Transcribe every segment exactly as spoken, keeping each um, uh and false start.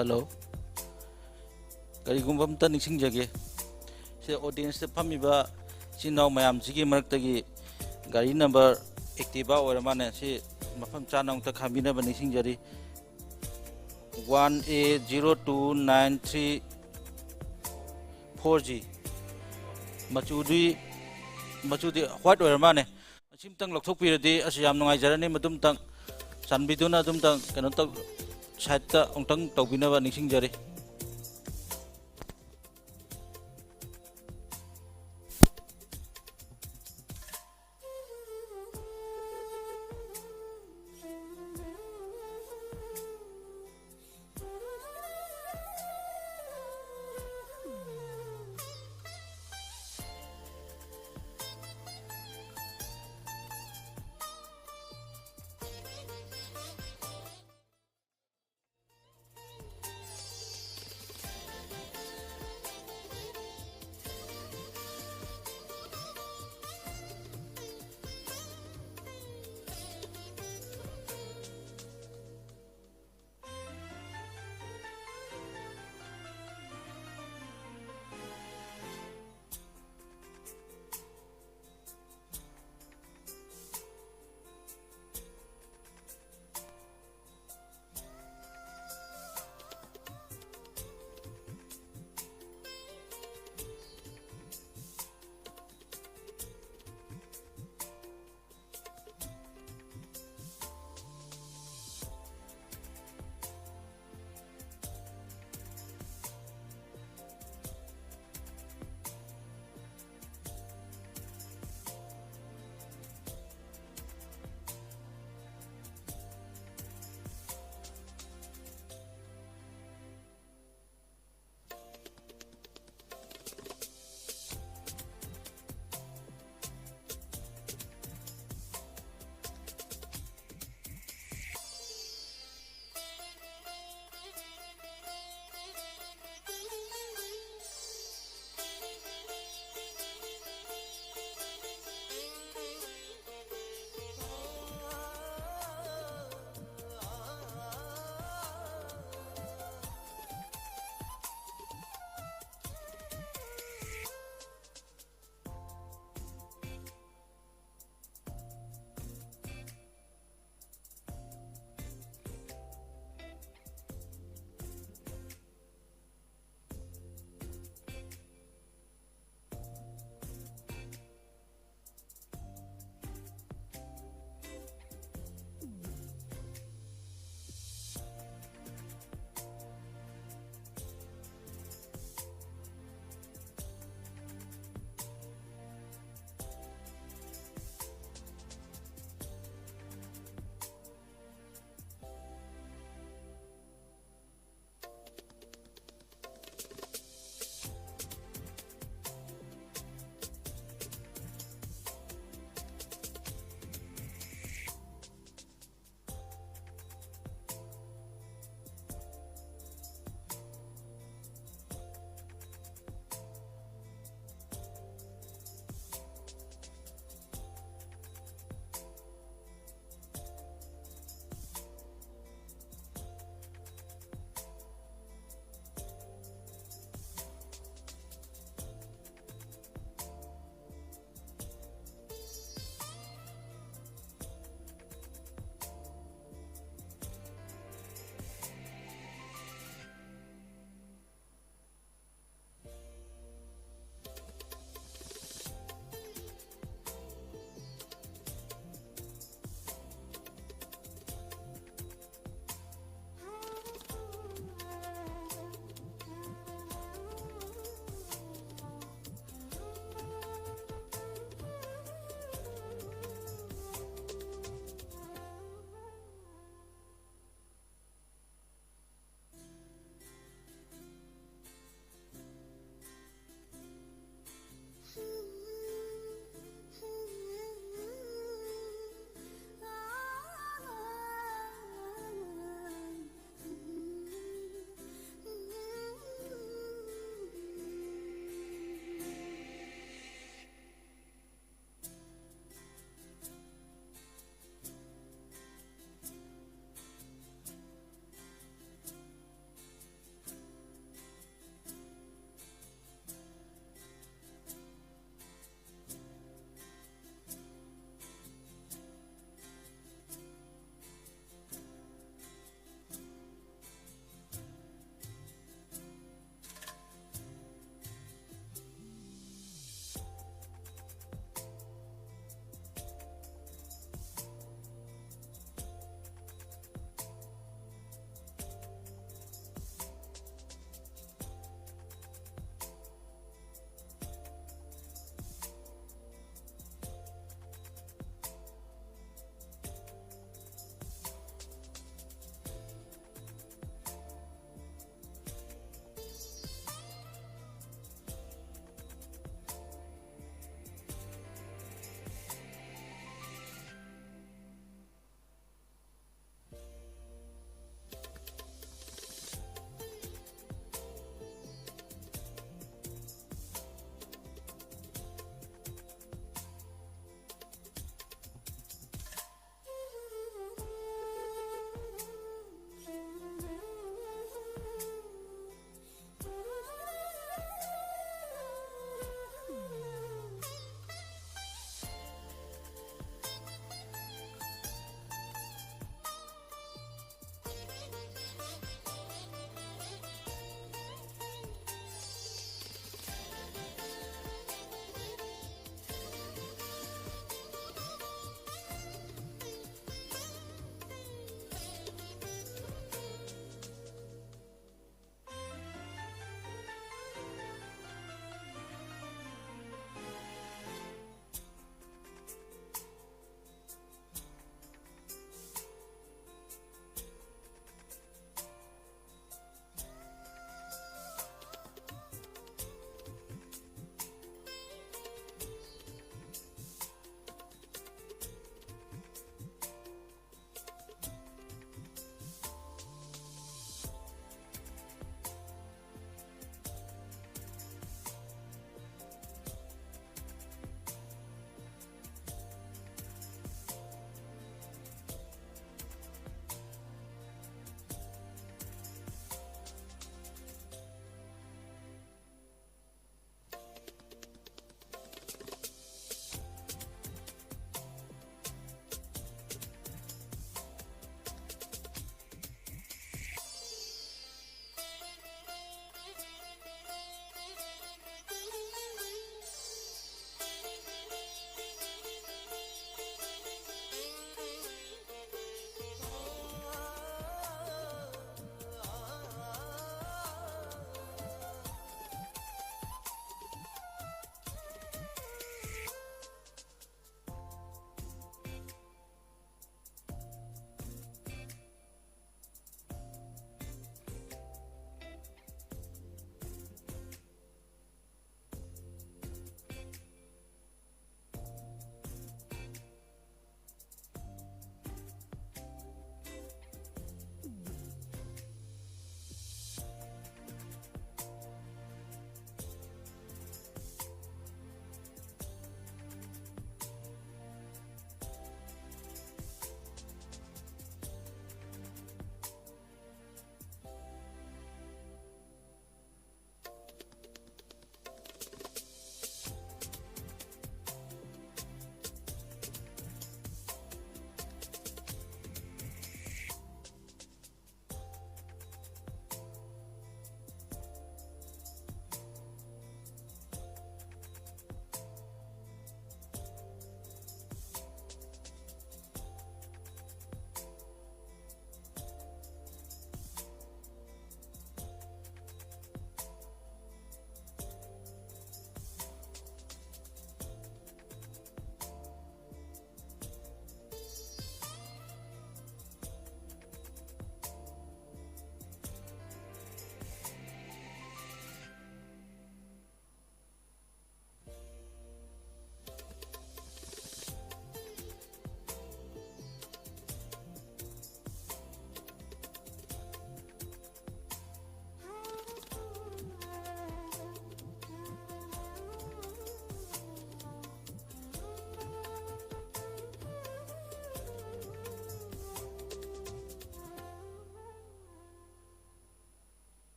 Hello. ꯀꯔꯤꯒꯨꯝꯕ ꯑꯝꯇ ꯅꯤꯡꯁꯤꯡꯖꯒꯦ꯫ ꯁꯤꯗ ꯑꯣꯗꯤꯌꯦꯟꯁꯇ ꯐꯝꯃꯤꯕ ꯏꯆꯤꯟ ꯏꯅꯥꯎ ꯃꯌꯥꯝꯁꯤꯒꯤ ꯃꯔꯛꯇꯒꯤ ꯒꯥꯔꯤ ꯅꯝꯕꯔ ꯑꯦꯛꯇꯤꯚꯥ ꯑꯣꯏꯔ ꯃꯥꯜꯂꯦ꯫ ꯁꯤ ꯃꯐꯝ ꯆꯥꯅ ꯑꯃꯨꯛꯇ ꯈꯥꯝꯕꯤꯅꯕ ꯅꯤꯡꯁꯤꯡꯖꯔꯤ꯫ One A zero two nine three four G. ꯃꯆꯨꯗꯤ, ꯃꯆꯨꯗꯤ ꯋꯥꯏꯠ ꯑꯣꯏꯔ ꯃꯥꯜꯂꯦ꯫ ꯑꯁꯤꯝꯇꯪ ꯂꯧꯊꯣꯛꯄꯤꯔꯗꯤ ꯑꯁ ꯌꯥꯝ ꯅꯨꯡꯉꯥꯏꯖꯔꯅꯤ꯫ ꯃꯗꯨꯝꯇꯪ ꯆꯥꯟꯕꯤꯗꯨꯅ ꯑꯗꯨꯝꯇꯪ ꯀꯩꯅꯣ ꯇꯧ, ꯁꯥꯏꯠꯇ ꯑꯃꯨꯛꯇꯪ ꯇꯧꯕꯤꯅꯕ ꯅꯤꯡꯁꯤꯡꯖꯔꯤ꯫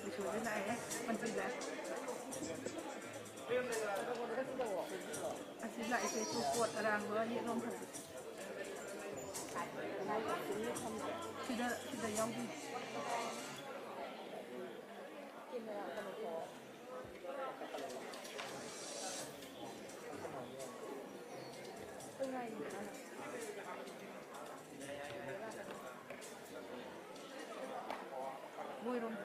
ꯂꯤꯁꯣꯁꯤ ꯂꯥꯛꯑꯦ, ꯄꯟꯆꯤꯗ꯫ ꯑꯁꯤ ꯂꯥꯛꯏꯁꯦ ꯇꯨ ꯄꯣꯠ ꯑꯔꯥꯡꯕ ꯌꯦꯠꯂꯣꯝ ꯊꯝꯕ꯫ ꯁꯤꯗ, ꯁꯤꯗ ꯌꯥꯎꯗꯦ꯫ ꯃꯣꯏꯔꯣꯝ꯫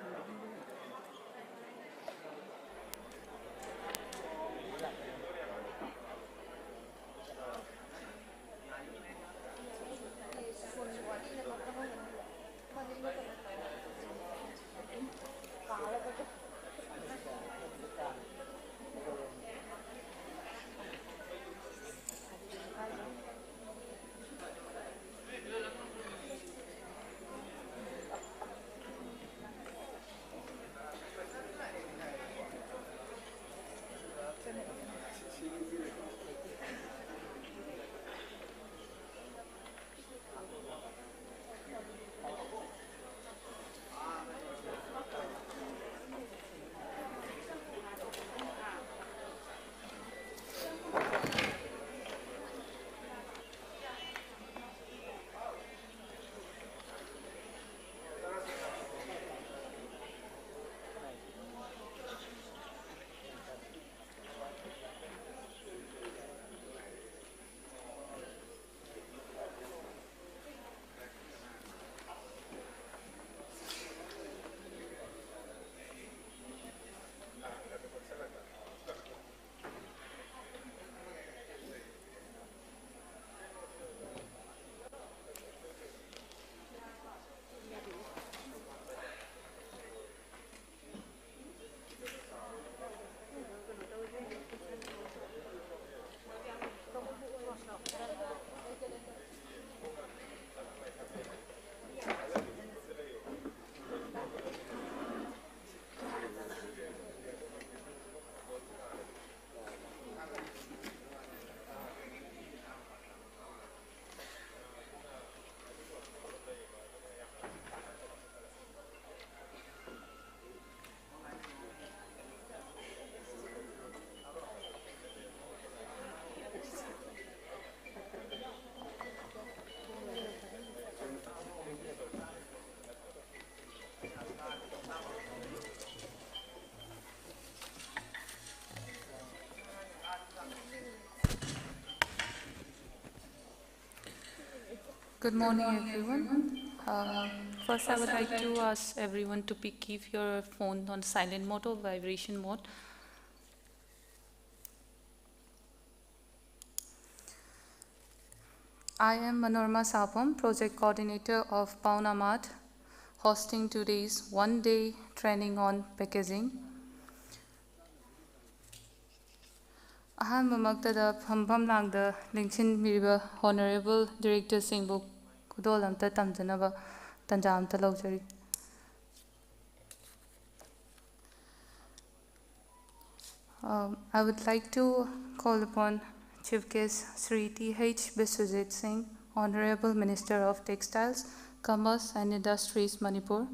Good morning, everyone. Uh, first, I would like to ask everyone to be, keep your phone on silent mode or vibration mode. I am Manorama Sapam, Project Coordinator of Pauna Mart, hosting today's one-day training on packaging. ꯑꯍꯥꯟꯕꯃꯛꯇꯗ ꯐꯝꯐꯝ ꯂꯥꯡꯗ ꯂꯦꯡꯁꯤꯟꯕꯤꯔꯤꯕ Honourable Directorꯁꯤꯡꯕꯨ ꯈꯨꯗꯣꯜ ꯑꯝꯇ ꯇꯝꯖꯅꯕ ꯇꯥꯟꯖꯥ ꯑꯝꯇ ꯂꯧꯖꯔꯤ꯫ Um, I would like to call upon Chief Guest Shri T H Biswajit Singh, Honourable Minister of Textiles, Commerce and Industries, Manipur,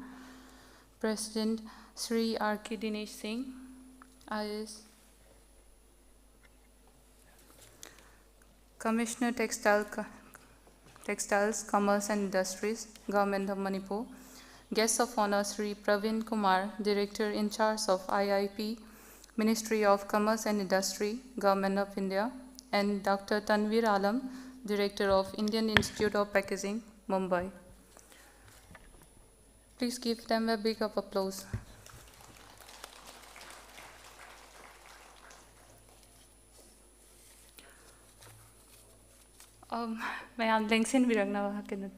President Shri R K Dinesh Singh, I A S, Commissioner Textile, Co- Textiles, Commerce and Industries, Government of Manipur. Guest of Honour Shri Praveen Kumar, Director in charge of I I P, Ministry of Commerce and Industry, Government of India, and Doctor Tanveer Alam, Director of Indian Institute of Packaging, Mumbai. Please give them a big of applause. Um, ꯃꯌꯥꯝ ꯂꯦꯡꯁꯤꯟꯕꯤꯔꯛꯅꯕ ꯀꯩꯅꯣ꯫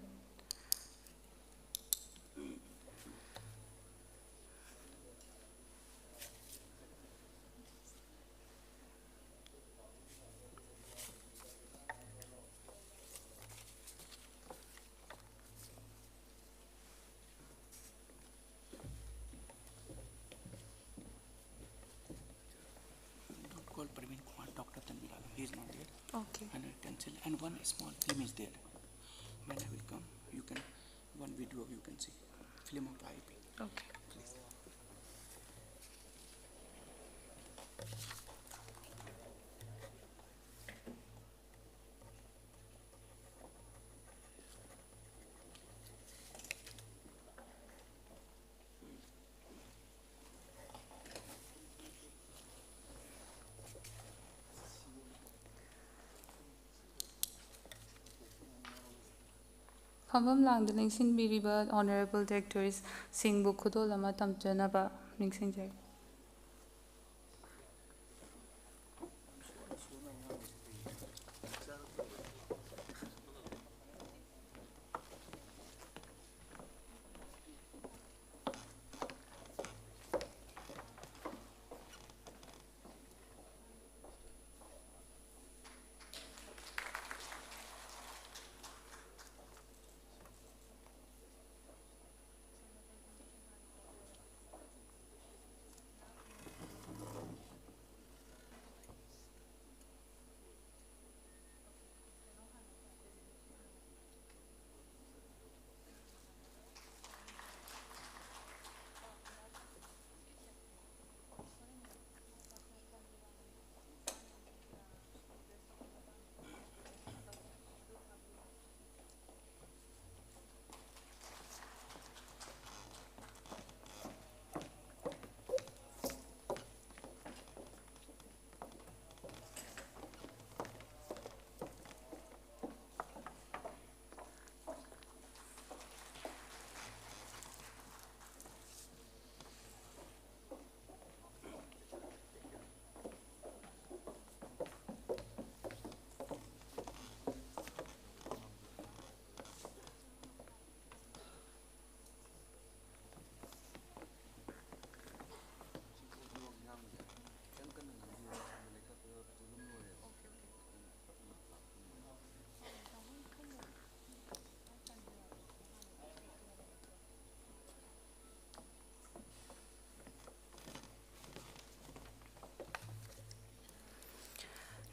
Don't call Praveen Kumar, Doctor Tanveer Alam. He is not there. Okay. And I cancel. And one small film is there. When I will come, you can, one video you can see. Film of I P. Okay. Please. ꯐꯝꯐꯝ ꯂꯥꯡꯗ ꯂꯦꯡꯁꯤꯟꯕꯤꯔꯤꯕ Honourable Directors ꯁꯤꯡꯕꯨ ꯈꯨꯗꯣꯜ ꯑꯃ ꯇꯝꯖꯅꯕ ꯅꯤꯡꯁꯤꯡꯖꯔꯤ꯫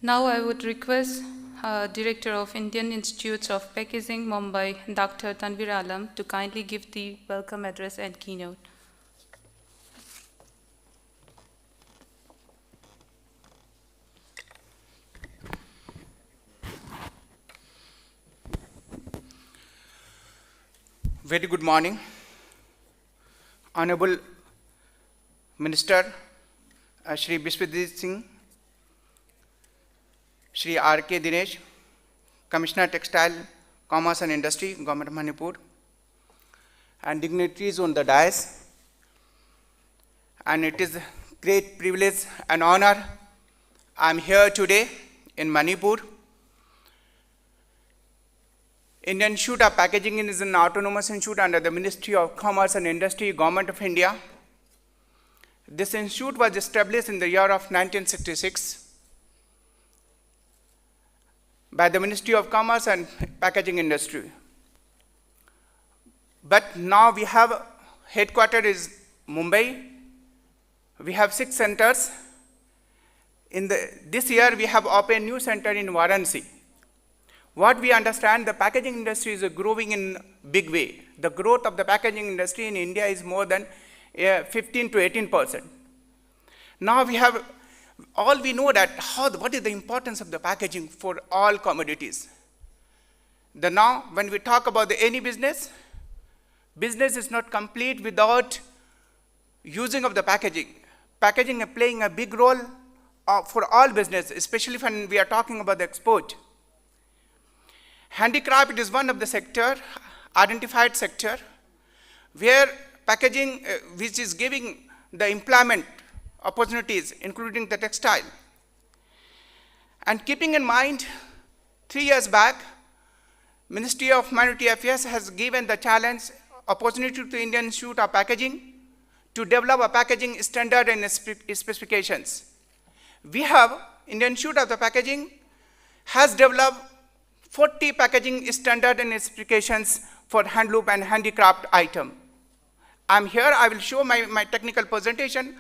Now I would request uh, Director of Indian Institutes of Packaging, Mumbai, Doctor Tanvir Alam, to kindly give the welcome address and keynote. Very good morning. Honorable Minister, uh, Shri Biswajit Singh, Shri R K Dinesh, Commissioner Textile, Commerce and Industry, Government of Manipur, and dignitaries on the dais. And it is a great privilege and honor. I'm here today in Manipur. Indian Institute of Packaging is an autonomous institute under the Ministry of Commerce and Industry, Government of India. This institute was established in the year of nineteen sixty-six by the Ministry of Commerce and Packaging Industry. But now we have headquarter is Mumbai. We have six centers. In the, this year, we have opened new center in Varanasi. What we understand, the packaging industry is growing in big way. The growth of the packaging industry in India is more than uh, fifteen to eighteen percent. Now we have, all we know that how, what is the importance of the packaging for all commodities. The now, when we talk about the any business, business is not complete without using of the packaging. Packaging is playing a big role uh, for all business, especially when we are talking about the export. Handicraft is one of the sector, identified sector, where packaging, uh, which is giving the employment opportunities, including the textile. And keeping in mind, three years back, Ministry of Minority Affairs has given the challenge opportunity to Indian Institute of Packaging to develop a packaging standard and spe-, specifications. We have, Indian Institute of the Packaging has developed forty packaging standard and specifications for handloom and handicraft item. I'm here, I will show my, my technical presentation,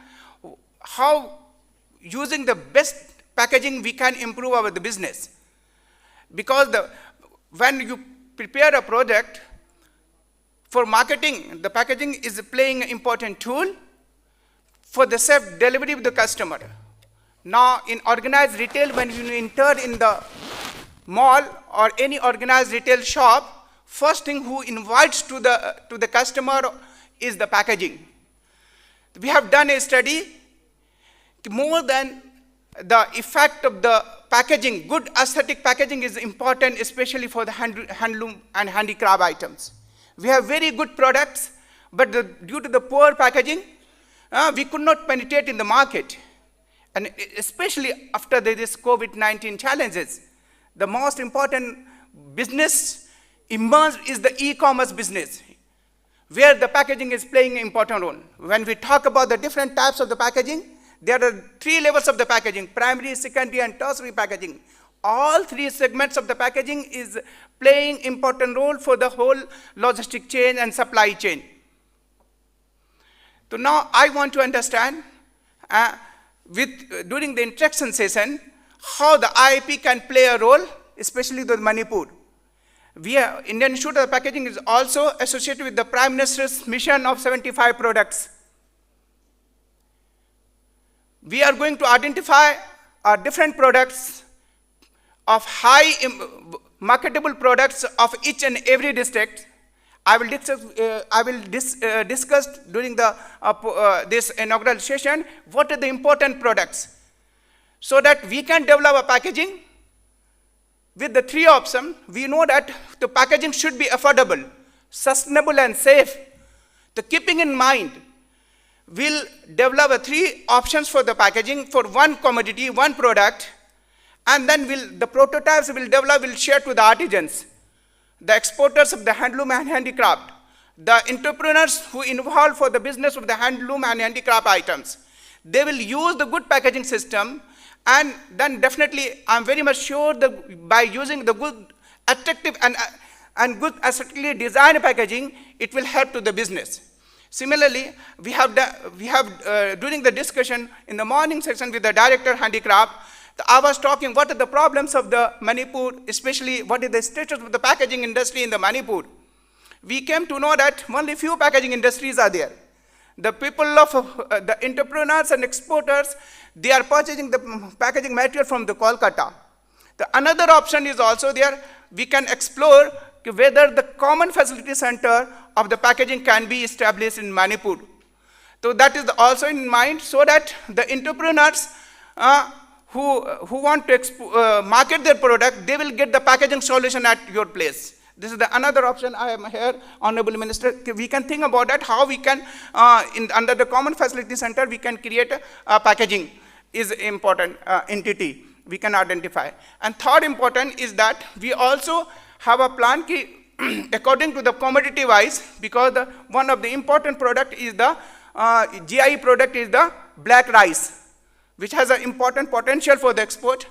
how using the best packaging we can improve our the business. Because the, when you prepare a product for marketing, the packaging is playing an important tool for the safe delivery of the customer. Now, in organized retail, when you enter in the mall or any organized retail shop, first thing who invites to the, to the customer is the packaging. We have done a study, more than the effect of the packaging, good aesthetic packaging is important, especially for the hand, handloom and handicraft items. We have very good products, but the, due to the poor packaging, uh, we could not penetrate in the market. And especially after the, this COVID nineteen challenges, the most important business emerged is the e-commerce business, where the packaging is playing an important role. When we talk about the different types of the packaging, there are three levels of the packaging: primary, secondary, and tertiary packaging. All three segments of the packaging is playing important role for the whole logistic chain and supply chain. So now I want to understand, uh, with, during the interaction session, how the I I P can play a role, especially with Manipur. We are, Indian Institute of Packaging is also associated with the Prime Minister's mission of seventy-five products. We are going to identify, uh, different products of high im- marketable products of each and every district. I will discuss, uh, I will dis- uh, discuss during the, uh, po- uh, this inaugural session what are the important products, so that we can develop a packaging with the three options. We know that the packaging should be affordable, sustainable, and safe. The keeping in mind, we'll develop a three options for the packaging for one commodity, one product, and then we'll, the prototypes will develop, will share to the artisans, the exporters of the handloom and handicraft, the entrepreneurs who involve for the business of the handloom and handicraft items. They will use the good packaging system, and then definitely I'm very much sure that by using the good, attractive and, and good aesthetically designed packaging, it will help to the business. Similarly, we have, the, we have uh, during the discussion in the morning session with the director handicraft, I was talking what are the problems of the Manipur, especially what is the status of the packaging industry in the Manipur. We came to know that only few packaging industries are there. The people of, uh, the entrepreneurs and exporters, they are purchasing the packaging material from the Kolkata. The another option is also there. We can explore whether the common facility center of the packaging can be established in Manipur. So that is also in mind, so that the entrepreneurs, uh, who, who want to exp- uh, market their product, they will get the packaging solution at your place. This is the another option I am here, Honorable Minister. We can think about that, how we can, uh, in, under the Common Facility Center, we can create a, a packaging is important uh, entity we can identify. And third important is that we also have a plan ki, according to the commodity wise, because the, one of the important product is the uh, G I product is the black rice, which has an important potential for the export,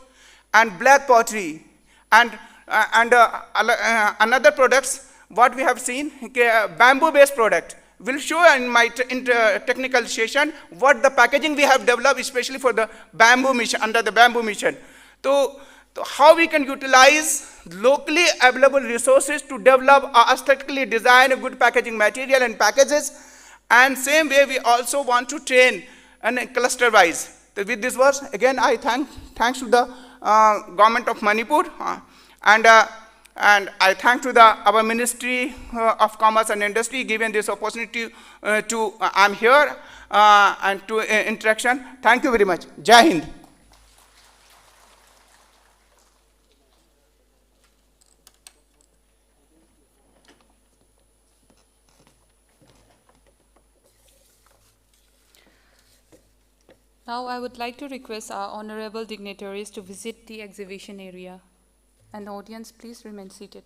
and black pottery, and, uh, and uh, al- uh, another products, what we have seen, okay, uh, bamboo-based product. Will show in my t- in, uh, technical session what the packaging we have developed, especially for the bamboo mission, under the bamboo mission. So, so how we can utilize locally available resources to develop a aesthetically design a good packaging material and packages, and same way we also want to train and cluster wise. So with this words, again, I thank thanks to the uh, government of Manipur uh, and uh, and I thank to the our Ministry uh, of Commerce and Industry given this opportunity uh, to uh, I'm here uh, and to uh, interaction. Thank you very much. Jai Hind. Now I would like to request our honorable dignitaries to visit the exhibition area. And audience, please remain seated.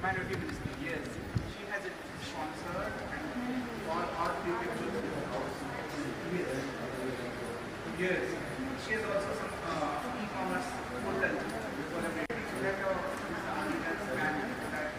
Minority Ministry, yes. She has a sponsor and all, all people. Yes. Yes. She has also some uh, e-commerce portal collaborating. So that uh, this army has banned that.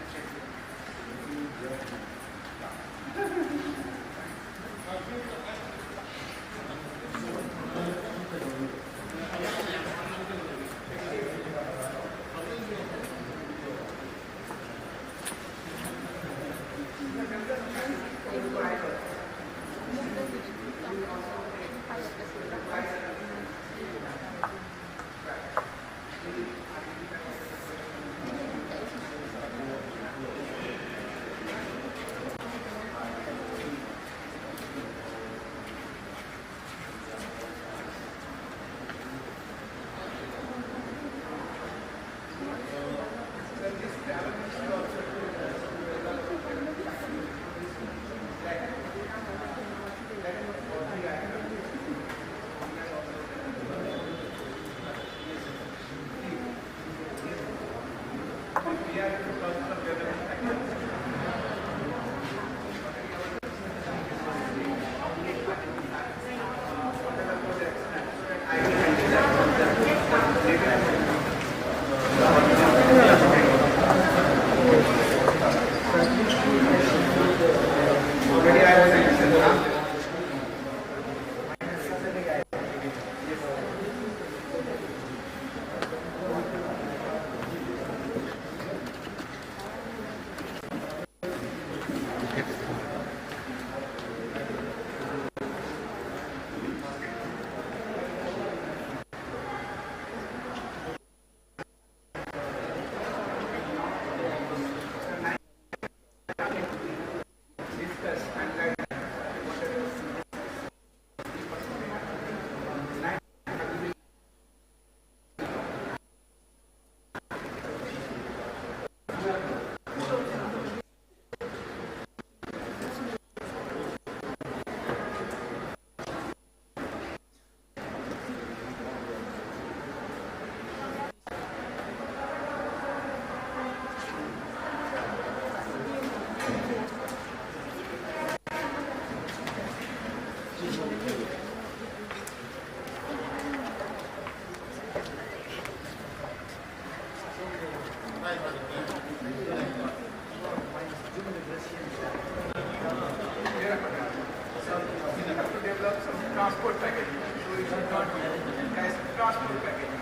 Transport package. So it should not be as transport package.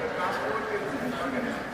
The transport will be organized.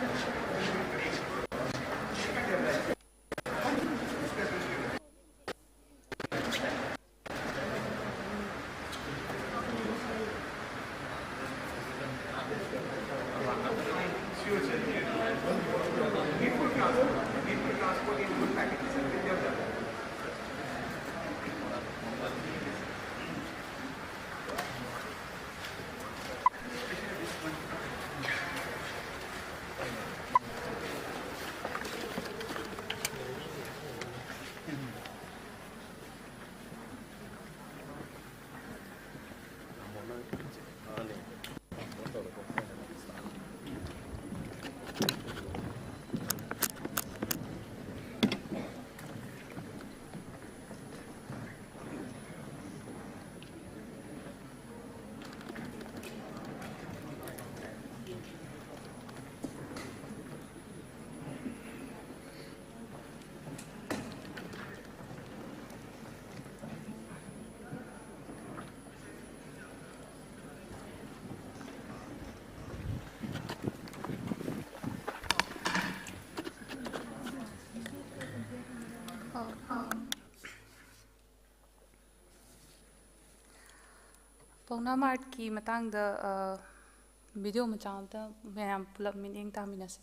ꯄꯥꯎꯅꯥ ꯃꯥꯔꯠꯀꯤ ꯃꯇꯥꯡꯗ, ꯑ, video ꯃꯆꯥ ꯑꯝꯇ ꯃꯌꯥꯝ ꯄꯨꯂꯞ ꯃꯤꯠꯌꯦꯡ ꯇꯥꯃꯤꯟꯅꯁꯦ꯫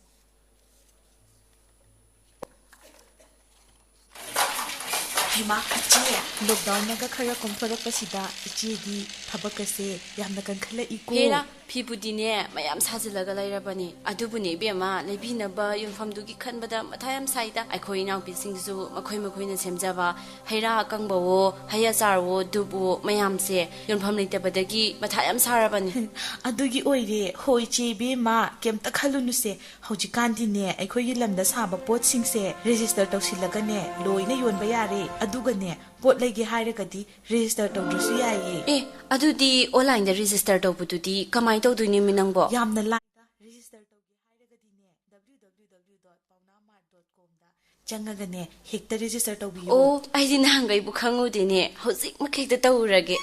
ꯍꯩꯃꯥ, ꯏꯆꯦ, ꯂꯣꯛꯗꯥꯎꯟꯅꯒ ꯈꯔ ꯀꯣꯝꯊꯣꯔꯛꯄꯁꯤꯗ ꯏꯆꯦꯗꯤ ꯊꯕꯛꯀꯁꯦ ꯌꯥꯝꯅ ꯀꯟꯈꯠꯂꯛꯏꯀꯣ꯫ ꯍꯦꯔꯥ, ꯐꯤꯕꯨꯗꯤꯅꯦ ꯃꯌꯥꯝ ꯁꯥꯖꯤꯜꯂꯒ ꯂꯩꯔꯕꯅꯤ꯫ ꯑꯗꯨꯕꯨꯅꯦ ꯏꯕꯦꯝꯃ, ꯂꯩꯕꯤꯅꯕ ꯌꯣꯟꯐꯝꯗꯨꯒꯤ ꯈꯟꯕꯗ ꯃꯊꯥ ꯌꯥꯝ ꯁꯥꯏꯗ꯫ ꯑꯩꯈꯣꯏ ꯏꯅꯥꯎꯄꯤꯁꯤꯡꯁꯨ ꯃꯈꯣꯏ ꯃꯈꯣꯏꯅ ꯁꯦꯝꯖꯕ ꯍꯩ ꯔꯥ ꯑꯀꯪꯕꯋꯣ, ꯍꯩ ꯑꯆꯥꯔꯋꯣ, ꯙꯨꯞꯋꯣ ꯃꯌꯥꯝꯁꯦ ꯌꯣꯟꯐꯝ ꯂꯩꯇꯕꯗꯒꯤ ꯃꯊꯥ ꯌꯥꯝ ꯁꯥꯔꯕꯅꯤ꯫ ꯑꯗꯨꯒꯤ ꯑꯣꯏꯔꯦ꯫ ꯍꯣꯏ ꯏꯆꯦ ꯏꯕꯦꯝꯃ, ꯀꯩꯝꯇ ꯈꯜꯂꯨꯅꯨꯁꯦ꯫ ꯍꯧꯖꯤꯛꯀꯥꯟꯗꯤꯅꯦ ꯑꯩꯈꯣꯏꯒꯤ ꯂꯝꯗ ꯁꯥꯕ ꯄꯣꯠꯁꯤꯡꯁꯦ ꯔꯦꯖꯤꯁꯇꯔ ꯇꯧꯁꯤꯜꯂꯒꯅꯦ ꯂꯣꯏꯅ ꯌꯣꯟꯕ ꯌꯥꯔꯦ꯫ ꯑꯗꯨꯒꯅꯦ ꯄꯣꯠ ꯂꯩꯒꯦ ꯍꯥꯏꯔꯒꯗꯤ ꯔꯦꯖꯤꯁꯇꯔ ꯇꯧꯗ꯭ꯔꯁꯨ ꯌꯥꯏꯌꯦ꯫ ꯑꯦ, ꯑꯗꯨꯗꯤ ꯑꯣꯟꯂꯥꯏꯟꯗ ꯔꯦꯖꯤꯁꯇꯔ ꯇꯧꯕꯗꯨꯗꯤ ꯀꯃꯥꯏꯅ ꯇꯧꯗꯣꯏꯅꯣꯃꯤ ꯅꯪꯕꯣ? ꯌꯥꯝꯅ ꯂꯥꯏꯗ꯫ ꯔꯦꯖꯤꯁꯇꯔ ꯇꯧꯒꯦ ꯍꯥꯏꯔꯒꯗꯤꯅꯦ W W W dot paonamart dot com ꯗ ꯆꯪꯉꯒꯅꯦ ꯍꯦꯛꯇ ꯔꯦꯖꯤꯁꯇꯔ ꯇꯧꯕꯤꯌꯨ꯫ ꯑꯣ, ꯑꯩꯗꯤ ꯅꯍꯥꯟꯈꯩꯕꯨ ꯈꯪꯉꯨꯗꯦꯅꯦ꯫ ꯍꯧꯖꯤꯛꯃꯛ ꯍꯦꯛꯇ ꯇꯧꯔꯨꯔꯒꯦ꯫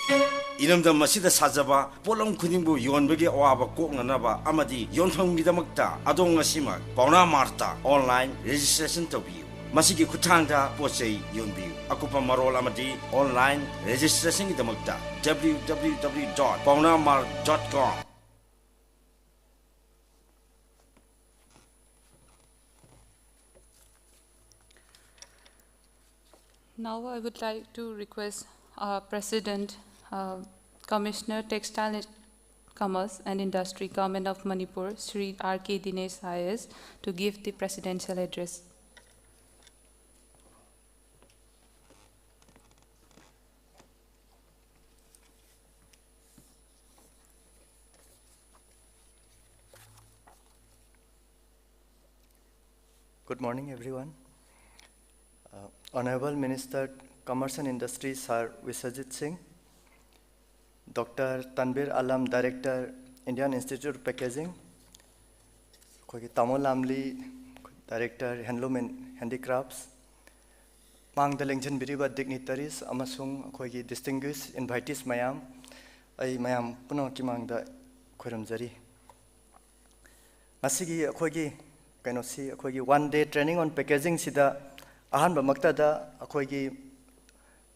ꯏꯔꯝꯗꯝ ꯑꯁꯤꯗ ꯁꯥꯖꯕ ꯄꯣꯠꯂꯝ ꯈꯨꯗꯤꯡꯕꯨ ꯌꯣꯟꯕꯒꯤ ꯑꯋꯥꯕ ꯀꯣꯛꯅꯅꯕ ꯑꯃꯗꯤ ꯌꯣꯟꯐꯝꯒꯤꯗꯃꯛꯇ ꯑꯗꯣꯝ ꯉꯁꯤꯃꯛ ꯄꯥꯎꯅꯥ ꯃꯥꯔꯠꯇ ꯑꯣꯟꯂꯥꯏꯟ ꯔꯦꯖꯤꯁꯇ꯭ꯔꯦꯁꯟ ꯇꯧꯕꯤꯌꯨ꯫ ꯃꯁꯤꯒꯤ ꯈꯨꯠꯊꯥꯡꯗ ꯄꯣꯠ ꯆꯩ ꯌꯣꯟꯕꯤꯌꯨ꯫ ꯑꯀꯨꯞꯄ ꯃꯔꯣꯜ ꯑꯃꯗꯤ online ꯔꯦꯖꯤꯁꯇ꯭ꯔꯦꯁꯟꯒꯤꯗꯃꯛꯇ W W W dot paonamart dot com꯫ Now I would like to request, uh, President, uh, Commissioner Textile, Commerce and Industry, Government of Manipur, Shri R K Dinesh I A S, to give the presidential address. Good morning, everyone. Uh, Honorable Minister, Commerce and Industry, Sir Biswajit Singh, Doctor Tanvir Alam, Director, Indian Institute of Packaging, ꯑꯩꯈꯣꯏꯒꯤ ꯇꯥꯃꯣ ꯂꯥꯝꯂꯤ, Director, Handloom and Handicrafts, ꯃꯥꯡꯗ ꯂꯦꯡꯁꯤꯟꯕꯤꯔꯤꯕ dignitaries ꯑꯃꯁꯨꯡ ꯑꯩꯈꯣꯏꯒꯤ distinguished invitees ꯃꯌꯥꯝ, ꯑꯩ ꯃꯌꯥꯝ ꯄꯨꯝꯅꯃꯛꯀꯤ ꯃꯥꯡꯗ ꯈꯨꯔꯨꯝꯖꯔꯤ꯫ ꯉꯁꯤꯒꯤ ꯑꯩꯈꯣꯏꯒꯤ ꯀꯩꯅꯣꯁꯤ, ꯑꯩꯈꯣꯏꯒꯤ one day training on packaging ꯁꯤꯗ ꯑꯍꯥꯟꯕꯃꯛꯇꯗ ꯑꯩꯈꯣꯏꯒꯤ,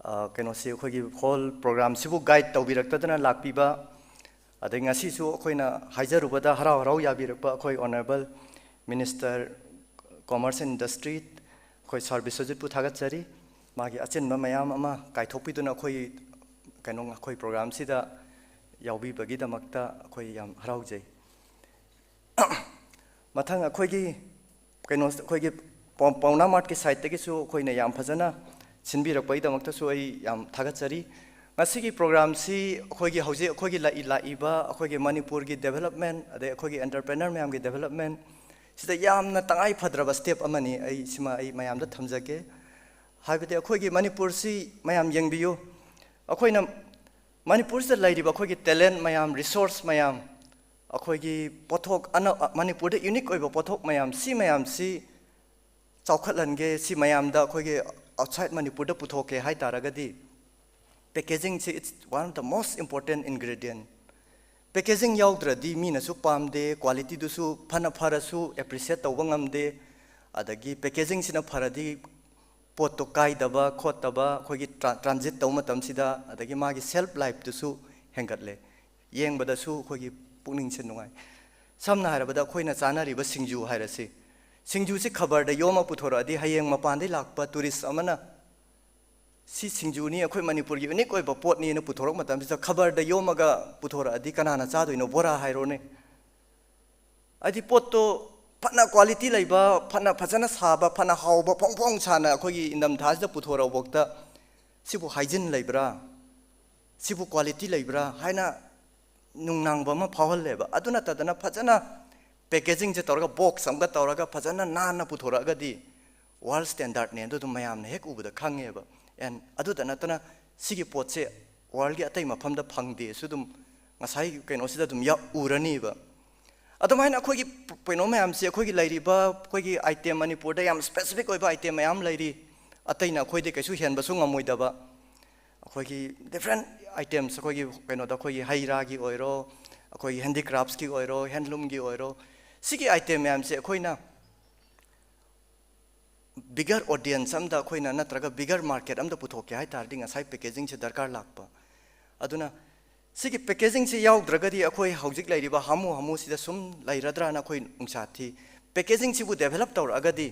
ꯑ, ꯀꯩꯅꯣꯁꯤ, ꯑꯩꯈꯣꯏꯒꯤ ꯍꯣꯜ ꯄ꯭ꯔꯣꯒ꯭ꯔꯥꯝꯁꯤꯕꯨ ꯒꯥꯏꯗ ꯇꯧꯕꯤꯔꯛꯇꯗꯅ ꯂꯥꯛꯄꯤꯕ, ꯑꯗꯩ ꯉꯁꯤꯁꯨ ꯑꯩꯈꯣꯏꯅ ꯍꯥꯏꯖꯔꯨꯕꯗ ꯍꯔꯥꯎ ꯍꯔꯥꯎ ꯌꯥꯕꯤꯔꯛꯄ ꯑꯩꯈꯣꯏ honourable minister commerce and industry, ꯑꯩꯈꯣꯏ ꯁꯥꯔ ꯕꯤꯁ꯭ꯋꯖꯤꯠꯄꯨ ꯊꯥꯒꯠꯆꯔꯤ꯫ ꯃꯥꯒꯤ ꯑꯆꯤꯟꯕ ꯃꯌꯥꯝ ꯑꯃ ꯀꯥꯏꯊꯣꯛꯄꯤꯗꯨꯅ ꯑꯩꯈꯣꯏ, ꯀꯩꯅꯣ, ꯑꯩꯈꯣꯏ ꯄ꯭ꯔꯣꯒ꯭ꯔꯥꯝꯁꯤꯗ ꯌꯥꯎꯕꯤꯕꯒꯤꯗꯃꯛꯇ ꯑꯩꯈꯣꯏ ꯌꯥꯝ ꯍꯔꯥꯎꯖꯩ꯫ ꯃꯊꯪ ꯑꯩꯈꯣꯏꯒꯤ ꯀꯩꯅꯣ, ꯑꯩꯈꯣꯏꯒꯤ ꯄꯥꯎ-, ꯄꯥꯎꯅꯥ ꯃꯥꯔꯠꯀꯤ ꯁꯥꯏꯠꯇꯒꯤꯁꯨ ꯑꯩꯈꯣꯏꯅ ꯌꯥꯝ ꯐꯖꯅ ꯁꯤꯟꯕꯤꯔꯛꯄꯒꯤꯗꯃꯛꯇꯁꯨ ꯑꯩ ꯌꯥꯝ ꯊꯥꯒꯠꯆꯔꯤ꯫ ꯉꯁꯤꯒꯤ ꯄ꯭ꯔꯣꯒ꯭ꯔꯥꯝꯁꯤ ꯑꯩꯈꯣꯏꯒꯤ ꯍꯧꯖꯤꯛ ꯑꯩꯈꯣꯏꯒꯤ ꯂꯥꯛꯏ-, ꯂꯥꯛꯏꯕ ꯑꯩꯈꯣꯏꯒꯤ ꯃꯅꯤꯄꯨꯔꯒꯤ ꯗꯦꯕꯂꯞꯃꯦꯟ, ꯑꯗꯩ ꯑꯩꯈꯣꯏꯒꯤ ꯑꯦꯟꯇꯔꯄ꯭ꯔꯦꯅꯔ ꯃꯌꯥꯝꯒꯤ ꯗꯦꯕꯂꯞꯃꯦꯟ, ꯁꯤꯗ ꯌꯥꯝꯅ ꯇꯉꯥꯏ ꯐꯗ꯭ꯔꯕ ꯁ꯭ꯇꯦꯞ ꯑꯃꯅꯤ꯫ ꯑꯩ ꯁꯤꯃ ꯑꯩ ꯃꯌꯥꯝꯗ ꯊꯝꯖꯒꯦ꯫ ꯍꯥꯏꯕꯗꯤ ꯑꯩꯈꯣꯏꯒꯤ ꯃꯅꯤꯄꯨꯔꯁꯤ ꯃꯌꯥꯝ ꯌꯦꯡꯕꯤꯌꯨ, ꯑꯩꯈꯣꯏꯅ ꯃꯅꯤꯄꯨꯔꯁꯤꯗ ꯂꯩꯔꯤꯕ ꯑꯩꯈꯣꯏꯒꯤ ꯇꯦꯂꯦꯟꯠ ꯃꯌꯥꯝ, ꯔꯤꯁꯣꯔꯁ ꯃꯌꯥꯝ, ꯑꯩꯈꯣꯏꯒꯤ ꯄꯣꯠꯊꯣꯛ ꯑꯅ-, ꯃꯅꯤꯄꯨꯔꯗ ꯌꯨꯅꯤꯛ ꯑꯣꯏꯕ ꯄꯣꯠꯊꯣꯛ ꯃꯌꯥꯝ, ꯁꯤ ꯃꯌꯥꯝꯁꯤ ꯆꯥꯎꯈꯠꯍꯟꯒꯦ, ꯁꯤ ꯃꯌꯥꯝꯗ ꯑꯩꯈꯣꯏꯒꯤ ꯑꯥꯎꯠꯁꯥꯏꯠ ꯃꯅꯤꯄꯨꯔꯗ ꯄꯨꯊꯣꯛꯀꯦ ꯍꯥꯏ ꯇꯥꯔꯒꯗꯤ, packaging ꯁꯤ, it's one of the most important ingredient꯫ Packaging ꯌꯥꯎꯗ꯭ꯔꯗꯤ ꯃꯤꯅꯁꯨ ꯄꯥꯝꯗꯦ, ꯀ꯭ꯋꯥꯂꯤꯇꯤꯗꯨꯁꯨ ꯐꯅ ꯐꯔꯁꯨ ꯑꯦꯄ꯭ꯔꯤꯁꯤꯌꯦꯠ ꯇꯧꯕ ꯉꯝꯗꯦ꯫ ꯑꯗꯒꯤ packaging ꯁꯤꯅ ꯐꯔꯗꯤ ꯄꯣꯠꯇꯣ ꯀꯥꯏꯗꯕ ꯈꯣꯠꯇꯕ, ꯑꯩꯈꯣꯏꯒꯤ ꯇ꯭ꯔꯥ-, ꯇ꯭ꯔꯥꯟꯖꯤꯠ ꯇꯧꯕ ꯃꯇꯝꯁꯤꯗ, ꯑꯗꯒꯤ ꯃꯥꯒꯤ ꯁꯦꯜꯐ ꯂꯥꯏꯐꯇꯨꯁꯨ ꯍꯦꯟꯒꯠꯂꯦ꯫ ꯌꯦꯡꯕꯗꯁꯨ ꯑꯩꯈꯣꯏꯒꯤ ꯄꯨꯛꯅꯤꯡꯁꯦ ꯅꯨꯡꯉꯥꯏ꯫ ꯁꯝꯅ ꯍꯥꯏꯔꯕꯗ, ꯑꯩꯈꯣꯏꯅ ꯆꯥꯅꯔꯤꯕ ꯁꯤꯡꯖꯨ ꯍꯥꯏꯔꯁꯤ, ꯁꯤꯡꯖꯨꯁꯤ ꯈꯕꯔꯗ ꯌꯣꯝꯃ ꯄꯨꯊꯣꯔꯛꯑꯗꯤ, ꯍꯌꯦꯡ ꯃꯄꯥꯟꯗꯒꯤ ꯂꯥꯛꯄ ꯇꯨꯔꯤꯁ ꯑꯃꯅ ꯁꯤ ꯁꯤꯡꯖꯨꯅꯤ, ꯑꯩꯈꯣꯏ ꯃꯅꯤꯄꯨꯔꯒꯤ ꯌꯨꯅꯤꯛ ꯑꯣꯏꯕ ꯄꯣꯠꯅꯤꯅ ꯄꯨꯊꯣꯔꯛꯄ ꯃꯇꯝꯁꯤꯗ, ꯈꯕꯔꯗ ꯌꯣꯝꯃꯒ ꯄꯨꯊꯣꯔꯛꯑꯗꯤ ꯀꯅꯥꯅ ꯆꯥꯗꯣꯏꯅꯣ? ꯕꯣꯔꯥ ꯍꯥꯏꯔꯣꯅꯦ꯫ ꯍꯥꯏꯗꯤ ꯄꯣꯠꯇꯣ ꯐꯅ ꯀ꯭ꯋꯥꯂꯤꯇꯤ ꯂꯩꯕ, ꯐꯅ ꯐꯖꯅ ꯁꯥꯕ, ꯐꯅ ꯍꯥꯎꯕ, ꯐꯣꯡ ꯐꯣꯡ ꯁꯥꯅ ꯑꯩꯈꯣꯏꯒꯤ ꯏꯪꯊꯝꯊꯥꯁꯤꯗ ꯄꯨꯊꯣꯔꯛꯐꯥꯎꯗ, ꯁꯤꯕꯨ ꯍꯥꯏꯖꯤꯟ ꯂꯩꯕ꯭ꯔꯥ, ꯁꯤꯕꯨ ꯀ꯭ꯋꯥꯂꯤꯇꯤ ꯂꯩꯕ꯭ꯔꯥ ꯍꯥꯏꯅ ꯅꯨꯡꯅꯥꯡꯕ ꯑꯃ ꯐꯥꯎꯍꯜꯂꯦꯕ꯫ ꯑꯗꯨ ꯅꯠꯇꯗꯅ ꯐꯖꯅ packaging ꯁꯦ ꯇꯧꯔꯒ, ꯕꯣꯛꯁ ꯑꯃꯒ ꯇꯧꯔꯒ ꯐꯖꯅ ꯅꯥꯟꯅ ꯄꯨꯊꯣꯔꯛꯑꯒꯗꯤ, ꯋꯥꯔꯜ ꯁ꯭ꯇꯦꯟꯗꯔꯠꯅꯦ ꯑꯗꯨ ꯑꯗꯨꯝ ꯃꯌꯥꯝꯅ ꯍꯦꯛ ꯎꯕꯗ ꯈꯪꯉꯦꯕ꯫ ꯑꯦꯟ ꯑꯗꯨꯇ ꯅꯠꯇꯅ, ꯁꯤꯒꯤ ꯄꯣꯠꯁꯦ ꯋꯥꯔꯜꯒꯤ ꯑꯇꯩ ꯃꯐꯝꯗ ꯐꯪꯗꯦꯁꯨ ꯑꯗꯨꯝ ꯉꯁꯥꯏ ꯀꯩꯅꯣꯁꯤꯗ ꯑꯗꯨꯝ ꯌꯥ-, ꯎꯔꯅꯤꯕ꯫ ꯑꯗꯨꯃꯥꯏꯅ ꯑꯩꯈꯣꯏꯒꯤ ꯀꯩꯅꯣ ꯃꯌꯥꯝꯁꯦ, ꯑꯩꯈꯣꯏꯒꯤ ꯂꯩꯔꯤꯕ ꯑꯩꯈꯣꯏꯒꯤ ꯑꯥꯏꯇꯦꯝ, ꯃꯅꯤꯄꯨꯔꯗ ꯌꯥꯝ ꯁ꯭ꯄꯦꯁꯤꯐꯤꯛ ꯑꯣꯏꯕ ꯑꯥꯏꯇꯦꯝ ꯃꯌꯥꯝ ꯂꯩꯔꯤ, ꯑꯇꯩꯅ ꯑꯩꯈꯣꯏꯗꯤ ꯀꯩꯁꯨ ꯍꯦꯟꯕꯁꯨ ꯉꯝꯃꯣꯏꯗꯕ꯫ ꯑꯩꯈꯣꯏꯒꯤ ꯗꯤꯐ꯭ꯔꯦꯟ ꯑꯥꯏꯇꯦꯝꯁ, ꯑꯩꯈꯣꯏꯒꯤ ꯀꯩꯅꯣꯗ, ꯑꯩꯈꯣꯏꯒꯤ ꯍꯩ ꯔꯥꯒꯤ ꯑꯣꯏꯔꯣ, ꯑꯩꯈꯣꯏꯒꯤ ꯍꯦꯟꯗꯤꯀ꯭ꯔꯥꯐꯁꯀꯤ ꯑꯣꯏꯔꯣ, ꯍꯦꯟꯂꯨꯝꯒꯤ ꯑꯣꯏꯔꯣ, ꯁꯤꯒꯤ ꯑꯥꯏꯇꯦꯝ ꯃꯌꯥꯝꯁꯦ ꯑꯩꯈꯣꯏꯅ bigger audience ꯑꯝꯗ ꯑꯩꯈꯣꯏꯅ, ꯅꯠꯇ꯭ꯔꯒ bigger market ꯑꯝꯗ ꯄꯨꯊꯣꯛꯀꯦ ꯍꯥꯏ ꯇꯥꯔꯗꯤ ꯉꯁꯥꯏ packagingꯁꯦ ꯗꯔꯀꯥꯔ ꯂꯥꯛꯄ꯫ ꯑꯗꯨꯅ ꯁꯤꯒꯤ packagingꯁꯤ ꯌꯥꯎꯗ꯭ꯔꯒꯗꯤ ꯑꯩꯈꯣꯏ ꯍꯧꯖꯤꯛ ꯂꯩꯔꯤꯕ ꯍꯥꯃꯨ ꯍꯥꯃꯨꯁꯤꯗ ꯁꯨꯝ ꯂꯩꯔꯗ꯭ꯔꯥꯅ ꯑꯩꯈꯣꯏ ꯅꯨꯡꯁꯥ ꯊꯤ꯫ Packagingꯁꯤꯕꯨ develop ꯇꯧꯔꯛꯑꯒꯗꯤ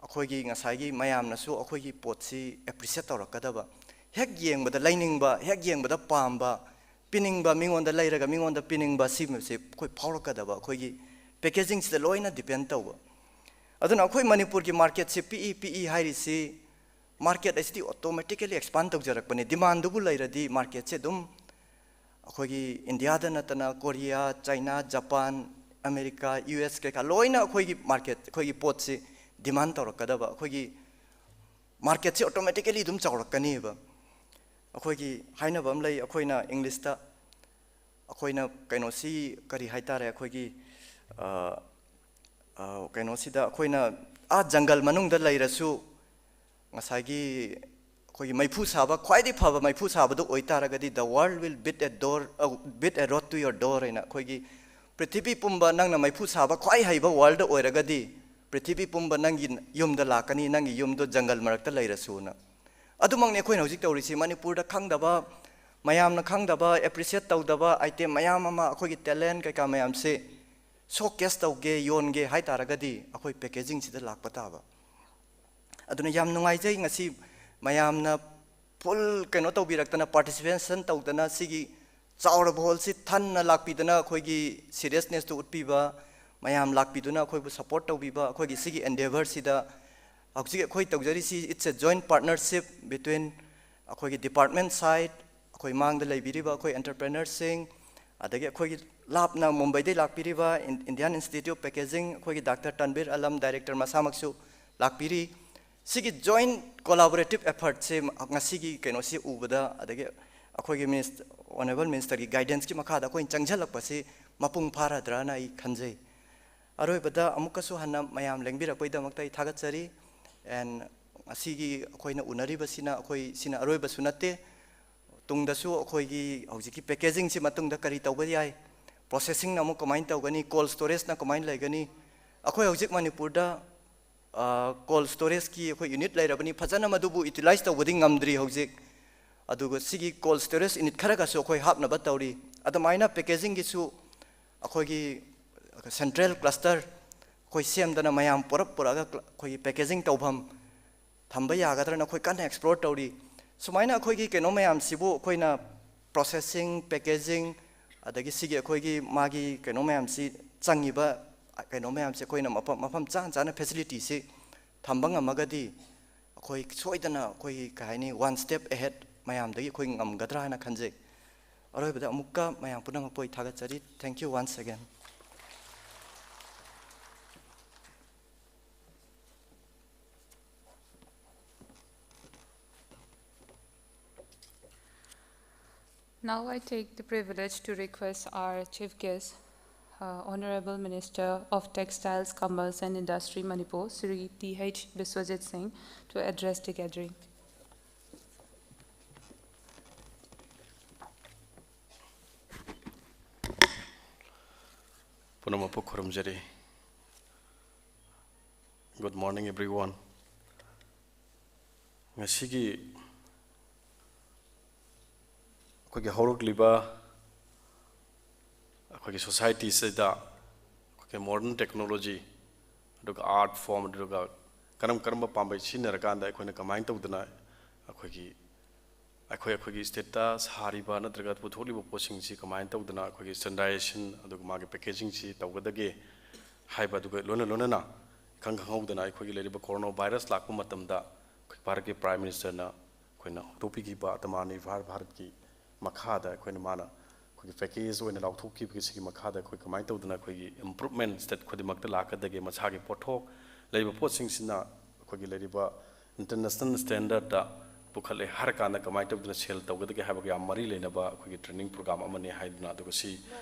ꯑꯩꯈꯣꯏꯒꯤ ꯉꯁꯥꯏꯒꯤ ꯃꯌꯥꯝꯅꯁꯨ ꯑꯩꯈꯣꯏꯒꯤ ꯄꯣꯠꯁꯤ appreciate ꯇꯧꯔꯛꯀꯗꯕ, ꯍꯦꯛ ꯌꯦꯡꯕꯗ ꯂꯩꯅꯤꯡꯕ, ꯍꯦꯛ ꯌꯦꯡꯕꯗ ꯄꯥꯝꯕ, ꯄꯤꯅꯤꯡꯕ, ꯃꯤꯉꯣꯟꯗ ꯂꯩꯔꯒ ꯃꯤꯉꯣꯟꯗ ꯄꯤꯅꯤꯡꯕ, ꯁꯤꯒꯨꯝꯕꯁꯦ ꯑꯩꯈꯣꯏ ꯐꯥꯎꯔꯛꯀꯗꯕ ꯑꯩꯈꯣꯏꯒꯤ packagingꯁꯤꯗ ꯂꯣꯏꯅ depend ꯇꯧꯕ꯫ ꯑꯗꯨꯅ ꯑꯩꯈꯣꯏ ꯃꯅꯤꯄꯨꯔꯒꯤ marketꯁꯦ ꯄꯤꯛꯏ ꯄꯤꯛꯏ ꯍꯥꯏꯔꯤꯁꯤ, market ꯑꯁꯤꯗꯤ automatically expand ꯇꯧꯖꯔꯛꯄꯅꯤ꯫ Demandꯗꯨꯕꯨ ꯂꯩꯔꯗꯤ marketꯁꯦ ꯑꯗꯨꯝ ꯑꯩꯈꯣꯏꯒꯤ ꯏꯟꯗꯤꯌꯥꯗ ꯅꯠꯇꯅ Korea, China, Japan, America, U S ꯀꯩꯀꯥ ꯂꯣꯏꯅ ꯑꯩꯈꯣꯏꯒꯤ market, ꯑꯩꯈꯣꯏꯒꯤ ꯄꯣꯠꯁꯤ demand ꯇꯧꯔꯛꯀꯗꯕ, ꯑꯩꯈꯣꯏꯒꯤ marketꯁꯤ automatically ꯑꯗꯨꯝ ꯆꯥꯎꯔꯛꯀꯅꯤꯕ꯫ ꯑꯩꯈꯣꯏꯒꯤ ꯍꯥꯏꯅꯕ ꯑꯃ ꯂꯩ, ꯑꯩꯈꯣꯏꯅ Englishꯇ ꯑꯩꯈꯣꯏꯅ ꯀꯩꯅꯣꯁꯤ ꯀꯔꯤ ꯍꯥꯏꯇꯥꯔꯦ, ꯑꯩꯈꯣꯏꯒꯤ, ꯑ, ꯑ, ꯀꯩꯅꯣꯁꯤꯗ ꯑꯩꯈꯣꯏꯅ ꯑꯥ ꯖꯪꯒꯜ ꯃꯅꯨꯡꯗ ꯂꯩꯔꯁꯨ ꯉꯁꯥꯏꯒꯤ ꯑꯩꯈꯣꯏꯒꯤ ꯃꯩꯐꯨ ꯁꯥꯕ, ꯈ꯭ꯋꯥꯏꯗꯒꯤ ꯐꯕ ꯃꯩꯐꯨ ꯁꯥꯕꯗꯨ ꯑꯣꯏꯇꯥꯔꯒꯗꯤ, "The world will beat a door, uh, beat a road to your door" ꯍꯥꯏꯅ ꯑꯩꯈꯣꯏꯒꯤ ꯄ꯭ꯔꯤꯊꯤꯕꯤ ꯄꯨꯝꯕ, ꯅꯪꯅ ꯃꯩꯐꯨ ꯁꯥꯕ ꯈ꯭ꯋꯥꯏ ꯍꯩꯕ world ꯑꯣꯏꯔꯒꯗꯤ, ꯄ꯭ꯔꯤꯊꯤꯕꯤ ꯄꯨꯝꯕ ꯅꯪꯒꯤ ꯌꯨꯝꯗ ꯂꯥꯛꯀꯅꯤ, ꯅꯪꯒꯤ ꯌꯨꯝꯗꯣ ꯖꯪꯒꯜ ꯃꯔꯛꯇ ꯂꯩꯔꯁꯨꯅ꯫ ꯑꯗꯨꯃꯛꯅꯤ ꯑꯩꯈꯣꯏꯅ ꯍꯧꯖꯤꯛ ꯇꯧꯔꯤꯁꯤ꯫ ꯃꯅꯤꯄꯨꯔꯗ ꯈꯪꯗꯕ, ꯃꯌꯥꯝꯅ ꯈꯪꯗꯕ, appreciate ꯇꯧꯗꯕ item ꯃꯌꯥꯝ ꯑꯃ, ꯑꯩꯈꯣꯏꯒꯤ talent ꯀꯩꯀꯥ ꯃꯌꯥꯝꯁꯦ showcase ꯇꯧꯒꯦ, ꯌꯣꯟꯒꯦ ꯍꯥꯏ ꯇꯥꯔꯒꯗꯤ ꯑꯩꯈꯣꯏ packagingꯁꯤꯗ ꯂꯥꯛꯄ ꯇꯥꯕ꯫ ꯑꯗꯨꯅ ꯌꯥꯝ ꯅꯨꯡꯉꯥꯏꯖꯩ ꯉꯁꯤ ꯃꯌꯥꯝꯅ full ꯀꯩꯅꯣ ꯇꯧꯕꯤꯔꯛꯇꯅ, participation ꯇꯧꯗꯅ, ꯁꯤꯒꯤ ꯆꯥꯎꯔꯕ hallꯁꯤ ꯊꯟꯅ ꯂꯥꯛꯄꯤꯗꯅ ꯑꯩꯈꯣꯏꯒꯤ seriousnessꯇꯨ ꯎꯠꯄꯤꯕ, ꯃꯌꯥꯝ ꯂꯥꯛꯄꯤꯗꯨꯅ ꯑꯩꯈꯣꯏꯕꯨ support ꯇꯧꯕꯤꯕ, ꯑꯩꯈꯣꯏꯒꯤ ꯁꯤꯒꯤ endeavourꯁꯤꯗ ꯍꯧꯖꯤꯛ ꯑꯩꯈꯣꯏ ꯇꯧꯖꯔꯤꯁꯤ, it's a joint partnership between ꯑꯩꯈꯣꯏꯒꯤ department side, ꯑꯩꯈꯣꯏ ꯃꯥꯡꯗ ꯂꯩꯕꯤꯔꯤꯕ ꯑꯩꯈꯣꯏ entrepreneurꯁꯤꯡ, ꯑꯗꯒꯤ ꯑꯩꯈꯣꯏꯒꯤ ꯂꯥꯞꯅ ꯃꯨꯝꯕꯩꯗꯒꯤ ꯂꯥꯛꯄꯤꯔꯤꯕ ꯏꯟ-, Indian Institute of Packaging, ꯑꯩꯈꯣꯏꯒꯤ Doctor Tanveer Alam, director ꯃꯁꯥꯃꯛꯁꯨ ꯂꯥꯛꯄꯤꯔꯤ꯫ ꯁꯤꯒꯤ joint collaborative effortꯁꯦ ꯉꯁꯤꯒꯤ ꯀꯩꯅꯣꯁꯤ ꯎꯕꯗ, ꯑꯗꯒꯤ ꯑꯩꯈꯣꯏꯒꯤ ꯃꯤꯅꯤꯁ-, Honourable Ministerꯒꯤ guidanceꯀꯤ ꯃꯈꯥꯗ ꯑꯩꯈꯣꯏꯅ ꯆꯪꯁꯤꯜꯂꯛꯄꯁꯤ ꯃꯄꯨꯡ ꯐꯥꯔꯗ꯭ꯔꯥꯅ ꯑꯩ ꯈꯟꯖꯩ꯫ ꯑꯔꯣꯏꯕꯗ ꯑꯃꯨꯛꯀꯁꯨ ꯍꯟꯅ ꯃꯌꯥꯝ ꯂꯦꯡꯕꯤꯔꯛꯄꯒꯤꯗꯃꯛꯇ ꯑꯩ ꯊꯥꯒꯠꯆꯔꯤ꯫ And ꯉꯁꯤꯒꯤ ꯑꯩꯈꯣꯏꯅ ꯎꯅꯔꯤꯕꯁꯤꯅ, ꯑꯩꯈꯣꯏ ꯁꯤꯅ ꯑꯔꯣꯏꯕꯁꯨ ꯅꯠꯇꯦ꯫ ꯇꯨꯡꯗꯁꯨ ꯑꯩꯈꯣꯏꯒꯤ ꯍꯧꯖꯤꯛꯀꯤ packagingꯁꯤ ꯃꯇꯨꯡꯗ ꯀꯔꯤ ꯇꯧꯕ ꯌꯥꯏ, processingꯅ ꯑꯃꯨꯛ ꯀꯃꯥꯏꯅ ꯇꯧꯒꯅꯤ, cold storageꯅ ꯀꯃꯥꯏꯅ ꯂꯩꯒꯅꯤ, ꯑꯩꯈꯣꯏ ꯍꯧꯖꯤꯛ ꯃꯅꯤꯄꯨꯔꯗ ꯀꯣꯜ ꯁ꯭ꯇꯣꯔꯦꯖꯀꯤ ꯑꯩꯈꯣꯏ ꯌꯨꯅꯤꯠ ꯂꯩꯔꯕꯅꯤ, ꯐꯖꯅ ꯃꯗꯨꯕꯨ ꯌꯨꯇꯤꯂꯥꯏꯁ ꯇꯧꯕꯗꯤ ꯉꯝꯗ꯭ꯔꯤ ꯍꯧꯖꯤꯛ꯫ ꯑꯗꯨꯒ ꯁꯤꯒꯤ ꯀꯣꯜ ꯁ꯭ꯇꯣꯔꯦꯖ ꯌꯨꯅꯤꯠ ꯈꯔꯒꯁꯨ ꯑꯩꯈꯣꯏ ꯍꯥꯞꯅꯕ ꯇꯧꯔꯤ꯫ ꯑꯗꯨꯃꯥꯏꯅ ꯄꯦꯀꯦꯖꯤꯡꯒꯤꯁꯨ ꯑꯩꯈꯣꯏꯒꯤ ꯁꯦꯟꯇ꯭ꯔꯦꯜ ꯀ꯭ꯂꯁꯇꯔ ꯑꯩꯈꯣꯏ ꯁꯦꯝꯗꯅ ꯃꯌꯥꯝ ꯄꯨꯔꯞ ꯄꯨꯔꯛꯑꯒ ꯑꯩꯈꯣꯏꯒꯤ ꯄꯦꯀꯦꯖꯤꯡ ꯇꯧꯐꯝ ꯊꯝꯕ ꯌꯥꯒꯗ꯭ꯔꯅ ꯑꯩꯈꯣꯏ ꯀꯟꯅ ꯑꯦꯛꯁꯄ꯭ꯂꯣꯔ ꯇꯧꯔꯤ꯫ ꯁꯨꯃꯥꯏꯅ ꯑꯩꯈꯣꯏꯒꯤ ꯀꯩꯅꯣ ꯃꯌꯥꯝꯁꯤꯕꯨ ꯑꯩꯈꯣꯏꯅ ꯄ꯭ꯔꯣꯁꯦꯁꯤꯡ, ꯄꯦꯀꯦꯖꯤꯡ, ꯑꯗꯒꯤ ꯁꯤꯒꯤ ꯑꯩꯈꯣꯏꯒꯤ ꯃꯥꯒꯤ ꯀꯩꯅꯣ ꯃꯌꯥꯝꯁꯤ ꯆꯪꯉꯤꯕ ꯀꯩꯅꯣ ꯃꯌꯥꯝꯁꯤ ꯑꯩꯈꯣꯏꯅ ꯃꯐꯝ, ꯃꯐꯝ ꯆꯥꯅ ꯆꯥꯅ ꯐꯦꯁꯤꯂꯤꯇꯤꯁꯤ ꯊꯝꯕ ꯉꯝꯃꯒꯗꯤ ꯑꯩꯈꯣꯏ ꯁꯣꯏꯗꯅ ꯑꯩꯈꯣꯏꯒꯤ ꯀꯩ ꯍꯥꯏꯅꯤ, ꯋꯥꯟ ꯁ꯭ꯇꯦꯞ ꯑꯦꯍꯦꯗ ꯃꯌꯥꯝꯗꯒꯤ ꯑꯩꯈꯣꯏ ꯉꯝꯒꯗ꯭ꯔꯥ ꯍꯥꯏꯅ ꯈꯟꯖꯩ꯫ ꯑꯔꯣꯏꯕꯗ ꯑꯃꯨꯛꯀ ꯃꯌꯥꯝ ꯄꯨꯝꯅꯃꯛꯄꯨ ꯑꯩ ꯊꯥꯒꯠꯆꯔꯤ꯫ Thank you once again. Now I take the privilege to request our chief guest, uh, Honorable Minister of Textiles, Commerce and Industry, Manipur, Shri T H Biswajit Singh, to address the gathering. ꯄꯨꯝꯅꯃꯛꯄꯨ ꯈꯨꯔꯨꯝꯖꯔꯤ꯫ Good morning, everyone. ꯉꯁꯤꯒꯤ ꯑꯩꯈꯣꯏꯒꯤ ꯍꯧꯔꯛꯂꯤꯕ ꯑꯩꯈꯣꯏꯒꯤ ꯁꯣꯁꯥꯏꯇꯤꯁꯤꯗ ꯑꯩꯈꯣꯏꯒꯤ modern technology, ꯑꯗꯨꯒ art form, ꯑꯗꯨꯒ ꯀꯔꯝ ꯀꯔꯝꯕ ꯄꯥꯝꯕꯩ ꯁꯤꯖꯤꯟꯅꯔꯀꯥꯟꯗ ꯑꯩꯈꯣꯏꯅ ꯀꯃꯥꯏꯅ ꯇꯧꯗꯅ ꯑꯩꯈꯣꯏꯒꯤ ꯑꯩꯈꯣꯏ ꯑꯩꯈꯣꯏꯒꯤ ꯁ꯭ꯇꯦꯠꯇ ꯁꯥꯔꯤꯕ ꯅꯠꯇ꯭ꯔꯒ ꯄꯨꯊꯣꯛꯂꯤꯕ ꯄꯣꯠꯁꯤꯡꯁꯤ ꯀꯃꯥꯏꯅ ꯇꯧꯗꯅ ꯑꯩꯈꯣꯏꯒꯤ ꯁ꯭ꯇꯦꯟꯗꯔꯗꯥꯏꯖꯦꯁꯟ ꯑꯗꯨꯒ ꯃꯥꯒꯤ ꯄꯦꯀꯦꯖꯤꯡꯁꯤ ꯇꯧꯒꯗꯒꯦ ꯍꯥꯏꯕ, ꯑꯗꯨꯒ ꯂꯣꯏꯅ ꯂꯣꯏꯅꯅ ꯏꯈꯪ ꯈꯪꯍꯧꯗꯅ ꯑꯩꯈꯣꯏꯒꯤ ꯂꯩꯔꯤꯕ ꯀꯣꯔꯣꯅꯥ ꯚꯥꯏꯔꯁ ꯂꯥꯛꯄ ꯃꯇꯝꯗ ꯑꯩꯈꯣꯏ ꯚꯥꯔꯠꯀꯤ ꯄ꯭ꯔꯥꯏꯝ ꯃꯤꯅꯤꯁꯇꯔꯅ ꯑꯩꯈꯣꯏꯅ ꯍꯧꯗꯣꯛꯄꯤꯈꯤꯕ ꯑꯇꯃꯥ ꯅꯤꯔꯚꯔ ꯚꯥꯔꯠꯀꯤ ꯃꯈꯥꯗ ꯑꯩꯈꯣꯏꯅ ꯃꯥꯅ ꯑꯩꯈꯣꯏꯒꯤ ꯄꯦꯀꯦꯖ ꯑꯣꯏꯅ ꯂꯥꯎꯊꯣꯛꯈꯤꯕꯒꯤ ꯁꯤꯒꯤ ꯃꯈꯥꯗ ꯑꯩꯈꯣꯏ ꯀꯃꯥꯏꯅ ꯇꯧꯗꯅ ꯑꯩꯈꯣꯏꯒꯤ ꯏꯝꯄ꯭ꯔꯨꯞꯃꯦꯟ ꯁ꯭ꯇꯦꯠ ꯈꯨꯗꯤꯡꯃꯛꯇ ꯂꯥꯛꯀꯗꯒꯦ, ꯃꯁꯥꯒꯤ ꯄꯣꯠꯊꯣꯛ ꯂꯩꯔꯤꯕ ꯄꯣꯠꯁꯤꯡꯁꯤꯅ ꯑꯩꯈꯣꯏꯒꯤ ꯂꯩꯔꯤꯕ ꯏꯟꯇꯔꯅꯦꯁꯅꯦꯜ ꯁ꯭ꯇꯦꯟꯗꯔꯗ ꯄꯨꯈꯠꯂꯦ ꯍꯥꯏꯔ ꯀꯥꯟꯗ ꯀꯃꯥꯏꯅ ꯇꯧꯗꯅ ꯁꯦꯜ ꯇꯧꯒꯗꯒꯦ ꯍꯥꯏꯕꯒ ꯌꯥꯝ ꯃꯔꯤ ꯂꯩꯅꯕ ꯑꯩꯈꯣꯏꯒꯤ ꯇ꯭ꯔꯦꯅꯤꯡ ꯄ꯭ꯔꯣꯒ꯭ꯔꯥꯝ ꯑꯃꯅꯤ ꯍꯥꯏꯗꯨꯅ, ꯑꯗꯨꯒ ꯁꯤ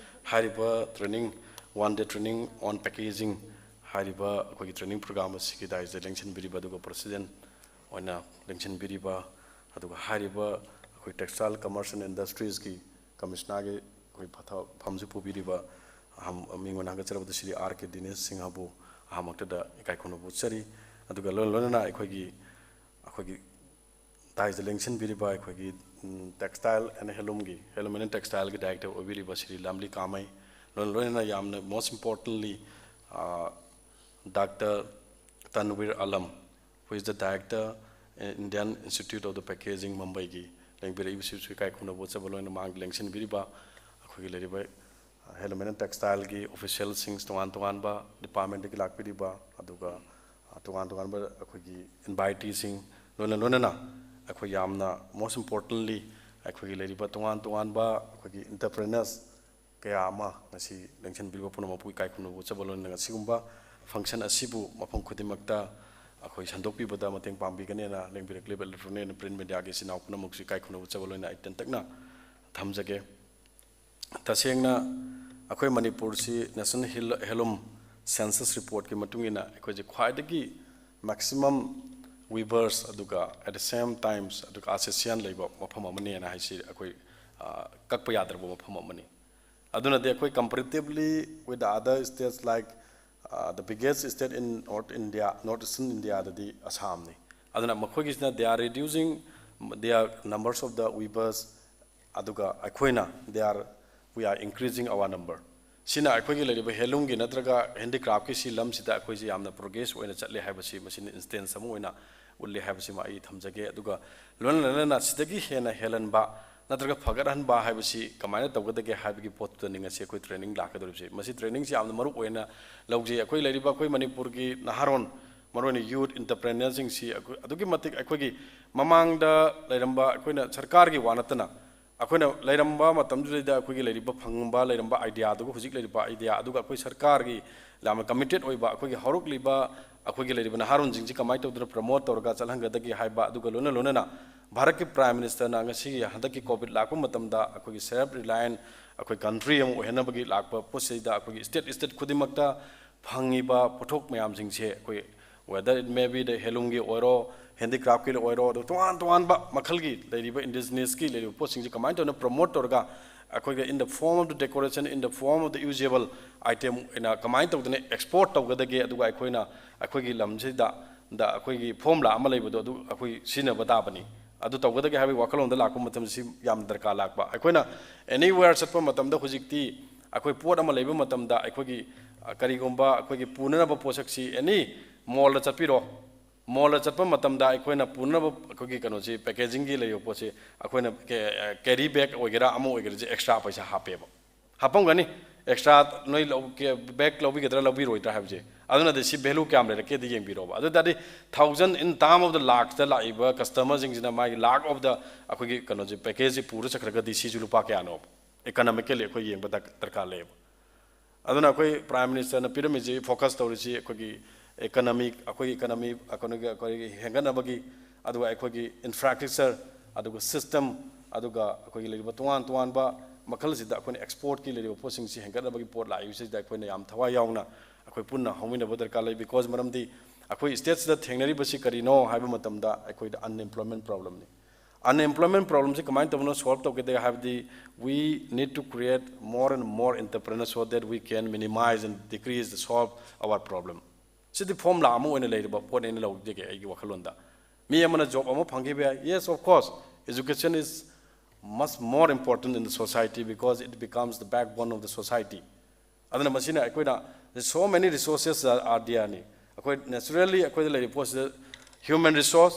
ꯍꯥꯏꯔꯤꯕ training, one day training on packaging ꯍꯥꯏꯔꯤꯕ ꯑꯩꯈꯣꯏꯒꯤ ꯇ꯭ꯔꯦꯅꯤꯡ ꯄ꯭ꯔꯣꯒ꯭ꯔꯥꯝ ꯑꯁꯤꯒꯤ ꯗꯥꯏꯁꯇ ꯂꯦꯡꯁꯤꯟꯕꯤꯔꯤꯕ, ꯑꯗꯨꯒ ꯄ꯭ꯔꯁꯤꯗꯦꯟ ꯑꯣꯏꯅ ꯂꯦꯡꯁꯤꯟꯕꯤꯔꯤꯕ, ꯑꯗꯨꯒ ꯍꯥꯏꯔꯤꯕ ꯑꯩꯈꯣꯏ ꯇꯦꯛꯁꯇꯥꯏꯜ ꯀꯃꯔꯁ ꯑꯦꯟ ꯏꯟꯗꯁꯇ꯭ꯔꯤꯁꯀꯤ ꯀꯃꯤꯁꯅꯥꯔꯒꯤ ꯑꯩꯈꯣꯏ ꯐꯊ-, ꯐꯝꯁꯨ ꯄꯨꯕꯤꯔꯤꯕ, ꯑꯍꯝ-, ꯃꯤꯉꯣꯟꯗ ꯍꯥꯏꯒꯠꯆꯔꯕꯗ ꯁ꯭ꯔꯤ ꯑꯥꯔ ꯀꯦ ꯗꯤꯅꯦꯁ ꯁꯤꯡꯍꯕꯨ, ꯑꯍꯥꯟꯕꯃꯛꯇꯗ ꯏꯀꯥꯏ ꯈꯨꯝꯅꯕ ꯎꯠꯆꯔꯤ꯫ ꯑꯗꯨꯒ ꯂꯣꯏꯅ ꯂꯣꯏꯅꯅ ꯑꯩꯈꯣꯏꯒꯤ ꯑꯩꯈꯣꯏꯒꯤ ꯗꯥꯏꯁꯇ ꯂꯦꯡꯁꯤꯟꯕꯤꯔꯤꯕ ꯑꯩꯈꯣꯏꯒꯤ ꯇꯦꯛꯁꯇꯥꯏꯜ ꯑꯦꯟ ꯍꯦꯟꯂꯨꯝꯒꯤ, ꯍꯦꯟꯂꯨꯝ ꯑꯦꯟ ꯇꯦꯛꯁꯇꯥꯏꯜꯒꯤ ꯗꯥꯏꯔꯦꯛꯇꯔ ꯑꯣꯏꯕꯤꯔꯤꯕ ꯁ꯭ꯔꯤ ꯂꯥꯝꯂꯤ ꯀꯥꯃꯩ, ꯂꯣꯏꯅ ꯂꯣꯏꯅꯅ ꯌꯥꯝꯅ most importantly doctor Tanvir Alam, who is the director, Indian Institute of the Packaging, ꯃꯨꯝꯕꯥꯏꯒꯤ ꯂꯦꯡꯕꯤꯔꯛꯏꯕꯁꯤꯁꯨ ꯏꯀꯥꯏ ꯈꯨꯝꯅꯕ ꯎꯠꯆꯕ ꯂꯣꯏꯅ ꯃꯥꯡꯗ ꯂꯦꯡꯁꯤꯟꯕꯤꯔꯤꯕ ꯑꯩꯈꯣꯏꯒꯤ ꯂꯩꯔꯤꯕ ꯍꯦꯟꯂꯨꯝ ꯑꯦꯟ ꯇꯦꯛꯁꯇꯥꯏꯜꯒꯤ ꯑꯣꯐꯤꯁꯤꯌꯦꯜꯁꯤꯡ, ꯇꯣꯉꯥꯟ ꯇꯣꯉꯥꯟꯕ ꯗꯤꯄꯥꯔꯠꯃꯦꯟꯗꯒꯤ ꯂꯥꯛꯄꯤꯔꯤꯕ, ꯑꯗꯨꯒ ꯇꯣꯉꯥꯟ ꯇꯣꯉꯥꯟꯕ ꯑꯩꯈꯣꯏꯒꯤ ꯏꯟꯚꯥꯏꯇꯤꯁꯤꯡ, ꯂꯣꯏꯅ ꯂꯣꯏꯅꯅ ꯑꯩꯈꯣꯏ ꯌꯥꯝꯅ most importantly ꯑꯩꯈꯣꯏꯒꯤ ꯂꯩꯔꯤꯕ ꯇꯣꯉꯥꯟ ꯇꯣꯉꯥꯟꯕ ꯑꯩꯈꯣꯏꯒꯤ ꯏꯟꯇꯔꯄ꯭ꯔꯦꯅꯔꯁ ꯀꯌꯥ ꯑꯃ ꯉꯁꯤ ꯂꯦꯡꯁꯤꯟꯕꯤꯔꯤꯕ ꯄꯨꯝꯅꯃꯛꯄꯨ ꯏꯀꯥꯏ ꯈꯨꯝꯅꯕ ꯎꯠꯆꯕ ꯂꯣꯏꯅꯅ ꯉꯁꯤꯒꯨꯝꯕ ꯐꯪꯁꯟ ꯑꯁꯤꯕꯨ ꯃꯐꯝ ꯈꯨꯗꯤꯡꯃꯛꯇ ꯑꯩꯈꯣꯏ ꯁꯟꯗꯣꯛꯄꯤꯕꯗ ꯃꯇꯦꯡ ꯄꯥꯡꯕꯤꯒꯅꯦꯅ ꯂꯦꯡꯕꯤꯔꯛꯂꯤꯕ ꯏꯂꯦꯛꯇ꯭ꯔꯣꯅꯤꯛ ꯑꯦꯟ ꯄ꯭ꯔꯤꯟ ꯃꯦꯗꯤꯌꯥꯒꯤ ꯏꯆꯤꯟ ꯏꯅꯥꯎ ꯄꯨꯝꯅꯃꯛꯁꯨ ꯏꯀꯥꯏ ꯈꯨꯝꯅꯕ ꯎꯠꯆꯕ ꯂꯣꯏꯅꯅ ꯑꯩ ꯇꯦꯟꯇꯛꯅ ꯊꯝꯖꯒꯦ꯫ ꯇꯁꯦꯡꯅ ꯑꯩꯈꯣꯏ ꯃꯅꯤꯄꯨꯔꯁꯤ ꯅꯦꯁꯅꯦꯜ ꯍꯤꯜ ꯍꯦꯟꯂꯨꯝ ꯁꯦꯟꯁꯁ ꯔꯤꯄꯣꯔꯠꯀꯤ ꯃꯇꯨꯡ ꯏꯟꯅ ꯑꯩꯈꯣꯏꯁꯦ ꯈ꯭ꯋꯥꯏꯗꯒꯤ ꯃꯦꯛꯁꯤꯃꯝ ꯋꯤꯚꯔꯁ ꯑꯗꯨꯒ at the same times ꯑꯗꯨꯒ ꯑꯥꯔꯇꯤꯁꯥꯟ ꯂꯩꯕ ꯃꯐꯝ ꯑꯃꯅꯦꯅ ꯍꯥꯏꯁꯤ ꯑꯩꯈꯣꯏ ꯀꯛꯄ ꯌꯥꯗ꯭ꯔꯕ ꯃꯐꯝ ꯑꯃꯅꯤ꯫ ꯑꯗꯨꯅꯗꯤ ꯑꯩꯈꯣꯏ comparatively with the other states like the biggest state in North India, North Eastern Indiaꯗꯗꯤ ꯑꯁꯥꯝꯅꯤ꯫ ꯑꯗꯨꯅ ꯃꯈꯣꯏꯒꯤꯁꯤꯅ they are reducing their numbers of the weavers, ꯑꯗꯨꯒ ꯑꯩꯈꯣꯏꯅ they are we are increasing our number꯫ ꯁꯤꯅ ꯑꯩꯈꯣꯏꯒꯤ ꯂꯩꯔꯤꯕ ꯍꯦꯟꯂꯨꯝꯒꯤ ꯅꯠꯇ꯭ꯔꯒ ꯍꯦꯟꯗꯤꯀ꯭ꯔꯥꯐꯀꯤ ꯁꯤ ꯂꯝꯁꯤꯗ ꯑꯩꯈꯣꯏꯁꯤ ꯌꯥꯝꯅ ꯄ꯭ꯔꯣꯒ꯭ꯔꯦꯁ ꯑꯣꯏꯅ ꯆꯠꯂꯦ ꯍꯥꯏꯕꯁꯤ ꯃꯁꯤꯅ ꯏꯟꯁꯇꯦꯟꯁ ꯑꯃ ꯑꯣꯏꯅ ꯎꯠꯂꯦ ꯍꯥꯏꯕꯁꯤꯃ ꯑꯩ ꯊꯝꯖꯒꯦ꯫ ꯑꯗꯨꯒ ꯂꯣꯏꯅ ꯂꯣꯏꯅꯅ ꯁꯤꯗꯒꯤ ꯍꯦꯟꯅ ꯍꯦꯜꯍꯟꯕ ꯅꯠꯇ꯭ꯔꯒ ꯐꯒꯠꯍꯟꯕ ꯍꯥꯏꯕꯁꯤ ꯀꯃꯥꯏꯅ ꯇꯧꯒꯗꯒꯦ ꯍꯥꯏꯕꯒꯤ ꯄꯣꯠꯇꯨꯗꯅꯤ ꯉꯁꯤ ꯑꯩꯈꯣꯏ ꯇ꯭ꯔꯦꯅꯤꯡ ꯂꯥꯛꯀꯗꯧꯔꯤꯕꯁꯤ꯫ ꯃꯁꯤ ꯇ꯭ꯔꯦꯅꯤꯡꯁꯤ ꯌꯥꯝꯅ ꯃꯔꯨ ꯑꯣꯏꯅ ꯂꯧꯖꯩ꯫ ꯑꯩꯈꯣꯏ ꯂꯩꯔꯤꯕ ꯑꯩꯈꯣꯏ ꯃꯅꯤꯄꯨꯔꯒꯤ ꯅꯍꯥꯔꯣꯟ, ꯃꯔꯨꯑꯣꯏꯅ ꯌꯨꯠ ꯑꯦꯟꯇꯔꯄ꯭ꯔꯦꯅꯔꯁꯤꯡꯁꯤ ꯑꯩꯈꯣꯏ ꯑꯗꯨꯛꯀꯤ ꯃꯇꯤꯛ ꯑꯩꯈꯣꯏꯒꯤ ꯃꯃꯥꯡꯗ ꯂꯩꯔꯝꯕ ꯑꯩꯈꯣꯏꯅ ꯁꯔꯀꯥꯔꯒꯤ ꯋꯥ ꯅꯠꯇꯅ ꯑꯩꯈꯣꯏꯅ ꯂꯩꯔꯝꯕ ꯃꯇꯝꯗꯨꯗꯩꯗ ꯑꯩꯈꯣꯏꯒꯤ ꯂꯩꯔꯤꯕ ꯐꯪꯕ ꯂꯩꯔꯝꯕ ꯑꯥꯏꯗꯤꯌꯥꯗꯨꯒ ꯍꯧꯖꯤꯛ ꯂꯩꯔꯤꯕ ꯑꯥꯏꯗꯤꯌꯥ ꯑꯗꯨꯒ ꯑꯩꯈꯣꯏ ꯁꯔꯀꯥꯔꯒꯤ ꯌꯥꯝꯅ ꯀꯃꯤꯇꯦꯠ ꯑꯣꯏꯕ ꯑꯩꯈꯣꯏꯒꯤ ꯍꯧꯔꯛꯂꯤꯕ ꯑꯩꯈꯣꯏꯒꯤ ꯂꯩꯔꯤꯕ ꯅꯍꯥꯔꯣꯟꯁꯤꯡꯁꯤ ꯀꯃꯥꯏꯅ ꯇꯧꯗꯅ ꯄ꯭ꯔꯃꯣꯠ ꯇꯧꯔꯒ ꯆꯠꯍꯟꯒꯗꯒꯦ ꯍꯥꯏꯕ, ꯑꯗꯨꯒ ꯂꯣꯏꯅ ꯂꯣꯏꯅꯅ ꯚꯥꯔꯠꯀꯤ ꯄ꯭ꯔꯥꯏꯝ ꯃꯤꯅꯤꯁꯇꯔꯅ ꯉꯁꯤꯒꯤ ꯍꯟꯗꯛꯀꯤ ꯀꯣꯚꯤꯗ ꯂꯥꯛꯄ ꯃꯇꯝꯗ ꯑꯩꯈꯣꯏꯒꯤ ꯁꯦꯜꯐ ꯔꯤꯂꯥꯌꯟ ꯑꯩꯈꯣꯏ ꯀꯟꯇ꯭ꯔꯤ ꯑꯃ ꯑꯣꯏꯍꯟꯅꯕꯒꯤ ꯂꯥꯛꯄ ꯄꯣꯠꯁꯤꯗ ꯑꯩꯈꯣꯏꯒꯤ ꯁ꯭ꯇꯦꯠ ꯁ꯭ꯇꯦꯠ ꯈꯨꯗꯤꯡꯃꯛꯇ ꯐꯪꯉꯤꯕ ꯄꯣꯠꯊꯣꯛ ꯃꯌꯥꯝꯁꯤꯡꯁꯦ ꯑꯩꯈꯣꯏ whether it may be the ꯍꯦꯟꯂꯨꯝꯒꯤ ꯑꯣꯏꯔꯣ, ꯍꯦꯟꯗꯤꯀ꯭ꯔꯥꯐꯀꯤ ꯑꯣꯏꯔꯣ, ꯑꯗꯨ ꯇꯣꯉꯥꯟ ꯇꯣꯉꯥꯟꯕ ꯃꯈꯜꯒꯤ ꯂꯩꯔꯤꯕ ꯏꯟꯗꯤꯖꯤꯅꯁꯀꯤ ꯂꯩꯔꯤꯕ ꯄꯣꯠꯁꯤꯡꯁꯦ ꯀꯃꯥꯏꯅ ꯇꯧꯅ ꯄ꯭ꯔꯃꯣꯠ ꯇꯧꯔꯒ ꯑꯩꯈꯣꯏꯒ in the form of the decoration, in the form of the usable item ꯑꯣꯏꯅ ꯀꯃꯥꯏꯅ ꯇꯧꯗꯅ export ꯇꯧꯒꯗꯒꯦ, ꯑꯗꯨꯒ ꯑꯩꯈꯣꯏꯅ ꯑꯩꯈꯣꯏꯒꯤ ꯂꯝꯁꯤꯗ ꯗ ꯑꯩꯈꯣꯏꯒꯤ formula ꯑꯃ ꯂꯩꯕꯗꯣ ꯑꯗꯨ ꯑꯩꯈꯣꯏ ꯁꯤꯖꯤꯟꯅꯕ ꯇꯥꯕꯅꯤ꯫ ꯑꯗꯨ ꯇꯧꯒꯗꯒꯦ ꯍꯥꯏꯕꯒꯤ ꯋꯥꯈꯜꯂꯣꯟꯗ ꯂꯥꯛꯄ ꯃꯇꯝꯗ ꯁꯤ ꯌꯥꯝ ꯗꯔꯀꯥꯔ ꯂꯥꯛꯄ꯫ ꯑꯩꯈꯣꯏꯅ anywhere ꯆꯠꯄ ꯃꯇꯝꯗ ꯍꯧꯖꯤꯛꯇꯤ ꯑꯩꯈꯣꯏ ꯄꯣꯠ ꯑꯃ ꯂꯩꯕ ꯃꯇꯝꯗ ꯑꯩꯈꯣꯏꯒꯤ, ꯑ, ꯀꯔꯤꯒꯨꯝꯕ ꯑꯩꯈꯣꯏꯒꯤ ꯄꯨꯅꯅꯕ ꯄꯣꯠꯁꯛꯁꯤ any mallꯗ ꯆꯠꯄꯤꯔꯣ, mallꯗ ꯆꯠꯄ ꯃꯇꯝꯗ ꯑꯩꯈꯣꯏꯅ ꯄꯨꯅꯕ ꯑꯩꯈꯣꯏꯒꯤ ꯀꯩꯅꯣꯁꯤ, packagingꯒꯤ ꯂꯩꯕ ꯄꯣꯠꯁꯤ ꯑꯩꯈꯣꯏꯅ ꯀꯦ-, ꯑ, carry bag ꯑꯣꯏꯒꯦꯔꯥ ꯑꯃ ꯑꯣꯏꯒꯦꯔꯥ ꯁꯤ extra ꯄꯩꯁꯥ ꯍꯥꯞꯄꯦꯕ꯫ ꯍꯥꯄꯝꯒꯅꯤ꯫ Extra ꯅꯣꯏ ꯂꯧ-, ꯀꯦ-, bag ꯂꯧꯕꯤꯒꯗ꯭ꯔꯥ ꯂꯧꯕꯤꯔꯣꯏꯗ꯭ꯔꯥ ꯍꯥꯏꯕꯁꯦ꯫ ꯑꯗꯨꯅꯗꯤ ꯁꯤ value ꯀꯌꯥꯝ ꯂꯩꯔꯛꯀꯦꯗꯤ ꯌꯦꯡꯕꯤꯔꯣꯕ꯫ ꯑꯗꯨ ꯇꯥꯔꯗꯤ thousand in term of the lakhꯇ ꯂꯥꯛꯏꯕ customerꯁꯤꯡꯁꯤꯅ ꯃꯥꯒꯤ lakh of the ꯑꯩꯈꯣꯏꯒꯤ ꯀꯩꯅꯣꯁꯦ, packageꯁꯦ ꯄꯨꯔ ꯆꯠꯈ꯭ꯔꯒꯗꯤ ꯁꯤꯁꯨ ꯂꯨꯄꯥ ꯀꯌꯥꯅꯣꯕ? Economically ꯑꯩꯈꯣꯏ ꯌꯦꯡꯕ ꯗꯔ-, ꯗꯔꯀꯥꯔ ꯂꯩꯌꯦꯕ꯫ ꯑꯗꯨꯅ ꯑꯩꯈꯣꯏ Prime Ministerꯅ ꯄꯤꯔꯝꯃꯤꯁꯤ, focus ꯇꯧꯔꯤꯁꯤ ꯑꯩꯈꯣꯏꯒꯤ economy, ꯑꯩꯈꯣꯏꯒꯤ economy, ꯑꯩꯈꯣꯏꯒꯤ, ꯑꯩꯈꯣꯏꯒꯤ ꯍꯦꯟꯒꯠꯅꯕꯒꯤ, ꯑꯗꯨꯒ ꯑꯩꯈꯣꯏꯒꯤ infrastructure, ꯑꯗꯨꯒ system, ꯑꯗꯨꯒ ꯑꯩꯈꯣꯏꯒꯤ ꯂꯩꯔꯤꯕ ꯇꯣꯉꯥꯟ ꯇꯣꯉꯥꯟꯕ ꯃꯈꯜꯁꯤꯗ ꯑꯩꯈꯣꯏꯅ exportꯀꯤ ꯂꯩꯔꯤꯕ ꯄꯣꯠꯁꯤꯡꯁꯤ ꯍꯦꯟꯒꯠꯅꯕꯒꯤ ꯄꯣꯠ ꯂꯥꯛꯏꯕꯁꯤꯗ ꯑꯩꯈꯣꯏꯅ ꯌꯥꯝ ꯊꯋꯥꯏ ꯌꯥꯎꯅ ꯑꯩꯈꯣꯏ ꯄꯨꯟꯅ ꯍꯧꯃꯤꯟꯅꯕ ꯗꯔꯀꯥꯔ ꯂꯩ꯫ Because ꯃꯔꯝꯗꯤ ꯑꯩꯈꯣꯏ stateꯁꯤꯗ ꯊꯦꯡꯅꯔꯤꯕꯁꯤ ꯀꯔꯤꯅꯣ ꯍꯥꯏꯕ ꯃꯇꯝꯗ ꯑꯩꯈꯣꯏꯗ unemployment problemꯅꯤ꯫ Unemployment problemꯁꯤ ꯀꯃꯥꯏꯅ ꯇꯧꯕꯅꯣ solve ꯇꯧꯒꯗꯒꯦ ꯍꯥꯏꯕꯗꯤ we need to create more and more entrepreneurs so that we can minimize and decrease the solve our problem꯫ CD formula ꯑꯃ ꯑꯣꯏꯅ ꯂꯩꯔꯤꯕ ꯄꯣꯠꯅꯦꯅ ꯂꯧꯖꯒꯦ ꯑꯩꯒꯤ ꯋꯥꯈꯜꯂꯣꯟꯗ꯫ ꯃꯤ ꯑꯃꯅ job ꯑꯃ ꯐꯪꯈꯤꯕ ꯌꯥꯏ꯫ Yes, of course, education is much more important in the society because it becomes the backbone of the society꯫ ꯑꯗꯨꯅ ꯃꯁꯤꯅ ꯑꯩꯈꯣꯏꯅ, so many resources are, are thereꯅꯤ꯫ ꯑꯩꯈꯣꯏ naturally ꯑꯩꯈꯣꯏꯗ ꯂꯩꯔꯤꯕ ꯄꯣꯠꯁꯤꯗ human resource,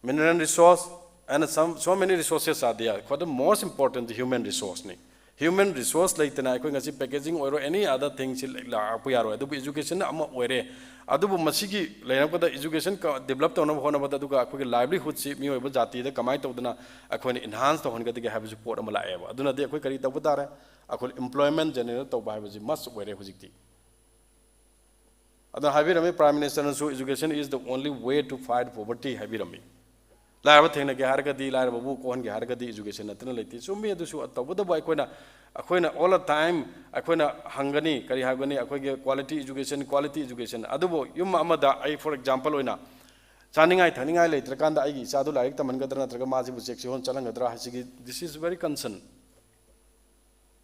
mineral resource, and some, so many resources are there꯫ ꯈ꯭ꯋꯥꯏꯗꯒꯤ most important human resourceꯅꯤ꯫ Human resource ꯂꯩꯇꯅ ꯑꯩꯈꯣꯏ ꯉꯁꯤ packaging ꯑꯣꯏꯔꯣ, any other thingꯁꯤ ꯂꯥꯛꯄ ꯌꯥꯔꯣꯏ꯫ ꯑꯗꯨꯕꯨ educationꯅ ꯑꯃ ꯑꯣꯏꯔꯦ꯫ ꯑꯗꯨꯕꯨ ꯃꯁꯤꯒꯤ ꯂꯩꯔꯛꯄꯗ education ꯀ-, develop ꯇꯧꯅꯕ ꯍꯣꯠꯅꯕꯗ, ꯑꯗꯨꯒ ꯑꯩꯈꯣꯏꯒꯤ livelihoodꯁꯤ ꯃꯤꯑꯣꯏꯕ ꯖꯥꯇꯤꯗ ꯀꯃꯥꯏꯅ ꯇꯧꯗꯅ ꯑꯩꯈꯣꯏꯅ enhance ꯇꯧꯍꯟꯒꯗꯒꯦ ꯍꯥꯏꯕꯁꯨ ꯄꯣꯠ ꯑꯃ ꯂꯥꯛꯑꯦꯕ꯫ ꯑꯗꯨꯅꯗꯤ ꯑꯩꯈꯣꯏ ꯀꯔꯤ ꯇꯧꯕ ꯇꯥꯔꯦ? ꯑꯩꯈꯣꯏ employment generate ꯇꯧꯕ ꯍꯥꯏꯕꯁꯤ must ꯑꯣꯏꯔꯦ ꯍꯧꯖꯤꯛꯇꯤ꯫ ꯑꯗꯨꯅ ꯍꯥꯏꯕꯤꯔꯝꯃꯤ, Prime Ministerꯅꯁꯨ education is the only way to fight poverty ꯍꯥꯏꯕꯤꯔꯝꯃꯤ꯫ ꯂꯥꯏꯔꯕ ꯊꯦꯡꯅꯒꯦ ꯍꯥꯏꯔꯒꯗꯤ, ꯂꯥꯏꯔꯕꯕꯨ ꯀꯣꯛꯍꯟꯒꯦ ꯍꯥꯏꯔꯒꯗꯤ education ꯅꯠꯇꯅ ꯂꯩꯇꯦ꯫ ꯆꯨꯝꯃꯤ, ꯑꯗꯨꯁꯨ꯫ ꯇꯧꯕꯇꯕꯨ ꯑꯩꯈꯣꯏꯅ, ꯑꯩꯈꯣꯏꯅ all the time ꯑꯩꯈꯣꯏꯅ ꯍꯪꯒꯅꯤ, ꯀꯔꯤ ꯍꯥꯏꯒꯅꯤ, ꯑꯩꯈꯣꯏꯒꯤ quality education, quality education꯫ ꯑꯗꯨꯕꯨ ꯌꯨꯝ ꯑꯃꯗ ꯑꯩ, for example ꯑꯣꯏꯅ, ꯆꯥꯅꯤꯡꯉꯥꯏ ꯊꯛꯅꯤꯡꯉꯥꯏ ꯂꯩꯇ꯭ꯔꯀꯥꯟꯗ ꯑꯩꯒꯤ ꯏꯆꯥꯗꯨ ꯂꯥꯏꯔꯤꯛ ꯇꯝꯍꯟꯒꯗ꯭ꯔꯥ ꯅꯠꯇ꯭ꯔꯒ ꯃꯥꯁꯤꯕꯨ ꯆꯦꯛꯁꯤ ꯍꯣꯟ ꯆꯠꯍꯟꯒꯗ꯭ꯔꯥ ꯍꯥꯏꯁꯤꯒꯤ, this is very concern꯫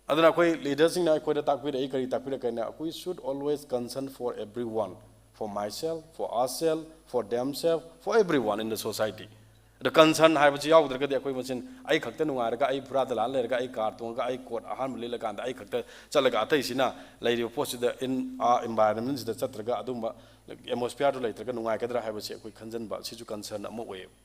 ꯑꯗꯨꯅ ꯑꯩꯈꯣꯏ ꯂꯤꯗꯔꯁꯤꯡꯅ ꯑꯩꯈꯣꯏꯗ ꯇꯥꯛꯄꯤꯔꯛꯏ, ꯀꯔꯤ ꯇꯥꯛꯄꯤꯔꯛꯀꯦꯅ, "We should always concern for everyone, for myself, for ourselves, for themselves, for everyone in the society." ꯑꯗꯣ ꯀꯟꯁꯔꯟ ꯍꯥꯏꯕꯁꯤ ꯌꯥꯎꯗ꯭ꯔꯒꯗꯤ ꯑꯩꯈꯣꯏ ꯃꯁꯦꯟ ꯑꯩ ꯈꯛꯇ ꯅꯨꯡꯉꯥꯏꯔꯒ, ꯑꯩ ꯐꯨꯔꯥꯗ ꯂꯥꯟ ꯂꯩꯔꯒ, ꯑꯩ ꯀꯥꯔ ꯇꯣꯡꯉꯒ, ꯑꯩ ꯀꯣꯠ ꯑꯍꯥꯟꯕ ꯂꯤꯠꯂꯀꯥꯟꯗ ꯑꯩ ꯈꯛꯇ ꯆꯠꯂꯒ, ꯑꯇꯩꯁꯤꯅ ꯂꯩꯔꯤꯕ ꯄꯣꯠꯁꯤꯗ, in our environment ꯁꯤꯗ ꯆꯠꯇ꯭ꯔꯒ, ꯑꯗꯨꯝꯕ ꯑꯦꯠꯃꯣꯁꯐꯤꯌꯔꯗꯨ ꯂꯩꯇ꯭ꯔꯒ ꯅꯨꯡꯉꯥꯏꯒꯗ꯭ꯔꯥ ꯍꯥꯏꯕꯁꯤ ꯑꯩꯈꯣꯏ ꯈꯟꯖꯟꯕ, ꯁꯤꯁꯨ ꯀꯟꯁꯔꯟ ꯑꯃ ꯑꯣꯏꯌꯦꯕ꯫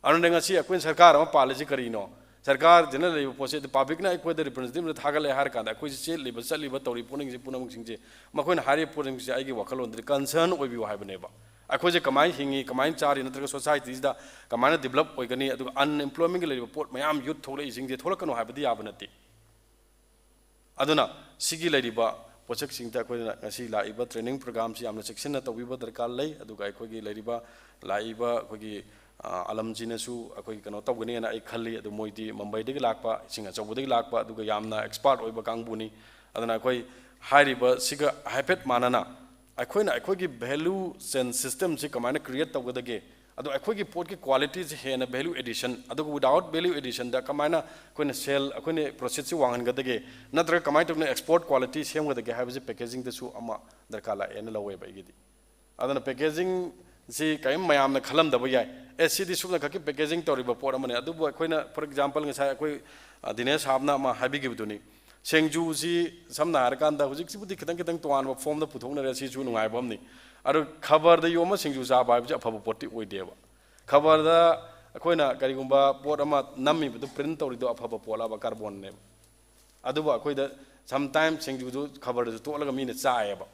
ꯑꯗꯨꯅ ꯉꯁꯤ ꯑꯩꯈꯣꯏꯅ ꯁꯔꯀꯥꯔ ꯑꯃ ꯄꯥꯜꯂꯤꯁꯤ ꯀꯔꯤꯅꯣ? ꯁꯔꯀꯥꯔꯁꯤꯅ ꯂꯩꯔꯤꯕ ꯄꯣꯠꯁꯤ, ꯑꯗꯨ ꯄꯕ꯭ꯂꯤꯛꯅ ꯑꯩꯈꯣꯏꯗ ꯔꯤꯄ꯭ꯔꯖꯦꯟꯇꯦꯇꯤꯚ ꯊꯥꯒꯠꯂꯦ ꯍꯥꯏꯔ ꯀꯥꯟꯗ, ꯑꯩꯈꯣꯏꯁꯤ ꯆꯦꯜꯂꯤꯕ, ꯆꯠꯂꯤꯕ, ꯇꯧꯔꯤꯕ ꯄꯣꯠꯅꯤꯡꯁꯤ ꯄꯨꯝꯅꯃꯛꯁꯤꯡꯁꯦ, ꯃꯈꯣꯏꯅ ꯍꯥꯏꯔꯤꯕ ꯄꯣꯠꯁꯤꯡꯁꯦ ꯑꯩꯒꯤ ꯋꯥꯈꯜꯂꯣꯟꯗꯗꯤ ꯀꯟꯁꯔꯟ ꯑꯣꯏꯕꯤꯌꯨ ꯍꯥꯏꯕꯅꯦꯕ꯫ ꯑꯩꯈꯣꯏꯁꯦ ꯀꯃꯥꯏꯅ ꯍꯤꯡꯉꯤ, ꯀꯃꯥꯏꯅ ꯆꯥꯔꯤ, ꯅꯠꯇ꯭ꯔꯒ ꯁꯣꯁꯥꯏꯇꯤꯁꯤꯗ ꯀꯃꯥꯏꯅ ꯗꯤꯕꯂꯞ ꯑꯣꯏꯒꯅꯤ, ꯑꯗꯨꯒ ꯑꯟꯑꯦꯝꯄ꯭ꯂꯣꯏꯃꯦꯟꯒꯤ ꯂꯩꯔꯤꯕ ꯄꯣꯠ ꯃꯌꯥꯝ, ꯌꯨꯠ ꯊꯣꯛꯂꯛꯏꯁꯤꯡꯁꯦ ꯊꯣꯛꯂꯛꯀꯅꯨ ꯍꯥꯏꯕꯗꯤ ꯌꯥꯕ ꯅꯠꯇꯦ꯫ ꯑꯗꯨꯅ ꯁꯤꯒꯤ ꯂꯩꯔꯤꯕ ꯄꯣꯠꯁꯛꯁꯤꯡꯗ ꯑꯩꯈꯣꯏꯅ ꯉꯁꯤ ꯂꯥꯛꯏꯕ ꯇ꯭ꯔꯦꯅꯤꯡ ꯄ꯭ꯔꯣꯒ꯭ꯔꯥꯝꯁꯤ ꯌꯥꯝꯅ ꯆꯦꯛꯁꯤꯟꯅ ꯇꯧꯕꯤꯕ ꯗꯔꯀꯥꯔ ꯂꯩ꯫ ꯑꯗꯨꯒ ꯑꯩꯈꯣꯏꯒꯤ ꯂꯩꯔꯤꯕ, ꯂꯥꯛꯏꯕ ꯑꯩꯈꯣꯏꯒꯤ, ꯑ, ꯑꯂꯝꯁꯤꯅꯁꯨ ꯑꯩꯈꯣꯏꯒꯤ ꯀꯩꯅꯣ ꯇꯧꯒꯅꯤꯅ ꯑꯩ ꯈꯜꯂꯤ꯫ ꯑꯗꯨ ꯃꯣꯏꯗꯤ ꯃꯨꯝꯕꯩꯗꯒꯤ ꯂꯥꯛꯄ, ꯏꯁꯤꯡ ꯑꯆꯧꯕꯗꯒꯤ ꯂꯥꯛꯄ, ꯑꯗꯨꯒ ꯌꯥꯝꯅ ꯑꯦꯛꯁꯄꯥꯔꯠ ꯑꯣꯏꯕ ꯀꯥꯡꯕꯨꯅꯤ꯫ ꯑꯗꯨꯅ ꯑꯩꯈꯣꯏ ꯍꯥꯏꯔꯤꯕꯁꯤꯒ ꯍꯥꯏꯐꯦꯠ ꯃꯥꯟꯅꯅ ꯑꯩꯈꯣꯏꯅ ꯑꯩꯈꯣꯏꯒꯤ ꯚꯦꯂ꯭ꯌꯨ ꯆꯦꯟ ꯁꯤꯁꯇꯦꯝꯁꯤ ꯀꯃꯥꯏꯅ ꯀ꯭ꯔꯤꯌꯦꯠ ꯇꯧꯒꯗꯒꯦ, ꯑꯗꯣ ꯑꯩꯈꯣꯏꯒꯤ ꯄꯣꯠꯀꯤ ꯀ꯭ꯋꯥꯂꯤꯇꯤꯁꯤ ꯍꯦꯟꯅ ꯚꯦꯂ꯭ꯌꯨ ꯑꯦꯗꯤꯁꯟ, ꯑꯗꯨꯒ without value addition ꯗ ꯀꯃꯥꯏꯅ ꯑꯩꯈꯣꯏꯅ ꯁꯦꯜ, ꯑꯩꯈꯣꯏꯅ ꯄ꯭ꯔꯣꯐꯤꯠꯁꯤ ꯋꯥꯡꯍꯟꯒꯗꯒꯦ, ꯅꯠꯇ꯭ꯔꯒ ꯀꯃꯥꯏꯅ ꯇꯧꯗꯅ ꯑꯦꯛꯁꯄꯣꯔꯠ ꯀ꯭ꯋꯥꯂꯤꯇꯤ ꯁꯦꯝꯒꯗꯒꯦ ꯍꯥꯏꯕꯁꯤ ꯄꯦꯀꯦꯖꯤꯡꯗꯁꯨ ꯑꯃ ꯗꯔꯀꯥꯔ ꯂꯥꯛꯑꯦꯅ ꯂꯧꯋꯦꯕ ꯑꯩꯒꯤꯗꯤ꯫ ꯑꯗꯨꯅ ꯄꯦꯀꯦꯖꯤꯡꯁꯤ ꯀꯔꯤꯝ ꯃꯌꯥꯝꯅ ꯈꯜꯂꯝꯗꯕ ꯌꯥꯏ, "ꯑꯦ, ꯁꯤꯗꯤ ꯁꯨꯞꯅ ꯈꯛꯀꯤ ꯄꯦꯀꯦꯖꯤꯡ ꯇꯧꯔꯤꯕ ꯄꯣꯠ ꯑꯃꯅꯤ"꯫ ꯑꯗꯨꯕꯨ ꯑꯩꯈꯣꯏꯅ, for example, ꯉꯁꯥꯏ ꯑꯩꯈꯣꯏ, ꯑ, ꯗꯤꯅꯦꯁ ꯁꯥꯕꯅ ꯑꯃ ꯍꯥꯏꯕꯤꯈꯤꯕꯗꯨꯅꯤ, ꯁꯤꯡꯖꯨꯁꯤ ꯁꯝꯅ ꯍꯥꯏꯔꯀꯥꯟꯗ ꯍꯧꯖꯤꯛꯁꯤꯕꯨꯗꯤ ꯈꯤꯇꯪ ꯈꯤꯇꯪ ꯇꯣꯉꯥꯟꯕ ꯐꯣꯝꯗ ꯄꯨꯊꯣꯛꯅꯔꯦ, ꯁꯤꯁꯨ ꯅꯨꯡꯉꯥꯏꯕ ꯑꯃꯅꯤ꯫ ꯑꯗꯨ ꯈꯕꯔꯗ ꯌꯣꯝꯃ ꯁꯤꯡꯖꯨ ꯆꯥꯕ ꯍꯥꯏꯕꯁꯤ ꯑꯐꯕ ꯄꯣꯠꯇꯤ ꯑꯣꯏꯗꯦꯕ꯫ ꯈꯕꯔꯗ ꯑꯩꯈꯣꯏꯅ ꯀꯔꯤꯒꯨꯝꯕ ꯄꯣꯠ ꯑꯃ ꯅꯝꯃꯤꯕꯗꯨ, ꯄ꯭ꯔꯤꯟ ꯇꯧꯔꯤꯗꯣ ꯑꯐꯕ ꯄꯣꯠꯂꯕ? ꯀꯥꯔꯕꯣꯟꯅꯦꯕ꯫ ꯑꯗꯨꯕꯨ ꯑꯩꯈꯣꯏꯗ sometime ꯁꯤꯡꯖꯨꯗꯨ ꯈꯕꯔꯗꯁꯨ ꯇꯣꯠꯂꯒ ꯃꯤꯅ ꯆꯥꯏꯌꯦꯕ꯫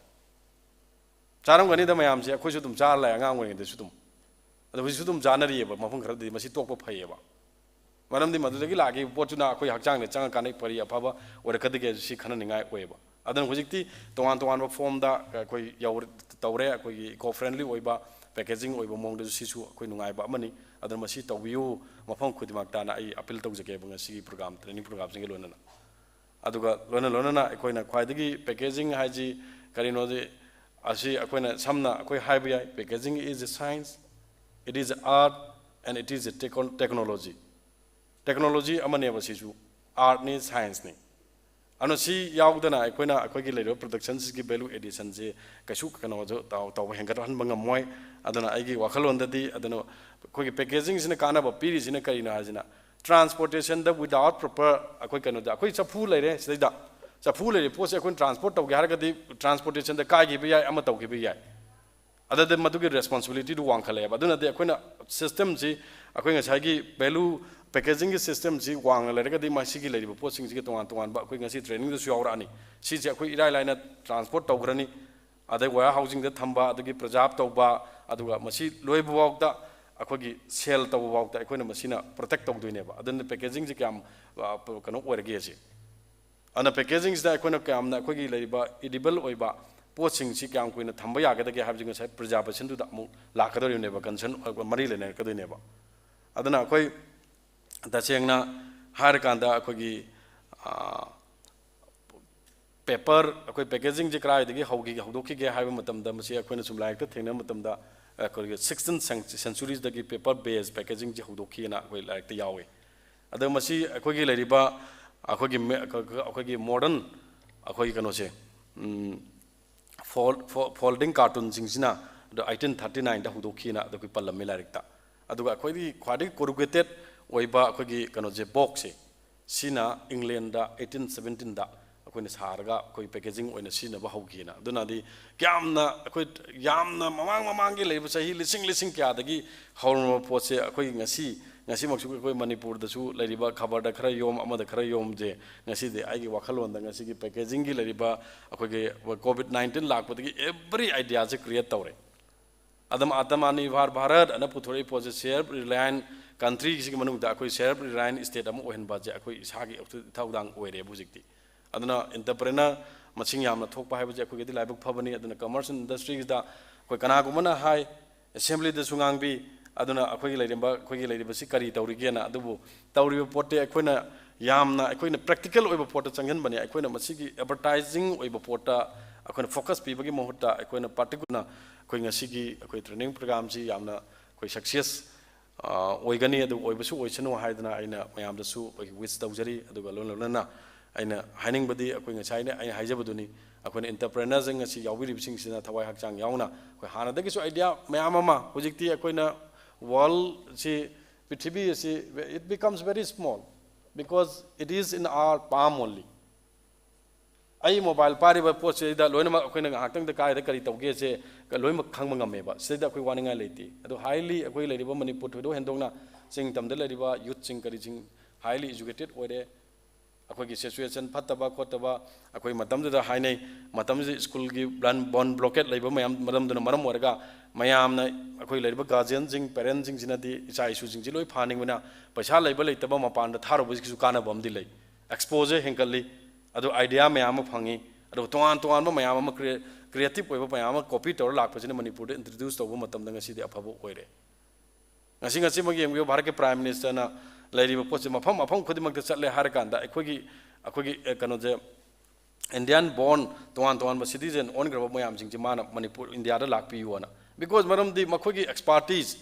ꯆꯥꯔꯝꯒꯅꯤꯗ ꯃꯌꯥꯝꯁꯦ, ꯑꯩꯈꯣꯏꯁꯨ ꯑꯗꯨꯝ ꯆꯥꯔ ꯂꯥꯛꯑꯦ ꯑꯉꯥꯡ ꯑꯣꯏꯔꯤꯉꯩꯗꯁꯨ ꯑꯗꯨꯝ꯫ ꯑꯗꯣ ꯍꯧꯖꯤꯛꯁꯨ ꯑꯗꯨꯝ ꯆꯥꯅꯔꯤꯑꯕ, ꯃꯐꯝ ꯈꯔꯗꯗꯤ ꯃꯁꯤ ꯇꯣꯛꯄ ꯐꯩꯌꯦꯕ꯫ ꯃꯔꯝꯗꯤ ꯃꯗꯨꯗꯒꯤ ꯂꯥꯛꯈꯤꯕ ꯄꯣꯠꯇꯨꯅ ꯑꯩꯈꯣꯏ ꯍꯛꯆꯥꯡꯗ ꯆꯪꯉꯀꯥꯟꯗ ꯐꯔꯤ ꯑꯐꯕ ꯑꯣꯏꯔꯛꯀꯗꯒꯦ ꯍꯥꯏꯕꯁꯤ ꯈꯟꯅꯅꯤꯡꯉꯥꯏ ꯑꯣꯏꯌꯦꯕ꯫ ꯑꯗꯨꯅ ꯍꯧꯖꯤꯛꯇꯤ ꯇꯣꯉꯥꯟ ꯇꯣꯉꯥꯟꯕ ꯐꯣꯝꯗ ꯑꯩꯈꯣꯏ ꯌꯧꯔ-, ꯇꯧꯔꯦ, ꯑꯩꯈꯣꯏꯒꯤ eco friendly ꯑꯣꯏꯕ ꯄꯦꯀꯦꯖꯤꯡ ꯑꯣꯏꯕ ꯃꯑꯣꯡꯗꯁꯨ, ꯁꯤꯁꯨ ꯑꯩꯈꯣꯏ ꯅꯨꯡꯉꯥꯏꯕ ꯑꯃꯅꯤ꯫ ꯑꯗꯨꯅ ꯃꯁꯤ ꯇꯧꯕꯤꯌꯨ, ꯃꯐꯝ ꯈꯨꯗꯤꯡꯃꯛꯇꯅ ꯑꯩ ꯑꯄꯤꯜ ꯇꯧꯖꯒꯦꯕ ꯉꯁꯤꯒꯤ ꯄ꯭ꯔꯣꯒ꯭ꯔꯥꯝ, ꯇ꯭ꯔꯦꯅꯤꯡ ꯄ꯭ꯔꯣꯒ꯭ꯔꯥꯝꯁꯤꯡꯒ ꯂꯣꯏꯅꯅ꯫ ꯑꯗꯨꯒ ꯂꯣꯏꯅ ꯂꯣꯏꯅꯅ ꯑꯩꯈꯣꯏꯅ ꯈ꯭ꯋꯥꯏꯗꯒꯤ ꯄꯦꯀꯦꯖꯤꯡ ꯍꯥꯏꯁꯤ ꯀꯔꯤꯅꯣꯗꯤ, ꯑꯁꯤ ꯑꯩꯈꯣꯏꯅ ꯁꯝꯅ ꯑꯩꯈꯣꯏ ꯍꯥꯏꯕ ꯌꯥꯏ, "Packaging is a science, it is a art, and it is a technology." Technology ꯑꯃꯅꯦꯕ ꯁꯤꯁꯨ, ꯑꯥꯔꯠꯅꯤ, ꯁꯥꯏꯟꯁꯅꯤ꯫ ꯑꯗꯨꯅ ꯁꯤ ꯌꯥꯎꯗꯅ ꯑꯩꯈꯣꯏꯅ ꯑꯩꯈꯣꯏꯒꯤ ꯂꯩꯔꯤꯕ productionꯁꯤꯒꯤ value additionꯁꯤ ꯀꯩꯁꯨ ꯀꯩꯅꯣꯁꯨ ꯇꯧ-, ꯇꯧꯕ ꯍꯦꯟꯒꯠꯍꯟꯕ ꯉꯝꯃꯣꯏ꯫ ꯑꯗꯨꯅ ꯑꯩꯒꯤ ꯋꯥꯈꯜꯂꯣꯟꯗꯗꯤ, ꯑꯗꯨꯅ ꯑꯩꯈꯣꯏꯒꯤ packagingꯁꯤꯅ ꯀꯥꯟꯅꯕ ꯄꯤꯔꯤꯁꯤꯅ ꯀꯔꯤꯅꯣ ꯍꯥꯏꯁꯤꯅ, transportationꯗ without proper ꯑꯩꯈꯣꯏ ꯀꯩꯅꯣꯗ, ꯑꯩꯈꯣꯏ ꯆꯐꯨ ꯂꯩꯔꯦ, ꯁꯤꯗꯩꯗ ꯆꯐꯨ ꯂꯩꯔꯦ ꯄꯣꯠꯁꯦ ꯑꯩꯈꯣꯏꯅ transport ꯇꯧꯒꯦ ꯍꯥꯏꯔꯒꯗꯤ transportationꯗ ꯀꯥꯏꯈꯤꯕ ꯌꯥꯏ, ꯑꯃ ꯇꯧꯈꯤꯕ ꯌꯥꯏ꯫ ꯑꯗꯨꯗ ꯃꯗꯨꯒꯤ responsibilityꯗꯨ ꯋꯥꯡꯈꯠꯂꯛꯑꯦꯕ꯫ ꯑꯗꯨꯅꯗꯤ ꯑꯩꯈꯣꯏꯅ systemꯁꯤ, ꯑꯩꯈꯣꯏ ꯉꯁꯥꯏꯒꯤ value packagingꯒꯤ systemꯁꯤ ꯋꯥꯡꯅ ꯂꯩꯔꯒꯗꯤ ꯃꯁꯤꯒꯤ ꯂꯩꯔꯤꯕ ꯄꯣꯠꯁꯤꯡꯁꯤꯒꯤ ꯇꯣꯉꯥꯟ ꯇꯣꯉꯥꯟꯕ ꯑꯩꯈꯣꯏ ꯉꯁꯤ trainingꯗꯁꯨ ꯌꯥꯎꯔꯛꯑꯅꯤ꯫ ꯁꯤꯁꯦ ꯑꯩꯈꯣꯏ ꯏꯔꯥꯏ ꯂꯥꯏꯅ transport ꯇꯧꯈ꯭ꯔꯅꯤ꯫ ꯑꯗꯩ warehousingꯗ ꯊꯝꯕ, ꯑꯗꯒꯤ preserve ꯇꯧꯕ, ꯑꯗꯨꯒ ꯃꯁꯤ ꯂꯣꯏꯕ ꯐꯥꯎꯗ ꯑꯩꯈꯣꯏꯒꯤ sale ꯇꯧꯕ ꯐꯥꯎꯗ ꯑꯩꯈꯣꯏꯅ ꯃꯁꯤꯅ protect ꯇꯧꯗꯣꯏꯅꯦꯕ꯫ ꯑꯗꯨꯅ packagingꯁꯤ ꯀꯌꯥꯝ, ꯑ, ꯀꯩꯅꯣ ꯑꯣꯏꯔꯒꯦ ꯁꯤ꯫ ꯑꯗꯨꯅ packagingꯁꯤꯗ ꯑꯩꯈꯣꯏꯅ ꯀꯌꯥꯝꯅ ꯑꯩꯈꯣꯏꯒꯤ ꯂꯩꯔꯤꯕ edible ꯑꯣꯏꯕ ꯄꯣꯠꯁꯤꯡꯁꯤ ꯀꯌꯥꯝ ꯀꯨꯏꯅ ꯊꯝꯕ ꯌꯥꯒꯗꯒꯦ ꯍꯥꯏꯕꯁꯤ ꯉꯁꯥꯏ preservationꯗꯨꯗ ꯑꯃꯨꯛ ꯂꯥꯛꯀꯗꯧꯔꯤꯕꯅꯦꯕ, concern ꯃꯔꯤ ꯂꯩꯅꯔꯛꯀꯗꯣꯏꯅꯦꯕ꯫ ꯑꯗꯨꯅ ꯑꯩꯈꯣꯏ ꯇꯁꯦꯡꯅ ꯍꯥꯏꯔꯀꯥꯟꯗ ꯑꯩꯈꯣꯏꯒꯤ, ꯑ, paper, ꯑꯩꯈꯣꯏ packagingꯁꯦ ꯀꯗꯥꯏꯗꯒꯤ ꯍꯧꯈꯤꯒꯦ, ꯍꯧꯗꯣꯛꯈꯤꯒꯦ ꯍꯥꯏꯕ ꯃꯇꯝꯗ, ꯃꯁꯤ ꯑꯩꯈꯣꯏꯅ ꯁꯨꯝ ꯂꯥꯏꯔꯤꯛꯇ ꯊꯦꯡꯅꯕ ꯃꯇꯝꯗ, ꯑꯩꯈꯣꯏꯒꯤ sixteenth cen-, centuryꯗꯒꯤ paper based packagingꯁꯦ ꯍꯧꯗꯣꯛꯈꯤꯑꯅ ꯑꯩꯈꯣꯏ ꯂꯥꯏꯔꯤꯛꯇ ꯌꯥꯎꯏ꯫ ꯑꯗꯣ ꯃꯁꯤ ꯑꯩꯈꯣꯏꯒꯤ ꯂꯩꯔꯤꯕ ꯑꯩꯈꯣꯏꯒꯤ ꯃꯦ-, ꯑꯩꯈꯣꯏꯒꯤ modern ꯑꯩꯈꯣꯏꯒꯤ ꯀꯩꯅꯣꯁꯦ, ꯎꯝ, fold-, fo-, folding cartonꯁꯤꯡꯁꯤꯅ ꯑꯗꯣ eighteen thirty nineꯗ ꯍꯧꯗꯣꯛꯈꯤꯑꯅ ꯑꯗꯨ ꯑꯩꯈꯣꯏ ꯄꯜꯂꯝꯃꯤ ꯂꯥꯏꯔꯤꯛꯇ꯫ ꯑꯗꯨꯒ ꯑꯩꯈꯣꯏꯒꯤ ꯈ꯭ꯋꯥꯏꯗꯒꯤ corrugated ꯑꯣꯏꯕ ꯑꯩꯈꯣꯏꯒꯤ ꯀꯩꯅꯣꯁꯦ, boxꯁꯦ, ꯁꯤꯅ Englandꯗ eighteen seventeenꯗ ꯑꯩꯈꯣꯏꯅ ꯁꯥꯔꯒ ꯑꯩꯈꯣꯏ packaging ꯑꯣꯏꯅ ꯁꯤꯖꯤꯟꯅꯕ ꯍꯧꯈꯤꯑꯅ꯫ ꯑꯗꯨꯅꯗꯤ ꯀꯌꯥꯝꯅ ꯑꯩꯈꯣꯏ ꯌꯥꯝꯅ ꯃꯃꯥꯡ ꯃꯃꯥꯡꯒꯤ ꯂꯩꯔꯤꯕ ꯆꯍꯤ ꯂꯤꯁꯤꯡ ꯂꯤꯁꯤꯡ ꯀꯌꯥꯗꯒꯤ ꯍꯧꯔꯝꯕ ꯄꯣꯠꯁꯦ ꯑꯩꯈꯣꯏ ꯉꯁꯤ, ꯉꯁꯤꯃꯛꯁꯨ ꯑꯩꯈꯣꯏ ꯃꯅꯤꯄꯨꯔꯗꯁꯨ ꯂꯩꯔꯤꯕ ꯈꯕꯔꯗ ꯈꯔ ꯌꯣꯝ, ꯑꯃꯗ ꯈꯔ ꯌꯣꯝꯁꯦ, ꯉꯁꯤꯗꯤ ꯑꯩꯒꯤ ꯋꯥꯈꯜꯂꯣꯟꯗ ꯉꯁꯤꯒꯤ packagingꯒꯤ ꯂꯩꯔꯤꯕ ꯑꯩꯈꯣꯏꯒꯤ COVID nineteen ꯂꯥꯛꯄꯗꯒꯤ every ideaꯁꯦ create ꯇꯧꯔꯦ꯫ ꯑꯗꯨꯝ Atmanirbhar Bharat ꯑꯅ ꯄꯨꯊꯣꯔꯛꯏ ꯄꯣꯠꯁꯦ, self reliant countryꯁꯤꯒꯤ ꯃꯅꯨꯡꯗ ꯑꯩꯈꯣꯏ self reliant state ꯑꯃ ꯑꯣꯏꯍꯟꯕꯁꯦ ꯑꯩꯈꯣꯏ ꯏꯁꯥꯒꯤ ꯏꯊꯧꯗꯥꯡ ꯑꯣꯏꯔꯦꯕ ꯍꯧꯖꯤꯛꯇꯤ꯫ ꯑꯗꯨꯅ entrepreneur ꯃꯁꯤꯡ ꯌꯥꯝꯅ ꯊꯣꯛꯄ ꯍꯥꯏꯕꯁꯦ ꯑꯩꯈꯣꯏꯒꯤꯗꯤ ꯂꯥꯏꯕꯛ ꯐꯕꯅꯤ꯫ ꯑꯗꯨꯅ commerce and industriesꯗ ꯑꯩꯈꯣꯏ ꯀꯅꯥꯒꯨꯝꯕꯅ ꯍꯥꯏ, assemblyꯗꯁꯨ ꯉꯥꯡꯕꯤ, ꯑꯗꯨꯅ ꯑꯩꯈꯣꯏꯒꯤ ꯂꯩꯔꯤꯕ, ꯑꯩꯈꯣꯏꯒꯤ ꯂꯩꯔꯤꯕꯁꯤ ꯀꯔꯤ ꯇꯧꯔꯤꯒꯦꯅ꯫ ꯑꯗꯨꯕꯨ ꯇꯧꯔꯤꯕ ꯄꯣꯠꯇꯤ ꯑꯩꯈꯣꯏꯅ ꯌꯥꯝꯅ, ꯑꯩꯈꯣꯏꯅ practical ꯑꯣꯏꯕ ꯄꯣꯠꯇ ꯆꯪꯍꯟꯕꯅꯦ꯫ ꯑꯩꯈꯣꯏꯅ ꯃꯁꯤꯒꯤ advertising ꯑꯣꯏꯕ ꯄꯣꯠꯇ ꯑꯩꯈꯣꯏꯅ focus ꯄꯤꯕꯒꯤ ꯃꯍꯨꯠꯇ ꯑꯩꯈꯣꯏꯅ particular ꯑꯩꯈꯣꯏ ꯉꯁꯤꯒꯤ ꯑꯩꯈꯣꯏ training programꯁꯤ ꯌꯥꯝꯅ ꯑꯩꯈꯣꯏ success, ꯑ, ꯑꯣꯏꯒꯅꯤ, ꯑꯗꯨ ꯑꯣꯏꯕꯁꯨ ꯑꯣꯏꯁꯅꯨ ꯍꯥꯏꯗꯅ ꯑꯩꯅ ꯃꯌꯥꯝꯗꯁꯨ ꯑꯩꯈꯣꯏ wish ꯇꯧꯖꯔꯤ꯫ ꯑꯗꯨꯒ ꯂꯣꯏꯅ ꯂꯣꯏꯅꯅ ꯑꯩꯅ ꯍꯥꯏꯅꯤꯡꯕꯗꯤ ꯑꯩꯈꯣꯏ ꯉꯁꯥꯏꯅ ꯑꯩꯅ ꯍꯥꯏꯖꯕꯗꯨꯅꯤ, ꯑꯩꯈꯣꯏꯅ entrepreneurꯁꯤꯡ ꯑꯁꯤ ꯌꯥꯎꯕꯤꯔꯤꯕꯁꯤꯡꯁꯤꯅ ꯊꯋꯥꯏ ꯍꯛꯆꯥꯡ ꯌꯥꯎꯅ ꯑꯩꯈꯣꯏ ꯍꯥꯟꯅꯗꯒꯤꯁꯨ idea ꯃꯌꯥꯝ ꯑꯃ, ꯍꯧꯖꯤꯛꯇꯤ ꯑꯩꯈꯣꯏꯅ worldꯁꯤ, ꯄ꯭ꯔꯤꯊꯤꯕꯤ ꯑꯁꯤ, it becomes very small because it is in our palm only. ꯑꯩ mobile ꯄꯥꯏꯔꯤꯕ ꯄꯣꯠꯁꯤꯗ ꯂꯣꯏꯅꯃꯛ ꯑꯩꯈꯣꯏꯅ ꯉꯥꯏꯍꯥꯛꯇꯪꯗ ꯀꯥꯏꯗ ꯀꯔꯤ ꯇꯧꯒꯦꯁꯦ ꯂꯣꯏꯅꯃꯛ ꯈꯪꯕ ꯉꯝꯃꯦꯕ꯫ ꯁꯤꯗꯩꯗ ꯑꯩꯈꯣꯏ ꯋꯥꯅꯤꯡꯉꯥꯏ ꯂꯩꯇꯦ꯫ ꯑꯗꯣ highly ꯑꯩꯈꯣꯏ ꯂꯩꯔꯤꯕ ꯃꯅꯤꯄꯨꯔ ꯊꯣꯏꯗꯣꯛ ꯍꯦꯟꯗꯣꯛꯅ ꯆꯤꯡ ꯇꯝꯗ ꯂꯩꯔꯤꯕ youthꯁꯤꯡ ꯀꯔꯤꯁꯤꯡ highly educated ꯑꯣꯏꯔꯦ꯫ ꯑꯩꯈꯣꯏꯒꯤ situation ꯐꯠꯇꯕ ꯈꯣꯠꯇꯕ ꯑꯩꯈꯣꯏ ꯃꯇꯝꯗꯨꯗ ꯍꯥꯏꯅꯩ꯫ ꯃꯇꯝꯁꯤꯗ ꯁ꯭ꯀꯨꯜꯒꯤ ꯕꯟ, ꯕꯟ blockade ꯂꯩꯕ ꯃꯌꯥꯝ ꯃꯔꯝꯗꯨꯅ ꯃꯔꯝ ꯑꯣꯏꯔꯒ ꯃꯌꯥꯝꯅ, ꯑꯩꯈꯣꯏ ꯂꯩꯔꯤꯕ guardianꯁꯤꯡ, parentꯁꯤꯡꯁꯤꯅꯗꯤ ꯏꯆꯥ ꯏꯁꯨꯁꯤꯡꯁꯤ ꯂꯣꯏ ꯐꯥꯅꯤꯡꯕꯅ ꯄꯩꯁꯥ ꯂꯩꯕ ꯂꯩꯇꯕ ꯃꯄꯥꯟꯗ ꯊꯥꯔꯨꯕꯒꯤꯁꯨ ꯀꯥꯟꯅꯕ ꯑꯃꯗꯤ ꯂꯩ꯫ Exposure ꯍꯦꯟꯒꯠꯂꯤ, ꯑꯗꯨ idea ꯃꯌꯥꯝ ꯑꯃ ꯐꯪꯉꯤ, ꯑꯗꯨꯒ ꯇꯣꯉꯥꯟ ꯇꯣꯉꯥꯟꯕ ꯃꯌꯥꯝ ꯑꯃ ꯀ꯭ꯔꯤꯌꯦ-, creative ꯑꯣꯏꯕ ꯃꯌꯥꯝ ꯑꯃ copy ꯇꯧꯔ ꯂꯥꯛꯄꯁꯤꯅ ꯃꯅꯤꯄꯨꯔꯗ introduce ꯇꯧꯕ ꯃꯇꯝꯗ ꯉꯁꯤꯗꯤ ꯑꯐꯕ ꯑꯣꯏꯔꯦ꯫ ꯉꯁꯤ, ꯉꯁꯤꯃꯛ ꯌꯦꯡꯕꯤꯌꯨ, ꯚꯥꯔꯠꯀꯤ Prime Ministerꯅ ꯂꯩꯔꯤꯕ ꯄꯣꯠꯁꯦ ꯃꯐꯝ, ꯃꯐꯝ ꯈꯨꯗꯤꯡꯃꯛꯇ ꯆꯠꯂꯦ ꯍꯥꯏꯔꯀꯥꯟꯗ ꯑꯩꯈꯣꯏꯒꯤ, ꯑꯩꯈꯣꯏꯒꯤ, ꯑꯦ, ꯀꯩꯅꯣꯁꯦ, Indian born ꯇꯣꯉꯥꯟ ꯇꯣꯉꯥꯟꯕ citizen ꯑꯣꯟꯈ꯭ꯔꯕ ꯃꯌꯥꯝꯁꯤꯡꯁꯦ ꯃꯥꯅ ꯃꯅꯤꯄꯨꯔ, ꯏꯟꯗꯤꯌꯥꯗ ꯂꯥꯛꯄꯤꯌꯨꯅ꯫ Because ꯃꯔꯝꯗꯤ ꯃꯈꯣꯏꯒꯤ expertise,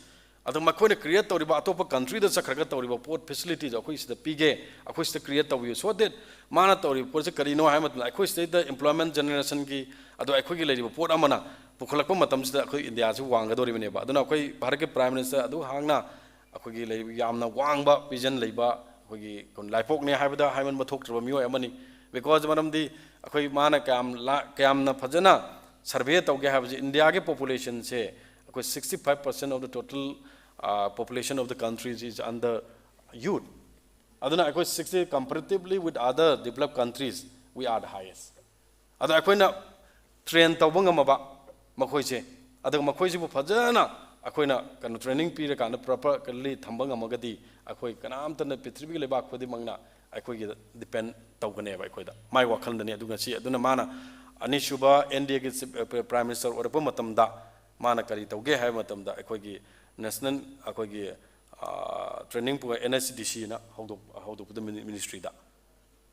ꯑꯗꯨ ꯃꯈꯣꯏꯅ create ꯇꯧꯔꯤꯕ, ꯑꯇꯣꯞꯄ countryꯗ ꯆꯠꯈ꯭ꯔꯒ ꯇꯧꯔꯤꯕ ꯄꯣꯠ, facilities ꯑꯩꯈꯣꯏ ꯁꯤꯗ ꯄꯤꯒꯦ, ꯑꯩꯈꯣꯏ ꯁꯤꯗ create ꯇꯧꯕꯤꯌꯨ, so that ꯃꯥꯅ ꯇꯧꯔꯤꯕ ꯄꯣꯠꯁꯦ ꯀꯔꯤꯅꯣ ꯍꯥꯏꯕ ꯃꯇꯝꯗ ꯑꯩꯈꯣꯏ ꯁꯤꯗꯩꯗ employment generationꯒꯤ, ꯑꯗꯣ ꯑꯩꯈꯣꯏꯒꯤ ꯂꯩꯔꯤꯕ ꯄꯣꯠ ꯑꯃꯅ ꯄꯨꯈꯠꯂꯛꯄ ꯃꯇꯝꯁꯤꯗ ꯑꯩꯈꯣꯏ ꯏꯟꯗꯤꯌꯥꯁꯤ ꯋꯥꯡꯒꯗꯧꯔꯤꯕꯅꯦꯕ꯫ ꯑꯗꯨꯅ ꯑꯩꯈꯣꯏ ꯚꯥꯔꯠꯀꯤ Prime Minister ꯑꯗꯨ ꯍꯥꯡꯅ ꯑꯩꯈꯣꯏꯒꯤ ꯂꯩꯔꯤꯕ ꯌꯥꯝꯅ ꯋꯥꯡꯕ vision ꯂꯩꯕ, ꯑꯩꯈꯣꯏꯒꯤ ꯂꯥꯏꯄꯣꯛꯅꯦ ꯍꯥꯏꯕꯗ ꯍꯥꯏꯃꯟꯕ ꯊꯣꯛꯇ꯭ꯔꯕ ꯃꯤꯑꯣꯏ ꯑꯃꯅꯤ꯫ Because ꯃꯔꯝꯗꯤ ꯑꯩꯈꯣꯏ ꯃꯥꯅ ꯀꯌꯥꯝ ꯂꯥ-, ꯀꯌꯥꯝꯅ ꯐꯖꯅ survey ꯇꯧꯒꯦ ꯍꯥꯏꯕꯁꯦ, ꯏꯟꯗꯤꯌꯥꯒꯤ populationꯁꯦ ꯑꯩꯈꯣꯏ sixty five percent of the total, ꯑ, population of the countries is under youth꯫ ꯑꯗꯨꯅ ꯑꯩꯈꯣꯏ sixty, comparatively with other developed countries, we are the highest꯫ ꯑꯗꯣ ꯑꯩꯈꯣꯏꯅ train ꯇꯧꯕ ꯉꯝꯃꯕ ꯃꯈꯣꯏꯁꯦ, ꯑꯗꯨꯒ ꯃꯈꯣꯏꯁꯤꯕꯨ ꯐꯖꯅ ꯑꯩꯈꯣꯏꯅ ꯀꯩꯅꯣ training ꯄꯤꯔꯀꯥꯟꯗ properly ꯊꯝꯕ ꯉꯝꯃꯒꯗꯤ ꯑꯩꯈꯣꯏ ꯀꯅꯥꯝꯇꯅ, ꯄ꯭ꯔꯤꯊꯤꯕꯤꯒꯤ ꯂꯩꯕꯥꯛ ꯈꯨꯗꯤꯡꯃꯛꯅ ꯑꯩꯈꯣꯏꯒꯤꯗ depend ꯇꯧꯒꯅꯦꯕ, ꯑꯩꯈꯣꯏꯗ, ꯃꯥꯏ ꯋꯥꯈꯜꯗꯅꯤ꯫ ꯑꯗꯨ ꯉꯁꯤ, ꯑꯗꯨꯅ ꯃꯥꯅ ꯑꯅꯤꯁꯨꯕ NDAꯒꯤ Chief, ꯑ, Prime Minister ꯑꯣꯏꯔꯛꯄ ꯃꯇꯝꯗ ꯃꯥꯅ ꯀꯔꯤ ꯇꯧꯒꯦ ꯍꯥꯏꯕ ꯃꯇꯝꯗ ꯑꯩꯈꯣꯏꯒꯤ national, ꯑꯩꯈꯣꯏꯒꯤ, ꯑ, training ꯄꯨ-, NSCDCꯅ ꯍꯧꯗꯣꯛ-, ꯍꯧꯗꯣꯛꯄꯗ ꯃꯤꯅꯤ-, ministryꯗ꯫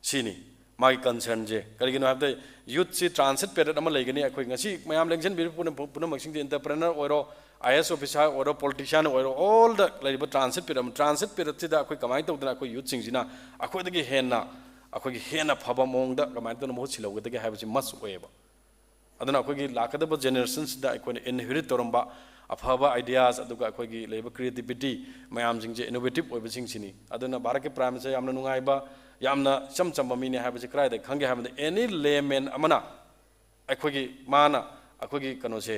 ꯁꯤꯅꯤ ꯃꯥꯒꯤ concernꯁꯦ꯫ ꯀꯔꯤꯒꯤꯅꯣ ꯍꯥꯏꯕꯗ youthꯁꯤ transit period ꯑꯃ ꯂꯩꯒꯅꯤ꯫ ꯑꯩꯈꯣꯏ ꯉꯁꯤ ꯃꯌꯥꯝ ꯂꯦꯡꯁꯤꯟꯕꯤꯔꯤꯕ ꯄꯨꯝꯅ-, ꯄꯨꯝꯅꯃꯛꯁꯤꯡꯁꯦ entrepreneur ꯑꯣꯏꯔꯣ, IAS officer ꯑꯣꯏꯔꯣ, politician ꯑꯣꯏꯔꯣ, all the ꯂꯩꯔꯤꯕ transit period ꯑꯃ, transit periodꯁꯤꯗ ꯑꯩꯈꯣꯏ ꯀꯃꯥꯏꯅ ꯇꯧꯗꯅ ꯑꯩꯈꯣꯏ youthꯁꯤꯡꯁꯤꯅ ꯑꯩꯈꯣꯏꯗꯒꯤ ꯍꯦꯟꯅ, ꯑꯩꯈꯣꯏꯒꯤ ꯍꯦꯟꯅ ꯐꯕ ꯃꯑꯣꯡꯗ ꯀꯃꯥꯏꯅ ꯇꯧꯅ ꯃꯍꯨꯠ ꯁꯤꯜꯍꯧꯒꯗꯒꯦ ꯍꯥꯏꯕꯁꯤ ꯃꯁ ꯑꯣꯏꯌꯦꯕ꯫ ꯑꯗꯨꯅ ꯑꯩꯈꯣꯏꯒꯤ ꯂꯥꯛꯀꯗꯕ ꯖꯦꯅꯦꯔꯦꯁꯟꯁꯤꯗ ꯑꯩꯈꯣꯏꯅ ꯏꯟꯍꯦꯔꯤꯠ ꯇꯧꯔꯝꯕ ꯑꯐꯕ ꯑꯥꯏꯗꯤꯌꯥꯁ, ꯑꯗꯨꯒ ꯑꯩꯈꯣꯏꯒꯤ ꯂꯩꯕ ꯀ꯭ꯔꯤꯌꯦꯇꯤꯕꯤꯇꯤ ꯃꯌꯥꯝꯁꯤꯡꯁꯦ, ꯏꯅꯣꯚꯦꯇꯤꯞ ꯑꯣꯏꯕꯁꯤꯡꯁꯤꯅꯤ꯫ ꯑꯗꯨꯅ ꯚꯥꯔꯠꯀꯤ ꯄ꯭ꯔꯥꯏꯝ ꯃꯤꯅꯤꯁꯇꯔ ꯌꯥꯝꯅ ꯅꯨꯡꯉꯥꯏꯕ, ꯌꯥꯝꯅ ꯏꯆꯝ ꯆꯝꯕ ꯃꯤꯅꯤ ꯍꯥꯏꯕꯁꯤ ꯀꯗꯥꯏꯗ ꯈꯪꯒꯦ ꯍꯥꯏꯕꯗ, ꯑꯦꯅꯤ ꯂꯦꯃꯦꯟ ꯑꯃꯅ ꯑꯩꯈꯣꯏꯒꯤ, ꯃꯥꯅ ꯑꯩꯈꯣꯏꯒꯤ ꯀꯩꯅꯣꯁꯦ,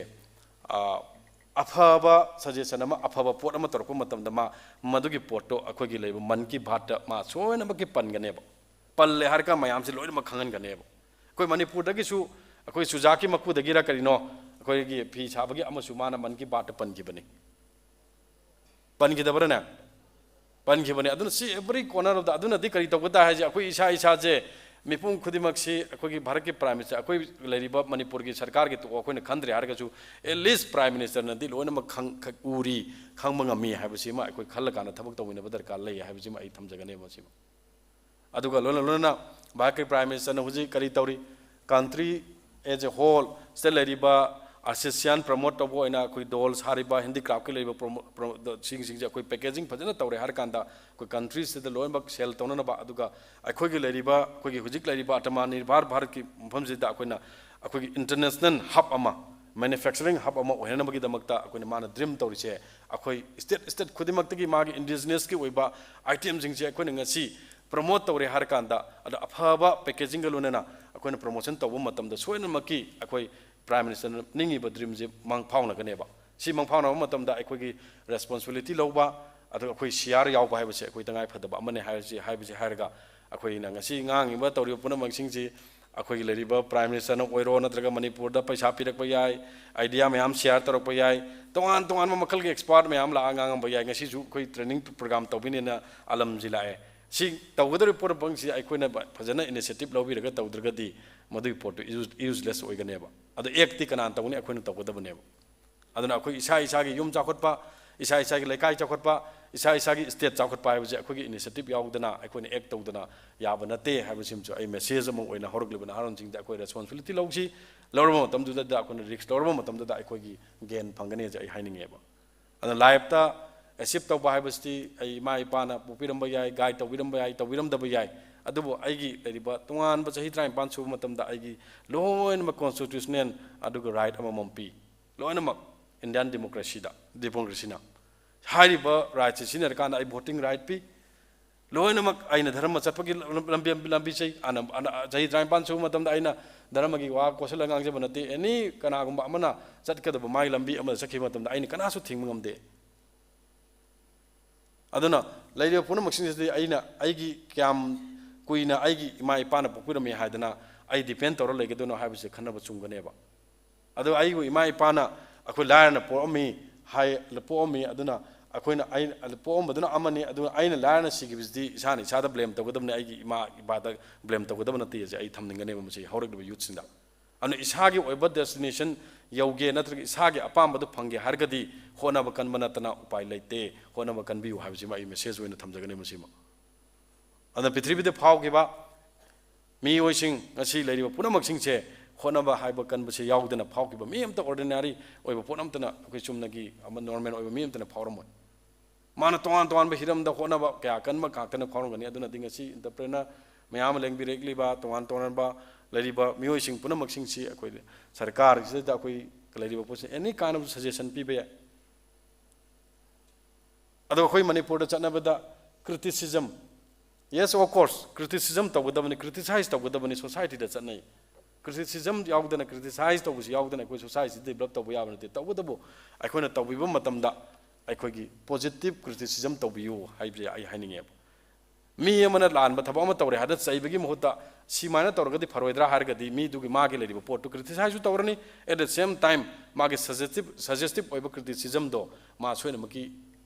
ꯑꯐꯕ ꯁꯖꯦꯁꯟ ꯑꯃ, ꯑꯐꯕ ꯄꯣꯠ ꯑꯃ ꯇꯧꯔꯛꯄ ꯃꯇꯝꯗ, ꯃꯥ ꯃꯗꯨꯒꯤ ꯄꯣꯠꯇꯣ ꯑꯩꯈꯣꯏꯒꯤ ꯂꯩꯕ ꯃꯟ ꯀꯤ ꯕꯥꯠꯇ ꯃꯥ ꯁꯣꯏꯅꯃꯛꯀꯤ ꯄꯟꯒꯅꯦꯕ꯫ ꯄꯜꯂꯦ ꯍꯥꯏꯔꯒ ꯃꯌꯥꯝꯁꯦ ꯂꯣꯏꯅꯃꯛ ꯈꯪꯍꯟꯒꯅꯦꯕ꯫ ꯑꯩꯈꯣꯏ ꯃꯅꯤꯄꯨꯔꯗꯒꯤꯁꯨ, ꯑꯩꯈꯣꯏ ꯆꯨꯖꯥꯛꯀꯤ ꯃꯀꯨꯗꯒꯤꯔ ꯀꯔꯤꯅꯣ, ꯑꯩꯈꯣꯏꯒꯤ ꯐꯤ ꯁꯥꯕꯒꯤ ꯑꯃꯁꯨ ꯃꯥꯅ ꯃꯟ ꯀꯤ ꯕꯥꯠꯇ ꯄꯟꯈꯤꯕꯅꯤ꯫ ꯄꯟꯈꯤꯗꯕ꯭ꯔꯥꯅꯦ? ꯄꯟꯈꯤꯕꯅꯦ꯫ ꯑꯗꯨꯅ ꯁꯤ every corner of the, ꯑꯗꯨꯅꯗꯤ ꯀꯔꯤ ꯇꯧꯒꯗ ꯍꯥꯏꯁꯦ, ꯑꯩꯈꯣꯏ ꯏꯁꯥ ꯏꯁꯥꯁꯦ, ꯃꯤꯄꯨꯝ ꯈꯨꯗꯤꯡꯃꯛꯁꯤ, ꯑꯩꯈꯣꯏꯒꯤ ꯚꯥꯔꯠꯀꯤ ꯄ꯭ꯔꯥꯏꯝ ꯃꯤꯅꯤꯁꯇꯔ, ꯑꯩꯈꯣꯏ ꯂꯩꯔꯤꯕ ꯃꯅꯤꯄꯨꯔꯒꯤ ꯁꯔꯀꯥꯔꯒꯤ ꯇꯣꯛ ꯑꯩꯈꯣꯏꯅ ꯈꯟꯗ꯭ꯔꯦ ꯍꯥꯏꯔꯒꯁꯨ, at least ꯄ꯭ꯔꯥꯏꯝ ꯃꯤꯅꯤꯁꯇꯔꯅꯗꯤ ꯂꯣꯏꯅꯃꯛ ꯈꯪ-, ꯎꯔꯤ, ꯈꯪꯕ ꯉꯝꯃꯤ ꯍꯥꯏꯕꯁꯤꯃ ꯑꯩꯈꯣꯏ ꯈꯜꯂꯀꯥꯟꯗ ꯊꯕꯛ ꯇꯧꯃꯤꯟꯅꯕ ꯗꯔꯀꯥꯔ ꯂꯩ ꯍꯥꯏꯕꯁꯤꯃ ꯑꯩ ꯊꯝꯖꯒꯅꯦꯕ꯫ ꯃꯁꯤꯃ ꯑꯗꯨꯒ ꯂꯣꯏꯅ ꯂꯣꯏꯅꯅ ꯚꯥꯔꯠꯀꯤ ꯄ꯭ꯔꯥꯏꯝ ꯃꯤꯅꯤꯁꯇꯔꯅ ꯍꯧꯖꯤꯛ ꯀꯔꯤ ꯇꯧꯔꯤ? ꯀꯟꯇ꯭ꯔꯤ as a whole ꯁꯤꯗ ꯂꯩꯔꯤꯕ ꯑꯥꯔꯇꯤꯁꯤꯌꯥꯟ ꯄ꯭ꯔꯃꯣꯠ ꯇꯧꯕ ꯑꯣꯏꯅ ꯑꯩꯈꯣꯏ ꯗꯣꯜ ꯁꯥꯔꯤꯕ, ꯍꯦꯟꯗꯤꯀ꯭ꯔꯥꯐꯀꯤ ꯂꯩꯔꯤꯕ ꯄ꯭ꯔꯣꯃꯣ-, ꯄ꯭ꯔꯣ-, ꯗ-, ꯁꯤꯡꯁꯤꯡꯁꯦ ꯑꯩꯈꯣꯏ ꯄꯦꯀꯦꯖꯤꯡ ꯐꯖꯅ ꯇꯧꯔꯦ ꯍꯥꯏꯔꯀꯥꯟꯗ, ꯑꯩꯈꯣꯏ ꯀꯟꯇ꯭ꯔꯤꯁꯤꯗ ꯂꯣꯏꯅꯃꯛ ꯁꯦꯜ ꯇꯧꯅꯅꯕ, ꯑꯗꯨꯒ ꯑꯩꯈꯣꯏꯒꯤ ꯂꯩꯔꯤꯕ, ꯑꯩꯈꯣꯏꯒꯤ ꯍꯧꯖꯤꯛ ꯂꯩꯔꯤꯕ ꯑꯇꯃꯥ ꯅꯤꯔꯚꯥꯔ ꯚꯥꯔꯠꯀꯤ ꯃꯐꯝꯁꯤꯗ ꯑꯩꯈꯣꯏꯅ, ꯑꯩꯈꯣꯏꯒꯤ ꯏꯟꯇꯔꯅꯦꯁꯅꯦꯜ ꯍꯕ ꯑꯃ, ꯃꯦꯅꯨꯐꯦꯛꯆꯔꯤꯡ ꯍꯕ ꯑꯃ ꯑꯣꯏꯍꯟꯅꯕꯒꯤꯗꯃꯛꯇ ꯑꯩꯈꯣꯏꯅ, ꯃꯥꯅ ꯗ꯭ꯔꯤꯝ ꯇꯧꯔꯤꯁꯦ꯫ ꯑꯩꯈꯣꯏ ꯁ꯭ꯇꯦꯠ ꯁ꯭ꯇꯦꯠ ꯈꯨꯗꯤꯡꯃꯛꯇꯒꯤ ꯃꯥꯒꯤ ꯏꯟꯗꯤꯖꯤꯅꯁꯀꯤ ꯑꯣꯏꯕ ꯑꯥꯏꯇꯦꯝꯁꯤꯡꯁꯦ ꯑꯩꯈꯣꯏꯅ ꯉꯁꯤ ꯄ꯭ꯔꯃꯣꯠ ꯇꯧꯔꯦ ꯍꯥꯏꯔꯀꯥꯟꯗ, ꯑꯗ ꯑꯐꯕ ꯄꯦꯀꯦꯖꯤꯡꯒ ꯂꯣꯏꯅꯅ ꯑꯩꯈꯣꯏꯅ ꯄ꯭ꯔꯃꯣꯁꯟ ꯇꯧꯕ ꯃꯇꯝꯗ ꯁꯣꯏꯗꯅꯃꯛꯀꯤ ꯑꯩꯈꯣꯏ ꯄ꯭ꯔꯥꯏꯝ ꯃꯤꯅꯤꯁꯇꯔꯅ ꯅꯤꯡꯉꯤꯕ ꯗ꯭ꯔꯤꯝꯁꯦ ꯃꯪ ꯐꯥꯎꯅꯒꯅꯦꯕ꯫ ꯁꯤ ꯃꯪ ꯐꯥꯎꯅꯕ ꯃꯇꯝꯗ ꯑꯩꯈꯣꯏꯒꯤ ꯔꯦꯁꯄꯣꯟꯁꯤꯕꯤꯂꯤꯇꯤ ꯂꯧꯕ, ꯑꯗꯨꯒ ꯑꯩꯈꯣꯏ ꯁꯤꯌꯥꯔ ꯌꯥꯎꯕ ꯍꯥꯏꯕꯁꯦ ꯑꯩꯈꯣꯏ ꯇꯉꯥꯏ ꯐꯗꯕ ꯑꯃꯅꯦ ꯍꯥꯏꯕꯁꯤ, ꯍꯥꯏꯕꯁꯤ ꯍꯥꯏꯔꯒ, ꯑꯩꯈꯣꯏꯅ ꯉꯁꯤ ꯉꯥꯡꯉꯤꯕ ꯇꯧꯔꯤꯕ ꯄꯨꯝꯅꯃꯛꯁꯤꯡꯁꯤ ꯑꯩꯈꯣꯏꯒꯤ ꯂꯩꯔꯤꯕ ꯄ꯭ꯔꯥꯏꯝ ꯃꯤꯅꯤꯁꯇꯔꯅ ꯑꯣꯏꯔꯣ, ꯅꯠꯇ꯭ꯔꯒ ꯃꯅꯤꯄꯨꯔꯗ ꯄꯩꯁꯥ ꯄꯤꯔꯛꯄ ꯌꯥꯏ, ꯑꯥꯏꯗꯤꯌꯥ ꯃꯌꯥꯝ ꯁꯤꯌꯥꯔ ꯇꯧꯔꯛꯄ ꯌꯥꯏ, ꯇꯣꯉꯥꯟ ꯇꯣꯉꯥꯟꯕ ꯃꯈꯜꯒꯤ ꯑꯦꯛꯁꯄꯥꯔꯠ ꯃꯌꯥꯝ ꯂꯥꯛꯑ ꯉꯥꯡꯉꯝꯕ ꯌꯥꯏ꯫ ꯉꯁꯤꯁꯨ ꯑꯩꯈꯣꯏ ꯇ꯭ꯔꯦꯅꯤꯡ ꯄ꯭ꯔꯣꯒ꯭ꯔꯥꯝ ꯇꯧꯕꯤꯅꯦꯅ ꯑꯂꯝꯁꯤ ꯂꯥꯛꯑꯦ꯫ ꯁꯤ ꯇꯧꯒꯗꯧꯔꯤꯕ ꯄꯣꯠ ꯄꯪꯁꯤ ꯑꯩꯈꯣꯏꯅ ꯐꯖꯅ ꯏꯅꯤꯁꯤꯌꯦꯇꯤꯞ ꯂꯧꯕꯤꯔꯒ ꯇꯧꯗ꯭ꯔꯒꯗꯤ ꯃꯗꯨꯒꯤ ꯄꯣꯠꯇꯨ ꯌꯨꯁ-, ꯌꯨꯁꯂꯦꯁ ꯑꯣꯏꯒꯅꯦꯕ꯫ ꯑꯗꯣ ꯑꯦꯛꯇꯤ ꯀꯅꯥꯅ ꯇꯧꯒꯅꯤ? ꯑꯩꯈꯣꯏꯅ ꯇꯧꯒꯗꯕꯅꯦꯕ꯫ ꯑꯗꯨꯅ ꯑꯩꯈꯣꯏ ꯏꯁꯥ ꯏꯁꯥꯒꯤ ꯌꯨꯝ ꯆꯥꯎꯈꯠꯄ, ꯏꯁꯥ ꯏꯁꯥꯒꯤ ꯂꯩꯀꯥꯏ ꯆꯥꯎꯈꯠꯄ, ꯏꯁꯥ ꯏꯁꯥꯒꯤ ꯁ꯭ꯇꯦꯠ ꯆꯥꯎꯈꯠꯄ ꯍꯥꯏꯕꯁꯦ ꯑꯩꯈꯣꯏꯒꯤ ꯏꯅꯤꯁꯤꯌꯦꯇꯤꯞ ꯌꯥꯎꯗꯅ, ꯑꯩꯈꯣꯏꯅ ꯑꯦꯛ ꯇꯧꯗꯅ ꯌꯥꯕ ꯅꯠꯇꯦ ꯍꯥꯏꯕꯁꯤꯃꯁꯨ ꯑꯩ ꯃꯦꯁꯦꯖ ꯑꯃ ꯑꯣꯏꯅ ꯍꯧꯔꯛꯂꯤꯕ ꯅꯍꯥꯔꯣꯟꯁꯤꯡꯗ ꯑꯩꯈꯣꯏ ꯔꯦꯁꯄꯣꯟꯁꯤꯕꯤꯂꯤꯇꯤ ꯂꯧꯁꯤ꯫ ꯂꯧꯔꯕ ꯃꯇꯝꯗꯨꯗ ꯑꯩꯈꯣꯏꯅ ꯔꯤꯁ꯭ꯛ ꯂꯧꯔꯕ ꯃꯇꯝꯗꯨꯗ ꯑꯩꯈꯣꯏꯒꯤ ꯒꯦꯟ ꯐꯪꯒꯅꯤ ꯍꯥꯏꯁꯦ ꯑꯩ ꯍꯥꯏꯅꯤꯡꯉꯦꯕ꯫ ꯑꯗꯨꯅ ꯂꯥꯏꯐꯇ ꯑꯦꯆꯤꯞ ꯇꯧꯕ ꯍꯥꯏꯕꯁꯤꯗꯤ ꯑꯩ ꯏꯃꯥ ꯏꯄꯥꯅ ꯄꯣꯛꯄꯤꯔꯝꯕ ꯌꯥꯏ, ꯒꯥꯏꯗ ꯇꯧꯕꯤꯔꯝꯕ ꯌꯥꯏ, ꯇꯧꯕꯤꯔꯝꯗꯕ ꯌꯥꯏ꯫ ꯑꯗꯨꯕꯨ ꯑꯩꯒꯤ ꯂꯩꯔꯤꯕ ꯇꯣꯉꯥꯟꯕ ꯆꯍꯤ ꯇꯔꯥꯅꯤꯄꯥꯟ ꯁꯨꯕ ꯃꯇꯝꯗ ꯑꯩꯒꯤ ꯂꯣꯏꯅꯃꯛ constitutional ꯑꯗꯨꯒ right ꯑꯃꯃꯝ ꯄꯤ, ꯂꯣꯏꯅꯃꯛ Indian democracyꯗ, democracyꯅ꯫ ꯍꯥꯏꯔꯤꯕ rightꯁꯦ ꯁꯤꯖꯤꯟꯅꯔꯀꯥꯟꯗ ꯑꯩ voting right ꯄꯤ, ꯂꯣꯏꯅꯃꯛ ꯑꯩꯅ ꯙꯔꯃ ꯆꯠꯄꯒꯤ ꯂꯝꯕꯤ, ꯂꯝꯕꯤ ꯆꯩ, ꯑꯅ-, ꯑꯅ-, ꯆꯍꯤ ꯇꯔꯥꯅꯤꯄꯥꯟ ꯁꯨꯕ ꯃꯇꯝꯗ ꯑꯩꯅ ꯙꯔꯃꯒꯤ ꯋꯥ ꯀꯣꯠꯁꯤꯜꯂꯒ ꯉꯥꯡꯖꯕ ꯅꯠꯇꯦ꯫ Any ꯀꯅꯥꯒꯨꯝꯕ ꯑꯃꯅ ꯆꯠꯀꯗꯕ ꯃꯥꯒꯤ ꯂꯝꯕꯤ ꯑꯃꯗ ꯆꯠꯈꯤꯕ ꯃꯇꯝꯗ ꯑꯩꯅ ꯀꯅꯥꯁꯨ ꯊꯤꯡꯕ ꯉꯝꯗꯦ꯫ ꯑꯗꯨꯅ ꯂꯩꯔꯤꯕ ꯄꯨꯝꯅꯃꯛꯁꯤꯡꯁꯤꯗꯤ ꯑꯩꯅ ꯑꯩꯒꯤ ꯀꯌꯥꯝ ꯀꯨꯏꯅ ꯑꯩꯒꯤ ꯏꯃꯥ ꯏꯄꯥꯅ ꯄꯣꯛꯄꯤꯔꯝꯃꯤ ꯍꯥꯏꯗꯅ ꯑꯩ depend ꯇꯧꯔ ꯂꯩꯒꯗꯣꯏꯅꯣ ꯍꯥꯏꯕꯁꯦ ꯈꯟꯅꯕ ꯆꯨꯝꯒꯅꯦꯕ꯫ ꯑꯗꯣ ꯑꯩꯕꯨ ꯏꯃꯥ ꯏꯄꯥꯅ ꯑꯩꯈꯣꯏ ꯂꯥꯏꯔꯅ ꯄꯣꯛꯑꯝꯃꯤ ꯍꯥꯏ, ꯄꯣꯛꯑꯝꯃꯤ, ꯑꯗꯨꯅ ꯑꯩꯈꯣꯏꯅ, ꯑꯩ, ꯄꯣꯛꯑꯝꯕꯗꯨꯅ ꯑꯃꯅꯤ, ꯑꯗꯨꯅ ꯑꯩꯅ ꯂꯥꯏꯔꯅ ꯁꯤꯈꯤꯕꯁꯤꯗꯤ ꯏꯁꯥꯅ ꯏꯁꯥꯗ blame ꯇꯧꯒꯗꯕꯅꯤ, ꯑꯩꯒꯤ ꯏꯃꯥ ꯏꯄꯥꯗ blame ꯇꯧꯒꯗꯕ ꯅꯠꯇꯦ ꯍꯥꯏꯁꯦ ꯑꯩ ꯊꯝꯅꯤꯡꯒꯅꯦꯕ ꯃꯁꯤ ꯍꯧꯔꯛꯂꯤꯕ youthꯁꯤꯡꯗ꯫ ꯑꯗꯨꯅ ꯏꯁꯥꯒꯤ ꯑꯣꯏꯕ destination ꯌꯧꯒꯦ ꯅꯠꯇ꯭ꯔꯒ ꯏꯁꯥꯒꯤ ꯑꯄꯥꯝꯕꯗꯨ ꯐꯪꯒꯦ ꯍꯥꯏꯔꯒꯗꯤ ꯍꯣꯠꯅꯕ ꯀꯟꯕ ꯅꯠꯇꯅ ꯎꯄꯥꯏ ꯂꯩꯇꯦ꯫ ꯍꯣꯠꯅꯕ ꯀꯟꯕꯤꯌꯨ ꯍꯥꯏꯕꯁꯤꯃ ꯑꯩ message ꯑꯣꯏꯅ ꯊꯝꯖꯒꯅꯤ ꯃꯁꯤꯃ꯫ ꯑꯗꯨꯅ ꯄ꯭ꯔꯤꯊꯤꯕꯤꯗ ꯐꯥꯎꯈꯤꯕ ꯃꯤꯑꯣꯏꯁꯤꯡ, ꯉꯁꯤ ꯂꯩꯔꯤꯕ ꯄꯨꯝꯅꯃꯛꯁꯤꯡꯁꯦ ꯍꯣꯠꯅꯕ ꯍꯥꯏꯕ ꯀꯟꯕꯁꯦ ꯌꯥꯎꯗꯅ ꯐꯥꯎꯈꯤꯕ ꯃꯤ ꯑꯝꯇ, ordinary ꯑꯣꯏꯕ ꯄꯣꯠ ꯑꯝꯇꯅ, ꯑꯩꯈꯣꯏ ꯆꯨꯝꯅꯒꯤ ꯑꯃ normal ꯑꯣꯏꯕ ꯃꯤ ꯑꯝꯇꯅ ꯐꯥꯎꯔꯝꯃꯣꯏ꯫ ꯃꯥꯅ ꯇꯣꯉꯥꯟ ꯇꯣꯉꯥꯟꯕ ꯍꯤꯔꯝꯗ ꯍꯣꯠꯅꯕ ꯀꯌꯥ ꯀꯟꯕ ꯉꯥꯛꯇꯅ ꯐꯥꯎꯔꯝꯒꯅꯤ꯫ ꯑꯗꯨꯅꯗꯤ ꯉꯁꯤ entrepreneur ꯃꯌꯥꯝ ꯑꯃ ꯂꯦꯡꯕꯤꯔꯛꯂꯤꯕ, ꯇꯣꯉꯥꯟ ꯇꯣꯉꯥꯟꯕ ꯂꯩꯔꯤꯕ ꯃꯤꯑꯣꯏꯁꯤꯡ ꯄꯨꯝꯅꯃꯛꯁꯤꯡꯁꯤ ꯑꯩꯈꯣꯏ ꯁꯔꯀꯥꯔꯁꯤꯗ ꯑꯩꯈꯣꯏ ꯂꯩꯔꯤꯕ ꯄꯣꯠꯁꯤ any kind of suggestion ꯄꯤꯕ ꯌꯥꯏ꯫ ꯑꯗꯣ ꯑꯩꯈꯣꯏ ꯃꯅꯤꯄꯨꯔꯗ ꯆꯠꯅꯕꯗ criticism, yes, of course, criticism ꯇꯧꯒꯗꯕꯅꯤ, criticize ꯇꯧꯒꯗꯕꯅꯤ, societyꯗ ꯆꯠꯅꯩ꯫ Criticism ꯌꯥꯎꯗꯅ, criticize ꯇꯧꯕꯁꯤ ꯌꯥꯎꯗꯅ ꯑꯩꯈꯣꯏ society develop ꯇꯧꯕ ꯌꯥꯕ ꯅꯠꯇꯦ꯫ ꯇꯧꯕꯇꯕꯨ ꯑꯩꯈꯣꯏꯅ ꯇꯧꯕꯤꯕ ꯃꯇꯝꯗ ꯑꯩꯈꯣꯏꯒꯤ positive criticism ꯇꯧꯕꯤꯌꯨ ꯍꯥꯏꯕꯁꯦ ꯑꯩ ꯍꯥꯏꯅꯤꯡꯉꯦꯕ꯫ ꯃꯤ ꯑꯃꯅ ꯂꯥꯟꯕ ꯊꯕꯛ ꯑꯃ ꯇꯧꯔꯦ ꯍꯥꯏꯗꯅ ꯆꯩꯕꯒꯤ ꯃꯍꯨꯠꯇ ꯁꯤ ꯁꯨꯃꯥꯏꯅ ꯇꯧꯔꯒꯗꯤ ꯐꯔꯣꯏꯗ꯭ꯔꯥ ꯍꯥꯏꯔꯒꯗꯤ ꯃꯤꯗꯨꯒꯤ, ꯃꯥꯒꯤ ꯂꯩꯔꯤꯕ ꯄꯣꯠꯇꯨ criticizeꯁꯨ ꯇꯧꯔꯅꯤ, at the same time ꯃꯥꯒꯤ suggestive, suggestive ꯑꯣꯏꯕ criticismꯗꯣ ꯃꯥ ꯁꯣꯏꯗꯅꯃꯛꯀꯤ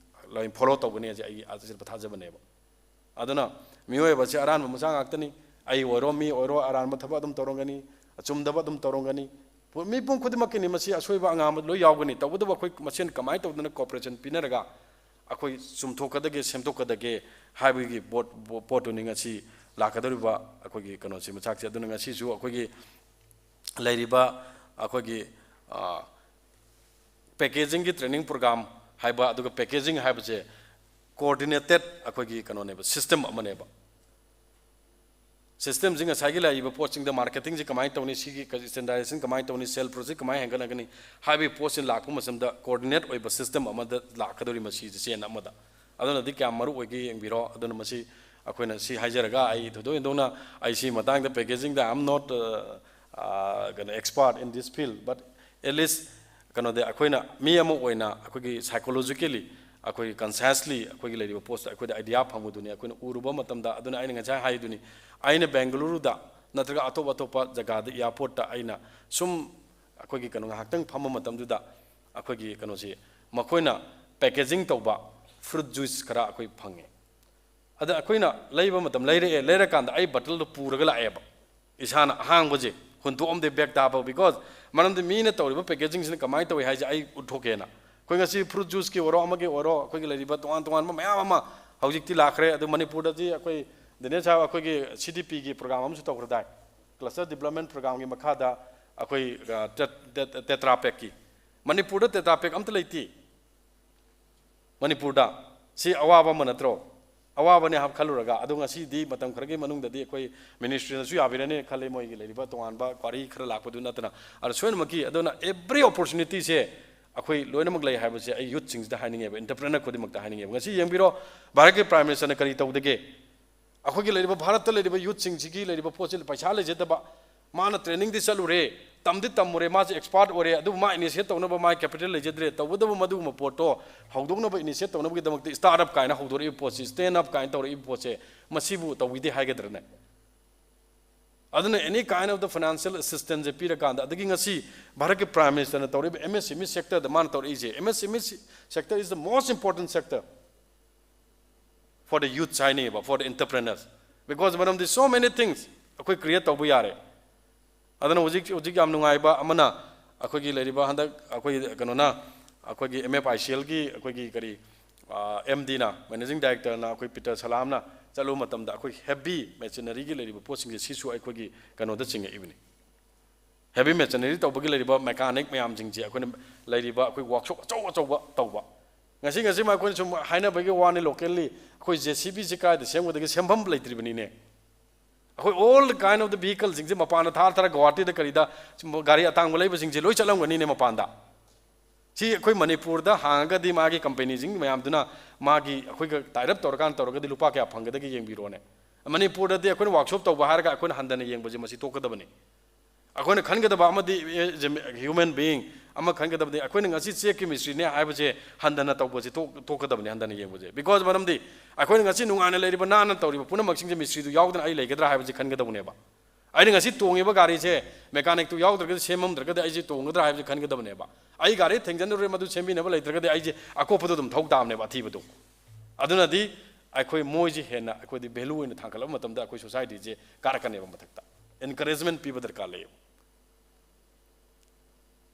ꯂꯣꯏ follow ꯇꯧꯒꯅꯤ ꯍꯥꯏꯁꯦ ꯑꯩꯒꯤ ꯑꯆꯦꯠꯄ ꯊꯥꯖꯕꯅꯦꯕ꯫ ꯑꯗꯨꯅ ꯃꯤꯑꯣꯏꯕꯁꯤ ꯑꯔꯥꯟꯕ ꯃꯆꯥ ꯉꯥꯛꯇꯅꯤ꯫ ꯑꯩ ꯑꯣꯏꯔꯣ, ꯃꯤ ꯑꯣꯏꯔꯣ, ꯑꯔꯥꯟꯕ ꯊꯕꯛ ꯑꯗꯨꯝ ꯇꯧꯔꯝꯒꯅꯤ, ꯑꯆꯨꯝꯗꯕ ꯑꯗꯨꯝ ꯇꯧꯔꯝꯒꯅꯤ꯫ ꯄꯨ-, ꯃꯤꯄꯨꯝ ꯈꯨꯗꯤꯡꯃꯛꯀꯤꯅꯤ ꯃꯁꯤ, ꯑꯁꯣꯏꯕ ꯑꯉꯥꯡꯕ ꯂꯣꯏ ꯌꯥꯎꯒꯅꯤ꯫ ꯇꯧꯕꯇꯕꯨ ꯑꯩꯈꯣꯏ ꯃꯁꯦꯟ ꯀꯃꯥꯏꯅ ꯇꯧꯗꯅ cooperation ꯄꯤꯅꯔꯒ ꯑꯩꯈꯣꯏ ꯆꯨꯝꯊꯣꯛꯀꯗꯒꯦ, ꯁꯦꯝꯗꯣꯛꯀꯗꯒꯦ ꯍꯥꯏꯕꯒꯤ ꯄꯣꯠ-, ꯄꯣꯠꯇꯨꯅꯤ ꯉꯁꯤ ꯂꯥꯛꯀꯗꯧꯔꯤꯕ ꯑꯩꯈꯣꯏꯒꯤ ꯀꯩꯅꯣꯁꯤ, ꯃꯆꯥꯛꯁꯦ꯫ ꯑꯗꯨꯅ ꯉꯁꯤꯁꯨ ꯑꯩꯈꯣꯏꯒꯤ ꯂꯩꯔꯤꯕ ꯑꯩꯈꯣꯏꯒꯤ, ꯑ, packagingꯒꯤ training program ꯍꯥꯏꯕ, ꯑꯗꯨꯒ packaging ꯍꯥꯏꯕꯁꯦ coordinated ꯑꯩꯈꯣꯏꯒꯤ ꯀꯩꯅꯣꯅꯦꯕ, system ꯑꯃꯅꯦꯕ꯫ ꯁꯤꯁꯇꯦꯝꯁꯤ ꯉꯁꯥꯏꯒꯤ ꯂꯩꯔꯤꯕ ꯄꯣꯠꯁꯤꯡꯗ ꯃꯥꯔꯀꯦꯇꯤꯡꯁꯤ ꯀꯃꯥꯏꯅ ꯇꯧꯅꯤ, ꯁꯤꯒꯤ ꯁ꯭ꯇꯦꯟꯗꯔꯗꯥꯏꯖꯦꯁꯟ ꯀꯃꯥꯏꯅ ꯇꯧꯅꯤ, ꯁꯦꯜ ꯄ꯭ꯔꯣꯁꯦꯁ ꯀꯃꯥꯏꯅ ꯍꯦꯟꯒꯠꯅꯒꯅꯤ ꯍꯥꯏꯕꯒꯤ ꯄꯣꯠꯁꯤ ꯂꯥꯛꯄ ꯃꯇꯝꯗ ꯀꯣꯑꯣꯔꯗꯤꯅꯦꯠ ꯑꯣꯏꯕ ꯁꯤꯁꯇꯦꯝ ꯑꯃꯗ ꯂꯥꯛꯀꯗꯧꯔꯤ ꯃꯁꯤꯁꯦ ꯆꯦꯟ ꯑꯃꯗ꯫ ꯑꯗꯨꯅꯗꯤ ꯀꯌꯥꯝ ꯃꯔꯨ ꯑꯣꯏꯒꯦ ꯌꯦꯡꯕꯤꯔꯣ꯫ ꯑꯗꯨꯅ ꯃꯁꯤ ꯑꯩꯈꯣꯏꯅ ꯁꯤ ꯍꯥꯏꯖꯔꯒ ꯑꯩ ꯊꯣꯏꯗꯣꯛ ꯍꯦꯟꯗꯣꯛꯅ ꯑꯩ ꯁꯤ ꯃꯇꯥꯡꯗ packaging the I am not, uh, uh, ꯀꯩꯅꯣ, expert in this field, but at least ꯀꯩꯅꯣꯗ ꯑꯩꯈꯣꯏꯅ ꯃꯤ ꯑꯃ ꯑꯣꯏꯅ ꯑꯩꯈꯣꯏꯒꯤ psychologically ꯑꯩꯈꯣꯏꯒꯤ consciously ꯑꯩꯈꯣꯏꯒꯤ ꯂꯩꯔꯤꯕ ꯄꯣꯠꯁꯤꯗ ꯑꯩꯈꯣꯏꯗ idea ꯐꯪꯕꯗꯨꯅꯤ ꯑꯩꯈꯣꯏꯅ ꯎꯔꯨꯕ ꯃꯇꯝꯗ꯫ ꯑꯗꯨꯅ ꯑꯩꯅ ꯉꯁꯥꯏ ꯍꯥꯏꯗꯨꯅꯤ, ꯑꯩꯅ ꯕꯦꯡꯒꯂꯨꯔꯨꯗ ꯅꯠꯇ꯭ꯔꯒ ꯑꯇꯣꯞ ꯑꯇꯣꯞꯄ ꯖꯒꯥꯗ airport ꯇ ꯑꯩꯅ ꯁꯨꯝ ꯑꯩꯈꯣꯏꯒꯤ ꯀꯩꯅꯣ ꯉꯥꯏꯍꯥꯛꯇꯪ ꯐꯝꯕ ꯃꯇꯝꯗꯨꯗ ꯑꯩꯈꯣꯏꯒꯤ ꯀꯩꯅꯣꯁꯤ ꯃꯈꯣꯏꯅ packaging ꯇꯧꯕ fruit juice ꯈꯔ ꯑꯩꯈꯣꯏ ꯐꯪꯉꯦ꯫ ꯑꯗ ꯑꯩꯈꯣꯏꯅ ꯂꯩꯕ ꯃꯇꯝ ꯂꯩꯔꯛꯑꯦ, ꯂꯩꯔꯀꯥꯟꯗ ꯑꯩ bottle ꯗꯣ ꯄꯨꯔꯒ ꯂꯥꯛꯑꯦꯕ, ꯏꯁꯥꯅ ꯑꯍꯥꯡꯕꯁꯦ ꯍꯨꯟꯗꯣꯛꯑꯝꯗꯦ bag ꯇ ꯍꯥꯞꯄ, because ꯃꯔꯝꯗꯤ ꯃꯤꯅ ꯇꯧꯔꯤꯕ packaging ꯁꯤꯅ ꯀꯃꯥꯏꯅ ꯇꯧꯏ ꯍꯥꯏꯁꯦ ꯑꯩ ꯎꯠꯊꯣꯛꯀꯦꯅ꯫ ꯑꯩꯈꯣꯏ ꯉꯁꯤ fruit juice ꯀꯤ ꯑꯣꯏꯔꯣ, ꯑꯃꯒꯤ ꯑꯣꯏꯔꯣ, ꯑꯩꯈꯣꯏꯒꯤ ꯂꯩꯔꯤꯕ ꯇꯣꯉꯥꯟ ꯇꯣꯉꯥꯟꯕ ꯃꯌꯥꯝ ꯑꯃ ꯍꯧꯖꯤꯛꯇꯤ ꯂꯥꯛꯈ꯭ꯔꯦ꯫ ꯑꯗꯨ ꯃꯅꯤꯄꯨꯔꯗꯗꯤ ꯑꯩꯈꯣꯏ ꯗꯤꯅꯦꯁ ꯁꯥꯍꯦꯕ ꯑꯩꯈꯣꯏꯒꯤ C D P ꯒꯤ program ꯑꯃꯁꯨ ꯇꯧꯈ꯭ꯔꯗꯥꯏ, cluster development program ꯒꯤ ꯃꯈꯥꯗ ꯑꯩꯈꯣꯏ, ꯑ, tet-, tet-, Tetra Pak ꯀꯤ꯫ ꯃꯅꯤꯄꯨꯔꯗ Tetra Pak ꯑꯝꯇ ꯂꯩꯇꯦ꯫ ꯃꯅꯤꯄꯨꯔꯗ꯫ ꯁꯤ ꯑꯋꯥꯕ ꯑꯃ ꯅꯠꯇ꯭ꯔꯣ? ꯑꯋꯥꯕꯅꯦ ꯍꯥꯏꯕ ꯈꯜꯂꯨꯔꯒ, ꯑꯗꯣ ꯉꯁꯤꯗꯤ ꯃꯇꯝ ꯈꯔꯒꯤ ꯃꯅꯨꯡꯗꯗꯤ ꯑꯩꯈꯣꯏ ministry ꯅꯁꯨ ꯌꯥꯕꯤꯔꯅꯤ ꯈꯜꯂꯤ, ꯃꯣꯏꯒꯤ ꯂꯩꯔꯤꯕ ꯇꯣꯉꯥꯟꯕ ꯀ꯭ꯋꯥꯔꯤ ꯈꯔ ꯂꯥꯛꯄꯗꯨ ꯅꯠꯇꯅ꯫ ꯑꯗꯣ ꯁꯣꯏꯅꯃꯛꯀꯤ, ꯑꯗꯨꯅ every opportunity ꯁꯦ ꯑꯩꯈꯣꯏ ꯂꯣꯏꯅꯃꯛ ꯂꯩ ꯍꯥꯏꯕꯁꯦ ꯑꯩ youth ꯁꯤꯡꯁꯤꯗ ꯍꯥꯏꯅꯤꯡꯉꯦꯕ, entrepreneur ꯈꯨꯗꯤꯡꯃꯛꯇ ꯍꯥꯏꯅꯤꯡꯉꯦꯕ꯫ ꯉꯁꯤ ꯌꯦꯡꯕꯤꯔꯣ, ꯚꯥꯔꯠꯀꯤ Prime Minister ꯅ ꯀꯔꯤ ꯇꯧꯗꯒꯦ? ꯑꯩꯈꯣꯏꯒꯤ ꯂꯩꯔꯤꯕ ꯚꯥꯔꯠꯇ ꯂꯩꯔꯤꯕ youth ꯁꯤꯡꯁꯤꯒꯤ ꯂꯩꯔꯤꯕ ꯄꯣꯠꯁꯤ ꯄꯩꯁꯥ ꯂꯩꯖꯗꯕ, ꯃꯥꯅ training ꯗꯤ ꯆꯠꯂꯨꯔꯦ, ꯇꯝꯗꯤ ꯇꯝꯃꯨꯔꯦ, ꯃꯥꯁꯦ expert ꯑꯣꯏꯔꯦ, ꯑꯗꯨꯕꯨ ꯃꯥ initiate ꯇꯧꯅꯕ ꯃꯥꯒꯤ capital ꯂꯩꯖꯗ꯭ꯔꯦ꯫ ꯇꯧꯕꯇꯕꯨ ꯃꯗꯨꯒꯨꯝꯕ ꯄꯣꯠꯇꯣ ꯍꯧꯗꯣꯛꯅꯕ initiate ꯇꯧꯅꯕꯒꯤꯗꯃꯛꯇ startup ꯀꯥꯏꯅ ꯍꯧꯗꯣꯔꯛꯏꯕ ꯄꯣꯠꯁꯤ, stand up ꯀꯥꯏꯅ ꯇꯧꯔꯛꯏꯕ ꯄꯣꯠꯁꯦ, ꯃꯁꯤꯕꯨ ꯇꯧꯕꯤꯗꯦ ꯍꯥꯏꯒꯗ꯭ꯔꯅꯦ? ꯑꯗꯨꯅ any kind of the financial assistance ꯁꯦ ꯄꯤꯔꯀꯥꯟꯗ, ꯑꯗꯒꯤ ꯉꯁꯤ ꯚꯥꯔꯠꯀꯤ Prime Minister ꯅ ꯇꯧꯔꯛꯏꯕ M S M E sector ꯗ ꯃꯥꯅ ꯇꯧꯔꯛꯏꯁꯦ, M S M E sector is the most important sector for the youth ꯍꯥꯏꯅꯩꯕ, for the entrepreneurs, because ꯃꯔꯝꯗꯤ so many things ꯑꯩꯈꯣꯏ create ꯇꯧꯕ ꯌꯥꯔꯦ꯫ ꯑꯗꯨꯅ ꯍꯧꯖꯤꯛ, ꯍꯧꯖꯤꯛ ꯌꯥꯝ ꯅꯨꯡꯉꯥꯏꯕ ꯑꯃꯅ, ꯑꯩꯈꯣꯏꯒꯤ ꯂꯩꯔꯤꯕ ꯍꯟꯗꯛ ꯑꯩꯈꯣꯏ ꯀꯩꯅꯣꯅ, ꯑꯩꯈꯣꯏꯒꯤ M F I C L ꯒꯤ ꯑꯩꯈꯣꯏꯒꯤ ꯀꯔꯤ, ꯑ, M D ꯅ, Managing Director ꯅ, ꯑꯩꯈꯣꯏ ꯄꯤꯇꯔ ꯁꯂꯥꯝꯅ ꯆꯠꯂꯨꯕ ꯃꯇꯝꯗ ꯑꯩꯈꯣꯏ heavy machinery ꯒꯤ ꯂꯩꯔꯤꯕ ꯄꯣꯠꯁꯤꯡꯁꯦ ꯁꯤꯁꯨ ꯑꯩꯈꯣꯏꯒꯤ ꯀꯩꯅꯣꯗ ꯆꯤꯡꯉꯛꯏꯕꯅꯤ꯫ Heavy machinery ꯇꯧꯕꯒꯤ ꯂꯩꯔꯤꯕ mechanic ꯃꯌꯥꯝꯁꯤꯡꯁꯦ ꯑꯩꯈꯣꯏꯅ ꯂꯩꯔꯤꯕ ꯑꯩꯈꯣꯏ workshop ꯑꯆꯧ ꯑꯆꯧꯕ ꯇꯧꯕ꯫ ꯉꯁꯤ, ꯉꯁꯤꯃꯛ ꯑꯩꯈꯣꯏꯅ ꯁꯨꯝ ꯍꯥꯏꯅꯕꯒꯤ ꯋꯥꯅꯤ, locally ꯑꯩꯈꯣꯏ J C B ꯁꯤ ꯀꯥꯏꯗ ꯁꯦꯝꯒꯗꯒꯦ, ꯁꯦꯝꯐꯝ ꯂꯩꯇ꯭ꯔꯤꯕꯅꯤꯅꯦ꯫ ꯑꯩꯈꯣꯏ all the kind of the vehicleꯁꯤꯡꯁꯦ ꯃꯄꯥꯟꯗ ꯊꯥ ꯊꯥꯔ ꯒꯧꯍꯥꯇꯤꯗ ꯀꯔꯤꯗ ꯁꯨꯝ ꯒꯥꯔꯤ ꯑꯇꯥꯡꯕ ꯂꯩꯕꯁꯤꯡꯁꯦ ꯂꯣꯏ ꯆꯠꯂꯝꯒꯅꯤꯅꯦ ꯃꯄꯥꯟꯗ꯫ ꯁꯤ ꯑꯩꯈꯣꯏ ꯃꯅꯤꯄꯨꯔꯗ ꯍꯥꯡꯉꯒꯗꯤ ꯃꯥꯒꯤ ꯀꯝꯄꯦꯅꯤꯁꯤꯡ ꯃꯌꯥꯝꯗꯨꯅ ꯃꯥꯒꯤ ꯑꯩꯈꯣꯏꯒ tie up ꯇꯧꯔꯀꯥꯟꯗ ꯇꯧꯔꯒꯗꯤ ꯂꯨꯄꯥ ꯀꯌꯥ ꯐꯪꯒꯗꯒꯦ ꯌꯦꯡꯕꯤꯔꯣꯅꯦ꯫ ꯃꯅꯤꯄꯨꯔꯗꯗꯤ ꯑꯩꯈꯣꯏꯅ ꯋꯥꯛꯁꯣꯞ ꯇꯧꯕ ꯍꯥꯏꯔꯒ ꯑꯩꯈꯣꯏꯅ ꯍꯟꯊꯅ ꯌꯦꯡꯕꯁꯦ ꯃꯁꯤ ꯇꯣꯛꯀꯗꯕꯅꯤ꯫ ꯑꯩꯈꯣꯏꯅ ꯈꯟꯒꯗꯕ ꯑꯃꯗꯤ, human being ꯑꯃ ꯈꯟꯒꯗꯕꯅꯤ꯫ ꯑꯩꯈꯣꯏꯅ ꯉꯁꯤ ꯆꯦꯛꯀꯤ ꯃꯤꯁꯇ꯭ꯔꯤꯅꯦ ꯍꯥꯏꯕꯁꯦ ꯍꯟꯊꯅ ꯇꯧꯕꯁꯦ ꯇꯣꯛ-, ꯇꯣꯛꯀꯗꯕꯅꯤ, ꯍꯟꯊꯅ ꯌꯦꯡꯕꯁꯦ꯫ Because ꯃꯔꯝꯗꯤ ꯑꯩꯈꯣꯏꯅ ꯉꯁꯤ ꯅꯨꯡꯉꯥꯏꯅ ꯂꯩꯔꯤꯕ, ꯅꯥꯟꯅ ꯇꯧꯔꯤꯕ ꯄꯨꯝꯅꯃꯛꯁꯤꯡꯁꯦ ꯃꯤꯁꯇ꯭ꯔꯤꯗꯨ ꯌꯥꯎꯗꯅ ꯑꯩ ꯂꯩꯒꯗ꯭ꯔꯥ ꯍꯥꯏꯕꯁꯦ ꯈꯟꯒꯗꯕꯅꯦꯕ꯫ ꯑꯩꯅ ꯉꯁꯤ ꯇꯣꯡꯉꯤꯕ ꯒꯥꯔꯤꯁꯦ ꯃꯦꯀꯥꯅꯤꯛꯇꯨ ꯌꯥꯎꯗ꯭ꯔꯒꯗꯤ, ꯁꯦꯝꯃꯝꯗ꯭ꯔꯒꯗꯤ ꯑꯩꯁꯦ ꯇꯣꯡꯒꯗ꯭ꯔꯥ ꯍꯥꯏꯕꯁꯦ ꯈꯟꯒꯗꯕꯅꯦꯕ꯫ ꯑꯩ ꯒꯥꯔꯤ ꯊꯦꯡꯖꯤꯟꯗꯣꯔꯦ, ꯃꯗꯨ ꯁꯦꯝꯕꯤꯅꯕ ꯂꯩꯇ꯭ꯔꯒꯗꯤ ꯑꯩꯁꯦ ꯑꯀꯣꯞꯄꯗꯣ ꯑꯗꯨꯝ ꯊꯧ ꯇꯥꯕꯅꯦꯕ ꯑꯊꯤꯕꯗꯣ꯫ ꯑꯗꯨꯅꯗꯤ ꯑꯩꯈꯣꯏ ꯃꯣꯏꯁꯦ ꯍꯦꯟꯅ ꯑꯩꯈꯣꯏꯗꯤ value ꯑꯣꯏꯅ ꯊꯥꯡꯒꯠꯂꯛꯄ ꯃꯇꯝꯗ ꯑꯩꯈꯣꯏ societyꯁꯦ ꯀꯥꯔꯛꯀꯅꯦꯕ ꯃꯊꯛꯇ꯫ Encouragement ꯄꯤꯕ ꯗꯔꯀꯥꯔ ꯂꯩꯌꯦꯕ꯫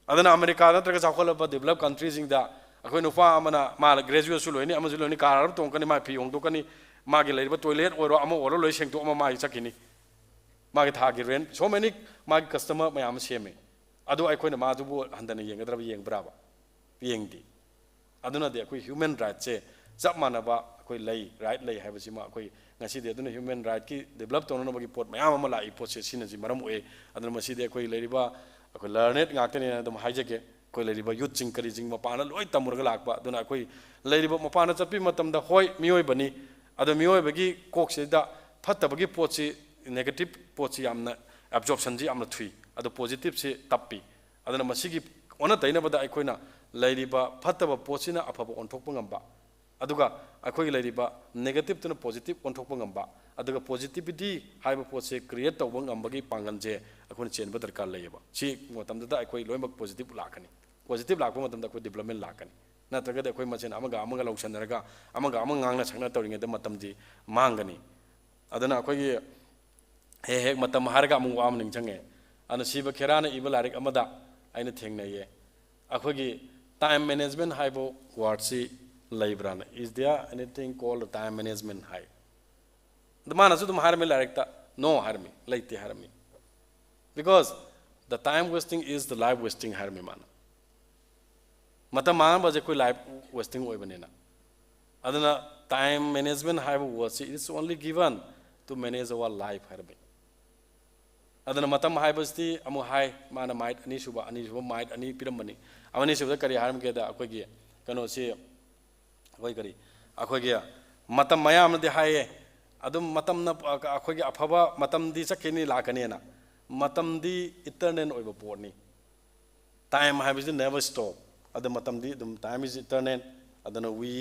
ꯑꯗꯨꯅ ꯑꯃꯦꯔꯤꯀꯥ ꯅꯠꯇ꯭ꯔꯒ ꯆꯥꯎꯈꯠꯂꯕ develop countryꯁꯤꯡꯗ ꯑꯩꯈꯣꯏ ꯅꯨꯄꯥ ꯑꯃꯅ ꯃꯥ graduateꯁꯨ ꯂꯣꯏꯅꯤ, ꯑꯃꯁꯨ ꯂꯣꯏꯅꯤ, car ꯑꯃ ꯇꯣꯡꯉꯛꯀꯅꯤ, ꯃꯥ ꯐꯤ ꯍꯣꯡꯗꯣꯛꯀꯅꯤ, ꯃꯥꯒꯤ ꯂꯩꯔꯤꯕ toilet ꯑꯣꯏꯔꯣ ꯑꯃ ꯑꯣꯏꯔꯣ ꯂꯣꯏ ꯁꯦꯡꯗꯣꯛꯑꯃ ꯃꯥꯒꯤ ꯆꯠꯈꯤꯅꯤ꯫ ꯃꯥꯒꯤ ꯊꯥꯒꯤ rent, so many ꯃꯥꯒꯤ customer ꯃꯌꯥꯝ ꯑꯃ ꯁꯦꯝꯃꯦ꯫ ꯑꯗꯨ ꯑꯩꯈꯣꯏꯅ ꯃꯥꯗꯨꯕꯨ ꯍꯟꯊꯅ ꯌꯦꯡꯒꯗ꯭ꯔꯕ? ꯌꯦꯡꯕ꯭ꯔꯥꯕ? ꯌꯦꯡꯗꯦ꯫ ꯑꯗꯨꯅꯗꯤ ꯑꯩꯈꯣꯏ human rightꯁꯦ ꯆꯞ ꯃꯥꯟꯅꯕ ꯑꯩꯈꯣꯏ ꯂꯩ, right ꯂꯩ ꯍꯥꯏꯕꯁꯤꯃ ꯑꯩꯈꯣꯏ ꯉꯁꯤꯗꯤ ꯑꯗꯨꯅ human rightꯀꯤ develop ꯇꯧꯅꯅꯕꯒꯤ ꯄꯣꯠ ꯃꯌꯥꯝ ꯑꯃ ꯂꯥꯛꯏ, ꯄꯣꯠꯁꯦ ꯁꯤꯅꯁꯤ ꯃꯔꯝ ꯑꯣꯏ꯫ ꯑꯗꯨꯅ ꯃꯁꯤꯗꯤ ꯑꯩꯈꯣꯏ ꯂꯩꯔꯤꯕ ꯑꯩꯈꯣꯏ learned ꯉꯥꯛꯇꯅꯦꯅ ꯑꯗꯨꯝ ꯍꯥꯏꯖꯒꯦ꯫ ꯑꯩꯈꯣꯏ ꯂꯩꯔꯤꯕ youthꯁꯤꯡ ꯀꯔꯤꯁꯤꯡ ꯃꯄꯥꯟꯗ ꯂꯣꯏ ꯇꯝꯃꯨꯔꯒ ꯂꯥꯛꯄ꯫ ꯑꯗꯨꯅ ꯑꯩꯈꯣꯏ ꯂꯩꯔꯤꯕ ꯃꯄꯥꯟꯗ ꯆꯠꯄ ꯃꯇꯝꯗ, ꯍꯣꯏ, ꯃꯤꯑꯣꯏꯕꯅꯤ, ꯑꯗꯣ ꯃꯤꯑꯣꯏꯕꯒꯤ ꯀꯣꯛꯁꯤꯗ ꯐꯠꯇꯕꯒꯤ ꯄꯣꯠꯁꯤ, negative ꯄꯣꯠꯁꯤ ꯌꯥꯝꯅ, absorptionꯁꯤ ꯌꯥꯝꯅ ꯊꯨꯏ, ꯑꯗꯣ positiveꯁꯤ ꯇꯞꯄꯤ꯫ ꯑꯗꯨꯅ ꯃꯁꯤꯒꯤ ꯑꯣꯟꯅ ꯇꯩꯅꯕꯗ ꯑꯩꯈꯣꯏꯅ ꯂꯩꯔꯤꯕ ꯐꯠꯇꯕ ꯄꯣꯠꯁꯤꯅ ꯑꯐꯕ ꯑꯣꯟꯊꯣꯛꯄ ꯉꯝꯕ, ꯑꯗꯨꯒ ꯑꯩꯈꯣꯏꯒꯤ ꯂꯩꯔꯤꯕ negativeꯇꯨꯅ positive ꯑꯣꯟꯊꯣꯛꯄ ꯉꯝꯕ, ꯑꯗꯨꯒ positivity ꯍꯥꯏꯕ ꯄꯣꯠꯁꯦ create ꯇꯧꯕ ꯉꯝꯕꯒꯤ ꯄꯥꯡꯒꯜꯁꯦ ꯑꯩꯈꯣꯏꯅ ꯆꯦꯟꯕ ꯗꯔꯀꯥꯔ ꯂꯩꯌꯦꯕ꯫ ꯁꯤ ꯃꯇꯝꯗꯨꯗ ꯑꯩꯈꯣꯏ ꯂꯣꯏꯅꯃꯛ positive ꯂꯥꯛꯀꯅꯤ꯫ Positive ꯂꯥꯛꯄ ꯃꯇꯝꯗ ꯑꯩꯈꯣꯏ development ꯂꯥꯛꯀꯅꯤ꯫ ꯅꯠꯇ꯭ꯔꯒꯗꯤ ꯑꯩꯈꯣꯏ ꯃꯁꯦꯟ ꯑꯃꯒ ꯑꯃꯒ ꯂꯧꯁꯟꯅꯔꯒ, ꯑꯃꯒ ꯑꯃ ꯉꯥꯡꯅ ꯁꯛꯅ ꯇꯧꯔꯤꯉꯩꯗ ꯃꯇꯝꯗꯤ ꯃꯥꯡꯒꯅꯤ꯫ ꯑꯗꯨꯅ ꯑꯩꯈꯣꯏꯒꯤ ꯍꯦꯛ ꯍꯦꯛ ꯃꯇꯝ ꯍꯥꯏꯔꯒ ꯑꯃꯨꯛ ꯋꯥ ꯑꯃ ꯅꯤꯡꯁꯤꯡꯉꯦ꯫ ꯑꯅ ꯁꯤꯕ ꯈꯦꯔꯥꯅ ꯏꯕ ꯂꯥꯏꯔꯤꯛ ꯑꯃꯗ ꯑꯩꯅ ꯊꯦꯡꯅꯩꯌꯦ꯫ ꯑꯩꯈꯣꯏꯒꯤ time management ꯍꯥꯏꯕ wordꯁꯤ ꯂꯩꯕ꯭ꯔꯥꯅ, "Is there anything called time management?" ꯍꯥꯏ꯫ ꯑꯗ ꯃꯥꯅꯁꯨ ꯑꯗꯨꯝ ꯍꯥꯏꯔꯝꯃꯤ ꯂꯥꯏꯔꯤꯛꯇ, "No" ꯍꯥꯏꯔꯝꯃꯤ, "ꯂꯩꯇꯦ" ꯍꯥꯏꯔꯝꯃꯤ꯫ "Because the time wasting is the life wasting" ꯍꯥꯏꯔꯝꯃꯤ ꯃꯥꯅ꯫ ꯃꯇꯝ ꯃꯥꯡꯍꯟꯕꯁꯦ ꯑꯩꯈꯣꯏ life wasting ꯑꯣꯏꯕꯅꯤꯅ꯫ ꯑꯗꯨꯅ time management ꯍꯥꯏꯕ wordꯁꯤ, it's only given to manage our life ꯍꯥꯏꯔꯝꯃꯤ꯫ ꯑꯗꯨꯅ ꯃꯇꯝ ꯍꯥꯏꯕꯁꯤꯗꯤ ꯑꯃꯨꯛ ꯍꯥꯏ, ꯃꯥꯅ ꯃꯥꯏꯠ ꯑꯅꯤꯁꯨꯕ, ꯑꯅꯤꯁꯨꯕ ꯃꯥꯏꯠ ꯑꯅꯤ ꯄꯤꯔꯝꯕꯅꯤ꯫ ꯑꯃ ꯑꯅꯤꯁꯨꯕꯗ ꯀꯔꯤ ꯍꯥꯏꯔꯝꯒꯦꯗ, ꯑꯩꯈꯣꯏꯒꯤ ꯀꯩꯅꯣꯁꯤ, ꯑꯩꯈꯣꯏ ꯀꯔꯤ, ꯑꯩꯈꯣꯏꯒꯤ ꯃꯇꯝ ꯃꯌꯥꯝꯅꯗꯤ ꯍꯥꯏꯌꯦ, ꯑꯗꯨꯝ ꯃꯇꯝꯅ ꯑꯩꯈꯣꯏꯒꯤ ꯑꯐꯕ ꯃꯇꯝꯗꯤ ꯆꯠꯈꯤꯅꯤ ꯂꯥꯛꯀꯅꯤꯅ꯫ ꯃꯇꯝꯗꯤ eternal ꯑꯣꯏꯕ ꯄꯣꯠꯅꯤ꯫ Time ꯍꯥꯏꯕꯁꯤ never stop꯫ ꯑꯗꯨ ꯃꯇꯝꯗꯤ ꯑꯗꯨꯝ, time is eternal꯫ ꯑꯗꯨꯅ we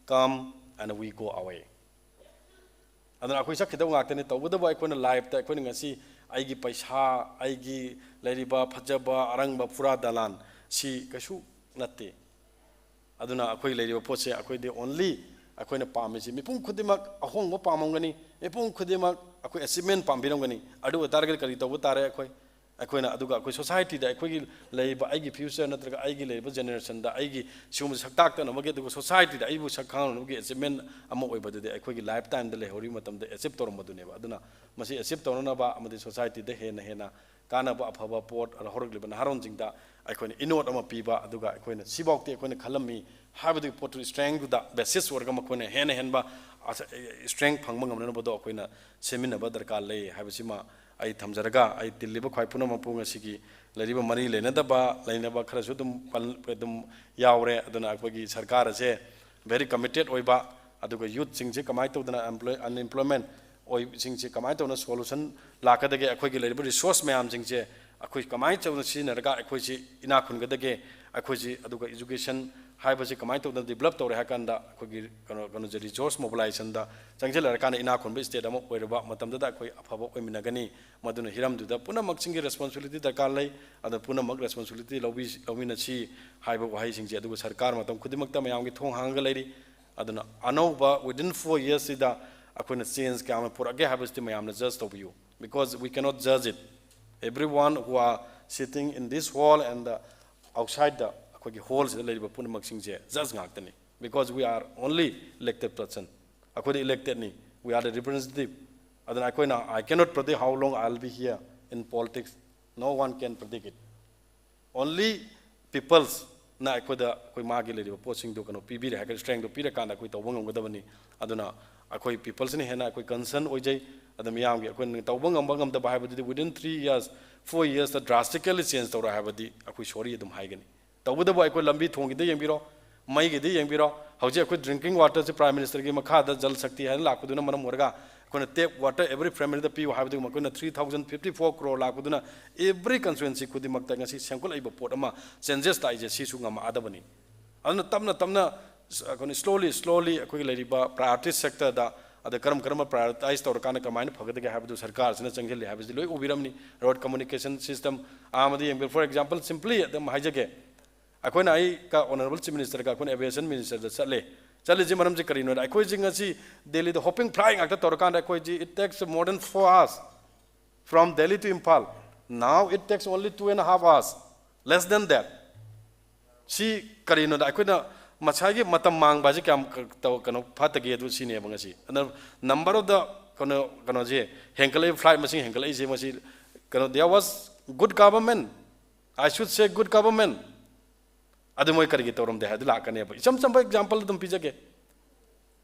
come and we go away꯫ ꯑꯗꯨꯅ ꯑꯩꯈꯣꯏ ꯆꯠꯈꯤꯗꯧ ꯉꯥꯛꯇꯅꯤ꯫ ꯇꯧꯕꯇꯕꯨ ꯑꯩꯈꯣꯏꯅ life ꯇ ꯑꯩꯈꯣꯏꯅ ꯉꯁꯤ ꯑꯩꯒꯤ ꯄꯩꯁꯥ, ꯑꯩꯒꯤ ꯂꯩꯔꯤꯕ ꯐꯖꯕ ꯑꯔꯪꯕ ꯐꯨꯔꯥ ꯗꯂꯥꯟ, ꯁꯤ ꯀꯩꯁꯨ ꯅꯠꯇꯦ꯫ ꯑꯗꯨꯅ ꯑꯩꯈꯣꯏ ꯂꯩꯔꯤꯕ ꯄꯣꯠꯁꯦ ꯑꯩꯈꯣꯏꯗꯤ only ꯑꯩꯈꯣꯏꯅ ꯄꯥꯝꯃꯤꯁꯤ, ꯃꯤꯄꯨꯝ ꯈꯨꯗꯤꯡꯃꯛ ꯑꯍꯣꯡꯕ ꯄꯥꯝꯃꯝꯒꯅꯤ, ꯃꯤꯄꯨꯝ ꯈꯨꯗꯤꯡꯃꯛ ꯑꯩꯈꯣꯏ achievement ꯄꯥꯝꯕꯤꯔꯝꯒꯅꯤ꯫ ꯑꯗꯨ ꯑꯣꯏꯇꯥꯔꯒꯗꯤ ꯀꯔꯤ ꯇꯧꯕ ꯇꯥꯔꯦ? ꯑꯩꯈꯣꯏ, ꯑꯩꯈꯣꯏꯅ, ꯑꯗꯨꯒ ꯑꯩꯈꯣꯏ society ꯗ ꯑꯩꯈꯣꯏꯒꯤ ꯂꯩꯔꯤꯕ ꯑꯩꯒꯤ future ꯅꯠꯇ꯭ꯔꯒ ꯑꯩꯒꯤ ꯂꯩꯔꯤꯕ generation ꯗ ꯑꯩꯒꯤ ꯁꯤꯒꯨꯝꯕ ꯁꯛ ꯇꯥꯛꯇꯅꯕꯒꯤ, ꯑꯗꯨꯒ society ꯗ ꯑꯩꯕꯨ ꯁꯛ ꯈꯪꯅꯅꯕꯒꯤ achievement ꯑꯃ ꯑꯣꯏꯕꯗꯨꯗꯤ ꯑꯩꯈꯣꯏꯒꯤ life time ꯗ ꯂꯩꯍꯧꯔꯤꯕ ꯃꯇꯝꯗ achieve ꯇꯧꯔꯝꯕꯗꯨꯅꯦꯕ꯫ ꯑꯗꯨꯅ ꯃꯁꯤ achieve ꯇꯧꯅꯅꯕ ꯑꯃꯗꯤ society ꯗ ꯍꯦꯟꯅ ꯍꯦꯟꯅ ꯀꯥꯟꯅꯕ ꯑꯐꯕ ꯄꯣꯠ ꯍꯧꯔꯛꯂꯤꯕ ꯅꯍꯥꯔꯣꯟꯁꯤꯡꯗ ꯑꯩꯈꯣꯏꯅ ꯏꯅꯣꯠ ꯑꯃ ꯄꯤꯕ, ꯑꯗꯨꯒ ꯑꯩꯈꯣꯏꯅ ꯁꯤꯐꯥꯎꯗꯤ ꯑꯩꯈꯣꯏꯅ ꯈꯜꯂꯝꯃꯤ ꯍꯥꯏꯕꯗꯨꯒꯤ ꯄꯣꯠꯇꯨ strength ꯗꯨꯗ basis ꯑꯣꯏꯔꯒ ꯃꯈꯣꯏꯅ ꯍꯦꯟꯅ ꯍꯦꯟꯕ ꯑꯁ-, strength ꯐꯪꯕ ꯉꯝꯅꯅꯕꯗꯣ ꯑꯩꯈꯣꯏꯅ ꯁꯦꯝꯃꯤꯟꯅꯕ ꯗꯔꯀꯥꯔ ꯂꯩ ꯍꯥꯏꯕꯁꯤꯃ ꯑꯩ ꯊꯝꯖꯔꯒ, ꯑꯩ ꯇꯤꯜꯂꯤꯕ ꯈ꯭ꯋꯥꯏ ꯄꯨꯝꯅꯃꯛꯄꯨ ꯉꯁꯤꯒꯤ ꯂꯩꯔꯤꯕ ꯃꯔꯤ ꯂꯩꯅꯗꯕ, ꯂꯩꯅꯕ ꯈꯔꯁꯨ ꯑꯗꯨꯝ ꯄꯜ-, ꯑꯗꯨꯝ ꯌꯥꯎꯔꯦ꯫ ꯑꯗꯨꯅ ꯑꯩꯈꯣꯏꯒꯤ ꯁꯔꯀꯥꯔ ꯑꯁꯦ very committed ꯑꯣꯏꯕ, ꯑꯗꯨꯒ youth ꯁꯤꯡꯁꯦ ꯀꯃꯥꯏꯅ ꯇꯧꯗꯅ employ-, unemployment ꯑꯣꯏꯕꯁꯤꯡꯁꯦ ꯀꯃꯥꯏꯅ ꯇꯧꯗꯅ solution ꯂꯥꯛꯀꯗꯒꯦ, ꯑꯩꯈꯣꯏꯒꯤ ꯂꯩꯔꯤꯕ resource ꯃꯌꯥꯝꯁꯤꯡꯁꯦ ꯑꯩꯈꯣꯏ ꯀꯃꯥꯏꯅ ꯇꯧꯗꯅ ꯁꯤꯖꯤꯟꯅꯔꯒ ꯑꯩꯈꯣꯏꯁꯤ ꯏꯅꯥꯛ ꯈꯨꯟꯒꯗꯒꯦ, ꯑꯩꯈꯣꯏꯁꯤ, ꯑꯗꯨꯒ education ꯍꯥꯏꯕꯁꯤ ꯀꯃꯥꯏꯅ ꯇꯧꯗꯅ develop ꯇꯧꯔꯦ ꯍꯥꯏ ꯀꯥꯟꯗ ꯑꯩꯈꯣꯏꯒꯤ ꯀꯩꯅꯣ, ꯀꯩꯅꯣꯁꯦ, resource mobilization ꯗ ꯆꯪꯁꯤꯜꯂꯔꯀꯥꯟꯗ ꯏꯅꯥꯛ ꯈꯨꯟꯕ state ꯑꯃ ꯑꯣꯏꯔꯕ ꯃꯇꯝꯗꯨꯗ ꯑꯩꯈꯣꯏ ꯑꯐꯕ ꯑꯣꯏꯃꯤꯟꯅꯒꯅꯤ꯫ ꯃꯗꯨꯅ ꯍꯤꯔꯝꯗꯨꯗ ꯄꯨꯝꯅꯃꯛꯁꯤꯡꯒꯤ responsibility ꯗꯔꯀꯥꯔ ꯂꯩ꯫ ꯑꯗꯨ ꯄꯨꯝꯅꯃꯛ responsibility ꯂꯧꯕꯤ-, ꯂꯧꯃꯤꯟꯅꯁꯤ ꯍꯥꯏꯕ ꯋꯥꯍꯩꯁꯤꯡꯁꯦ꯫ ꯑꯗꯨꯒ ꯁꯔꯀꯥꯔ ꯃꯇꯝ ꯈꯨꯗꯤꯡꯃꯛꯇ ꯃꯌꯥꯝꯒꯤ ꯊꯣꯡ ꯍꯥꯡꯉꯒ ꯂꯩꯔꯤ꯫ ꯑꯗꯨꯅ ꯑꯅꯧꯕ within four years ꯁꯤꯗ ꯑꯩꯈꯣꯏꯅ change ꯀꯌꯥ ꯑꯃ ꯄꯨꯔꯛꯑꯒꯦ ꯍꯥꯏꯕꯁꯤꯗꯤ ꯃꯌꯥꯝꯅ judge ꯇꯧꯕꯤꯌꯨ, because we cannot judge it꯫ Everyone who are sitting in this hall and the outside the ꯑꯩꯈꯣꯏꯒꯤ hall ꯁꯤꯗ ꯂꯩꯔꯤꯕ ꯄꯨꯝꯅꯃꯛꯁꯤꯡꯁꯦ judge ꯉꯥꯛꯇꯅꯤ, because we are only elected person꯫ ꯑꯩꯈꯣꯏꯗꯤ elected ꯅꯤ, we are the representative꯫ ꯑꯗꯨꯅ ꯑꯩꯈꯣꯏꯅ, I cannot predict how long I will be here in politics, no one can predict it꯫ Only peoples ꯅ ꯑꯩꯈꯣꯏꯗ, ꯑꯩꯈꯣꯏ ꯃꯥꯒꯤ ꯂꯩꯔꯤꯕ ꯄꯣꯠꯁꯤꯡꯗꯣ ꯀꯩꯅꯣ ꯄꯤꯕꯤꯔꯦ ꯍꯥꯏꯔꯒ, strength ꯗꯣ ꯄꯤꯔꯀꯥꯟꯗ ꯑꯩꯈꯣꯏ ꯇꯧꯕ ꯉꯝꯒꯗꯕꯅꯤ꯫ ꯑꯗꯨꯅ ꯑꯩꯈꯣꯏ ꯄꯤꯄꯜꯁꯤꯅ ꯍꯦꯟꯅ ꯑꯩꯈꯣꯏ ꯀꯟꯁꯔꯟ ꯑꯣꯏꯖꯩ꯫ ꯑꯗꯨ ꯃꯤꯌꯥꯝꯒꯤ ꯑꯩꯈꯣꯏꯅ ꯇꯧꯕ ꯉꯝꯕ ꯉꯝꯗꯕ ꯍꯥꯏꯕꯗꯨꯗꯤ within three years, four yearsꯇ drastically change ꯇꯧꯔꯦ ꯍꯥꯏꯕꯗꯤ ꯑꯩꯈꯣꯏ sorry ꯑꯗꯨꯝ ꯍꯥꯏꯒꯅꯤ꯫ ꯇꯧꯕꯇꯕꯨ ꯑꯩꯈꯣꯏ ꯂꯝꯕꯤ ꯊꯣꯡꯒꯤꯗ ꯌꯦꯡꯕꯤꯔꯣ, ꯃꯩꯒꯤꯗꯤ ꯌꯦꯡꯕꯤꯔꯣ, ꯍꯧꯖꯤꯛ ꯑꯩꯈꯣꯏ drinking waterꯁꯤ Prime Ministerꯒꯤ ꯃꯈꯥꯗ Jal Shakti ꯍꯥꯏꯅ ꯂꯥꯛꯄꯗꯨꯅ ꯃꯔꯝ ꯑꯣꯏꯔꯒ ꯑꯩꯈꯣꯏꯅ tap water every familyꯗ ꯄꯤꯌꯨ ꯍꯥꯏꯕꯗꯨ ꯃꯈꯣꯏꯅ three thousand fifty four crore ꯂꯥꯛꯄꯗꯨꯅ every constituency ꯈꯨꯗꯤꯡꯃꯛꯇ ꯉꯁꯤ ꯁꯦꯝꯒꯠꯂꯛꯏꯕ ꯄꯣꯠ ꯑꯃ changes ꯂꯥꯛꯏꯁꯦ ꯁꯤꯁꯨ ꯉꯝꯃꯛꯑꯗꯕꯅꯤ꯫ ꯑꯗꯨꯅ ꯇꯞꯅ ꯇꯞꯅ ꯑꯩꯈꯣꯏꯅ slowly slowly ꯑꯩꯈꯣꯏꯒꯤ ꯂꯩꯔꯤꯕ priority sectorꯗ ꯑꯗ ꯀꯔꯝ ꯀꯔꯝꯕ prioritize ꯇꯧꯔꯀꯥꯟꯗ ꯀꯃꯥꯏꯅ ꯐꯒꯗꯒꯦ ꯍꯥꯏꯕꯗꯨ ꯁꯔꯀꯥꯔꯁꯤꯅ ꯆꯪꯁꯤꯜꯂꯤ ꯍꯥꯏꯕꯁꯤ ꯂꯣꯏ ꯎꯕꯤꯔꯝꯅꯤ꯫ Road communication system ꯑꯃꯗꯤ ꯌꯦꯡꯕꯤꯌꯨ꯫ For example, simply ꯑꯗꯨꯝ ꯍꯥꯏꯖꯒꯦ, ꯑꯩꯈꯣꯏꯅ ꯑꯩꯒ Honourable Chief Ministerꯒ ꯑꯩꯈꯣꯏꯅ aviation ministerꯗ ꯆꯠꯂꯦ꯫ ꯆꯠꯂꯤꯁꯤ ꯃꯔꯝꯁꯤ ꯀꯔꯤꯅꯣꯗ, ꯑꯩꯈꯣꯏꯁꯤ ꯉꯁꯤ ꯗꯦꯜꯂꯤꯗ hopping flight ꯉꯥꯛꯇ ꯇꯧꯔꯀꯥꯟꯗ ꯑꯩꯈꯣꯏꯁꯤ it takes more than four hours from Delhi to Imphal. Now it takes only two and a half hours, less than that. ꯁꯤ ꯀꯔꯤꯅꯣꯗ, ꯑꯩꯈꯣꯏꯅ ꯉꯁꯥꯏꯒꯤ ꯃꯇꯝ ꯃꯥꯡꯕ ꯍꯥꯏꯁꯦ ꯀꯌꯥꯝ ꯀ-, ꯇꯧ-, ꯀꯩꯅꯣ ꯐꯠꯇꯒꯦ ꯑꯗꯨ ꯁꯤꯅꯦꯕ ꯉꯁꯤ꯫ ꯑꯗꯨꯅ number of the ꯀꯩꯅꯣ, ꯀꯩꯅꯣꯁꯦ ꯍꯦꯟꯒꯠꯂꯛꯏ, flight ꯃꯁꯤꯡ ꯍꯦꯟꯒꯠꯂꯛꯏꯁꯦ ꯃꯁꯤ ꯀꯩꯅꯣ, there was good government, I should say good government꯫ ꯑꯗꯨ ꯃꯣꯏ ꯀꯔꯤꯒꯤ ꯇꯧꯔꯝꯗꯦ ꯍꯥꯏꯗꯨ ꯂꯥꯛꯀꯅꯦꯕ꯫ ꯏꯆꯝ ꯆꯝꯕ example ꯑꯗꯨꯝ ꯄꯤꯖꯒꯦ꯫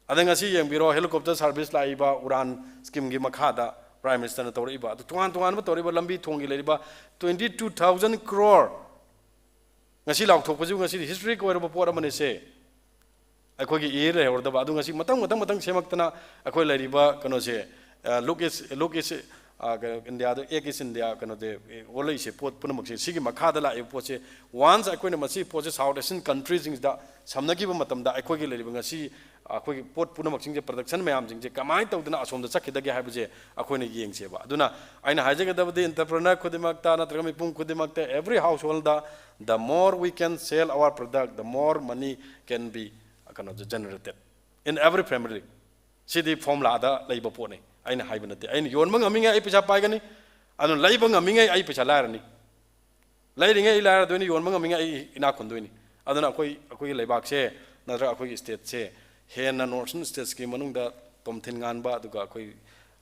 ꯑꯗ ꯉꯁꯤ ꯌꯦꯡꯕꯤꯔꯣ, helicopter service ꯂꯥꯛꯏꯕ, UDAN schemeꯒꯤ ꯃꯈꯥꯗ Prime Ministerꯅ ꯇꯧꯔꯛꯏꯕ, ꯑꯗꯨ ꯇꯣꯉꯥꯟ ꯇꯣꯉꯥꯟꯕ ꯇꯧꯔꯛꯏꯕ, ꯂꯝꯕꯤ ꯊꯣꯡꯒꯤ ꯂꯩꯔꯤꯕ twenty two thousand crore ꯉꯁꯤ ꯂꯥꯎꯊꯣꯛꯄꯁꯤꯕꯨ ꯉꯁꯤꯗꯤ historic ꯑꯣꯏꯔꯕ ꯄꯣꯠ ꯑꯃꯅꯤ ꯁꯦ꯫ ꯑꯩꯈꯣꯏꯒꯤ ꯏꯌꯦ ꯂꯩꯍꯧꯔꯗꯕ ꯑꯗꯨ ꯉꯁꯤ ꯃꯊꯪ ꯃꯊꯪ ꯃꯊꯪ ꯁꯦꯝꯃꯛꯇꯅ ꯑꯩꯈꯣꯏ ꯂꯩꯔꯤꯕ ꯀꯩꯅꯣꯁꯦ, ꯑ, look is, look is, ꯑ, ꯀꯩꯅꯣ, Indiaꯗ act is India ꯀꯩꯅꯣꯗꯤ, ꯑꯦ, ꯑꯣꯜꯂꯛꯏꯁꯦ, ꯄꯣꯠ ꯄꯨꯝꯅꯃꯛꯁꯦ ꯁꯤꯒꯤ ꯃꯈꯥꯗ ꯂꯥꯛꯏꯕ ꯄꯣꯠꯁꯦ꯫ Once ꯑꯩꯈꯣꯏꯅ ꯃꯁꯤ ꯄꯣꯠꯁꯦ South Asian countryꯁꯤꯡꯁꯤꯗ ꯁꯝꯅꯈꯤꯕ ꯃꯇꯝꯗ ꯑꯩꯈꯣꯏꯒꯤ ꯂꯩꯔꯤꯕ ꯉꯁꯤ ꯑꯩꯈꯣꯏꯒꯤ ꯄꯣꯠ ꯄꯨꯝꯅꯃꯛꯁꯤꯡꯁꯦ, production ꯃꯌꯥꯝꯁꯤꯡꯁꯦ ꯀꯃꯥꯏꯅ ꯇꯧꯗꯅ ꯑꯁꯣꯝꯗ ꯆꯠꯈꯤꯗꯒꯦ ꯍꯥꯏꯕꯁꯦ ꯑꯩꯈꯣꯏꯅ ꯌꯦꯡꯁꯦꯕ꯫ ꯑꯗꯨꯅ ꯑꯩꯅ ꯍꯥꯏꯖꯒꯗꯕꯗꯤ entrepreneur ꯈꯨꯗꯤꯡꯃꯛꯇ ꯅꯠꯇ꯭ꯔꯒ ꯃꯤꯄꯨꯝ ꯈꯨꯗꯤꯡꯃꯛꯇ, every householdꯗ, the more we can sell our product, the more money can be, ꯀꯩꯅꯣꯁꯦ, generated in every family꯫ ꯁꯤꯗꯤ formulaꯗ ꯂꯩꯕ ꯄꯣꯠꯅꯤ꯫ ꯑꯩꯅ ꯍꯥꯏꯕ ꯅꯠꯇꯦ꯫ ꯑꯩꯅ ꯌꯣꯟꯕ ꯉꯝꯃꯤꯉꯩ ꯑꯩ ꯄꯩꯁꯥ ꯄꯥꯏꯒꯅꯤ, ꯑꯗꯨꯅ ꯂꯩꯕ ꯉꯝꯃꯤꯉꯩ ꯑꯩ ꯄꯩꯁꯥ ꯂꯥꯏꯔꯅꯤ꯫ ꯂꯩꯔꯤꯉꯩ ꯑꯩ ꯂꯥꯏꯔꯗꯣꯏꯅꯤ, ꯌꯣꯟꯕ ꯉꯝꯃꯤꯉꯩ ꯑꯩ ꯏꯅꯥꯛ ꯈꯨꯟꯗꯣꯏꯅꯤ꯫ ꯑꯗꯨꯅ ꯑꯩꯈꯣꯏ, ꯑꯩꯈꯣꯏꯒꯤ ꯂꯩꯕꯥꯛꯁꯦ ꯅꯠꯇ꯭ꯔꯒ ꯑꯩꯈꯣꯏꯒꯤ stateꯁꯦ ꯍꯦꯟꯅ northern statesꯀꯤ ꯃꯅꯨꯡꯗ ꯇꯣꯝꯊꯤꯟ ꯉꯥꯟꯕ, ꯑꯗꯨꯒ ꯑꯩꯈꯣꯏ,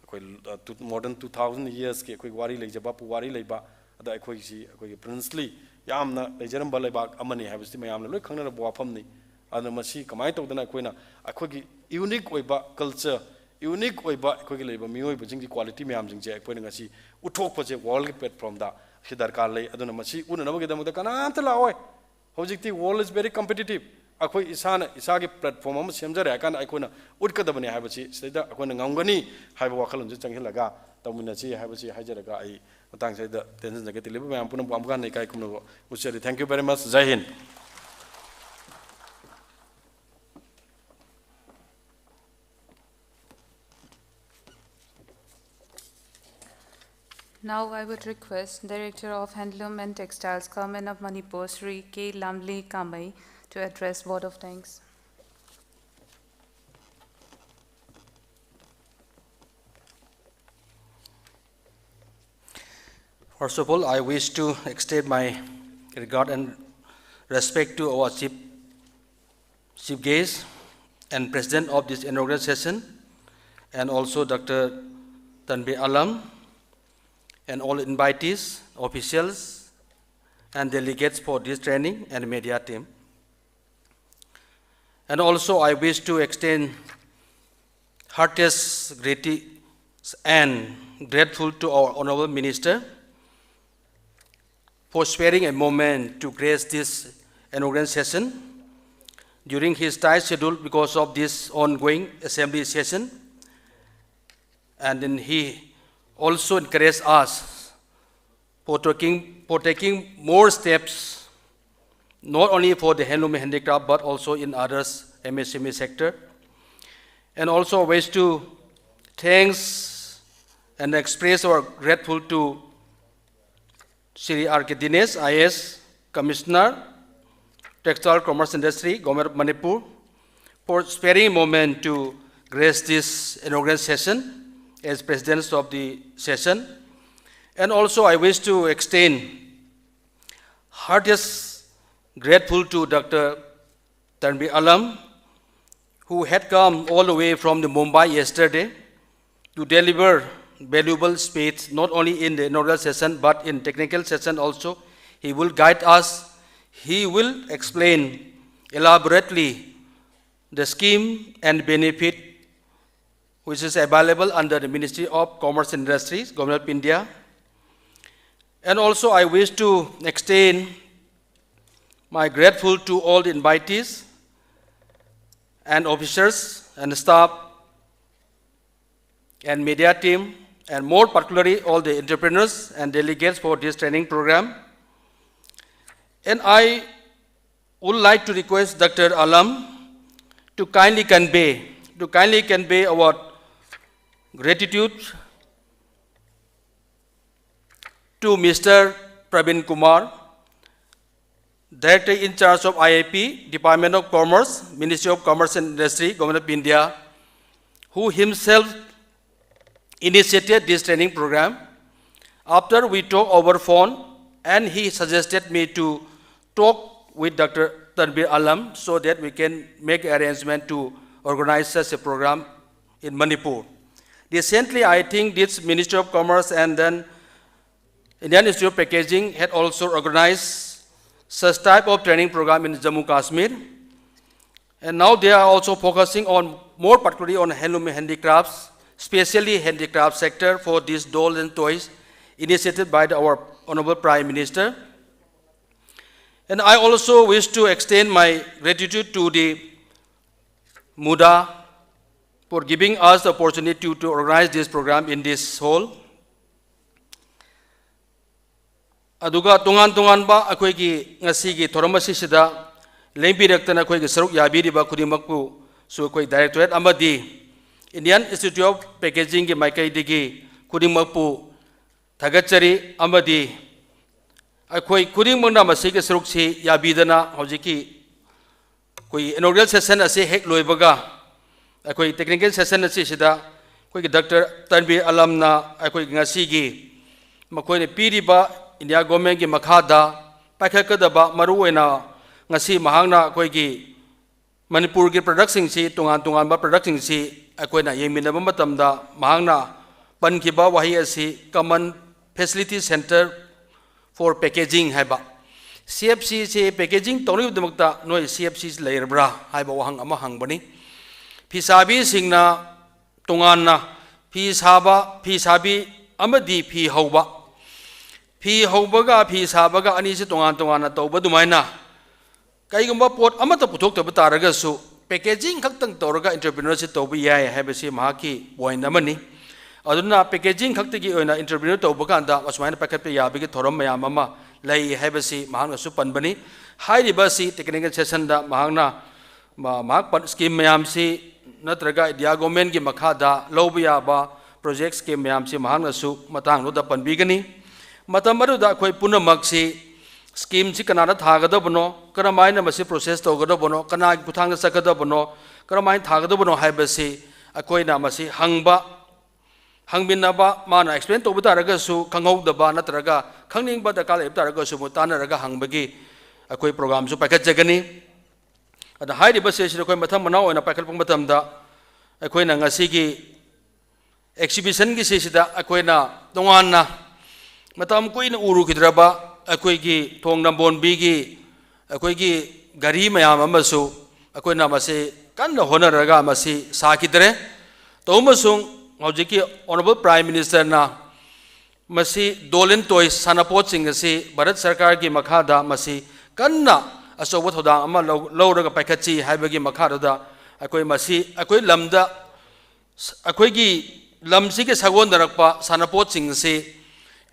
ꯑꯩꯈꯣꯏ, ꯑ, two-, more than two thousand yearsꯀꯤ ꯑꯩꯈꯣꯏ ꯋꯥꯔꯤ ꯂꯩꯖꯕ, ꯄꯨꯋꯥꯔꯤ ꯂꯩꯕ, ꯑꯗ ꯑꯩꯈꯣꯏꯁꯤ ꯑꯩꯈꯣꯏꯒꯤ princely ꯌꯥꯝꯅ ꯂꯩꯖꯔꯝꯕ ꯂꯩꯕꯥꯛ ꯑꯃꯅꯤ ꯍꯥꯏꯕꯁꯤ ꯃꯌꯥꯝꯅ ꯂꯣꯏ ꯈꯪꯅꯔꯕ ꯋꯥꯐꯝꯅꯤ꯫ ꯑꯗꯨꯅ ꯃꯁꯤ ꯀꯃꯥꯏꯅ ꯇꯧꯗꯅ ꯑꯩꯈꯣꯏꯅ ꯑꯩꯈꯣꯏꯒꯤ unique ꯑꯣꯏꯕ culture, unique ꯑꯣꯏꯕ ꯑꯩꯈꯣꯏꯒꯤ ꯂꯩꯔꯤꯕ ꯃꯤꯑꯣꯏꯕꯁꯤꯡꯒꯤ quality ꯃꯌꯥꯝꯁꯤꯡꯁꯦ ꯑꯩꯈꯣꯏꯅ ꯉꯁꯤ ꯎꯠꯊꯣꯛꯄꯁꯦ worldꯒꯤ platformꯗ ꯁꯤ ꯗꯔꯀꯥꯔ ꯂꯩ꯫ ꯑꯗꯨꯅ ꯃꯁꯤ ꯎꯠꯅꯅꯕꯒꯤꯗꯃꯛꯇ ꯀꯅꯥꯝꯇ ꯂꯥꯛꯑꯣꯏ꯫ ꯍꯧꯖꯤꯛꯇꯤ world is very competitive꯫ ꯑꯩꯈꯣꯏ ꯏꯁꯥꯅ ꯏꯁꯥꯒꯤ platform ꯑꯃ ꯁꯦꯝꯖꯔꯦ ꯍꯥꯏ ꯀꯥꯟꯗ ꯑꯩꯈꯣꯏꯅ ꯎꯠꯀꯗꯕꯅꯤ ꯍꯥꯏꯕꯁꯤ ꯁꯤꯗꯩꯗ ꯑꯩꯈꯣꯏꯅ ꯉꯝꯒꯅꯤ ꯍꯥꯏꯕ ꯋꯥꯈꯜꯂꯣꯟꯁꯦ ꯆꯪꯁꯤꯜꯂꯒ ꯇꯧꯃꯤꯟꯅꯁꯤ ꯍꯥꯏꯕꯁꯤ ꯍꯥꯏꯖꯔꯒ ꯑꯩ ꯃꯇꯥꯡꯁꯤꯗ ꯇꯦꯟꯁꯤꯟꯖꯒꯦ꯫ ꯇꯤꯜꯂꯤꯕ ꯃꯌꯥꯝ ꯄꯨꯝꯅꯃꯛꯄꯨ ꯑꯃꯨꯛ ꯍꯟꯅ ꯏꯀꯥꯏ ꯈꯨꯝꯅꯕ ꯎꯠꯆꯔꯤ꯫ Thank you very much꯫ Jai Hind. Now I would request Director of Handloom and Textiles, Government of Manipur, Shri K Lamli Kamei, to address vote of thanks. First of all, I wish to extend my regard and respect to our Chief, Chief Guest and President of this inaugural session, and also Doctor Tanvir Alam, and all invitees, officials, and delegates for this training and media team. And also, I wish to extend heartiest greetings and grateful to our Honorable Minister for sparing a moment to grace this inaugural session during his tight schedule because of this ongoing assembly session. And then he also encouraged us for taking, for taking more steps, not only for the handloom and handicraft, but also in others M S M E sector. And also wish to thanks and express our grateful to Shri R K Dinesh, I A S, Commissioner, Textile Commerce Industry, Government of Manipur, for sparing a moment to grace this inaugural session as President of the session. And also I wish to extend heartiest grateful to Doctor Tanvir Alam, who had come all the way from the Mumbai yesterday to deliver valuable speech, not only in the inaugural session, but in technical session also. He will guide us. He will explain elaborately the scheme and benefit which is available under the Ministry of Commerce and Industries, Government of India. And also I wish to extend my grateful to all the invitees and officers and staff and media team, and more particularly all the entrepreneurs and delegates for this training program. And I would like to request Doctor Alam to kindly convey, to kindly convey our gratitude to Mister Praveen Kumar, Director in charge of I I P, Department of Commerce, Ministry of Commerce and Industry, Government of India, who himself initiated this training program. After we talk over phone, and he suggested me to talk with Doctor Tanvir Alam so that we can make arrangement to organize such a program in Manipur. Recently, I think this Ministry of Commerce and then Indian Institute of Packaging had also organized such type of training program in Jammu Kashmir. And now they are also focusing on, more particularly on handloom and handicrafts, specially handicraft sector for these dolls and toys initiated by the, our Honorable Prime Minister. And I also wish to extend my gratitude to the MUDA for giving us the opportunity to organize this program in this hall. ꯑꯗꯨꯒ ꯇꯣꯉꯥꯟ ꯇꯣꯉꯥꯟꯕ ꯑꯩꯈꯣꯏꯒꯤ ꯉꯁꯤꯒꯤ ꯊꯧꯔꯝ ꯑꯁꯤꯁꯤꯗ ꯂꯦꯡꯕꯤꯔꯛꯇꯅ ꯑꯩꯈꯣꯏꯒꯤ ꯁꯔꯨꯛ ꯌꯥꯕꯤꯔꯤꯕ ꯈꯨꯗꯤꯡꯃꯛꯄꯨꯁꯨ ꯑꯩꯈꯣꯏ directorate ꯑꯃꯗꯤ Indian Institute of Packagingꯒꯤ ꯃꯥꯏꯀꯩꯗꯒꯤ ꯈꯨꯗꯤꯡꯃꯛꯄꯨ ꯊꯥꯒꯠꯆꯔꯤ꯫ ꯑꯃꯗꯤ ꯑꯩꯈꯣꯏ ꯈꯨꯗꯤꯡꯃꯛꯅ ꯃꯁꯤꯒꯤ ꯁꯔꯨꯛꯁꯤ ꯌꯥꯕꯤꯗꯅ ꯍꯧꯖꯤꯛꯀꯤ ꯑꯩꯈꯣꯏꯒꯤ inaugural session ꯑꯁꯤ ꯍꯦꯛ ꯂꯣꯏꯕꯒ ꯑꯩꯈꯣꯏ technical session ꯑꯁꯤꯁꯤꯗ ꯑꯩꯈꯣꯏꯒꯤ Doctor ꯇꯟꯕꯤꯔ ꯑꯂꯝꯅ ꯑꯩꯈꯣꯏꯒꯤ ꯉꯁꯤꯒꯤ ꯃꯈꯣꯏꯅ ꯄꯤꯔꯤꯕ India governmentꯀꯤ ꯃꯈꯥꯗ ꯄꯥꯏꯈꯠꯀꯗꯕ ꯃꯔꯨꯑꯣꯏꯅ ꯉꯁꯤ ꯃꯍꯥꯛꯅ ꯑꯩꯈꯣꯏꯒꯤ ꯃꯅꯤꯄꯨꯔꯒꯤ productꯁꯤꯡꯁꯤ, ꯇꯣꯉꯥꯟ ꯇꯣꯉꯥꯟꯕ productꯁꯤꯡꯁꯤ ꯑꯩꯈꯣꯏꯅ ꯌꯦꯡꯃꯤꯟꯅꯕ ꯃꯇꯝꯗ ꯃꯍꯥꯛꯅ ꯄꯟꯈꯤꯕ ꯋꯥꯍꯩ ꯑꯁꯤ Common Facility Centre for Packaging ꯍꯥꯏꯕ꯫ ꯁꯤ ꯑꯦꯐ ꯁꯤꯁꯦ ꯄꯦꯀꯦꯖꯤꯡ ꯇꯧꯅꯕꯒꯤꯗꯃꯛꯇ ꯅꯣꯏ ꯁꯤ ꯑꯦꯐ ꯁꯤ ꯂꯩꯔꯕ꯭ꯔꯥ ꯍꯥꯏꯕ ꯋꯥꯍꯪ ꯑꯃ ꯍꯪꯕꯅꯤ꯫ ꯐꯤꯁꯥꯕꯤꯁꯤꯡꯅ ꯇꯣꯉꯥꯟꯅ ꯐꯤ ꯁꯥꯕ, ꯐꯤ ꯁꯥꯕꯤ ꯑꯃꯗꯤ ꯐꯤ ꯍꯧꯕ, ꯐꯤ ꯍꯧꯕꯒ ꯐꯤ ꯁꯥꯕꯒ ꯑꯅꯤꯁꯤ ꯇꯣꯉꯥꯟ ꯇꯣꯉꯥꯟꯅ ꯇꯧꯕ ꯑꯗꯨꯃꯥꯏꯅ ꯀꯩꯒꯨꯝꯕ ꯄꯣꯠ ꯑꯃꯠꯇ ꯄꯨꯊꯣꯛꯇꯕ ꯇꯥꯔꯒꯁꯨ ꯄꯦꯀꯦꯖꯤꯡ ꯈꯛꯇꯪ ꯇꯧꯔꯒ entrepreneurship ꯇꯧꯕ ꯌꯥꯏ ꯍꯥꯏꯕꯁꯤ ꯃꯍꯥꯛꯀꯤ point ꯑꯃꯅꯤ꯫ ꯑꯗꯨꯅ ꯄꯦꯀꯦꯖꯤꯡ ꯈꯛꯇꯒꯤ ꯑꯣꯏꯅ entrepreneur ꯇꯧꯕ ꯀꯥꯟꯗ ꯑꯁꯨꯃꯥꯏꯅ ꯄꯥꯏꯈꯠꯄ ꯌꯥꯕꯒꯤ ꯊꯧꯔꯝ ꯃꯌꯥꯝ ꯑꯃ ꯂꯩ ꯍꯥꯏꯕꯁꯤ ꯃꯍꯥꯛꯅꯁꯨ ꯄꯟꯕꯅꯤ꯫ ꯍꯥꯏꯔꯤꯕ ꯑꯁꯤ technical sessionꯗ ꯃꯍꯥꯛꯅ ꯃ-, ꯃꯍꯥꯛ ꯄꯟ-, scheme ꯃꯌꯥꯝꯁꯤ ꯅꯠꯇ꯭ꯔꯒ ꯏꯟꯗꯤꯌꯥ governmentꯀꯤ ꯃꯈꯥꯗ ꯂꯧꯕ ꯌꯥꯕ project scheme ꯃꯌꯥꯝꯁꯤ ꯃꯍꯥꯛꯅꯁꯨ ꯃꯇꯥꯡꯗꯨꯗ ꯄꯟꯕꯤꯒꯅꯤ꯫ ꯃꯇꯝ ꯑꯗꯨꯗ ꯑꯩꯈꯣꯏ ꯄꯨꯝꯅꯃꯛꯁꯤ schemeꯁꯤ ꯀꯅꯥꯗ ꯊꯥꯒꯗꯕꯅꯣ, ꯀꯔꯝꯍꯥꯏꯅ ꯃꯁꯤ process ꯇꯧꯒꯗꯕꯅꯣ, ꯀꯅꯥꯒꯤ ꯈꯨꯠꯊꯥꯡꯗ ꯆꯠꯀꯗꯕꯅꯣ, ꯀꯔꯝꯍꯥꯏꯅ ꯊꯥꯒꯗꯕꯅꯣ ꯍꯥꯏꯕꯁꯤ ꯑꯩꯈꯣꯏꯅ ꯃꯁꯤ ꯍꯪꯕ, ꯍꯪꯃꯤꯟꯅꯕ, ꯃꯥꯅ explain ꯇꯧꯕ ꯇꯥꯔꯒꯁꯨ ꯈꯪꯍꯧꯗꯕ ꯅꯠꯇ꯭ꯔꯒ ꯈꯪꯅꯤꯡꯕ ꯗꯔꯀꯥꯔ ꯂꯩꯕ ꯇꯥꯔꯒꯁꯨ ꯑꯃꯨꯛ ꯇꯥꯟꯅꯔꯒ ꯍꯪꯕꯒꯤ ꯑꯩꯈꯣꯏ programꯁꯨ ꯄꯥꯏꯈꯠꯆꯒꯅꯤ꯫ ꯑꯗ ꯍꯥꯏꯔꯤꯕꯁꯦ ꯁꯤꯗ ꯑꯩꯈꯣꯏ ꯃꯊꯪ ꯃꯅꯥꯎ ꯑꯣꯏꯅ ꯄꯥꯏꯈꯠꯂꯛꯄ ꯃꯇꯝꯗ ꯑꯩꯈꯣꯏꯅ ꯉꯁꯤꯒꯤ exhibitionꯒꯤ ꯁꯤꯁꯤꯗ ꯑꯩꯈꯣꯏꯅ ꯇꯣꯉꯥꯟꯅ ꯃꯇꯝ ꯀꯨꯏꯅ ꯎꯔꯨꯈꯤꯗ꯭ꯔꯕ ꯑꯩꯈꯣꯏꯒꯤ ꯊꯣꯡ ꯅꯝꯕꯣꯟꯕꯤꯒꯤ ꯑꯩꯈꯣꯏꯒꯤ ꯒꯥꯔꯤ ꯃꯌꯥꯝ ꯑꯃꯁꯨ ꯑꯩꯈꯣꯏꯅ ꯃꯁꯤ ꯀꯟꯅ ꯍꯣꯠꯅꯔꯒ ꯃꯁꯤ ꯁꯥꯈꯤꯗ꯭ꯔꯦ꯫ ꯇꯧꯕ ꯑꯃꯁꯨꯡ ꯍꯧꯖꯤꯛꯀꯤ Honourable Prime Ministerꯅ ꯃꯁꯤ doll and toys ꯁꯥꯟꯅꯄꯣꯠꯁꯤꯡ ꯑꯁꯤ ꯚꯥꯔꯠ ꯁꯔꯀꯥꯔꯒꯤ ꯃꯈꯥꯗ ꯃꯁꯤ ꯀꯟꯅ ꯑꯆꯧꯕ ꯊꯧꯗꯥꯡ ꯑꯃ ꯂꯧ-, ꯂꯧꯔꯒ ꯄꯥꯏꯈꯠꯁꯤ ꯍꯥꯏꯕꯒꯤ ꯃꯈꯥꯗꯨꯗ ꯑꯩꯈꯣꯏ ꯃꯁꯤ ꯑꯩꯈꯣꯏ ꯂꯝꯗ ꯁ-, ꯑꯩꯈꯣꯏꯒꯤ ꯂꯝꯁꯤꯒꯤ ꯁꯥꯒꯣꯟꯅꯔꯛꯄ ꯁꯥꯟꯅꯄꯣꯠꯁꯤꯡ ꯑꯁꯤ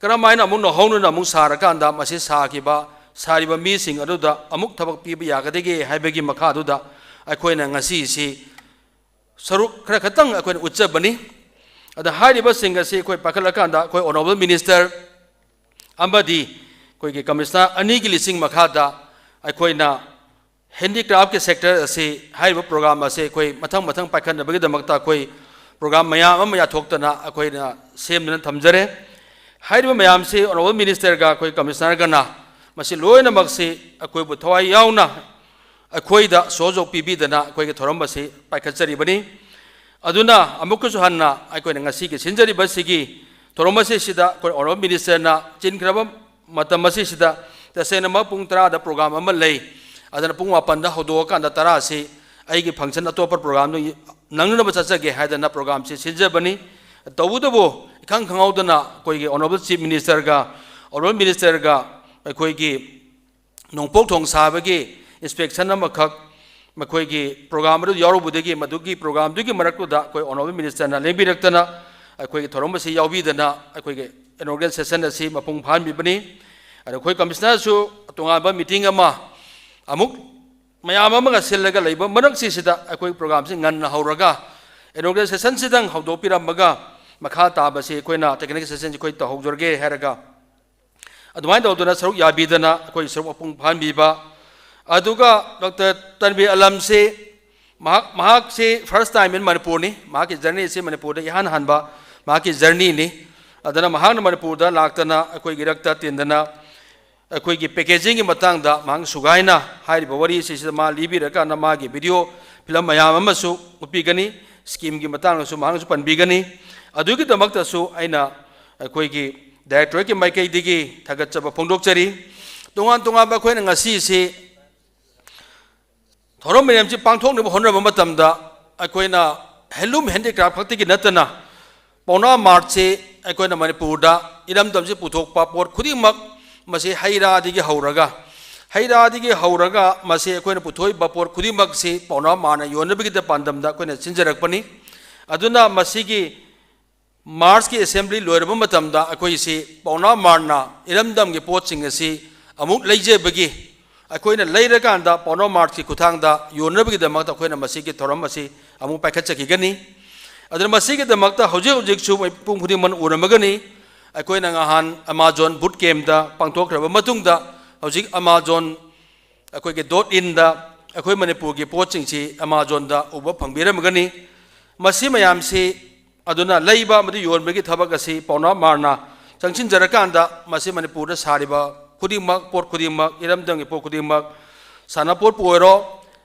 ꯀꯔꯝꯍꯥꯏꯅ ꯑꯃꯨꯛ ꯅꯧꯍꯧꯅꯅ ꯑꯃꯨꯛ ꯁꯥꯔꯀꯥꯟꯗ ꯃꯁꯤ ꯁꯥꯈꯤꯕ, ꯁꯥꯔꯤꯕ ꯃꯤꯁꯤꯡ ꯑꯗꯨꯗ ꯑꯃꯨꯛ ꯊꯕꯛ ꯄꯤꯕ ꯌꯥꯒꯗꯒꯦ ꯍꯥꯏꯕꯒꯤ ꯃꯈꯥꯗꯨꯗ ꯑꯩꯈꯣꯏꯅ ꯉꯁꯤꯁꯤ ꯁꯔꯨꯛ ꯈꯔ ꯈꯛꯇꯪ ꯑꯩꯈꯣꯏꯅ ꯎꯠꯆꯕꯅꯤ꯫ ꯑꯗ ꯍꯥꯏꯔꯤꯕꯁꯤꯡ ꯑꯁꯤ ꯑꯩꯈꯣꯏ ꯄꯥꯏꯈꯠꯂꯀꯥꯟꯗ ꯑꯩꯈꯣꯏ Honourable Minister ꯑꯃꯗꯤ ꯑꯩꯈꯣꯏꯒꯤ Commissioner ꯑꯅꯤꯒꯤ ꯂꯤꯁꯤꯡ ꯃꯈꯥꯗ ꯑꯩꯈꯣꯏꯅ handicraftꯀꯤ sector ꯑꯁꯤ, ꯍꯥꯏꯔꯤꯕ program ꯑꯁꯤ ꯑꯩꯈꯣꯏ ꯃꯊꯪ ꯃꯊꯪ ꯄꯥꯏꯈꯠꯅꯕꯒꯤꯗꯃꯛꯇ ꯑꯩꯈꯣꯏ program ꯃꯌꯥꯝ ꯑꯃ ꯌꯥꯊꯣꯛꯇꯅ ꯑꯩꯈꯣꯏꯅ ꯁꯦꯝꯗꯨꯅ ꯊꯝꯖꯔꯦ꯫ ꯍꯥꯏꯔꯤꯕ ꯃꯌꯥꯝꯁꯤ Honourable Ministerꯒ ꯑꯩꯈꯣꯏ Commissionerꯒꯅ ꯃꯁꯤ ꯂꯣꯏꯅꯃꯛꯁꯤ ꯑꯩꯈꯣꯏꯕꯨ ꯊꯋꯥꯏ ꯌꯥꯎꯅ ꯑꯩꯈꯣꯏꯗ ꯁꯣꯖꯣꯛ ꯄꯤꯕꯤꯗꯅ ꯑꯩꯈꯣꯏꯒꯤ ꯊꯧꯔꯝ ꯑꯁꯤ ꯄꯥꯏꯈꯠꯆꯔꯤꯕꯅꯤ꯫ ꯑꯗꯨꯅ ꯑꯃꯨꯛꯀꯁꯨ ꯍꯟꯅ ꯑꯩꯈꯣꯏꯅ ꯉꯁꯤꯒꯤ ꯁꯤꯟꯖꯔꯤꯕꯁꯤꯒꯤ ꯊꯧꯔꯝ ꯑꯁꯤꯁꯤꯗ ꯑꯩꯈꯣꯏ Honourable Ministerꯅ ꯆꯤꯟꯈ꯭ꯔꯕ ꯃꯇꯝ ꯑꯁꯤꯁꯤꯗ ꯇꯁꯦꯡꯅꯃꯛ ꯄꯨꯡ ꯇꯔꯥꯗ program ꯑꯃ ꯂꯩ, ꯑꯗꯨꯅ ꯄꯨꯡ ꯃꯥꯄꯟꯗ ꯍꯧꯗꯣꯛꯑꯀꯥꯟꯗ ꯇꯔꯥꯁꯤ ꯑꯩꯒꯤ function ꯑꯇꯣꯞꯄ programꯗꯨ ꯅꯪꯅꯅꯕ ꯆꯠꯆꯒꯦ ꯍꯥꯏꯗꯅ programꯁꯤ ꯁꯤꯟꯖꯕꯅꯤ꯫ ꯇꯧꯕꯇꯕꯨ ꯏꯈꯪ ꯈꯪꯍꯧꯗꯅ ꯑꯩꯈꯣꯏꯒꯤ Honourable Chief Ministerꯒ Honourable Ministerꯒ ꯑꯩꯈꯣꯏꯒꯤ ꯅꯣꯡꯄꯣꯛ ꯊꯣꯡ ꯁꯥꯕꯒꯤ inspection ꯑꯃꯈꯛ ꯃꯈꯣꯏꯒꯤ program ꯑꯗꯨ ꯌꯥꯎꯔꯨꯕꯗꯒꯤ ꯃꯗꯨꯒꯤ programꯗꯨꯒꯤ ꯃꯔꯛꯇꯨꯗ ꯑꯩꯈꯣꯏ Honourable Ministerꯅ ꯂꯦꯡꯕꯤꯔꯛꯇꯅ ꯑꯩꯈꯣꯏꯒꯤ ꯊꯧꯔꯝ ꯑꯁꯤ ꯌꯥꯎꯕꯤꯗꯅ ꯑꯩꯈꯣꯏꯒꯤ inaugural session ꯑꯁꯤ ꯃꯄꯨꯡ ꯐꯥꯍꯟꯕꯤꯕꯅꯤ꯫ ꯑꯗ ꯑꯩꯈꯣꯏ Commissionerꯁꯨ ꯇꯣꯉꯥꯟꯕ meeting ꯑꯃ ꯑꯃꯨꯛ ꯃꯌꯥꯝ ꯑꯃꯒ ꯁꯤꯜꯂꯒ ꯂꯩꯕ ꯃꯔꯛꯁꯤꯗ ꯑꯩꯈꯣꯏ programꯁꯤ ꯉꯟꯅ ꯍꯧꯔꯒ inaugural sessionꯁꯤꯗꯪ ꯍꯧꯗꯣꯛꯄꯤꯔꯝꯃꯒ ꯃꯈꯥ ꯇꯥꯕꯁꯤ ꯑꯩꯈꯣꯏꯅ technical sessionꯁꯤ ꯑꯩꯈꯣꯏ ꯇꯧꯍꯧꯖꯔꯒꯦ ꯍꯥꯏꯔꯒ ꯑꯗꯨꯃꯥꯏꯅ ꯇꯧꯗꯅ ꯁꯔꯨꯛ ꯌꯥꯕꯤꯗꯅ ꯑꯩꯈꯣꯏ ꯁꯔꯨꯛ ꯃꯄꯨꯡ ꯐꯥꯍꯟꯕꯤꯕ꯫ ꯑꯗꯨꯒ Doctor ꯇꯟꯕꯤꯔ ꯑꯂꯝꯁꯤ ꯃꯍꯥꯛ, ꯃꯍꯥꯛꯁꯤ first time in ꯃꯅꯤꯄꯨꯔꯅꯤ꯫ ꯃꯍꯥꯛꯀꯤ journeyꯁꯤ ꯃꯅꯤꯄꯨꯔꯗ ꯏꯍꯥꯟ ꯍꯥꯟꯕ ꯃꯍꯥꯛꯀꯤ journeyꯅꯤ꯫ ꯑꯗꯨꯅ ꯃꯍꯥꯛꯅ ꯃꯅꯤꯄꯨꯔꯗ ꯂꯥꯛꯇꯅ ꯑꯩꯈꯣꯏꯒꯤ ꯏꯔꯛꯇ ꯇꯤꯟꯗꯅ ꯑꯩꯈꯣꯏꯒꯤ packagingꯒꯤ ꯃꯇꯥꯡꯗ ꯃꯍꯥꯛ ꯁꯨꯒꯥꯏꯅ ꯍꯥꯏꯔꯤꯕ ꯋꯥꯔꯤꯁꯤꯗ ꯃꯥ ꯂꯤꯕꯤꯔꯀꯥꯟꯗ ꯃꯥꯒꯤ video film ꯃꯌꯥꯝ ꯑꯃꯁꯨ ꯎꯠꯄꯤꯒꯅꯤ꯫ Schemeꯒꯤ ꯃꯇꯥꯡꯗꯁꯨ ꯃꯍꯥꯛꯅꯁꯨ ꯄꯟꯕꯤꯒꯅꯤ꯫ ꯑꯗꯨꯒꯤꯗꯃꯛꯇꯁꯨ ꯑꯩꯅ ꯑꯩꯈꯣꯏꯒꯤ directorateꯀꯤ ꯃꯥꯏꯀꯩꯗꯒꯤ ꯊꯥꯒꯠꯆꯕ ꯐꯣꯡꯗꯣꯛꯆꯔꯤ꯫ ꯇꯣꯉꯥꯟ ꯇꯣꯉꯥꯟꯕ ꯑꯩꯈꯣꯏꯅ ꯉꯁꯤꯁꯤ ꯊꯧꯔꯝ ꯃꯌꯥꯝꯁꯤ ꯄꯥꯡꯊꯣꯛꯅꯕ ꯍꯣꯠꯅꯕ ꯃꯇꯝꯗ ꯑꯩꯈꯣꯏꯅ handloom handicraft ꯈꯛꯇꯒꯤ ꯅꯠꯇꯅ ꯄꯥꯎꯅꯥ martꯁꯤ ꯑꯩꯈꯣꯏꯅ ꯃꯅꯤꯄꯨꯔꯗ ꯏꯔꯝꯗꯝꯁꯤ ꯄꯨꯊꯣꯛꯄ ꯄꯣꯠ ꯈꯨꯗꯤꯡꯃꯛ ꯃꯁꯤ ꯍꯩ ꯔꯥꯗꯒꯤ ꯍꯧꯔꯒ, ꯍꯩ ꯔꯥꯗꯒꯤ ꯍꯧꯔꯒ ꯃꯁꯤ ꯑꯩꯈꯣꯏꯅ ꯄꯨꯊꯣꯛꯏꯕ ꯄꯣꯠ ꯈꯨꯗꯤꯡꯃꯛꯁꯤ ꯄꯥꯎꯅꯥ martꯅ ꯌꯣꯟꯅꯕꯒꯤꯗ ꯄꯥꯟꯗꯝꯗ ꯑꯩꯈꯣꯏꯅ ꯁꯤꯟꯖꯔꯛꯄꯅꯤ꯫ ꯑꯗꯨꯅ ꯃꯁꯤꯒꯤ martꯀꯤ assembly ꯂꯣꯏꯔꯕ ꯃꯇꯝꯗ ꯑꯩꯈꯣꯏꯁꯤ ꯄꯥꯎꯅꯥ martꯅ ꯏꯔꯝꯗꯝꯒꯤ ꯄꯣꯠꯁꯤꯡ ꯑꯁꯤ ꯑꯃꯨꯛ ꯂꯩꯖꯕꯒꯤ, ꯑꯩꯈꯣꯏꯅ ꯂꯩꯔꯀꯥꯟꯗ ꯄꯥꯎꯅꯥ martꯀꯤ ꯈꯨꯠꯊꯥꯡꯗ ꯌꯣꯟꯅꯕꯒꯤꯗꯃꯛꯇ ꯑꯩꯈꯣꯏꯅ ꯃꯁꯤꯒꯤ ꯊꯧꯔꯝ ꯑꯁꯤ ꯑꯃꯨꯛ ꯄꯥꯏꯈꯠꯆꯈꯤꯒꯅꯤ꯫ ꯑꯗꯨꯅ ꯃꯁꯤꯒꯤꯗꯃꯛꯇ ꯍꯧꯖꯤꯛ ꯍꯧꯖꯤꯛꯁꯨ ꯃꯤꯄꯨꯝ ꯈꯨꯗꯤꯡꯃꯛꯅ ꯎꯔꯝꯃꯒꯅꯤ, ꯑꯩꯈꯣꯏꯅ ꯉꯍꯥꯟ Amazon boot campꯇ ꯄꯥꯡꯊꯣꯛꯈ꯭ꯔꯕ ꯃꯇꯨꯡꯗ ꯍꯧꯖꯤꯛ Amazon ꯑꯩꯈꯣꯏꯒꯤ dot inꯗ ꯑꯩꯈꯣꯏ ꯃꯅꯤꯄꯨꯔꯒꯤ ꯄꯣꯠꯁꯤꯡꯁꯤ Amazonꯗ ꯎꯕ ꯐꯪꯕꯤꯔꯝꯒꯅꯤ꯫ ꯃꯁꯤ ꯃꯌꯥꯝꯁꯤ ꯑꯗꯨꯅ ꯂꯩꯕ ꯑꯃꯗꯤ ꯌꯣꯟꯕꯒꯤ ꯊꯕꯛ ꯑꯁꯤ ꯄꯥꯎꯅꯥ martꯅ ꯆꯪꯁꯤꯟꯖꯔꯀꯥꯟꯗ ꯃꯁꯤ ꯃꯅꯤꯄꯨꯔꯗ ꯁꯥꯔꯤꯕ ꯈꯨꯗꯤꯡꯃꯛ, ꯄꯣꯠ ꯈꯨꯗꯤꯡꯃꯛ, ꯏꯔꯝꯗꯝꯒꯤ ꯄꯣꯠ ꯈꯨꯗꯤꯡꯃꯛ, ꯁꯥꯟꯅꯄꯣꯠꯄꯨ ꯑꯣꯏꯔꯣ,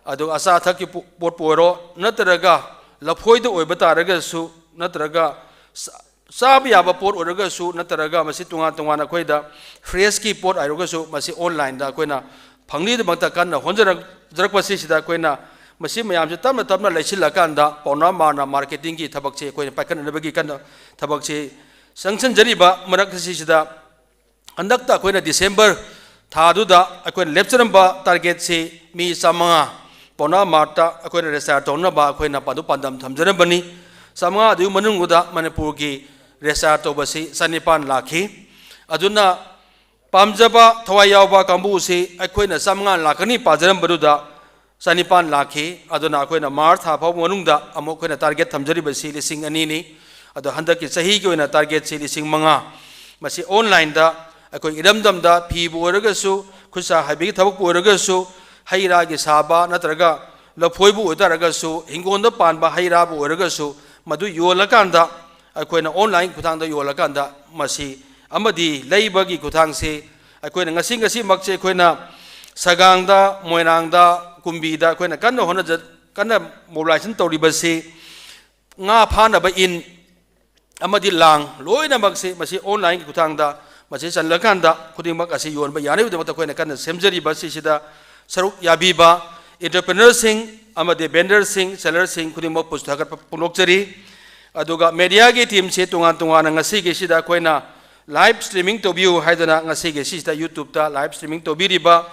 ꯑꯗꯨꯒ ꯑꯆꯥ ꯑꯊꯛꯀꯤ ꯄꯣ-, ꯄꯣꯠꯄꯨ ꯑꯣꯏꯔꯣ, ꯅꯠꯇ꯭ꯔꯒ ꯂꯐꯣꯏꯗ ꯑꯣꯏꯕ ꯇꯥꯔꯒꯁꯨ, ꯅꯠꯇ꯭ꯔꯒ ꯁ-, ꯆꯥꯕ ꯌꯥꯕ ꯄꯣꯠ ꯑꯣꯏꯔꯒꯁꯨ ꯅꯠꯇ꯭ꯔꯒ ꯃꯁꯤ ꯇꯣꯉꯥꯟ ꯇꯣꯉꯥꯟꯅ ꯑꯩꯈꯣꯏꯗ ꯐ꯭ꯔꯦꯁꯀꯤ ꯄꯣꯠ ꯍꯥꯏꯔꯒꯁꯨ ꯃꯁꯤ ꯑꯣꯟꯂꯥꯏꯟꯗ ꯑꯩꯈꯣꯏꯅ ꯐꯪꯅꯤꯗꯃꯛꯇ ꯀꯟꯅ ꯍꯣꯠꯅꯖꯔꯛ-, ꯖꯔꯛꯄꯁꯤꯗ ꯑꯩꯈꯣꯏꯅ ꯃꯁꯤ ꯃꯌꯥꯝꯁꯦ ꯇꯞꯅ ꯇꯞꯅ ꯂꯩꯁꯤꯜꯂꯀꯥꯟꯗ ꯄꯥꯎꯅꯥ ꯃꯥꯔꯅ ꯃꯥꯔꯀꯦꯇꯤꯡꯒꯤ ꯊꯕꯛꯁꯦ ꯑꯩꯈꯣꯏꯅ ꯄꯥꯏꯈꯠꯅꯅꯕꯒꯤ ꯀꯟꯅ ꯊꯕꯛꯁꯦ ꯆꯪꯁꯤꯟꯖꯔꯤꯕ ꯃꯔꯛ ꯑꯁꯤꯁꯤꯗ ꯍꯟꯗꯛꯇ ꯑꯩꯈꯣꯏꯅ ꯗꯤꯁꯦꯝꯕꯔ ꯊꯥꯗꯨꯗ ꯑꯩꯈꯣꯏꯅ ꯂꯦꯞꯆꯔꯝꯕ ꯇꯥꯔꯒꯦꯠꯁꯤ ꯃꯤ ꯆꯥꯝꯃꯉꯥ ꯄꯥꯎꯅꯥ ꯃꯥꯔꯠꯇ ꯑꯩꯈꯣꯏꯅ ꯔꯦꯖꯤꯁꯇꯥꯔ ꯇꯧꯅꯕ ꯑꯩꯈꯣꯏꯅ ꯄꯥꯟꯗꯨ ꯄꯥꯟꯗꯝ ꯊꯝꯖꯔꯝꯕꯅꯤ꯫ ꯆꯥꯝꯃꯉꯥ ꯑꯗꯨꯒꯤ ꯃꯅꯨꯡꯗ ꯃꯅꯤꯄꯨꯔꯒꯤ ꯔꯦꯖꯤꯁꯇꯥꯔ ꯇꯧꯕꯁꯤ ꯆꯅꯤꯄꯥꯟ ꯂꯥꯛꯈꯤ꯫ ꯑꯗꯨꯅ ꯄꯥꯝꯖꯕ ꯊꯋꯥꯏ ꯌꯥꯎꯕ ꯀꯥꯡꯕꯨꯁꯤ ꯑꯩꯈꯣꯏꯅ ꯆꯥꯝꯃꯉꯥ ꯂꯥꯛꯀꯅꯤ ꯄꯥꯖꯔꯝꯕꯗꯨꯗ ꯆꯅꯤꯄꯥꯟ ꯂꯥꯛꯈꯤ꯫ ꯑꯗꯨꯅ ꯑꯩꯈꯣꯏꯅ ꯃꯥꯔꯆ ꯊꯥ ꯐꯥꯎꯕ ꯃꯅꯨꯡꯗ ꯑꯃꯨꯛ ꯑꯩꯈꯣꯏꯅ ꯇꯥꯔꯒꯦꯠ ꯊꯝꯖꯔꯤꯕꯁꯤ ꯂꯤꯁꯤꯡ ꯑꯅꯤꯅꯤ꯫ ꯑꯗꯣ ꯍꯟꯗꯛꯀꯤ ꯆꯍꯤꯒꯤ ꯑꯣꯏꯅ ꯇꯥꯔꯒꯦꯠꯁꯤ ꯂꯤꯁꯤꯡ ꯃꯉꯥ꯫ ꯃꯁꯤ ꯑꯣꯟꯂꯥꯏꯟꯗ ꯑꯩꯈꯣꯏ ꯏꯔꯝꯗꯝꯗ ꯐꯤꯕꯨ ꯑꯣꯏꯔꯒꯁꯨ, ꯈꯨꯠꯁꯥ ꯍꯩꯕꯒꯤ ꯊꯕꯛꯄꯨ ꯑꯣꯏꯔꯒꯁꯨ, ꯍꯩ ꯔꯥꯒꯤ ꯁꯥꯕ ꯅꯠꯇ꯭ꯔꯒ ꯂꯐꯣꯏꯕꯨ ꯑꯣꯏꯇꯥꯔꯒꯁꯨ, ꯍꯤꯡꯒꯣꯜꯗ ꯄꯥꯟꯕ ꯍꯩ ꯔꯥꯕꯨ ꯑꯣꯏꯔꯒꯁꯨ, ꯃꯗꯨ ꯌꯣꯜꯂꯀꯥꯟꯗ ꯑꯩꯈꯣꯏꯅ ꯑꯣꯟꯂꯥꯏꯟ ꯈꯨꯠꯊꯥꯡꯗ ꯌꯣꯜꯂꯀꯥꯟꯗ ꯃꯁꯤ ꯑꯃꯗꯤ ꯂꯩꯕꯒꯤ ꯈꯨꯠꯊꯥꯡꯁꯤ ꯑꯩꯈꯣꯏꯅ ꯉꯁꯤ ꯉꯁꯤꯃꯛꯁꯦ ꯑꯩꯈꯣꯏꯅ ꯁꯒꯥꯡꯗ, ꯃꯣꯏꯔꯥꯡꯗ, ꯀꯨꯝꯕꯤꯗ ꯑꯩꯈꯣꯏꯅ ꯀꯟꯅ ꯍꯣꯠꯅꯖ-, ꯀꯟꯅ ꯃꯣꯕꯤꯂꯥꯏꯖꯦꯁꯟ ꯇꯧꯔꯤꯕꯁꯤ ꯉꯥ ꯐꯥꯅꯕ ꯏꯟ ꯑꯃꯗꯤ ꯂꯥꯡ ꯂꯣꯏꯅꯃꯛꯁꯤ ꯃꯁꯤ ꯑꯣꯟꯂꯥꯏꯟꯒꯤ ꯈꯨꯠꯊꯥꯡꯗ ꯃꯁꯤ ꯆꯜꯂꯀꯥꯟꯗ ꯈꯨꯗꯤꯡꯃꯛ ꯑꯁꯤ ꯌꯣꯟꯕ ꯌꯥꯅꯕꯒꯤꯗꯃꯛꯇ ꯑꯩꯈꯣꯏꯅ ꯀꯟꯅ ꯁꯦꯝꯖꯔꯤꯕ ꯁꯤꯁꯤꯗ ꯁꯔꯨꯛ ꯌꯥꯕꯤꯕ entrepreneurꯁꯤꯡ ꯑꯃꯗꯤ vendorꯁꯤꯡ, sellerꯁꯤꯡ ꯈꯨꯗꯤꯡꯃꯛꯄꯨꯁꯨ ꯊꯥꯒꯠꯄ ꯐꯣꯡꯗꯣꯛꯆꯔꯤ꯫ ꯑꯗꯨꯒ mediaꯒꯤ teamꯁꯤ ꯇꯣꯉꯥꯟ ꯇꯣꯉꯥꯟꯅ ꯉꯁꯤꯒꯤꯁꯤꯗ ꯑꯩꯈꯣꯏꯅ live streaming ꯇꯧꯕꯤꯌꯨ ꯍꯥꯏꯗꯅ ꯉꯁꯤꯒꯤ ꯁꯤꯁꯤꯗ YouTubeꯇ live streaming ꯇꯧꯕꯤꯔꯤꯕ,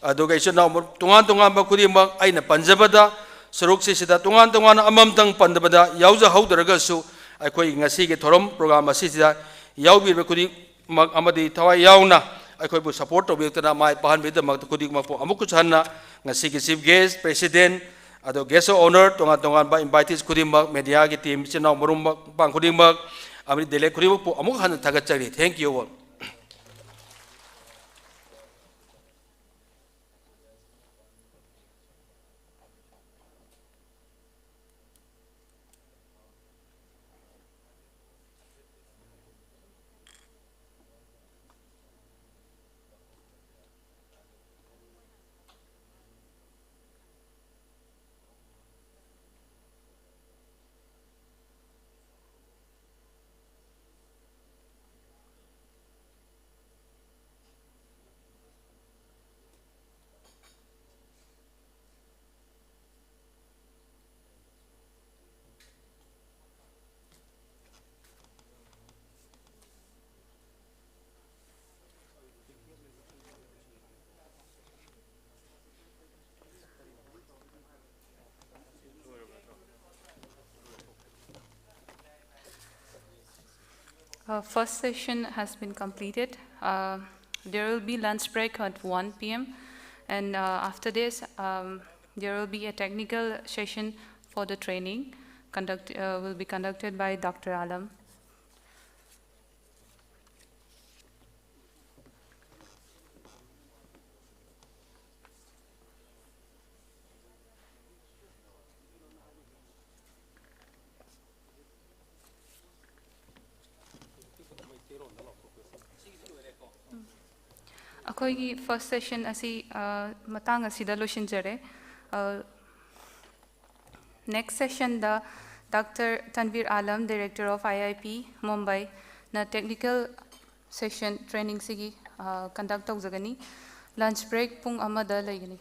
ꯑꯗꯨꯒ ꯏꯆꯤꯟ ꯏꯅꯥꯎ ꯇꯣꯉꯥꯟ ꯇꯣꯉꯥꯟꯕ ꯈꯨꯗꯤꯡꯃꯛ ꯑꯩꯅ ꯄꯟꯖꯕꯗ ꯁꯔꯨꯛꯁꯤꯁꯤꯗ ꯇꯣꯉꯥꯟ ꯇꯣꯉꯥꯟꯅ ꯑꯃꯃꯝꯇꯪ ꯄꯟꯗꯕꯗ ꯌꯥꯎꯖꯍꯧꯗ꯭ꯔꯒꯁꯨ ꯑꯩꯈꯣꯏ ꯉꯁꯤꯒꯤ ꯊꯧꯔꯝ program ꯑꯁꯤꯁꯤꯗ ꯌꯥꯎꯕꯤꯔꯤꯕ ꯈꯨꯗꯤꯡꯃꯛ ꯑꯃꯗꯤ ꯊꯋꯥꯏ ꯌꯥꯎꯅ ꯑꯩꯈꯣꯏꯕꯨ support ꯇꯧꯕꯤꯔꯛꯇꯨꯅ ꯃꯥꯏ ꯄꯥꯛꯍꯟꯕꯒꯤꯗꯃꯛꯇ ꯈꯨꯗꯤꯡꯃꯛꯄꯨ ꯑꯃꯨꯛꯀꯁꯨ ꯍꯟꯅ ꯉꯁꯤꯒꯤ chief guest, president, ꯑꯗꯣ guest of honour, ꯇꯣꯉꯥꯟ ꯇꯣꯉꯥꯟꯕ invited ꯈꯨꯗꯤꯡꯃꯛ, mediaꯒꯤ team, ꯏꯆꯤꯟ ꯏꯅꯥꯎ ꯃꯔꯨꯞ ꯃꯄꯥꯡ ꯈꯨꯗꯤꯡꯃꯛ, ꯑꯃꯗꯤ delegate ꯈꯨꯗꯤꯡꯃꯛꯄꯨ ꯑꯃꯨꯛ ꯍꯟꯅ ꯊꯥꯒꯠꯆꯔꯤ꯫ Thank you all. Uh, first session has been completed. Uh, there will be lunch break at one p m, and uh, after this, um, there will be a technical session for the training conduct, uh, will be conducted by Doctor Alam. ꯑꯩꯈꯣꯏꯒꯤ first session ꯑꯁꯤ, ꯑ, ꯃꯇꯥꯡ ꯑꯁꯤꯗ ꯂꯣꯏꯁꯤꯟꯖꯔꯦ꯫ ꯑ, next sessionꯗ Doctor Tanveer Alam, Director of I I P Mumbai, ꯅ technical session trainingꯁꯤꯒꯤ, ꯑ, conduct ꯇꯧꯖꯒꯅꯤ꯫ Lunch break ꯄꯨꯡ ꯑꯃꯗ ꯂꯩꯒꯅꯤ꯫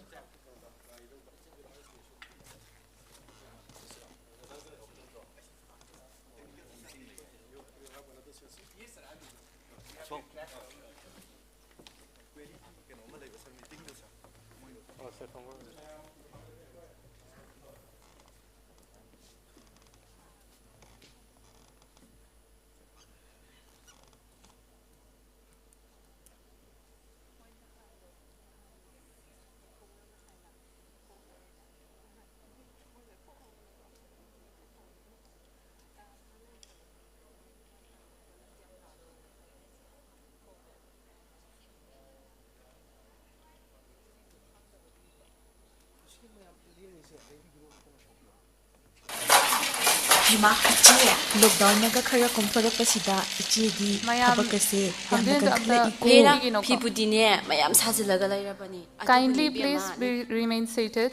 ꯍꯩꯃꯥ, ꯏꯆꯦ, ꯂꯣꯛꯗꯥꯎꯟꯅꯒ ꯈꯔ ꯀꯣꯝꯊꯣꯔꯛꯄꯁꯤꯗ ꯏꯆꯦꯗꯤ ꯃꯌꯥꯝ ꯊꯕꯛ ꯑꯁꯦ ꯌꯥꯝꯅ ꯍꯝꯖꯦꯟꯗꯣ ꯑꯝꯇ ꯀꯟꯈꯠꯂꯛꯏꯀꯣ꯫ ꯍꯦꯔꯥ, ꯐꯤꯕꯨꯗꯤꯅꯦ ꯃꯌꯥꯝ ꯁꯥꯖꯤꯜꯂꯒ ꯂꯩꯔꯕꯅꯤ꯫ ꯑꯗꯨꯕꯨꯅꯦ Kindly ꯏꯕꯦꯝꯃ, please be, remain seated.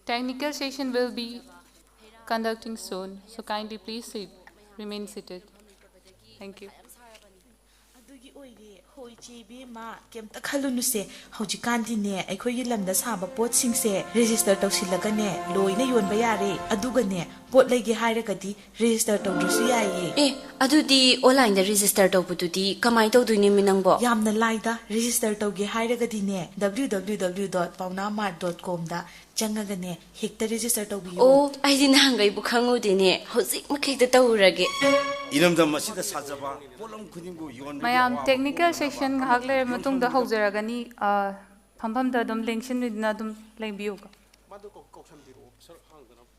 Technical session will be conducting soon, so kindly please sit, remain seated. Thank you. ꯑꯗꯨꯒꯤ ꯑꯣꯏꯔꯦ꯫ ꯍꯣꯏ, ꯏꯆꯦ ꯏꯕꯦꯝꯃ, ꯀꯩꯝꯇ ꯈꯜꯂꯨꯅꯨꯁꯦ꯫ ꯍꯧꯖꯤꯛꯀꯥꯟꯗꯤꯅꯦ, ꯑꯩꯈꯣꯏꯒꯤ ꯂꯝꯗ ꯁꯥꯕ ꯄꯣꯠꯁꯤꯡꯁꯦ ꯔꯦꯖꯤꯁꯇꯔ ꯇꯧꯁꯤꯜꯂꯒꯅꯦ, ꯂꯣꯏꯅ ꯌꯣꯟꯕ ꯌꯥꯔꯦ꯫ ꯑꯗꯨꯒꯅꯦ, ꯄꯣꯠ ꯂꯩꯒꯦ ꯍꯥꯏꯔꯒꯗꯤ ꯔꯦꯖꯤꯁꯇꯔ ꯇꯧꯗ꯭ꯔꯁꯨ ꯌꯥꯏꯌꯦ꯫ ꯑꯦ, ꯑꯗꯨꯗꯤ ꯑꯣꯟꯂꯥꯏꯟꯗ ꯔꯦꯖꯤꯁꯇꯔ ꯇꯧꯕꯗꯨꯗꯤ ꯀꯃꯥꯏꯅ ꯇꯧꯗꯣꯏꯅꯣꯃꯤ ꯅꯪꯕꯣ? ꯌꯥꯝꯅ ꯂꯥꯏꯗ꯫ ꯔꯦꯖꯤꯁꯇꯔ ꯇꯧꯒꯦ ꯍꯥꯏꯔꯒꯗꯤꯅꯦ, W W W dot paonamart dot com ꯗ ꯆꯪꯉꯒꯅꯦ, ꯍꯦꯛꯇ ꯔꯦꯖꯤꯁꯇꯔ ꯇꯧꯕꯤꯌꯨ꯫ ꯑꯣ, ꯑꯩꯗꯤ ꯅꯍꯥꯟꯒꯩꯕꯨ ꯈꯪꯉꯨꯗꯦꯅꯦ꯫ ꯍꯧꯖꯤꯛꯃꯛ ꯍꯦꯛꯇ ꯇꯧꯔꯨꯔꯒꯦ꯫ ꯏꯔꯝꯗꯝ ꯑꯁꯤꯗ ꯁꯥꯖꯕ ꯄꯣꯠꯂꯝ ꯈꯨꯗꯤꯡꯕꯨ ꯌꯣꯟꯕꯒꯤ ꯃꯌꯥꯝ ꯑꯋꯥꯕ technical section ꯉꯥꯏꯍꯥꯛ ꯂꯩꯔ ꯃꯇꯨꯡꯗ ꯍꯧꯖꯔꯒꯅꯤ꯫ ꯑ, ꯐꯝꯐꯝꯗ ꯑꯗꯨꯝ ꯂꯦꯡꯁꯤꯟꯕꯤꯗꯨꯅ ꯑꯗꯨꯝ ꯂꯦꯡꯕꯤꯌꯨꯀꯣ꯫ ꯃꯗꯨ ꯀꯧ-, ꯀꯧꯁꯟꯕꯤꯔꯛꯑꯣ, ꯁꯔ ꯍꯥꯡꯗꯅꯕ꯫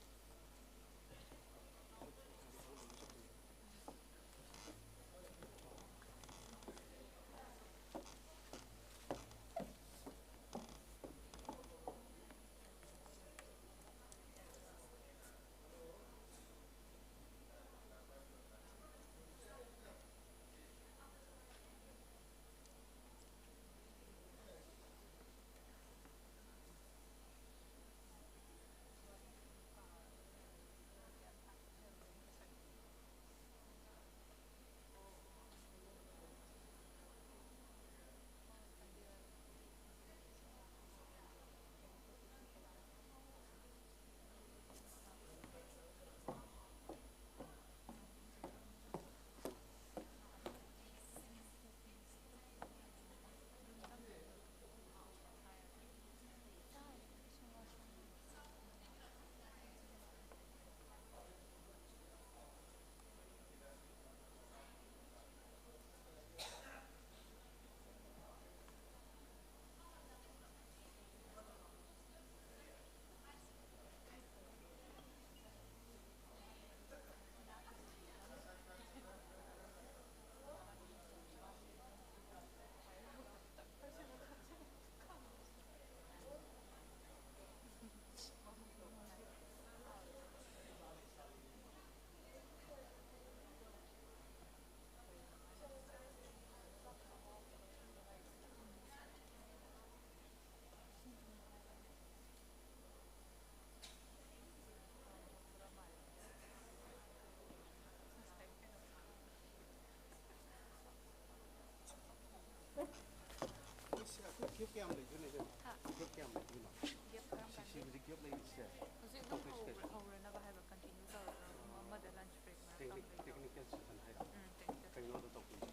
ꯀꯌꯥꯝ ꯂꯩꯗꯣꯏꯅꯣ ꯏꯕꯦꯝꯃ? ꯍꯥ? Gap ꯀꯌꯥꯝ ꯂꯩꯗꯣꯏꯅꯣ? Gap ꯀꯔꯝ ꯁꯤ, ꯀꯥꯟꯗ? ꯁꯤ ꯍꯧꯖꯤꯛ gap ꯂꯩꯔꯤꯁꯦ꯫ ꯍꯧꯖꯤꯛ ꯑꯗꯨꯝ ꯇꯧꯗꯣꯏꯁꯦ ꯍꯧ-, ꯀꯩꯅꯣ? ꯍꯧꯔꯅꯕ ꯍꯥꯏꯕ, continue ꯇꯧꯔꯒ ꯑꯃꯗ lunch break ꯃꯔꯛ Technic-, ꯇꯧꯗꯣꯏꯅꯦ꯫ Technical session ꯍꯥꯏꯔꯣ? ꯎꯝ, technical session꯫ ꯀꯩꯅꯣ ꯑꯗꯨ ꯇꯧꯗꯣꯏꯁꯦ?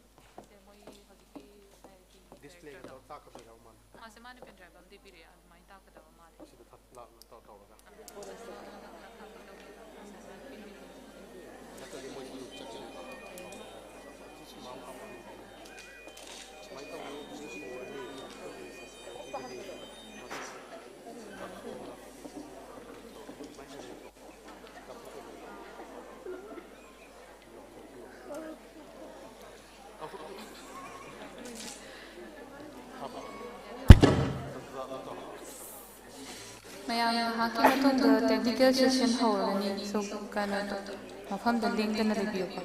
ꯁꯦ ꯃꯣꯏ ꯍꯧꯖꯤꯛꯀꯤ ꯍꯥꯏꯗꯤ Display director ꯗꯣ꯫ ꯇꯧꯔ ꯇꯥꯛꯀꯗꯣꯏꯔꯣ ꯃꯥꯅ? ꯃꯥꯁꯦ ꯃꯥꯅ pen drive ꯑꯃꯗꯤ ꯄꯤꯔꯛꯑꯦ, ꯑꯗꯨꯃꯥꯏꯅ ꯇꯥꯛꯀꯗꯕ ꯃꯥꯜꯂꯦ꯫ ꯁꯤꯗ ꯊꯛ-, ꯂꯥꯛꯅ ꯇꯧ-, ꯇꯧꯔꯒ꯫ ꯅꯠꯇ꯭ꯔꯗꯤ ꯃꯣꯏ ꯁꯤ ꯆꯠꯈꯤꯅꯤ꯫ ꯁꯨꯃꯥꯏꯅ ꯇꯧꯕꯅꯤ, ꯁꯤ ꯁꯨꯔꯅꯤ꯫ ꯃꯌꯥꯝ ꯉꯥꯏꯍꯥꯛꯀꯤ ꯃꯇꯨꯡꯗ technical session ꯍꯧꯔꯒꯅꯤ꯫ So, ꯀꯩꯅꯣ ꯇꯧ-, ꯃꯐꯝꯗ ꯂꯦꯡꯗꯅ ꯂꯩꯕꯤꯌꯨꯀꯣ꯫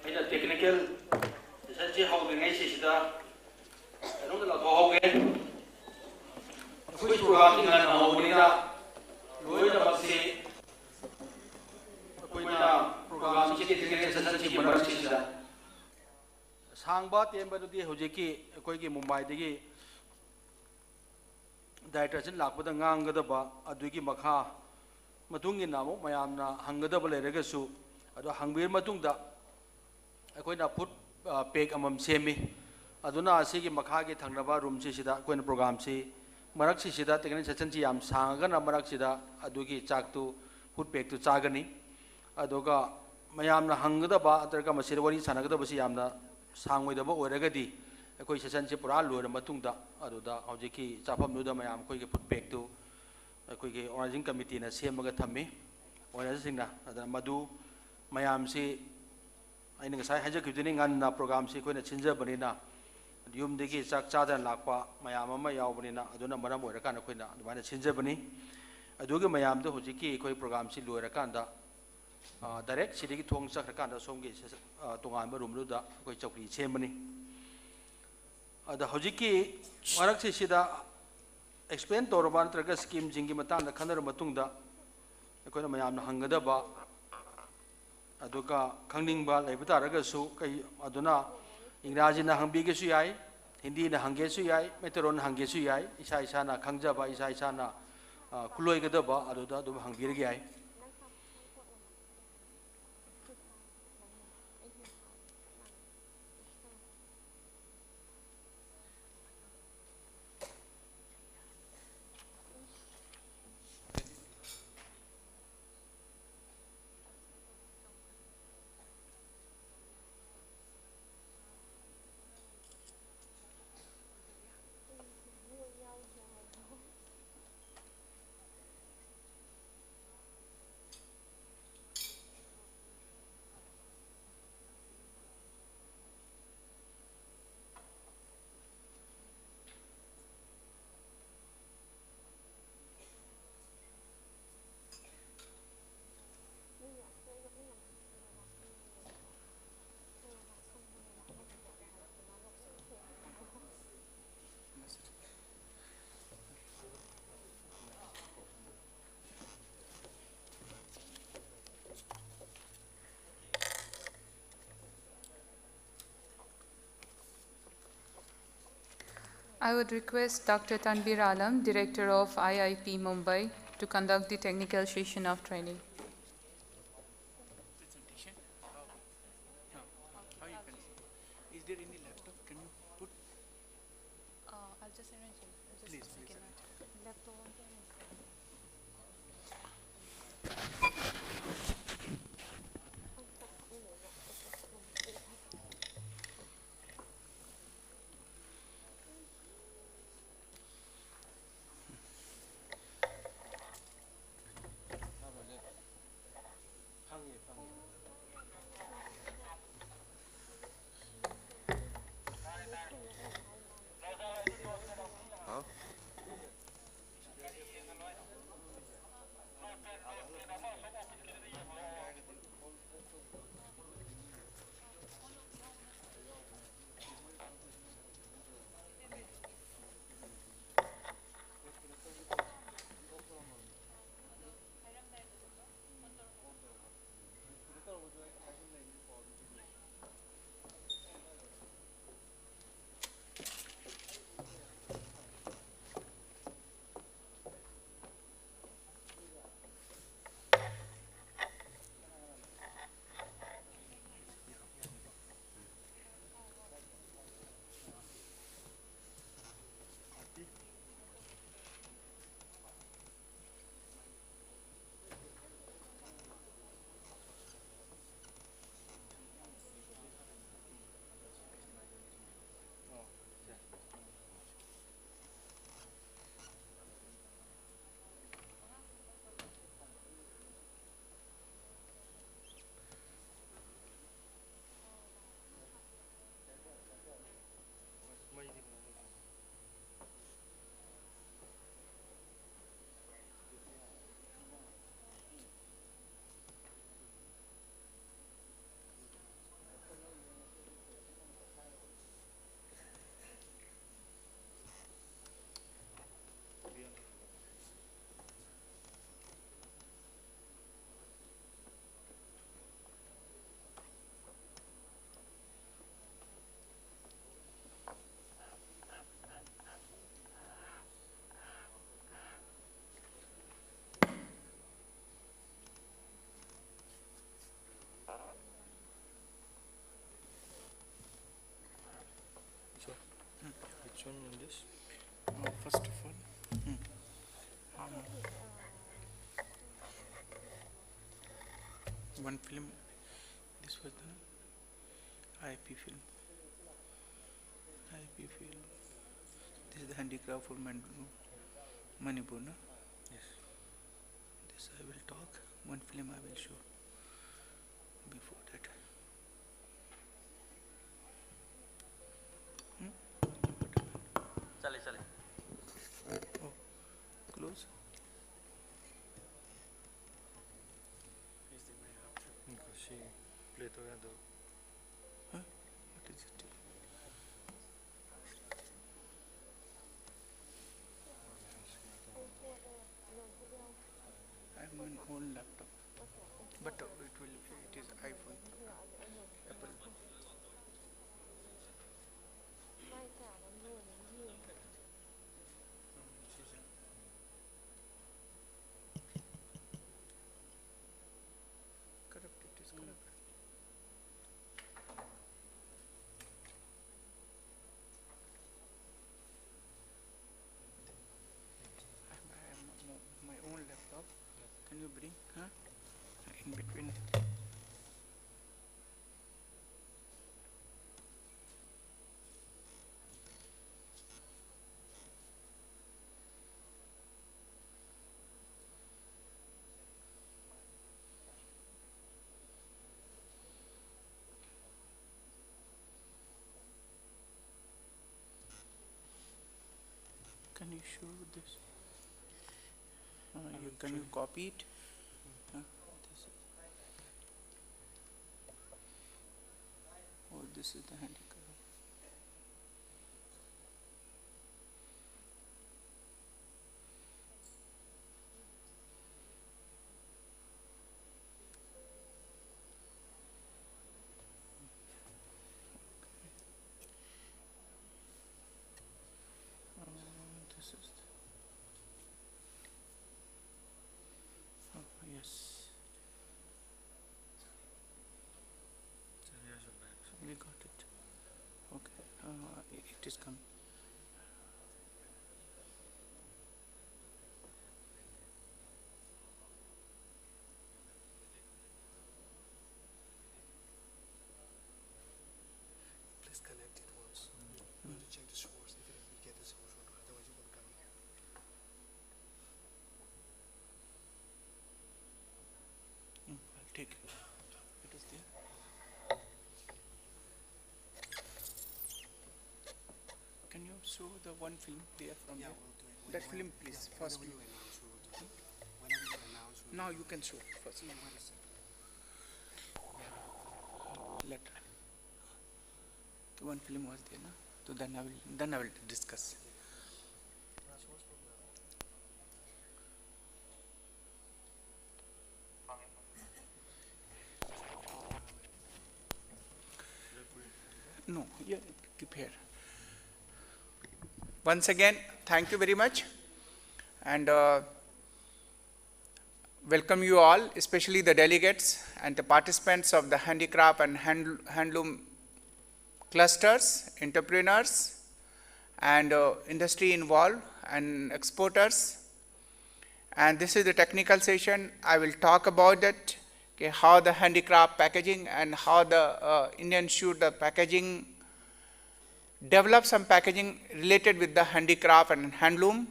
ꯑꯩꯅ technical session ꯁꯤ ꯍꯧꯗ꯭ꯔꯤꯉꯩ ꯁꯤꯁꯤꯗ ꯀꯩꯅꯣꯝꯇ ꯂꯧꯊꯣꯛꯍꯧꯒꯦ꯫ ꯑꯩꯈꯣꯏ program ꯁꯤ ꯉꯟꯅ ꯍꯧꯕꯅꯤꯅ ꯂꯣꯏꯅꯃꯛꯁꯤ ꯑꯩꯈꯣꯏꯅ program ꯁꯤ technical session ꯁꯤꯒꯤ ꯃꯔꯛꯁꯤꯗ ꯁꯥꯡꯕ ꯇꯦꯟꯕꯗꯨꯗꯤ ꯍꯧꯖꯤꯛꯀꯤ ꯑꯩꯈꯣꯏꯒꯤ ꯃꯨꯝꯕꯥꯏꯗꯒꯤ director ꯁꯤꯅ ꯂꯥꯛꯄꯗ ꯉꯥꯡꯒꯗꯕ ꯑꯗꯨꯒꯤ ꯃꯈꯥ ꯃꯇꯨꯡ ꯏꯟꯅ ꯑꯃꯨꯛ ꯃꯌꯥꯝꯅ ꯍꯪꯒꯗꯕ ꯂꯩꯔꯒꯁꯨ ꯑꯗꯨ ꯍꯪꯕꯤꯔ ꯃꯇꯨꯡꯗ ꯑꯩꯈꯣꯏꯅ food, ꯑ, pack ꯑꯃꯃꯝ ꯁꯦꯝꯃꯤ꯫ ꯑꯗꯨꯅ ꯑꯁꯤꯒꯤ ꯃꯈꯥꯒꯤ ꯊꯪꯅꯕ room ꯁꯤꯁꯤꯗ ꯑꯩꯈꯣꯏꯅ program ꯁꯤ ꯃꯔꯛꯁꯤꯁꯤꯗ technical sessionꯁꯤ ꯌꯥꯝ ꯁꯥꯡꯉꯒꯅ ꯃꯔꯛꯁꯤꯗ ꯑꯗꯨꯒꯤ ꯆꯥꯛꯇꯨ, food packꯇꯨ ꯆꯥꯒꯅꯤ꯫ ꯑꯗꯨꯒ ꯃꯌꯥꯝꯅ ꯍꯪꯒꯗꯕ ꯅꯠꯇ꯭ꯔꯒ ꯃꯁꯤꯗ ꯋꯥꯔꯤ ꯁꯥꯟꯅꯒꯗꯕꯁꯤ ꯌꯥꯝꯅ ꯁꯥꯡꯉꯣꯏꯗꯕ ꯑꯣꯏꯔꯒꯗꯤ ꯑꯩꯈꯣꯏ sessionꯁꯤ ꯄꯨꯔꯥ ꯂꯣꯏꯔ ꯃꯇꯨꯡꯗ ꯑꯗꯨꯗ ꯍꯧꯖꯤꯛꯀꯤ ꯆꯥꯐꯝꯗꯨꯗ ꯃꯌꯥꯝ ꯑꯩꯈꯣꯏꯒꯤ food packꯇꯨ ꯑꯩꯈꯣꯏꯒꯤ organizing committeeꯅ ꯁꯦꯝꯃꯒ ꯊꯝꯃꯤ꯫ Organizerꯁꯤꯡꯅ ꯑꯗꯨꯅ ꯃꯗꯨ ꯃꯌꯥꯝꯁꯤ ꯑꯩꯅ ꯉꯁꯥꯏ ꯍꯥꯏꯖꯈꯤꯕꯗꯨꯅꯤ, ꯉꯟꯅ programꯁꯤ ꯑꯩꯈꯣꯏꯅ ꯁꯤꯟꯖꯕꯅꯤꯅ ꯌꯨꯝꯗꯒꯤ ꯆꯥꯛ ꯆꯥꯗꯅ ꯂꯥꯛꯄ ꯃꯌꯥꯝ ꯑꯃ ꯌꯥꯎꯕꯅꯤꯅ ꯑꯗꯨꯅ ꯃꯔꯝ ꯑꯣꯏꯔꯀꯥꯟꯗ ꯑꯩꯈꯣꯏꯅ ꯑꯗꯨꯃꯥꯏꯅ ꯁꯤꯟꯖꯕꯅꯤ꯫ ꯑꯗꯨꯒꯤ ꯃꯌꯥꯝꯗꯣ ꯍꯧꯖꯤꯛꯀꯤ ꯑꯩꯈꯣꯏ programꯁꯤ ꯂꯣꯏꯔꯀꯥꯟꯗ, ꯑ, direct ꯁꯤꯗꯒꯤ ꯊꯣꯡ ꯆꯠꯈ꯭ꯔꯀꯥꯟꯗ ꯁꯣꯝꯒꯤ ꯁꯦꯁ-, ꯑ, ꯇꯣꯉꯥꯟꯕ roomꯗꯨꯗ ꯑꯩꯈꯣꯏ ꯆꯧꯀ꯭ꯔꯤ ꯁꯦꯝꯕꯅꯤ꯫ ꯑꯗ ꯍꯧꯖꯤꯛꯀꯤ ꯃꯔꯛꯁꯤꯁꯤꯗ explain ꯇꯧꯔꯕ ꯅꯠꯇ꯭ꯔꯒ schemeꯁꯤꯡꯒꯤ ꯃꯇꯥꯡꯗ ꯈꯟꯅꯔꯕ ꯃꯇꯨꯡꯗ ꯑꯩꯈꯣꯏꯅ ꯃꯌꯥꯝꯅ ꯍꯪꯒꯗꯕ ꯑꯗꯨꯒ ꯈꯪꯅꯤꯡꯕ ꯂꯩꯕ ꯇꯥꯔꯒꯁꯨ ꯀꯩ ꯑꯗꯨꯅ ꯏꯪꯒ꯭ꯔꯥꯖꯤꯅ ꯍꯪꯕꯤꯒꯦꯁꯨ ꯌꯥꯏ, ꯍꯤꯟꯗꯤꯅ ꯍꯪꯒꯦꯁꯨ ꯌꯥꯏ, ꯃꯩꯇꯩꯂꯣꯟꯅ ꯍꯪꯒꯦꯁꯨ ꯌꯥꯏ, ꯏꯁꯥ ꯏꯁꯥꯅ ꯈꯪꯖꯕ, ꯏꯁꯥ ꯏꯁꯥꯅ, ꯑ, ꯈꯨꯠꯂꯣꯏꯒꯗꯕ ꯑꯗꯨꯗ ꯑꯗꯨꯝ ꯍꯪꯕꯤꯔꯒ ꯌꯥꯏ꯫ I would request Doctor Tanvir Alam, Director of I I P Mumbai, to conduct the technical session of training. Presentation? How? No. How you can? Is there any laptop? Can you put? Uh, I'll just arrange it. Just a second. Uh, first of all, hmm, um, one film, this was the I P film. I P film. This is the handicraft for Man-, Manipur, no? Yes. This I will talk. One film I will show. Before that. Hmm? चले चले. Oh, close. Because she play together. Huh? What is it? I have my own laptop, but uh, it will. It is iPhone, Apple. Corrupt. It is corrupt. I have, I have my, my own laptop. Can you bring, huh? In between. Can you show this? Uh, you, can you copy it? Uh, this is, oh, this is the handicraft. Uh, this is the, oh, yes, So here's your back. We got it. Take it. It is there. Can you show the one film there from there? That film, please, first. Now you can show first. Let. One film was there, na? So then I will, then I will discuss. No, yeah, keep here. Once again, thank you very much, and uh, welcome you all, especially the delegates and the participants of the handicraft and hand, handloom clusters, entrepreneurs, and uh, industry involved and exporters. And this is the technical session. I will talk about that, okay, how the handicraft packaging and how the uh, Indian should the packaging develop some packaging related with the handicraft and handloom,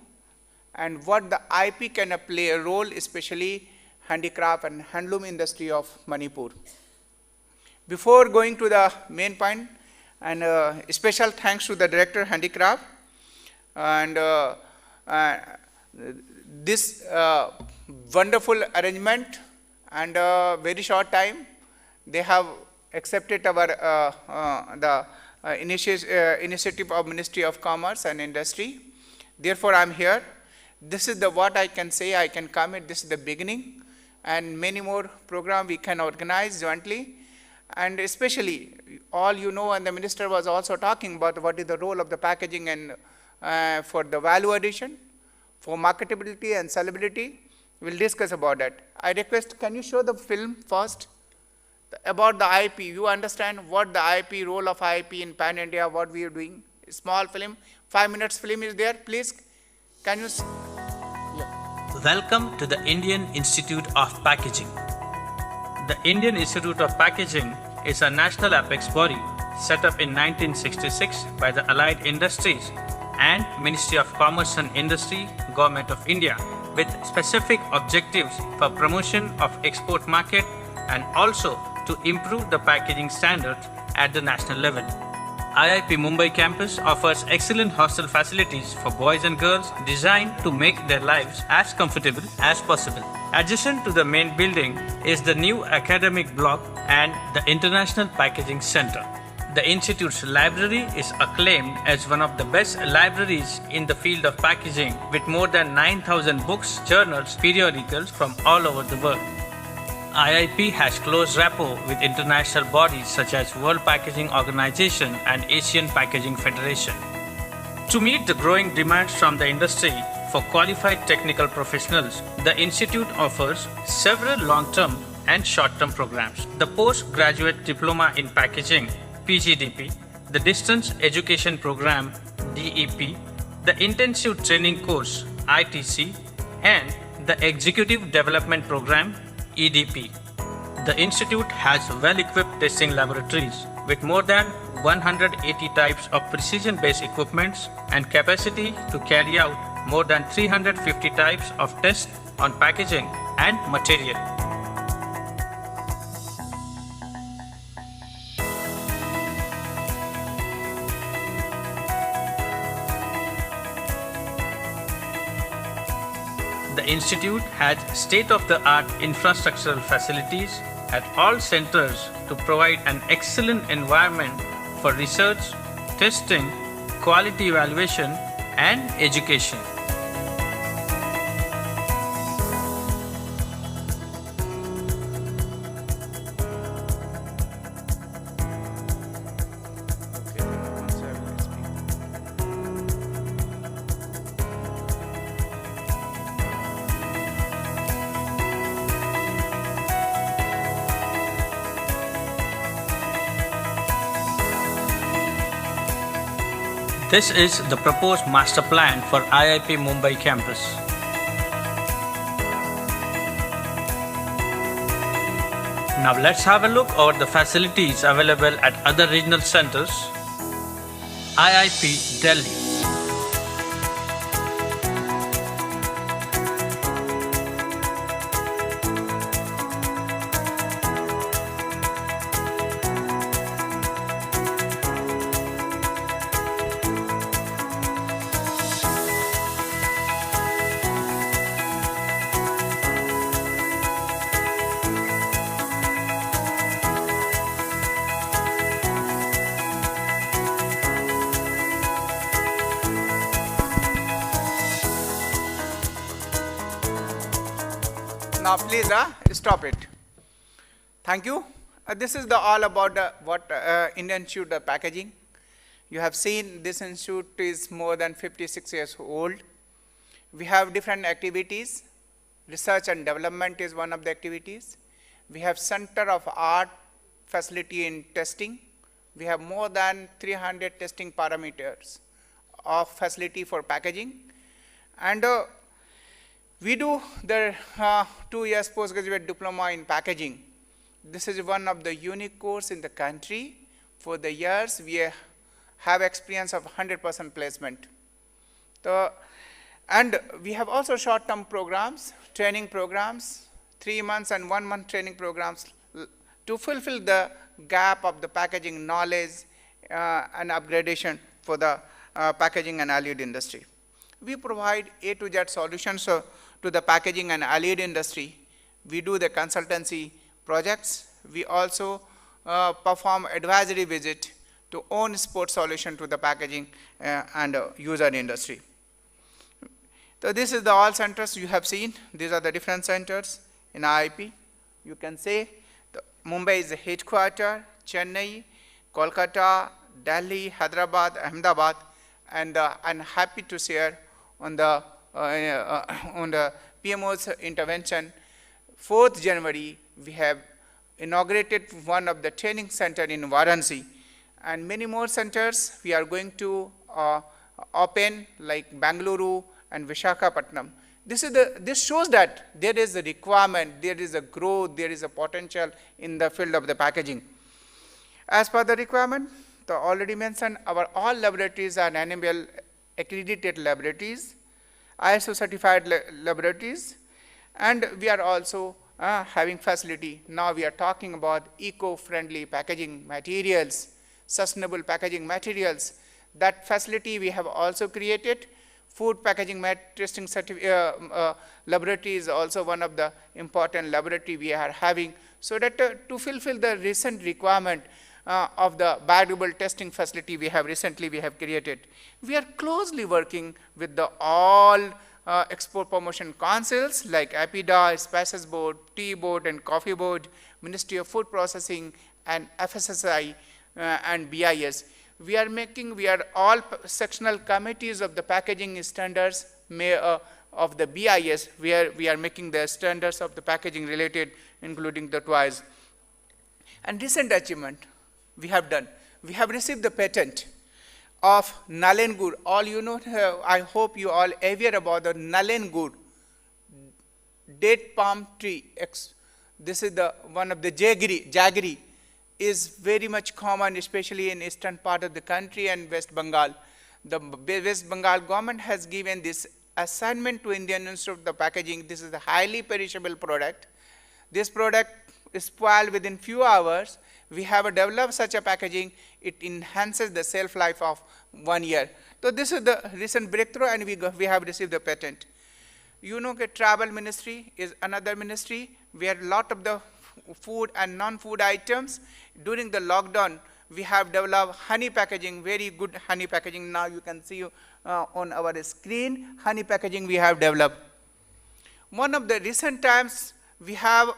and what the I P can uh, play a role, especially handicraft and handloom industry of Manipur. Before going to the main point, and uh, special thanks to the director handicraft and uh, uh, this uh, wonderful arrangement and a very short time they have accepted our uh, uh, the uh, initi- uh, initiative of Ministry of Commerce and Industry. Therefore, I am here. This is the what I can say. I can commit. This is the beginning, and many more program we can organize jointly. And especially, all you know, and the minister was also talking about what is the role of the packaging and uh, for the value addition, for marketability and sellability. We'll discuss about that. I request, can you show the film first about the I P? You understand what the I P, role of I P in Pan India, what we are doing. Small film, five minutes film is there. Please, can you? S- Welcome to the Indian Institute of Packaging. The Indian Institute of Packaging is a national apex body set up in nineteen sixty-six by the Allied Industries and Ministry of Commerce and Industry, Government of India, with specific objectives for promotion of export market and also to improve the packaging standards at the national level. I I P Mumbai campus offers excellent hostel facilities for boys and girls designed to make their lives as comfortable as possible. Adjacent to the main building is the new academic block and the International Packaging Center. The institute's library is acclaimed as one of the best libraries in the field of packaging, with more than nine thousand books, journals, periodicals from all over the world. I I P has close rapport with international bodies such as World Packaging Organization and Asian Packaging Federation. To meet the growing demands from the industry for qualified technical professionals, the institute offers several long-term and short-term programs. The Postgraduate Diploma in Packaging, P G D P, the Distance Education Program, D E P, the Intensive Training Course, I T C, and the Executive Development Program, E D P. The institute has well-equipped testing laboratories with more than one hundred eighty types of precision-based equipments and capacity to carry out more than three hundred fifty types of tests on packaging and material. The institute has state-of-the-art infrastructural facilities at all centers to provide an excellent environment for research, testing, quality evaluation, and education. This is the proposed master plan for I I P Mumbai campus. Now let's have a look over the facilities available at other regional centers. I I P Delhi. Now, please uh, stop it. Thank you. Uh, this is the all about the, what uh, Indian Institute of Packaging. You have seen this institute is more than fifty-six years old. We have different activities. Research and development is one of the activities. We have Center of Art facility in testing. We have more than three hundred testing parameters of facility for packaging. And uh, we do the uh, two years postgraduate diploma in packaging. This is one of the unique course in the country. For the years, we have experience of hundred percent placement. So, and we have also short-term programs, training programs, three months and one month training programs l- to fulfill the gap of the packaging knowledge uh, and upgradation for the uh, packaging and allied industry. We provide A to Z solutions uh, to the packaging and allied industry. We do the consultancy projects. We also uh, perform advisory visit to own support solution to the packaging uh, and uh, user industry. So this is the all centers you have seen. These are the different centers in I I P. You can say the Mumbai is the headquarter, Chennai, Kolkata, Delhi, Hyderabad, Ahmedabad, and uh, I'm happy to share on the uh, uh, on the P M O's intervention. Fourth January, we have inaugurated one of the training center in Varanasi, and many more centers we are going to uh, open, like Bangalore and Visakhapatnam. This is the this shows that there is a requirement, there is a growth, there is a potential in the field of the packaging. As per the requirement, the already mentioned, our all laboratories are N M B L accredited laboratories, I S O certified la- laboratories, and we are also uh, having facility. Now we are talking about eco-friendly packaging materials, sustainable packaging materials. That facility we have also created. Food packaging mat- testing certifi- uh, uh, laboratory is also one of the important laboratory we are having, so that uh, to fulfill the recent requirement uh, of the biodegradable testing facility we have recently we have created. We are closely working with the all uh, export promotion councils like APIDA, Spices Board, Tea Board and Coffee Board, Ministry of Food Processing, and F S S I uh, and B I S. We are making, we are all sectional committees of the packaging standards may, uh, of the B I S, where we are making the standards of the packaging related, including the toys. And recent achievement we have done. We have received the patent of Nalen Gur. All you know, uh, I hope you all aware about the Nalen Gur, date palm tree. This is the one of the jaggery. Jaggery is very much common, especially in eastern part of the country and West Bengal. The West Bengal government has given this assignment to Indian Institute of the Packaging. This is a highly perishable product. This product spoil within few hours. We have developed such a packaging. It enhances the shelf life of one year. So this is the recent breakthrough, and we, go, we have received the patent. You know that travel ministry is another ministry where lot of the food and non-food items. During the lockdown, we have developed honey packaging, very good honey packaging. Now you can see uh, on our screen, honey packaging we have developed. One of the recent times, we have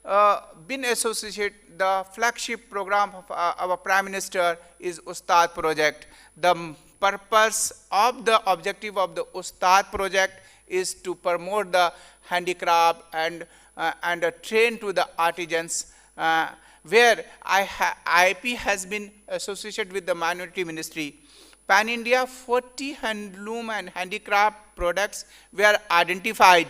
uh, been associated, the flagship program of uh, our Prime Minister is Ustad Project. The purpose of the objective of the Ustad Project is to promote the handicraft and, uh, and uh, train to the artisans, uh, where I ha- I P has been associated with the Minority Ministry. Pan India, forty handloom and handicraft products were identified,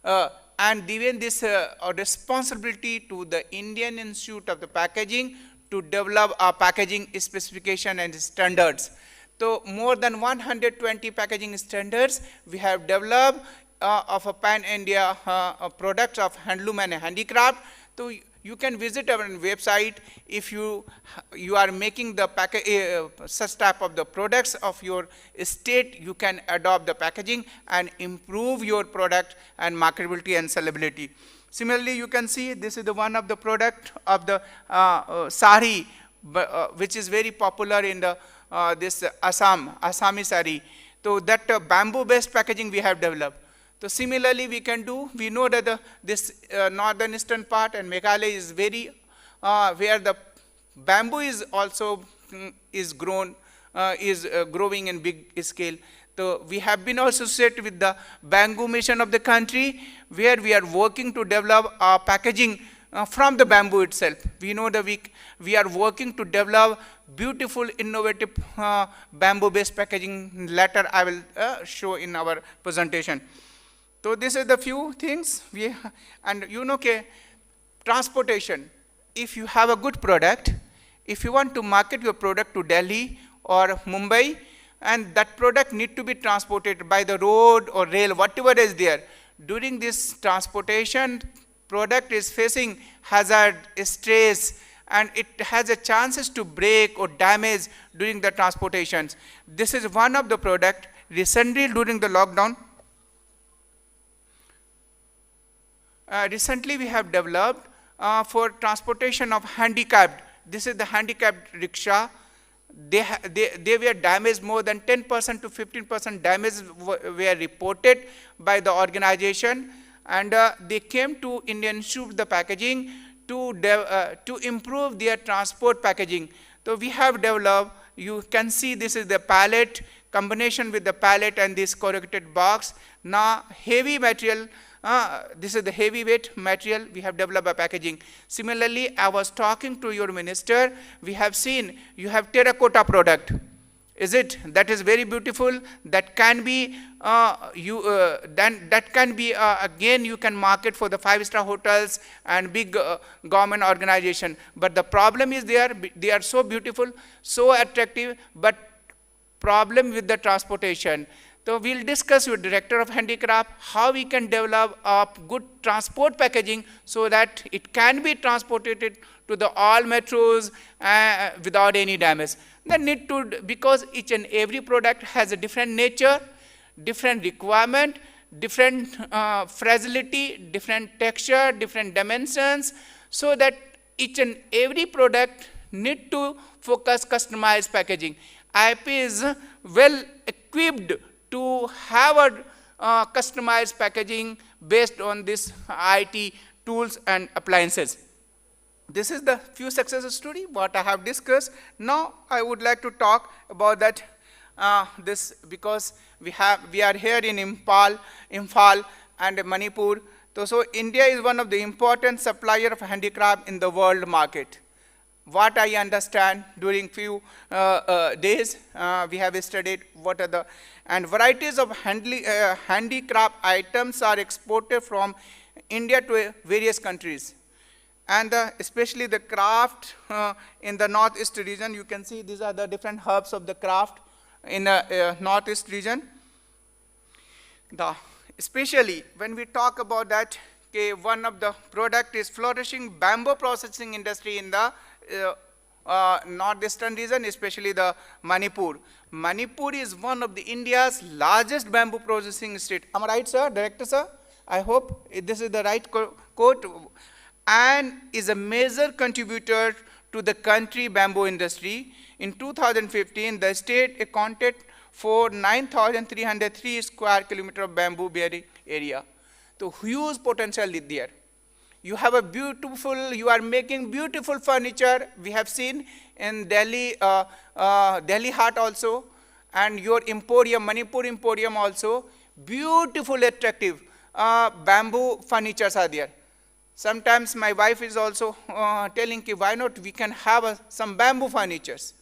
uh, and given this uh, responsibility to the Indian Institute of the Packaging to develop a packaging specification and standards. So more than one hundred twenty packaging standards we have developed uh, of a pan-India uh, uh, products of handloom and handicraft. So you can visit our website if you you are making the package uh, such type of the products of your state. You can adopt the packaging and improve your product and marketability and sellability. Similarly, you can see this is the one of the product of the uh, uh, sari, bu- uh, which is very popular in the uh, this Assam, Assami sari. So that uh, bamboo-based packaging we have developed. So similarly, we can do, we know that the, this uh, northern eastern part and Meghalaya is very, uh, where the bamboo is also mm, is grown, uh, is uh, growing in big scale. So we have been associated with the Bamboo Mission of the country, where we are working to develop uh, packaging uh, from the bamboo itself. We know that we, we are working to develop beautiful, innovative uh, bamboo-based packaging. Later, I will uh, show in our presentation. So this is the few things we, and you know, okay, transportation. If you have a good product, if you want to market your product to Delhi or Mumbai, and that product need to be transported by the road or rail, whatever is there, during this transportation, product is facing hazard, stress, and it has a chances to break or damage during the transportations. This is one of the product. Recently, during the lockdown, uh, recently we have developed uh, for transportation of handicapped. This is the handicapped rickshaw. They, they, they were damaged, more than ten percent to fifteen percent damage were reported by the organization, and uh, they came to Indian Institute the packaging to, uh, to improve their transport packaging. So we have developed, you can see this is the pallet, combination with the pallet and this corrugated box. Now heavy material, uh, this is the heavyweight material, we have developed a packaging. Similarly, I was talking to your minister, we have seen you have terracotta product. Is it? That is very beautiful. That can be uh, you uh, then that can be uh, again you can market for the five star hotels and big uh, government organization. But the problem is they are they are so beautiful, so attractive, but problem with the transportation. So we'll discuss with director of handicraft how we can develop a good transport packaging so that it can be transported to the all metros uh, without any damage. Then need to, because each and every product has a different nature, different requirement, different uh, fragility, different texture, different dimensions, so that each and every product need to focus customized packaging. I P is well equipped to have a uh, customized packaging based on this I T tools and appliances. This is the few success story what I have discussed. Now I would like to talk about that uh, this because we have we are here in Imphal, Imphal and Manipur. So, so India is one of the important supplier of handicraft in the world market. What I understand during few uh, uh, days, uh, we have studied what are the and varieties of handly, uh, handicraft items are exported from India to various countries, and the, especially the craft uh, in the northeast region. You can see these are the different hubs of the craft in the uh, northeast region. The, especially when we talk about that, okay, one of the product is flourishing bamboo processing industry in the uh, uh, northeastern region, especially the Manipur. Manipur is one of the India's largest bamboo processing state. Am I right, sir? Director, sir? I hope this is the right quote. And is a major contributor to the country bamboo industry. In two thousand fifteen, the state accounted for nine thousand three hundred three square kilometer of bamboo bearing area. So huge potential is there. You have a beautiful, you are making beautiful furniture. We have seen in Delhi, uh, uh, Delhi Haat also, and your Emporium, Manipur Emporium also, beautiful, attractive uh, bamboo furnitures are there. Sometimes my wife is also uh, telling ki why not we can have a, some bamboo furnitures,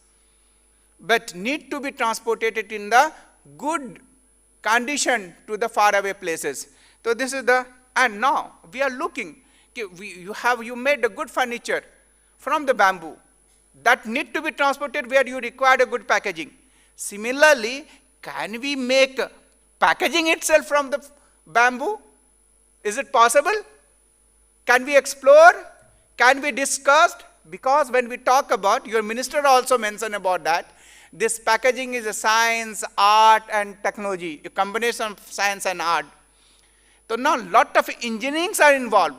but need to be transported in the good condition to the faraway places. So this is the, and now we are looking, ki we, you have, you made a good furniture from the bamboo that need to be transported where you require a good packaging. Similarly, can we make packaging itself from the bamboo? Is it possible? Can we explore? Can we discuss? Because when we talk about, your minister also mentioned about that, this packaging is a science, art and technology, a combination of science and art. So now lot of engineerings are involved.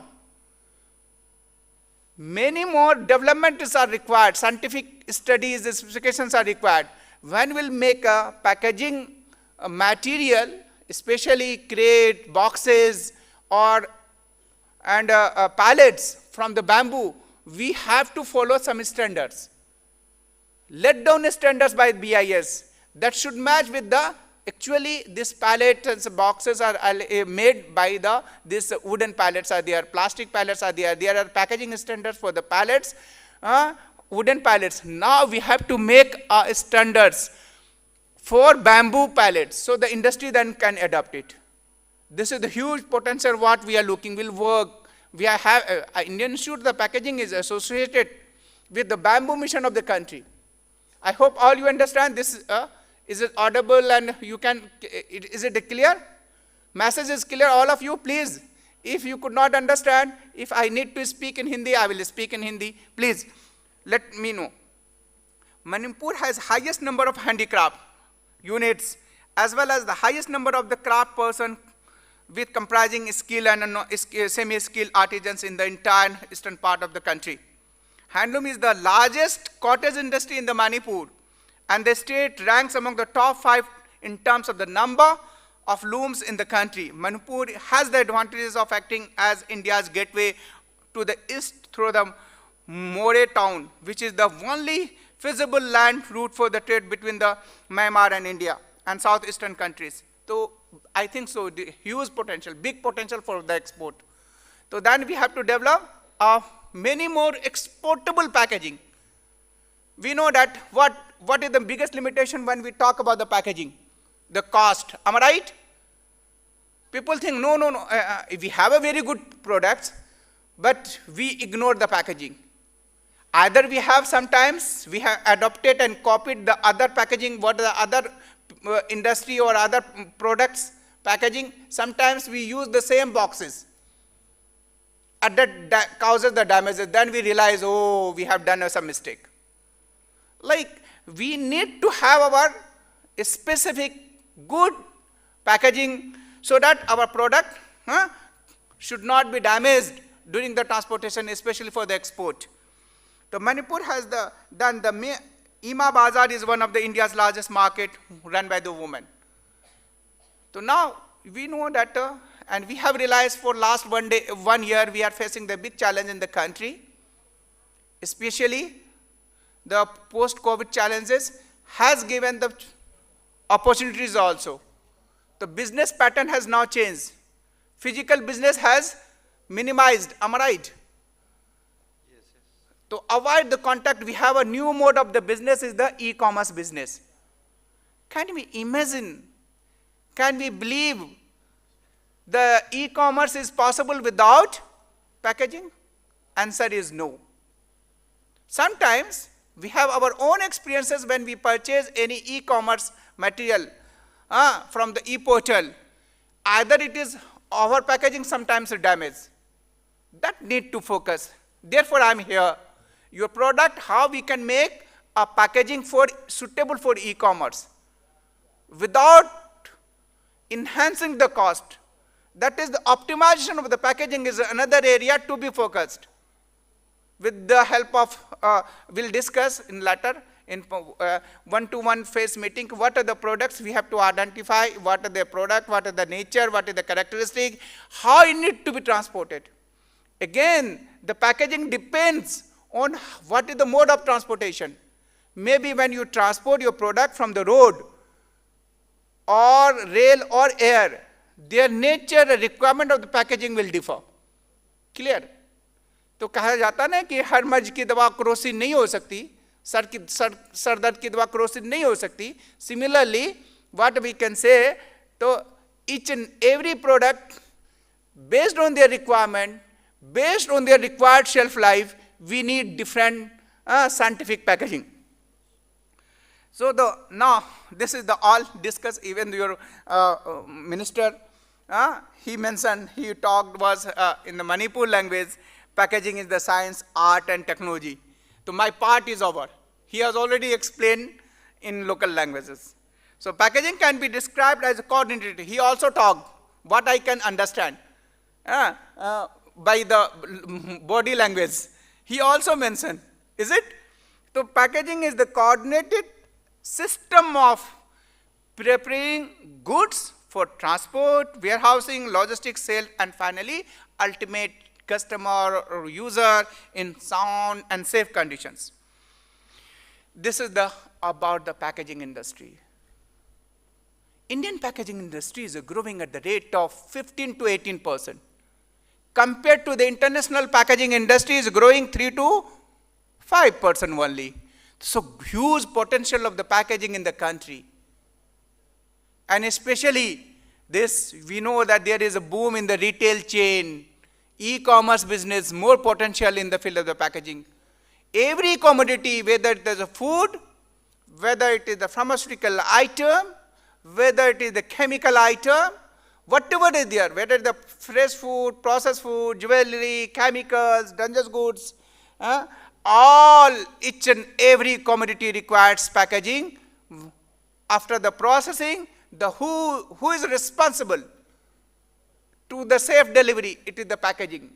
Many more developments are required, scientific studies, specifications are required. When we'll make a packaging uh, material, especially crate, boxes, or and uh, uh, pallets from the bamboo, we have to follow some standards. Let down standards by B I S that should match with the, actually, this pallet and the boxes are al- uh, made by the, this wooden pallets are there, plastic pallets are there. There are packaging standards for the pallets, uh, wooden pallets. Now we have to make uh, standards for bamboo pallets, so the industry then can adopt it. This is the huge potential what we are looking will work. We are have uh, Indian Institute, the packaging is associated with the bamboo mission of the country. I hope all you understand this. Uh, is it audible and you can? It, is it clear? Message is clear, all of you. Please, if you could not understand, if I need to speak in Hindi, I will speak in Hindi. Please let me know. Manipur has highest number of handicraft units as well as the highest number of the craft person with comprising skilled and semi-skilled artisans in the entire eastern part of the country. Handloom is the largest cottage industry in the Manipur, and the state ranks among the top five in terms of the number of looms in the country. Manipur has the advantages of acting as India's gateway to the east through the Moreh town, which is the only feasible land route for the trade between the Myanmar and India and southeastern countries. So I think so, the huge potential, big potential for the export. So then we have to develop uh, many more exportable packaging. We know that what, what is the biggest limitation when we talk about the packaging? The cost. Am I right? People think, no, no, no, uh, uh, we have a very good products, but we ignore the packaging. Either we have sometimes, we have adopted and copied the other packaging, what the other uh, industry or other products packaging. Sometimes we use the same boxes. And that da- causes the damages. Then we realize, oh, we have done some mistake. Like, we need to have our specific good packaging so that our product huh, should not be damaged during the transportation, especially for the export. So Manipur has the, done the, Ima Bazar is one of the India's largest market run by the women. So now we know that, uh, and we have realized for last one day, one year, we are facing the big challenge in the country, especially the post-COVID challenges has given the opportunities also. The business pattern has now changed. Physical business has minimized, am I right? To avoid the contact, we have a new mode of the business is the e-commerce business. Can we imagine? Can we believe the e-commerce is possible without packaging? Answer is no. Sometimes we have our own experiences when we purchase any e-commerce material, uh, from the e-portal. Either it is over packaging, sometimes damage. That need to focus. Therefore, I am here. Your product, how we can make a packaging for suitable for e-commerce without enhancing the cost. That is, the optimization of the packaging is another area to be focused. With the help of, uh, we'll discuss in later, in, uh, one-to-one face meeting, what are the products we have to identify, what are the product, what are the nature, what is the characteristic, how it need to be transported. Again, the packaging depends on what is the mode of transportation. Maybe when you transport your product from the road or rail or air, their nature, the requirement of the packaging will differ. Clear? तो कहा जाता ना कि हर मर्ज की दवा Crocin नहीं हो सकती, सर की, सर, सर दर्द की दवा क्रोसिन नहीं हो सकती. Similarly, what we can say, तो each and every product, based on their requirement, based on their required shelf life, we need different, uh, scientific packaging. So the, now this is the all discuss. Even your, uh, uh, minister, uh, he mentioned, he talked was, uh, in the Manipur language, packaging is the science, art, and technology. So my part is over. He has already explained in local languages. So packaging can be described as a coordinated. He also talked what I can understand, uh, uh, by the body language. He also mentioned, is it? So packaging is the coordinated system of preparing goods for transport, warehousing, logistics, sale, and finally, ultimate customer or user in sound and safe conditions. This is the about the packaging industry. Indian packaging industry is growing at the rate of fifteen to eighteen percent. Compared to the international packaging industry is growing three to five percent only. So huge potential of the packaging in the country. And especially this, we know that there is a boom in the retail chain, e-commerce business, more potential in the field of the packaging. Every commodity, whether it is a food, whether it is the pharmaceutical item, whether it is the chemical item, whatever is there, whether the fresh food, processed food, jewelry, chemicals, dangerous goods, uh, all, each and every commodity requires packaging. After the processing, the who, who is responsible to the safe delivery? It is the packaging.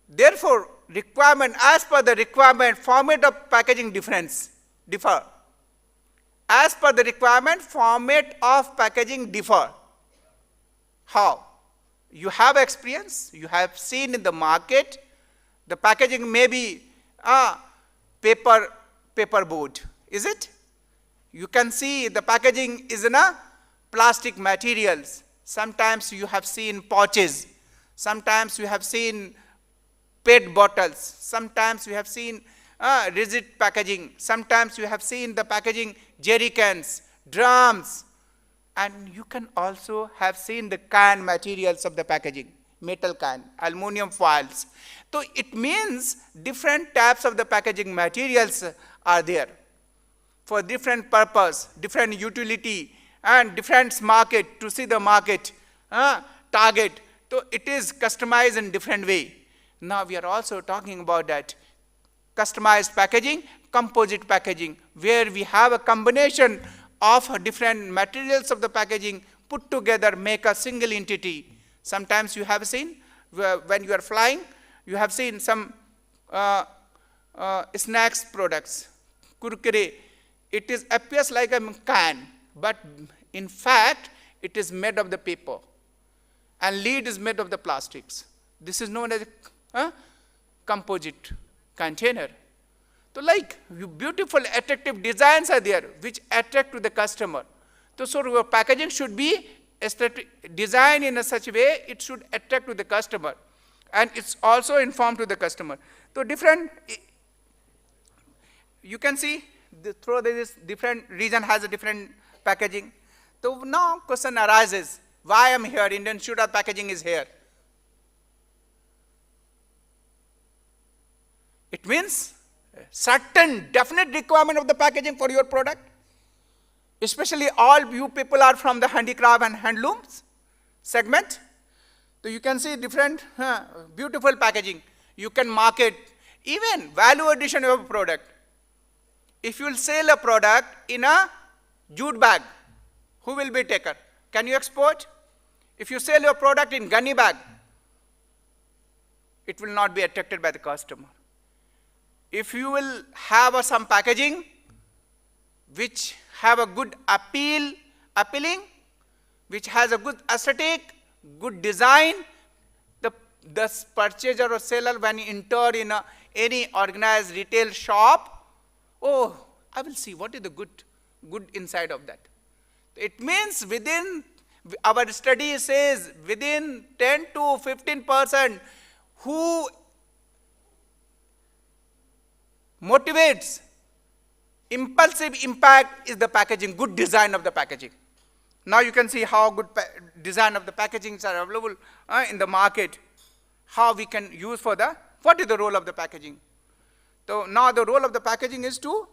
Therefore, requirement, as per the requirement, format of packaging difference differ. As per the requirement, format of packaging differ. How? You have experience, you have seen in the market, the packaging may be a paper, paper board, is it? You can see the packaging is in a plastic materials. Sometimes you have seen pouches. Sometimes you have seen pet bottles. Sometimes you have seen uh, rigid packaging. Sometimes you have seen the packaging jerry cans, drums. And you can also have seen the can materials of the packaging, metal can, aluminum foils. So it means different types of the packaging materials are there for different purpose, different utility, and different market, to see the market uh, target. So it is customized in different way. Now we are also talking about that customized packaging, composite packaging, where we have a combination of different materials of the packaging put together, make a single entity. Sometimes you have seen where, when you are flying, you have seen some uh, uh, snacks products, kurkure. It is appears like a can, but in fact, It is made of the paper, and lid is made of the plastics. This is known as a uh, composite container. So, like, beautiful, attractive designs are there which attract to the customer. So, so your packaging should be aesthetic, designed in a such way it should attract to the customer, and it's also informed to the customer. So, different, you can see the, through this different region has a different packaging. So now question arises, why I'm here, Indian Surat packaging is here? It means certain definite requirement of the packaging for your product. Especially all you people are from the handicraft and handlooms segment. So you can see different uh, beautiful packaging. You can market even value addition of a product. If you will sell a product in a jute bag, who will be taker? Can you export? If you sell your product in gunny bag, it will not be attracted by the customer. If you will have a, some packaging which have a good appeal, appealing, which has a good aesthetic, good design, the, the purchaser or seller, when he enter in a, any organized retail shop, oh, I will see what is the good, good inside of that. It means within, our study says within ten to fifteen percent who motivates impulsive impact is the packaging, good design of the packaging. Now you can see how good design of the packagings are available uh, in the market, how we can use for the, what is the role of the packaging? So now the role of the packaging is to,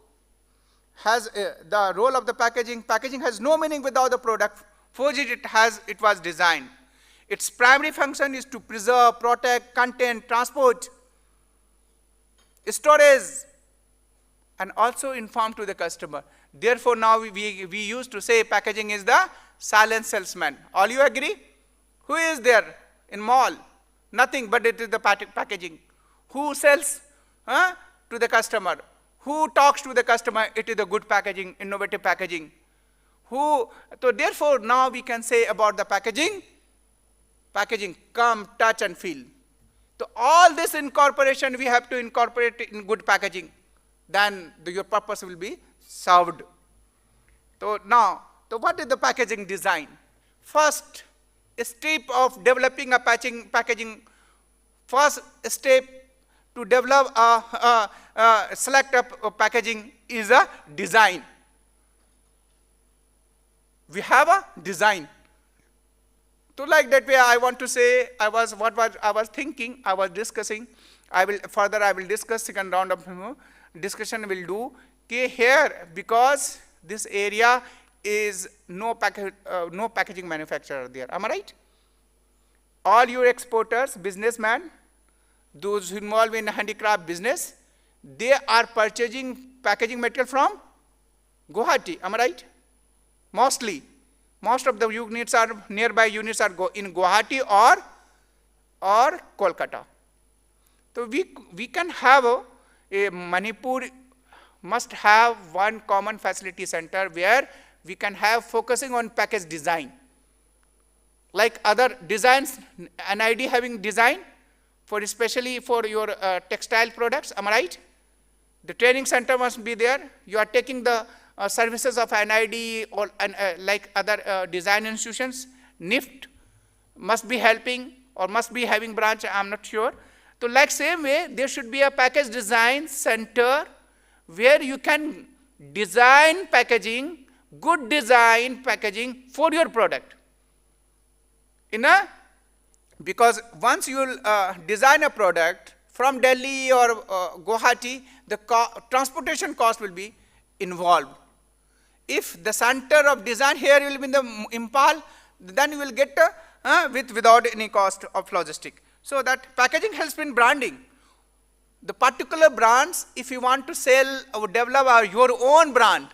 has uh, the role of the packaging. Packaging has no meaning without the product. For it, it has, it was designed. Its primary function is to preserve, protect, contain, transport, storage, and also inform to the customer. Therefore, now we, we, we used to say packaging is the silent salesman. All you agree? Who is there in mall? Nothing, but it is the packaging. Who sells huh, to the customer? Who talks to the customer? It is the good packaging, innovative packaging. Who, so therefore now we can say about the packaging, packaging, come, touch and feel. So all this incorporation we have to incorporate in good packaging, then the, your purpose will be served. So now, so what is the packaging design? First step of developing a packaging, packaging, first step to develop a, a, a select a p- packaging is a design. We have a design. So like that way, I want to say, I was, what was, I was thinking, I was discussing, I will further, I will discuss second round of, you know, discussion will do. Okay, here, because this area is no package, uh, no packaging manufacturer there. Am I right? All your exporters, businessmen, those involved in handicraft business, they are purchasing packaging material from Guwahati. Am I right? Mostly, most of the units are, nearby units are go in Guwahati or or Kolkata. So we we can have a, a Manipur must have one common facility center where we can have focusing on package design, like other designs, N I D having design for, especially for your uh, textile products. Am I right? The training center must be there. You are taking the uh, services of N I D or an, uh, like other uh, design institutions. NIFT must be helping or must be having branch, I'm not sure. So like same way, there should be a package design center where you can design packaging, good design packaging for your product. In a, because once you uh, design a product from Delhi or uh, Guwahati, the co- transportation cost will be involved. If the center of design here will be in the M- Imphal, then you will get uh, uh, with without any cost of logistic. So that packaging helps in branding. The particular brands, if you want to sell or develop uh, your own brand,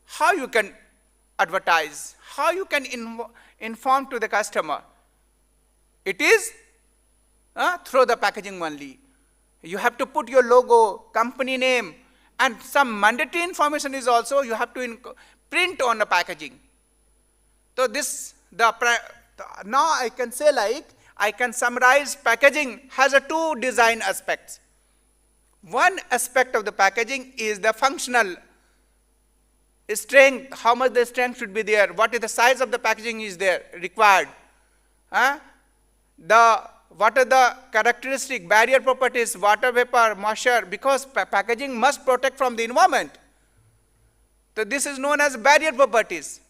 how you can advertise, how you can inv- inform to the customer? It is uh, through the packaging only. You have to put your logo, company name, and some mandatory information is also you have to inc- print on the packaging. So this, the pri- now I can say, like, I can summarize, packaging has a two design aspects. One aspect of the packaging is the functional strength, how much the strength should be there, what is the size of the packaging is there required. Huh? The, what are the characteristic, barrier properties, water vapor, moisture, because pa- packaging must protect from the environment. So this is known as barrier properties.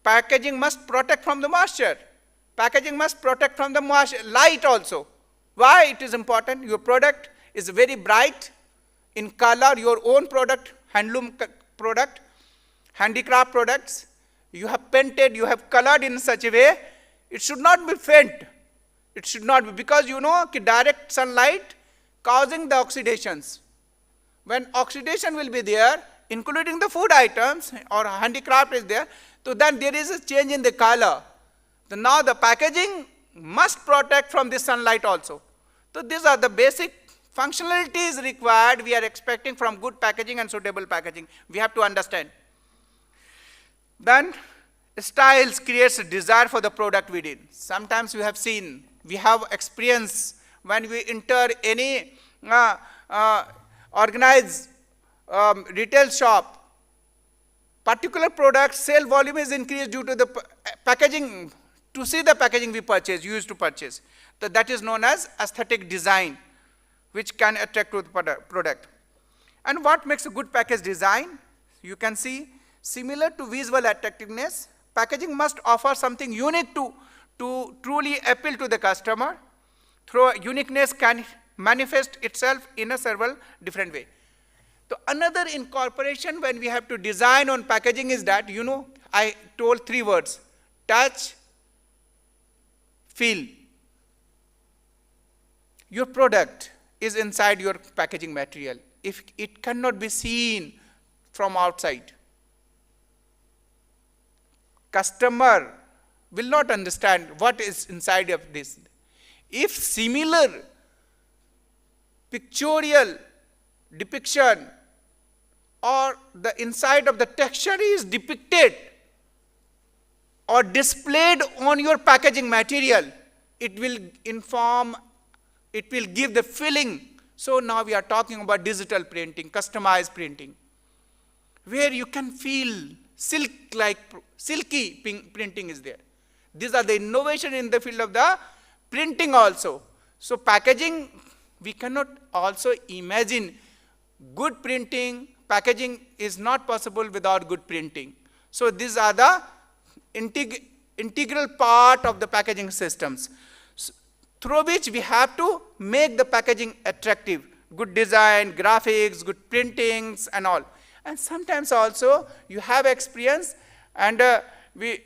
Packaging must protect from the moisture. Packaging must protect from the moisture, light also. Why it is important? Your product is very bright in color, your own product, handloom c- product, handicraft products. You have painted, you have colored in such a way. It should not be faint. It should not be, because you know कि direct sunlight causing the oxidations. When oxidation will be there, including the food items or handicraft is there, so then there is a change in the color. So now the packaging must protect from this sunlight also. So these are the basic functionalities required we are expecting from good packaging and suitable packaging. We have to understand. Then styles creates a desire for the product within. Sometimes we have seen, we have experience when we enter any uh, uh, organized um, retail shop, particular product sale volume is increased due to the p- packaging. To see the packaging we purchase, used to purchase, so that is known as aesthetic design, which can attract to the produ- product. And what makes a good package design? You can see, similar to visual attractiveness, packaging must offer something unique to, to truly appeal to the customer. Through uniqueness can manifest itself in a several different way. So another incorporation when we have to design on packaging is that, you know, I told three words: touch, feel. Your product is inside your packaging material. If it cannot be seen from outside, customer will not understand what is inside of this. If similar pictorial depiction or the inside of the texture is depicted or displayed on your packaging material, it will inform, it will give the feeling. So now we are talking about digital printing, customized printing, where you can feel silk like, silky printing is there. These are the innovation in the field of the printing also. So packaging, we cannot also imagine good printing, packaging is not possible without good printing. So these are the integ integral part of the packaging systems, through which we have to make the packaging attractive. Good design, graphics, good printings and all. And sometimes also you have experience, and uh, we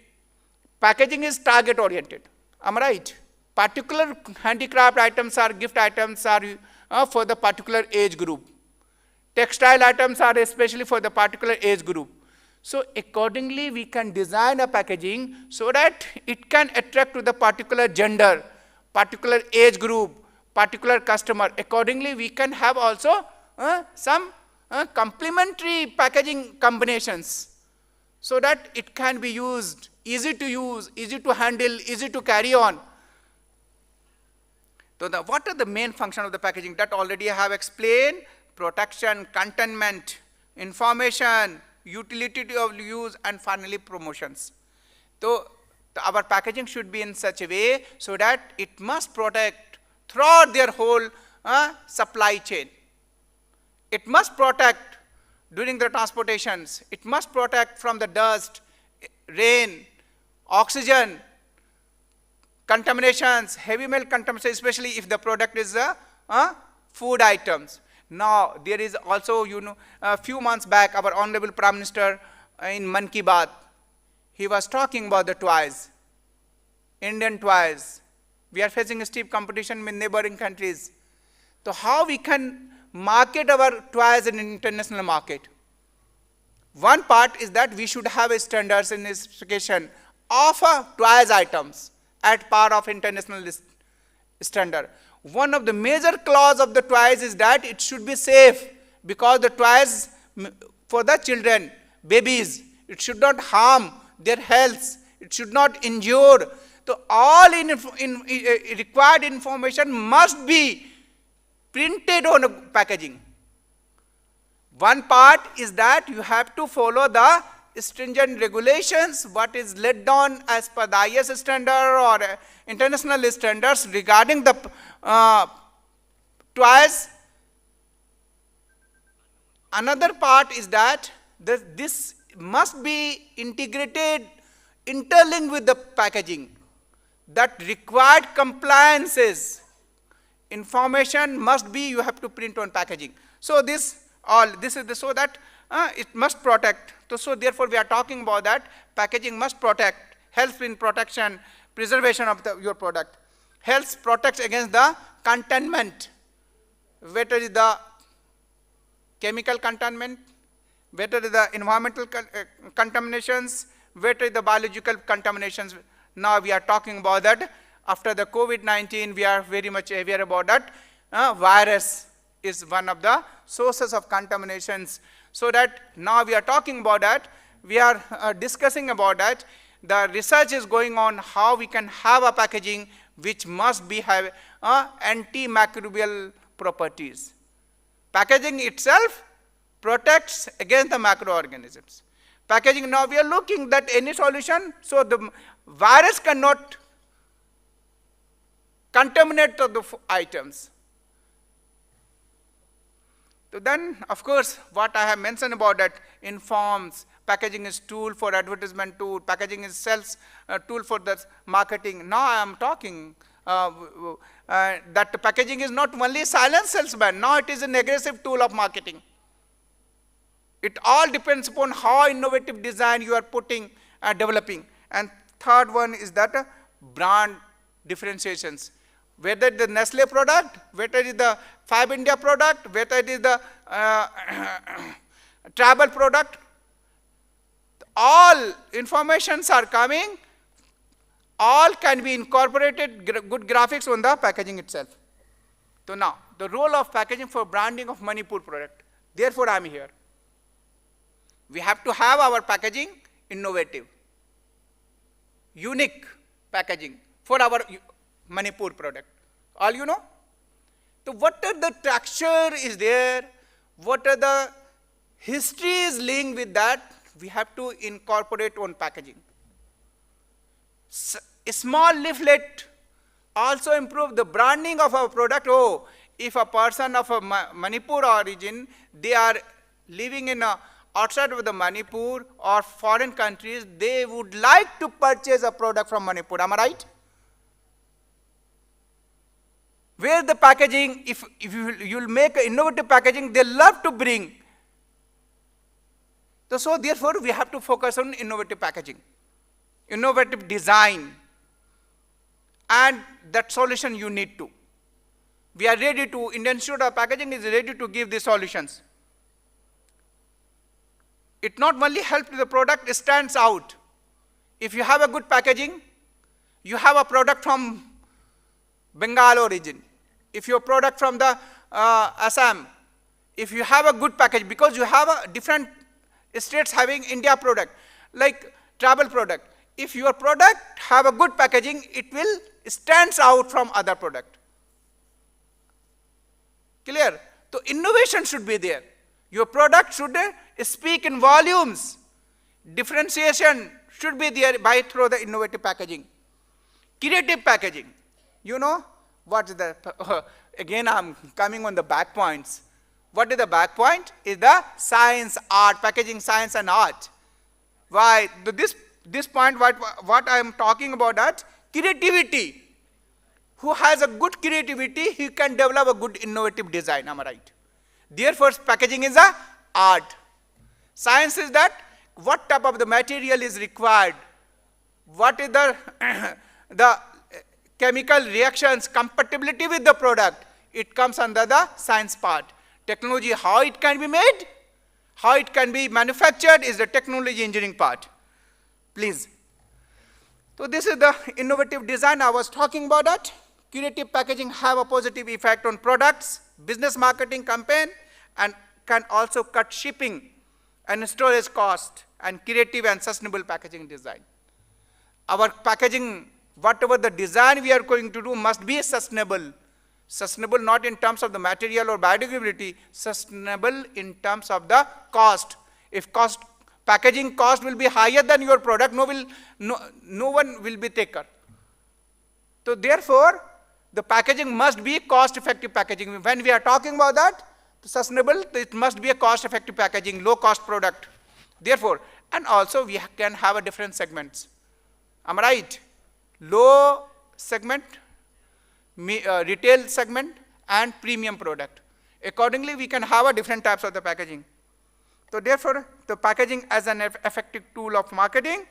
packaging is target oriented. Am I right? Particular handicraft items are, gift items are uh, for the particular age group. Textile items are especially for the particular age group. So accordingly, we can design a packaging so that it can attract to the particular gender, particular age group, particular customer. Accordingly, we can have also uh, some uh, complementary packaging combinations so that it can be used, easy to use, easy to handle, easy to carry on. So the, what are the main function of the packaging? That already I have explained: protection, containment, information, utility of use, and finally promotions. So the, our packaging should be in such a way so that it must protect throughout their whole uh, supply chain. It must protect during the transportations. It must protect from the dust, rain, oxygen, contaminations, heavy metal contamination, especially if the product is a, a food items. Now, there is also, you know, a few months back, our Honorable Prime Minister uh, in Mann Ki Baat, he was talking about the toys, Indian toys. We are facing stiff competition with neighboring countries. So how we can market our toys in international market? One part is that we should have a standards and specification of uh, toys items at par of international standard. One of the major clause of the toys is that it should be safe, because the toys for the children, babies. It should not harm their health. It should not injure. So all in, in, uh, required information must be printed on a packaging. One part is that you have to follow the stringent regulations, what is laid down as per the I S standard or, uh, international standards regarding the, uh, toys. Another part is that this, this must be integrated, interlinked with the packaging. That required compliances, information must be, you have to print on packaging. So this all, this is the, so that, uh, it must protect. So, so therefore, we are talking about that packaging must protect, helps in protection, preservation of the, your product, helps protect against the containment, whether it is the chemical containment, whether it is the environmental con-, uh, contaminations, whether it is the biological contaminations. Now we are talking about that. After the COVID nineteen, we are very much aware about that. Uh, virus is one of the sources of contaminations. So that now we are talking about that. We are, uh, discussing about that. The research is going on how we can have a packaging which must be have, uh, antimicrobial properties. Packaging itself protects against the microorganisms. Packaging, now we are looking that any solution, so the virus cannot contaminate the f-, items. So then, of course, what I have mentioned about that informs, packaging is tool for advertisement tool, packaging is sales, uh, tool for the marketing. Now I am talking, uh, w-, w-, uh, that packaging is not only silent salesman, now it is an aggressive tool of marketing. It all depends upon how innovative design you are putting, uh, developing. And third one is that, uh, brand differentiations. Whether it is the Nestle product, whether it is the Fab India product, whether it is the, uh, travel product, all informations are coming, all can be incorporated, gra-, good graphics on the packaging itself. So now, the role of packaging for branding of Manipur product. Therefore, I am here. We have to have our packaging innovative, unique packaging for our Manipur product. All you know? So what are the texture is there? What are the history is linked with that? We have to incorporate on packaging. A small leaflet also improve the branding of our product. Oh, if a person of a Manipur origin, they are living in a outside of the Manipur or foreign countries, they would like to purchase a product from Manipur. Am I right? Where the packaging, if, if you will make innovative packaging, they love to bring. So, so therefore, we have to focus on innovative packaging, innovative design, and that solution you need to. We are ready to, Indian Institute of Packaging is ready to give the solutions. It not only helps the product, it stands out. If you have a good packaging, you have a product from Bengal origin. If your product from the uh, Assam, if you have a good package, because you have a different states having India product, like travel product. If your product have a good packaging, it will stands out from other product. Clear? So innovation should be there. Your product should uh, speak in volumes. Differentiation should be there by through the innovative packaging. Creative packaging. You know what is the, again I'm coming on the back points. What is the back point? Is the science, art, packaging, science and art. Why? This, this point, what, what I am talking about, that creativity. Who has a good creativity, he can develop a good innovative design, am I right? Therefore, packaging is a art. Science is that what type of the material is required, what is the, the chemical reactions, compatibility with the product, it comes under the science part. Technology, how it can be made, how it can be manufactured is the technology engineering part. Please. So this is the innovative design I was talking about that. Creative packaging have a positive effect on products, business marketing campaign, and can also cut shipping and storage cost, and creative and sustainable packaging design. Our packaging, whatever the design we are going to do, must be sustainable. Sustainable not in terms of the material or biodegradability, sustainable in terms of the cost. If cost, packaging cost will be higher than your product, no, will, no, no one will be taker. So therefore, the packaging must be cost-effective packaging. When we are talking about that, sustainable, it must be a cost-effective packaging, low-cost product. Therefore, and also we can have a different segments. Am I right? Low segment, me- uh, retail segment, and premium product. Accordingly, we can have a different types of the packaging. So therefore, the packaging as an eff- effective tool of marketing.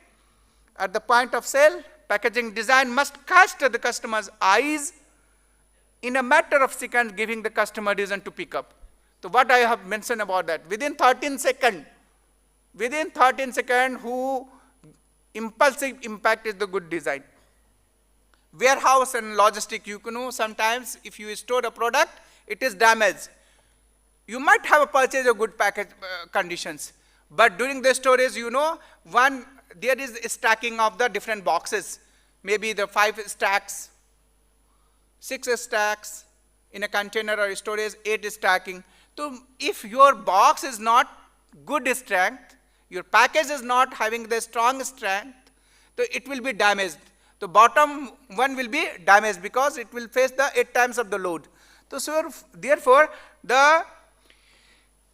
At the point of sale, packaging design must catch the customer's eyes in a matter of seconds, giving the customer reason to pick up. So what I have mentioned about that, within thirteen second, within thirteen second, who impulsive impact is the good design. Warehouse and logistic, you know, sometimes if you store a product, it is damaged. You might have a purchase of good package uh, conditions, but during the storage, you know, one, there is stacking of the different boxes, maybe the five stacks, six stacks in a container or storage, eight stacking. So if your box is not good strength, your package is not having the strong strength, so it will be damaged. The bottom one will be damaged because it will face the eight times of the load. So, so therefore, the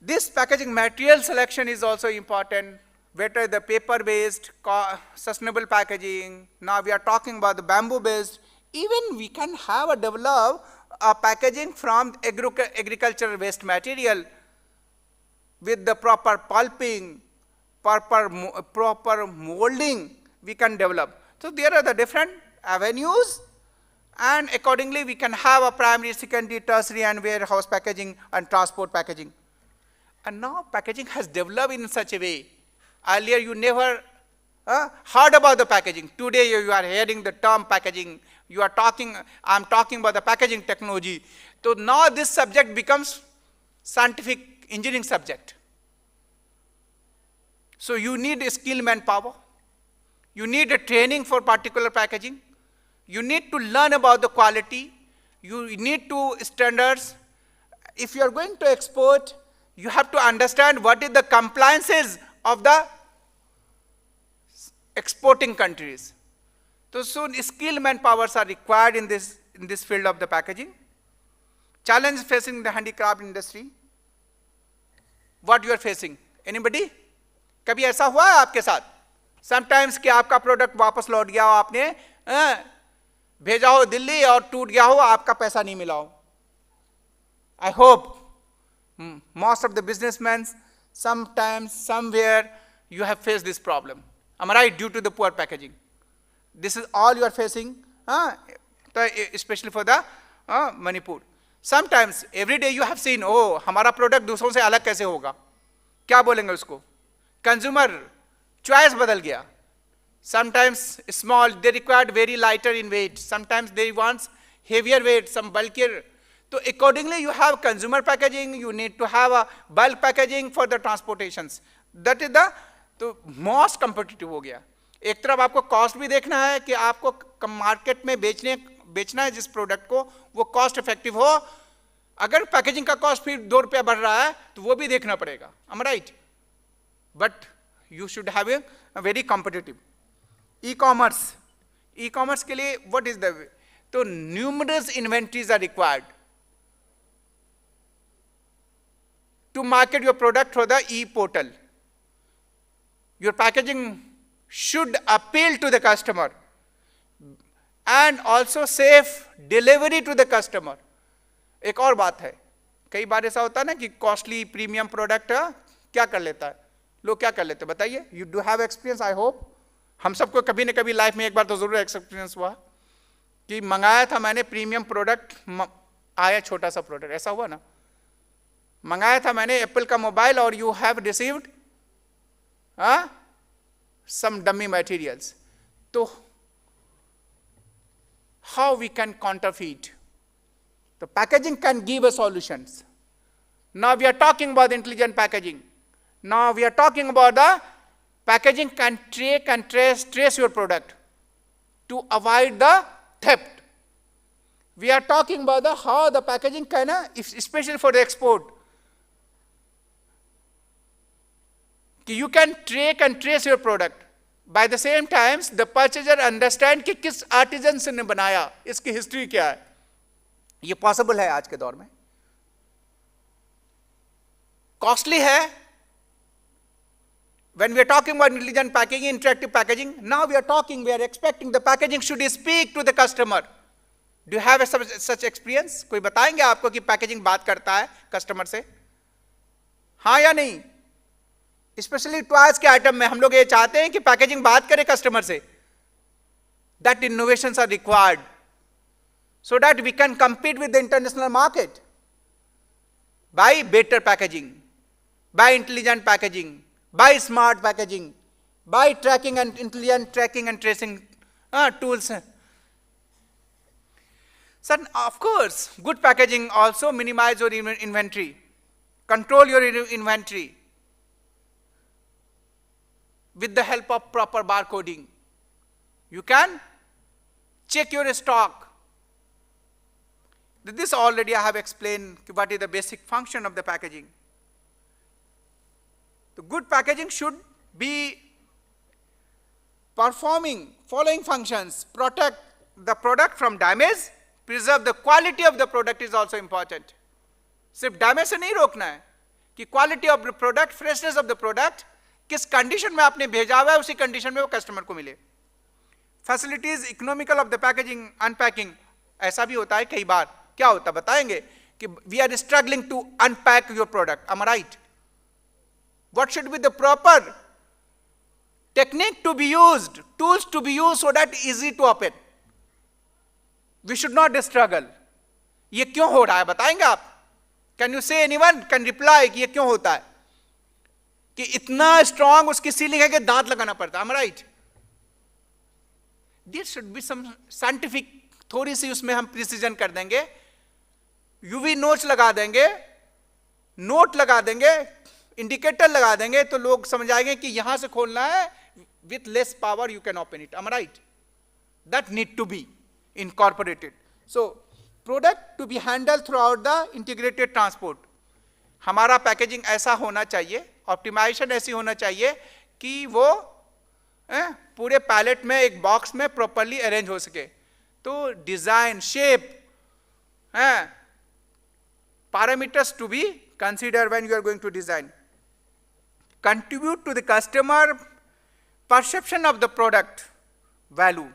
this packaging material selection is also important, whether the paper-based, co- sustainable packaging, now we are talking about the bamboo-based, even we can have a develop a packaging from agric- agricultural waste material with the proper pulping, proper, mo- proper molding, we can develop. So there are the different avenues, and accordingly we can have a primary, secondary, tertiary, and warehouse packaging and transport packaging. And now packaging has developed in such a way. Earlier you never uh, heard about the packaging. Today you, you are hearing the term packaging. You are talking, I'm talking about the packaging technology. So now this subject becomes scientific engineering subject. So you need a skilled manpower. You need a training for particular packaging. You need to learn about the quality. You need to standards. If you are going to export, you have to understand what is the compliances of the exporting countries. So soon skilled manpowers are required in this, in this field of the packaging. Challenge facing the handicraft industry. What you are facing? Anybody? कभी ऐसा हुआ है आपके साथ? Sometimes कि आपका product वापस लौट गया हो, आपने अ, भेजा हो दिल्ली और टूट गया हो, आपका पैसा नहीं मिला हो? I hope most of the businessmen, sometimes, somewhere, you have faced this problem. Am I right? Due to the poor packaging. This is all you are facing, uh, especially for the uh, Manipur. Sometimes, every day you have seen, oh, हमारा product दूसरों से अलग कैसे होगा? क्या बोलेंगे उसको? Consumer choice बदल गया. Sometimes small, they required very lighter in weight. Sometimes they want heavier weight, some bulkier. So accordingly, you have consumer packaging, you need to have a bulk packaging for the transportations. That is the, तो most competitive हो गया. एक तरफ आपको cost भी देखना है कि आपको मार्केट में बेचने, बेचना है जिस प्रोडक्ट को, वो कॉस्ट इफेक्टिव हो. अगर पैकेजिंग का कॉस्ट फिर दो रुपया बढ़ रहा है तो वो भी देखना पड़ेगा. Am I right? But you should have a very competitive. E-commerce, e-commerce के लिए what is the, तो numerous inventories are required to market your product through the e-portal. Your packaging should appeal to the customer and also safe delivery to the customer. एक और बात है, कई बार ऐसा होता है ना कि कॉस्टली प्रीमियम प्रोडक्ट क्या कर लेता है, लोग क्या कर लेते हैं, बताइए. You do have experience, I hope. हम सबको कभी ना कभी लाइफ में एक बार तो ज़रूर एक्सपीरियंस हुआ कि मंगाया था मैंने प्रीमियम प्रोडक्ट, आया छोटा सा प्रोडक्ट. ऐसा हुआ ना? मंगाया था मैंने एप्पल का मोबाइल और you have received, हाँ, some dummy materials. तो how we can counterfeit? The packaging can give us solutions. Now we are talking about intelligent packaging. Now we are talking about the Packaging can track and trace, trace your product to avoid the theft. We are talking about the how the packaging can, uh, if, especially for the export, कि you can track and trace your product. By the same times, the purchaser understand कि किस artesian ने बनाया, इसकी history क्या है। ये possible है आज के दौर में। कॉस्टली है। When we are talking about intelligent packaging, interactive packaging, now we are talking, we are expecting the packaging should speak to the customer. Do you have a such, such experience? कोई बताएंगे आपको कि packaging बात करता है customer से, हाँ या नहीं? स्पेशली टॉयज के आइटम में हम लोग ये चाहते हैं कि पैकेजिंग बात करे कस्टमर से। That innovations are required so that we can compete with the international market by better packaging, by intelligent packaging, by smart packaging, by tracking and intelligent tracking and tracing, uh, tools. Sir, of course, good packaging also minimize your inven- inventory, control your in- inventory with the help of proper barcoding. You can check your stock. This already I have explained what is the basic function of the packaging. The good packaging should be performing following functions: protect the product from damage, preserve the quality of the product is also important. सिर्फ damage से नहीं रोकना है, कि quality of the product, freshness of the product, किस condition में आपने भेजा हुआ है उसी कंडीशन में वो कस्टमर को मिले। Facilities economical of the packaging, unpacking, ऐसा भी होता है कई बार। क्या होता है बताएंगे कि we are struggling to unpack your product, am I right? What should be the proper technique to be used, tools to be used so that easy to open? We should not struggle. ये क्यों हो रहा है बताएंगे आप? Can you say, anyone can reply कि ये क्यों होता है कि इतना स्ट्रांग उसकी सीलिंग है कि दांत लगाना पड़ता है? Am I right? There should be some scientific, थोड़ी सी उसमें हम प्रिसीजन कर देंगे, यूवी नोच लगा देंगे, नोट लगा देंगे, इंडिकेटर लगा देंगे तो लोग समझ आएंगे कि यहां से खोलना है. With less power you can open it, am I right? That need to be incorporated. So product to be handled throughout the integrated transport. हमारा पैकेजिंग ऐसा होना चाहिए, ऑप्टिमाइजेशन ऐसी होना चाहिए कि वो ए, पूरे पैलेट में, एक बॉक्स में प्रॉपरली अरेंज हो सके. तो डिजाइन, शेप, है, parameters to be consider when you are going to design. Contribute to the customer perception of the product value.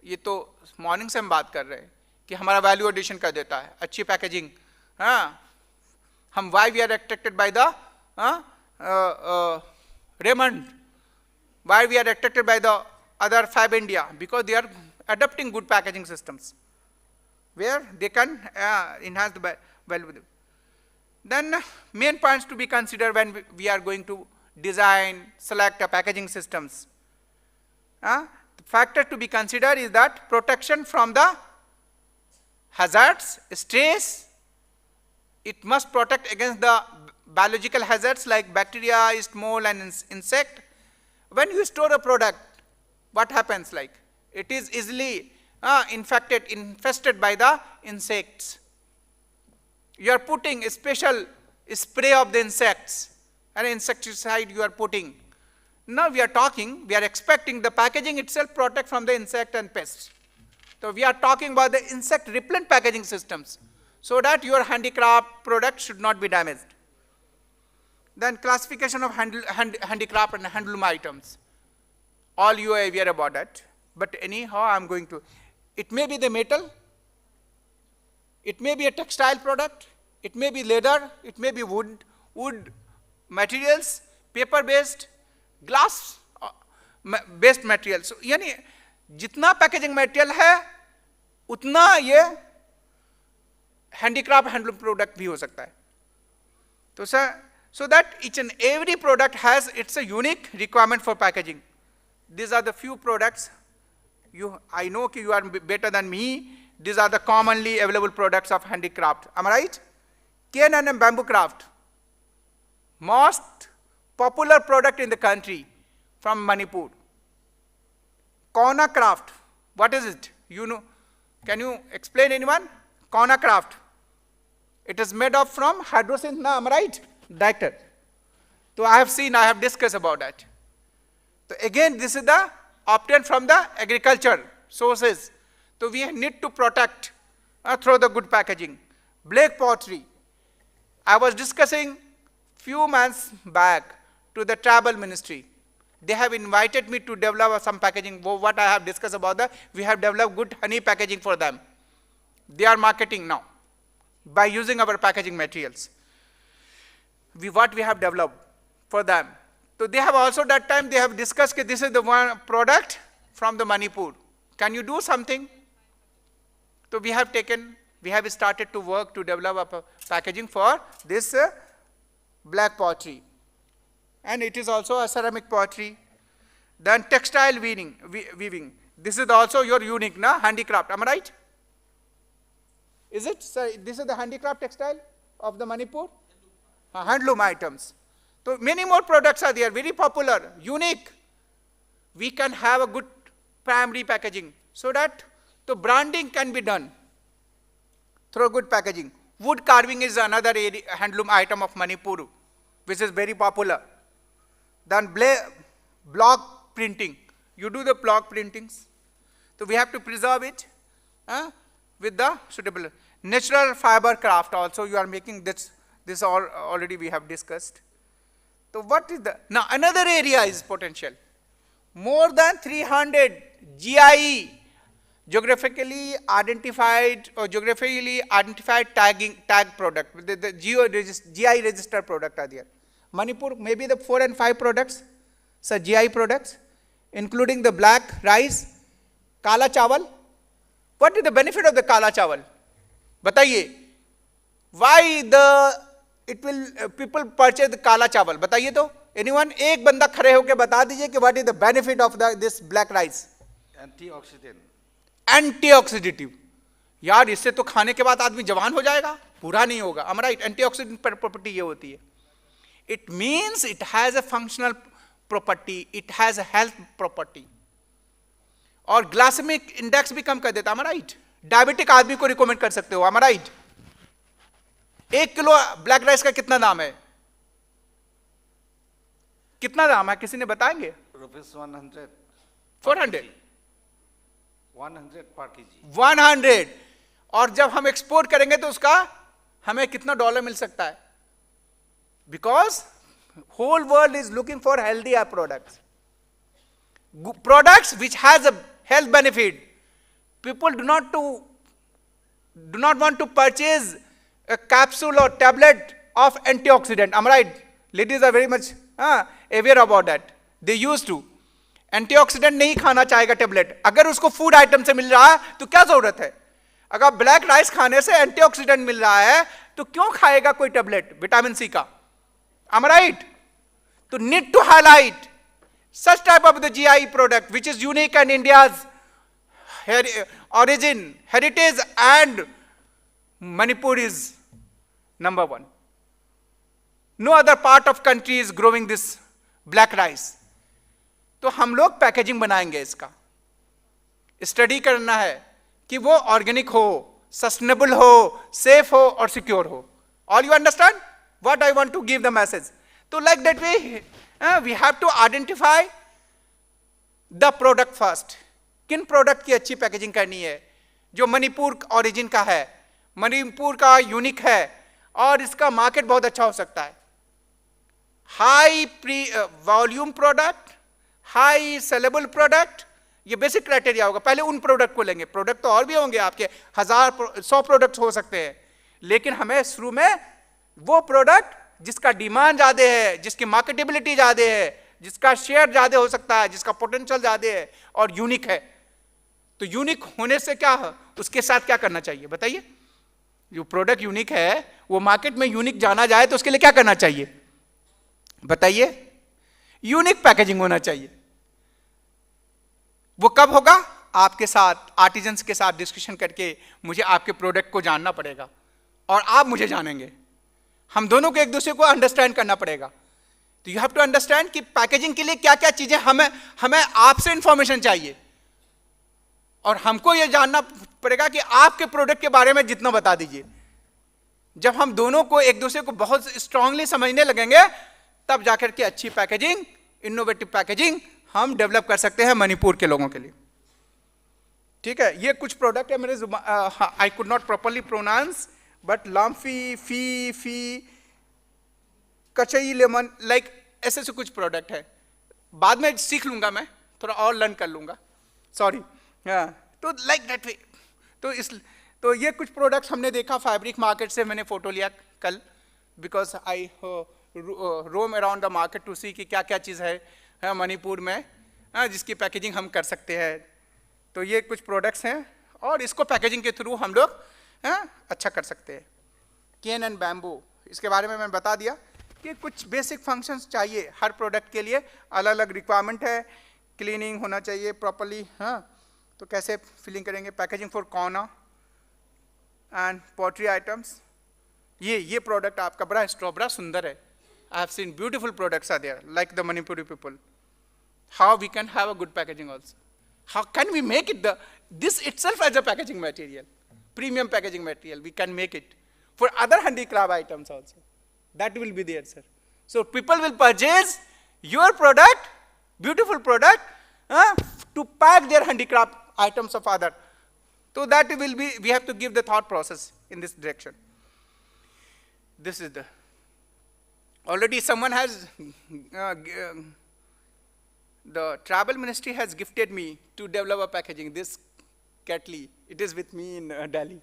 ये तो मॉर्निंग से हम बात कर रहे हैं कि हमारा वैल्यू एडिशन कर देता है अच्छी पैकेजिंग. हाँ, हम, why we are attracted by the Raymond, why we are attracted by the other Fab India, because they are adopting good packaging systems where they can enhance the value. Then main points to be considered when we are going to design, select a packaging systems. Uh, the factor to be considered is that protection from the hazards, stress. It must protect against the biological hazards like bacteria, yeast, mold, and insect. When you store a product, what happens? Like, it is easily uh, infected, infested by the insects. You are putting a special spray of the insects, an insecticide you are putting. Now we are talking, we are expecting the packaging itself protect from the insect and pests. So we are talking about the insect repellent packaging systems so that your handicraft product should not be damaged. Then classification of handle, hand, handicraft and handloom items. All you are aware about that. But anyhow, I am going to. It may be the metal, it may be a textile product, it may be leather, it may be wood, wood materials, paper based, glass based materials. So यानी जितना packaging material है उतना ये handicraft handloom product भी हो सकता है. तो sir, so that each and every product has its a unique requirement for packaging. These are the few products you, I know कि you are better than me. These are the commonly available products of handicraft. Am I right? K and M bamboo craft. Most popular product in the country from Manipur. Kauna craft. What is it? You know? Can you explain, anyone? Kauna craft. It is made of from hydrosin. Na, am I right? Director. So I have seen, I have discussed about that. So again, this is the obtained from the agriculture sources. So we need to protect uh, through the good packaging. Black pottery. I was discussing few months back to the tribal ministry. They have invited me to develop some packaging. Wha- What I have discussed about the, we have developed good honey packaging for them. They are marketing now by using our packaging materials. We, what we have developed for them. So they have also that time they have discussed that this is the one product from the Manipur. Can you do something? So we have taken, we have started to work to develop a packaging for this uh, black pottery. And it is also a ceramic pottery. Then textile weaving, we- weaving. This is also your unique, na, handicraft. Am I right? Is it? So this is the handicraft textile of the Manipur. Uh, handloom items. So many more products are there, very popular, unique. We can have a good primary packaging so that the branding can be done through good packaging. Wood carving is another area, handloom item of Manipur, which is very popular. Then bla- block printing. You do the block printings. So we have to preserve it uh, with the suitable natural fiber craft. Also, you are making this. This all already we have discussed. So what is the, now another area is potential. More than three hundred G I E, geographically identified or geographically identified tagging tag product. The, the geo regis- G I registered product are there. Manipur, maybe the four and five products, so G I products, including the black rice, kala chawal. What is the benefit of the kala chawal? बताइए. Why the it will uh, people purchase the kala chawal? बताइए तो. Anyone? एक बंदा खड़े होकर बता दीजिए कि what is the benefit of the this black rice? Antioxidant. Antioxidative. यार, इससे तो खाने के बाद आदमी जवान हो जाएगा, बूढ़ा नहीं होगा. Am I right? Antioxidant property ये होती है. It means it has a functional property, it has a health property. और ग्लाइसेमिक इंडेक्स भी कम कर देता है, राइट? डायबिटिक आदमी को रिकमेंड कर सकते हो, राइट? एक किलो ब्लैक राइस का कितना दाम है? कितना दाम है, किसी ने बताएंगे? Rupees one hundred. Four hundred. One hundred per K G. One hundred. और जब हम एक्सपोर्ट करेंगे तो उसका हमें कितना डॉलर मिल सकता है? Because whole world is looking for healthier products, products which has a health benefit. People do not to do not want to purchase a capsule or tablet of antioxidant. Am I right? Ladies are very much uh, aware about that. They used to. Antioxidant नहीं खाना चाहेगा tablet, अगर उसको food item से मिल रहा है तो क्या जरूरत है? अगर ब्लैक राइस खाने से एंटीऑक्सीडेंट मिल रहा है तो क्यों खाएगा कोई टैबलेट विटामिन सी का? Am I right? तो need to highlight such type of the G I product which is unique and India's heri- origin, heritage and Manipur is number one. No other part of country is growing this black rice. तो हम लोग packaging बनाएंगे, इसका study करना है कि वो organic हो, सस्टेनेबल हो, सेफ हो और सिक्योर हो. All you understand what I want to give the message? तो like that way we have to identify the product first. किन प्रोडक्ट की अच्छी पैकेजिंग करनी है जो मणिपुर ओरिजिन का है, मणिपुर का यूनिक है और इसका मार्केट बहुत अच्छा हो सकता है. High pre volume product, high saleable product, ये बेसिक क्राइटेरिया होगा. पहले उन प्रोडक्ट को लेंगे. प्रोडक्ट तो और भी होंगे आपके, हजार सौ प्रोडक्ट हो सकते हैं, लेकिन हमें शुरू में वो प्रोडक्ट जिसका डिमांड ज़्यादा है, जिसकी मार्केटेबिलिटी ज़्यादा है, जिसका शेयर ज़्यादा हो सकता है, जिसका पोटेंशियल ज़्यादा है और यूनिक है. तो यूनिक होने से क्या है, उसके साथ क्या करना चाहिए बताइए? जो प्रोडक्ट यूनिक है, वो मार्केट में यूनिक जाना जाए तो उसके लिए क्या करना चाहिए बताइए? यूनिक पैकेजिंग होना चाहिए. वो कब होगा? आपके साथ, आर्टिजन्स के साथ डिस्कशन करके मुझे आपके प्रोडक्ट को जानना पड़ेगा और आप मुझे जानेंगे. हम दोनों को एक दूसरे को अंडरस्टैंड करना पड़ेगा। तो यू हैव टू अंडरस्टैंड कि पैकेजिंग के लिए क्या क्या चीजें हमें हमें आपसे इंफॉर्मेशन चाहिए, और हमको ये जानना पड़ेगा कि आपके प्रोडक्ट के बारे में जितना बता दीजिए। जब हम दोनों को एक दूसरे को बहुत स्ट्रांगली समझने लगेंगे, तब जाकर के अच्छी पैकेजिंग, इनोवेटिव पैकेजिंग हम डेवलप कर सकते हैं मणिपुर के लोगों के लिए। ठीक है, ये कुछ प्रोडक्ट है मेरे जुबान, I could not properly pronounce, but लाम्फी फी फी कचई लेमन, लाइक ऐसे से कुछ प्रोडक्ट है। बाद में सीख लूंगा मैं, थोड़ा और लर्न कर लूंगा। सॉरी। हाँ, तो लाइक दैट वे। तो इस तो ये कुछ प्रोडक्ट्स हमने देखा, फैब्रिक मार्केट से मैंने फोटो लिया कल, because I roam around the market to see कि क्या क्या चीज़ है, है मणिपुर में, हाँ, जिसकी पैकेजिंग हम कर सकते हैं। तो ये कुछ प्रोडक्ट्स हैं, और इसको पैकेजिंग के थ्रू हम लोग, हाँ, अच्छा कर सकते हैं। केन एंड बैम्बू, इसके बारे में मैं बता दिया कि कुछ बेसिक फंक्शंस चाहिए हर प्रोडक्ट के लिए, अलग अलग रिक्वायरमेंट है। क्लीनिंग होना चाहिए प्रॉपरली, हाँ। तो कैसे फिलिंग करेंगे? Packaging for corner and pottery items। ये ये प्रोडक्ट आपका बड़ा स्ट्रॉ बड़ा सुंदर है। I have seen beautiful products are there, like the Manipuri people. How we can have a good packaging also? How can we make it the this itself as a packaging material, premium packaging material? We can make it for other handicraft items also. That will be there, sir. So people will purchase your product, beautiful product, uh, to pack their handicraft items of other. So that will be, we have to give the thought process in this direction. This is the, already someone has, uh, the tribal ministry has gifted me to develop a packaging, this Ketli. It is with me in, uh, Delhi.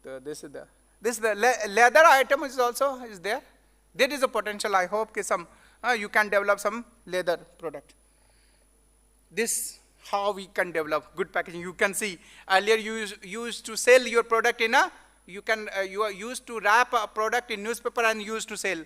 So this is the, this is the le leather item is also is there. There is a potential. I hope कि some, uh, you can develop some leather product. This how we can develop good packaging. You can see earlier you used, used to sell your product in a, you can, uh, you are used to wrap a product in newspaper and used to sell.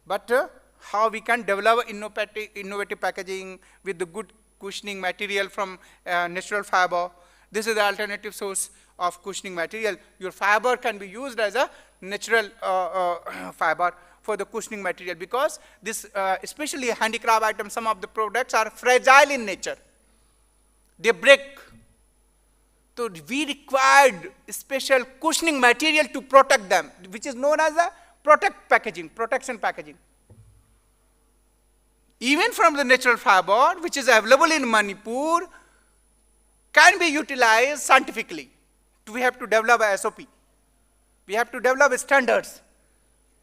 But, uh, how we can develop innovative, innovative packaging with the good cushioning material from, uh, natural fiber. This is the alternative source. of cushioning material. Your fiber can be used as a natural uh, uh, fiber for the cushioning material, because this, uh, especially handicraft items, some of the products are fragile in nature. They break. So we required special cushioning material to protect them, which is known as a protect packaging, protection packaging. Even from the natural fiber, which is available in Manipur, can be utilized scientifically. We have to develop a S O P. We have to develop standards.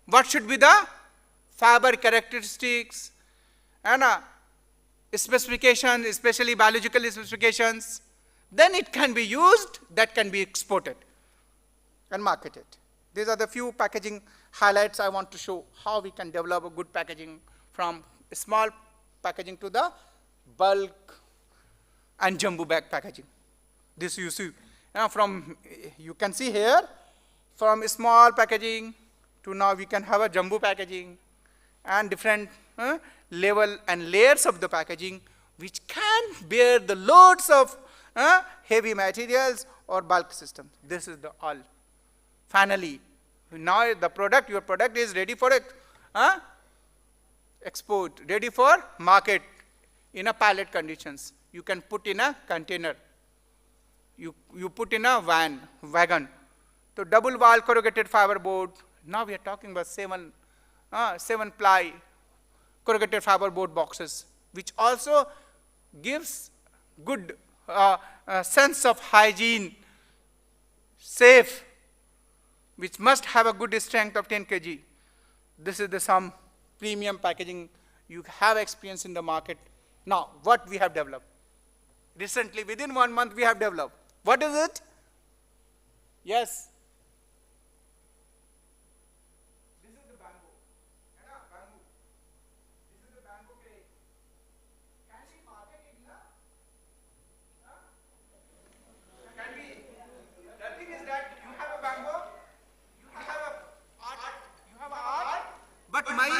What should be the fiber characteristics and uh, specification, especially biological specifications. Then it can be used, that can be exported and marketed. These are the few packaging highlights I want to show, how we can develop a good packaging from small packaging to the bulk and jumbo bag packaging. This you see, uh, from, you can see here, from small packaging to now we can have a jumbo packaging and different uh, level and layers of the packaging, which can bear the loads of uh, heavy materials or bulk systems. This is the all. Finally, now the product, your product is ready for ex-, uh, export, ready for market in a pallet conditions. You can put in a container. You, you put in a van, wagon. So double wall corrugated fiber board. Now we are talking about seven, uh, seven ply corrugated fiber board boxes, which also gives good uh, uh, sense of hygiene, safe, which must have a good strength of ten K G. This is the some premium packaging you have experience in the market. Now, what we have developed? Recently, within one month, we have developed. What is it? Yes. This is the bamboo. है ना? Bamboo. This is the bamboo crate. Can we market it, na? Huh? Can we? The thing is that you have a bamboo, you have a art, you have a art, but my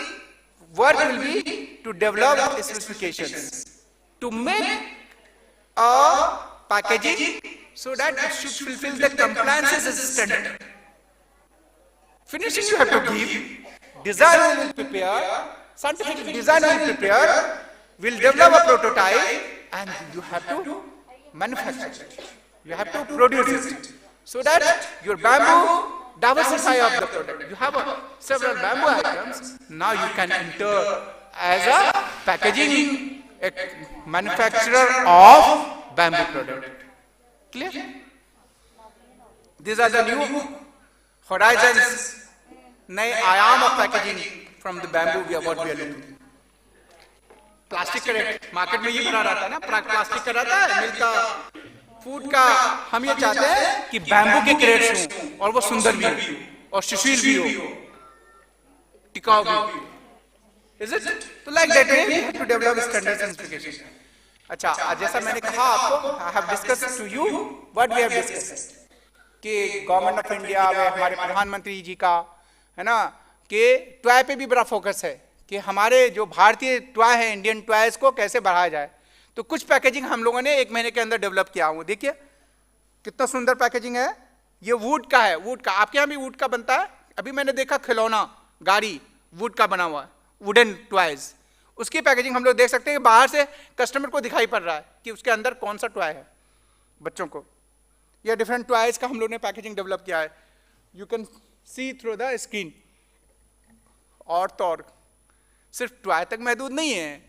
work will be to develop specifications, to make a packaging so that it should fulfill the compliances standard. Finishing you have to give, design will prepare, scientific design will prepare, will develop a prototype, and you have to manufacture it. You have to produce it so that your bamboo diversify of the product. You have a, several bamboo items. Now you can enter as a packaging, a manufacturer of bamboo product. Clear? These are the new horizons, नए आयाम of packaging from the bamboo, we are what we are looking. Plastic crate market में ये भरा रहता है ना, plastic का रहता है, मिल्क का, फूड का। हम ये चाहते हैं कि बैम्बू के कैरेट्स हों और वो सुंदर भी हो और सुशील भी हो, टिकाऊ भी हो. Is it? तो like that way we have to develop standards and specification. अच्छा, जैसा मैंने कहा आपको, I have discussed to you what we have discussed कि गवर्नमेंट ऑफ इंडिया में हमारे प्रधानमंत्री जी का, है ना, कि टॉय पे भी बड़ा फोकस है कि हमारे जो भारतीय टॉय है, इंडियन टॉयज को कैसे बढ़ाया जाए. तो कुछ पैकेजिंग हम लोगों ने एक महीने के अंदर डेवलप किया हूँ. देखिए कितना सुंदर पैकेजिंग है. ये वुड का है, वुड का. आपके यहाँ भी वुड का बनता है? अभी मैंने देखा खिलौना, गाड़ी, वुड का बना हुआ है, वुडन टॉयज. उसकी पैकेजिंग हम लोग देख सकते हैं कि बाहर से कस्टमर को दिखाई पड़ रहा है कि उसके अंदर कौन सा टॉय है बच्चों को. या डिफरेंट टॉयज का हम लोग ने पैकेजिंग डेवलप किया है. You can see through the screen. और तो और, सिर्फ टॉय तक महदूद नहीं है.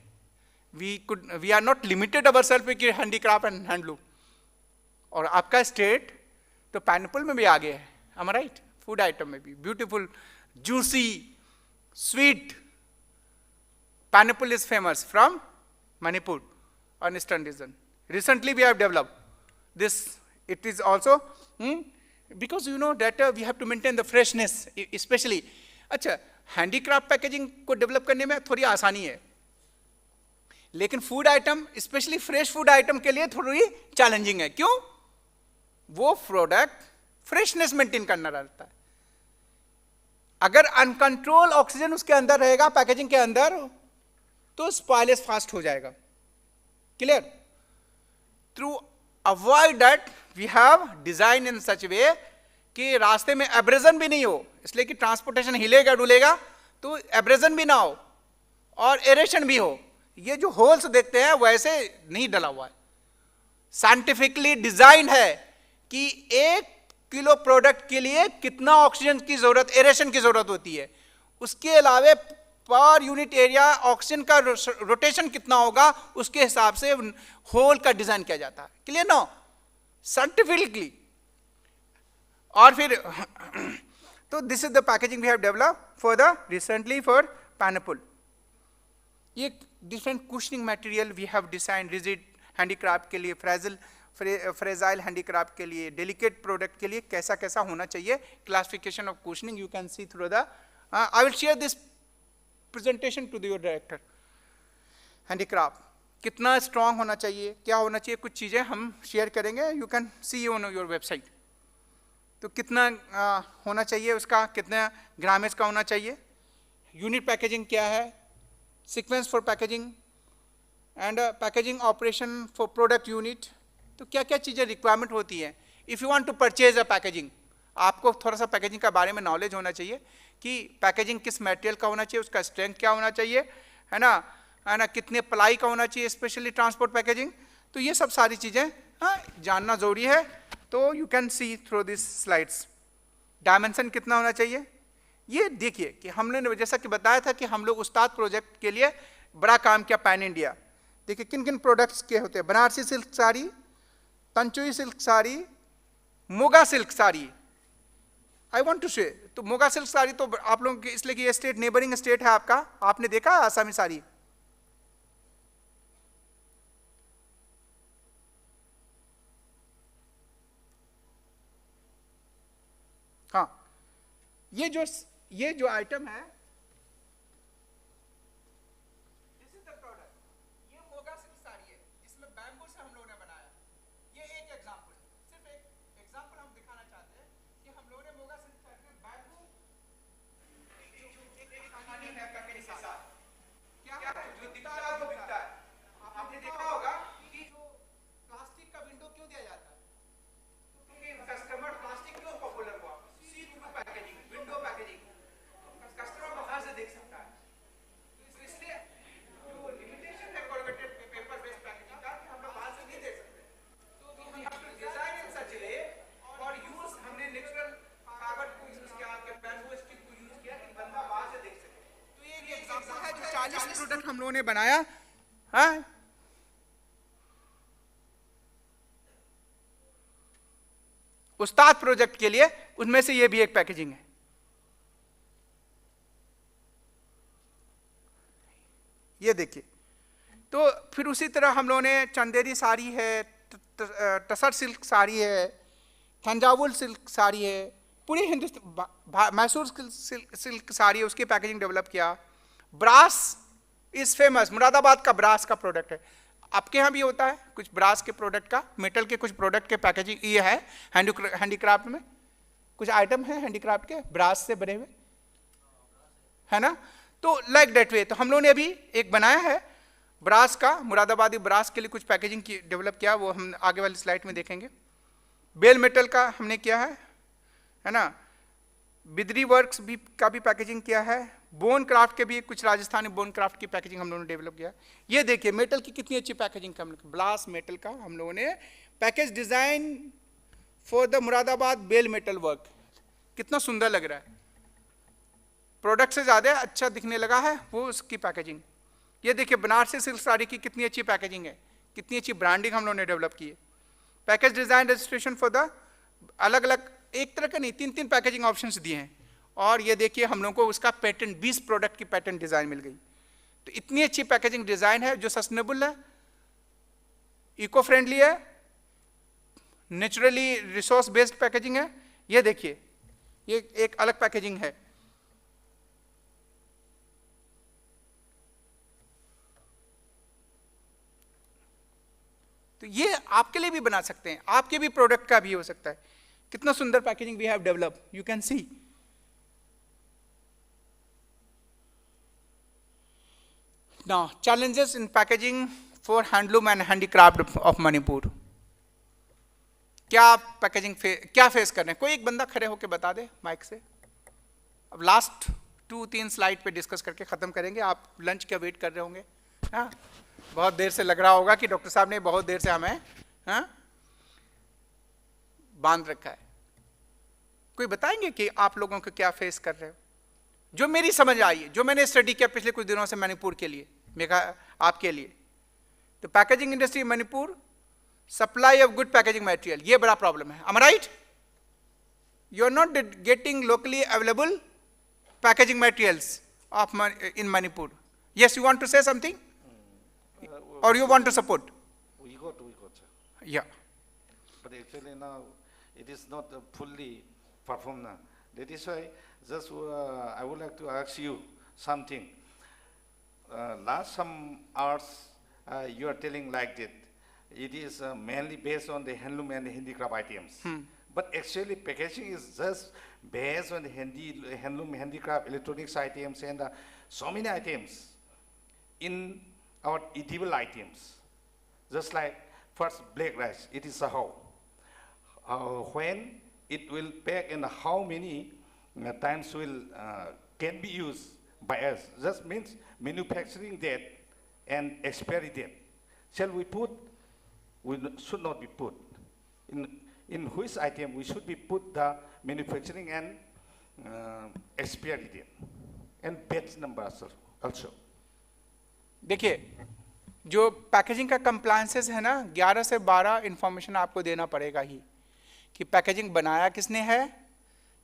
We could, we are not limited ourselves कि handicraft and handloom. और आपका स्टेट तो पाइनएप्पल में भी आगे है, am I right? Food item में भी beautiful, juicy, sweet pineapple is famous from Manipur and eastern region. Recently we have developed this. It is also, hmm, because you know that uh, we have to maintain the freshness, e- especially. अच्छा, handicraft packaging को develop करने में थोड़ी आसानी है, लेकिन food item, specially fresh food item के लिए थोड़ी चैलेंजिंग है. क्यों? वो प्रोडक्ट फ्रेशनेस मेंटेन करना रहता है. अगर अनकंट्रोल ऑक्सीजन उसके अंदर रहेगा, पैकेजिंग के अंदर, तो स्पॉइलेज फास्ट हो जाएगा. Clear? To avoid that, We have designed in such way कि रास्ते में एब्रेजन भी नहीं हो, इसलिए कि ट्रांसपोर्टेशन हिलेगा डुलेगा तो एब्रेजन भी ना हो और एरेशन भी हो। ये जो होल्स देखते हैं वैसे नहीं डला हुआ है, साइंटिफिकली डिजाइंड है कि एक किलो प्रोडक्ट के लिए कितना ऑक्सीजन की जरूरत, एरेशन की जरूरत होती है। उसके अलावे पर यूनिट एरिया ऑक्सीजन का रोटेशन कितना होगा, उसके हिसाब से होल का डिजाइन किया जाता है। क्लियर ना? साइंटिफिकली। और फिर तो this is the packaging we have developed for the recently for pineapple। ये different cushioning material we have design, rigid handicraft के लिए, फ्रेजिल फ्रेजाइल हैंडीक्राफ्ट के लिए, डेलिकेट प्रोडक्ट के लिए कैसा कैसा होना चाहिए, classification of cushioning you can see through the I will share this presentation to your director। Handicraft कितना स्ट्रांग होना चाहिए, क्या होना चाहिए, कुछ चीज़ें हम शेयर करेंगे। You can see on your website। तो कितना आ, होना चाहिए उसका, कितना ग्रामेज का होना चाहिए, यूनिट पैकेजिंग क्या है, sequence for packaging and packaging operation for product unit। तो क्या क्या चीज़ें रिक्वायरमेंट होती है if you want to purchase a packaging। आपको थोड़ा सा पैकेजिंग के बारे में नॉलेज होना चाहिए कि पैकेजिंग किस मटेरियल का होना चाहिए, उसका स्ट्रेंथ क्या होना चाहिए, है ना, है ना, कितने प्लाई का होना चाहिए, स्पेशली ट्रांसपोर्ट पैकेजिंग। तो ये सब सारी चीज़ें, हाँ, जानना ज़रूरी है। तो you can see through this slides। Dimension कितना होना चाहिए, ये देखिए कि हमने जैसा कि बताया था कि हम लोग उस्ताद प्रोजेक्ट के लिए बड़ा काम किया पैन इंडिया। देखिए किन किन प्रोडक्ट्स के होते हैं, Banarasi silk sari, Tanchoi silk sari, Muga silk sari. I want to say तो मोगा सिल्क साड़ी तो आप लोगों के, इसलिए कि ये स्टेट नेबरिंग स्टेट है आपका, आपने देखा आसामी साड़ी? हाँ, ये जो ये जो आइटम है, this is the product। ये मोगा सिल्क साड़ी है जिसमें बैम्बू से हम लोगों ने बनाया। ये एक एग्जांपल है, सिर्फ एक एग्जांपल हम दिखाना चाहते हैं कि हम लोगों ने मोगा सिल्क साड़ी में बैम्बू जो एक कहानी है पैकेट के साथ, क्या है जो दिखता है वो बिकता है। आपने देखा होगा कि जो प्लास्टिक का विंडो क्यों दिया जाता है, प्रोडक्ट हम लोगों ने बनाया। हाँ, उस्ताद प्रोजेक्ट के लिए, उनमें से ये भी एक पैकेजिंग है। ये देखिए, तो फिर उसी तरह हम लोगों ने चंदेरी साड़ी है, ट-, ट-, अ, टसर सिल्क साड़ी है, थंजावुर सिल्क साड़ी है, पूरे हिंदुस्तान, भा-, भा-, Mysore silk, silk, silk sari है, उसकी पैकेजिंग डेवलप किया। ब्रास इज फेमस, मुरादाबाद का ब्रास का प्रोडक्ट है। आपके यहाँ भी होता है कुछ ब्रास के प्रोडक्ट का, मेटल के कुछ प्रोडक्ट के पैकेजिंग ये है, हैंडी, हैंडीक्राफ्ट में कुछ आइटम है हैंडीक्राफ्ट के ब्रास से बने हुए, है ना? तो लाइक दैट वे, तो हम लोगों ने अभी एक बनाया है ब्रास का, मुरादाबादी ब्रास के लिए कुछ पैकेजिंग की डेवलप किया, वो हम आगे वाली स्लाइड में देखेंगे। बेल मेटल का हमने किया है, है ना? बिदरी वर्क्स भी का भी पैकेजिंग किया है। बोन क्राफ्ट के भी कुछ, राजस्थानी बोन क्राफ्ट की पैकेजिंग हम लोगों ने डेवलप किया। ये देखिए, मेटल की कितनी अच्छी पैकेजिंग का हम लोग, ब्रास मेटल का हम लोगों ने package design for the Moradabad bell metal work. कितना सुंदर लग रहा है, प्रोडक्ट से ज़्यादा अच्छा दिखने लगा है वो उसकी पैकेजिंग। ये देखिए, बनारसी सिल्क साड़ी की कितनी अच्छी पैकेजिंग है, कितनी अच्छी ब्रांडिंग हम लोगों ने डेवलप की है। Package design registration for the, अलग अलग, एक तरह का नहीं, तीन तीन पैकेजिंग ऑप्शंस दिए हैं। और ये देखिए, हम लोगों को उसका पेटेंट, बीस प्रोडक्ट की पेटेंट डिजाइन मिल गई। तो इतनी अच्छी पैकेजिंग डिजाइन है जो सस्टेनेबल है, इको फ्रेंडली है, नेचुरली रिसोर्स बेस्ड पैकेजिंग है। ये देखिए, ये एक अलग पैकेजिंग है। तो ये आपके लिए भी बना सकते हैं, आपके भी प्रोडक्ट का भी हो सकता है। कितना सुंदर packaging we have developed, you can see. Now, challenges in packaging for handloom and handicraft of Manipur. क्या पैकेजिंग फे, क्या फेस कर रहे हैं? कोई एक बंदा खड़े होकर बता दे माइक से। अब लास्ट टू तीन स्लाइड पे डिस्कस करके ख़त्म करेंगे। आप लंच का वेट कर रहे होंगे, हाँ? बहुत देर से लग रहा होगा कि डॉक्टर साहब ने बहुत देर से हमें, हाँ, बांध रखा है। कोई बताएंगे कि आप लोगों को क्या फेस कर रहे हो? जो मेरी समझ आई, जो मैंने स्टडी किया पिछले कुछ दिनों से मणिपुर के लिए, मेघा, आपके लिए, तो packaging industry in Manipur, supply of good packaging material, ये बड़ा प्रॉब्लम है। Am I right? You are not getting locally available packaging materials of in Manipur. Yes, you want to say something? Or you want to support? We got, we got. Yeah. But actually now it is not uh, fully performed now. That is why just uh, I would like to ask you something. Uh, last some hours uh, you are telling like that. It is uh, mainly based on the handloom and handicraft items. But actually packaging is just based on the handy, handloom, handicraft, electronics items and uh, so many items in our edible items. Just like first black rice, it is a how. Uh, when it will pack and how many uh, times will uh, can be used by us. Just means manufacturing date and expiry date. Shall we put? We should not be put. In, in which item we should be put the manufacturing and uh, expiry date and batch number also. देखिए, जो packaging का compliances है ना, ग्यारह से बारह information आपको देना पड़ेगा ही कि पैकेजिंग बनाया किसने है,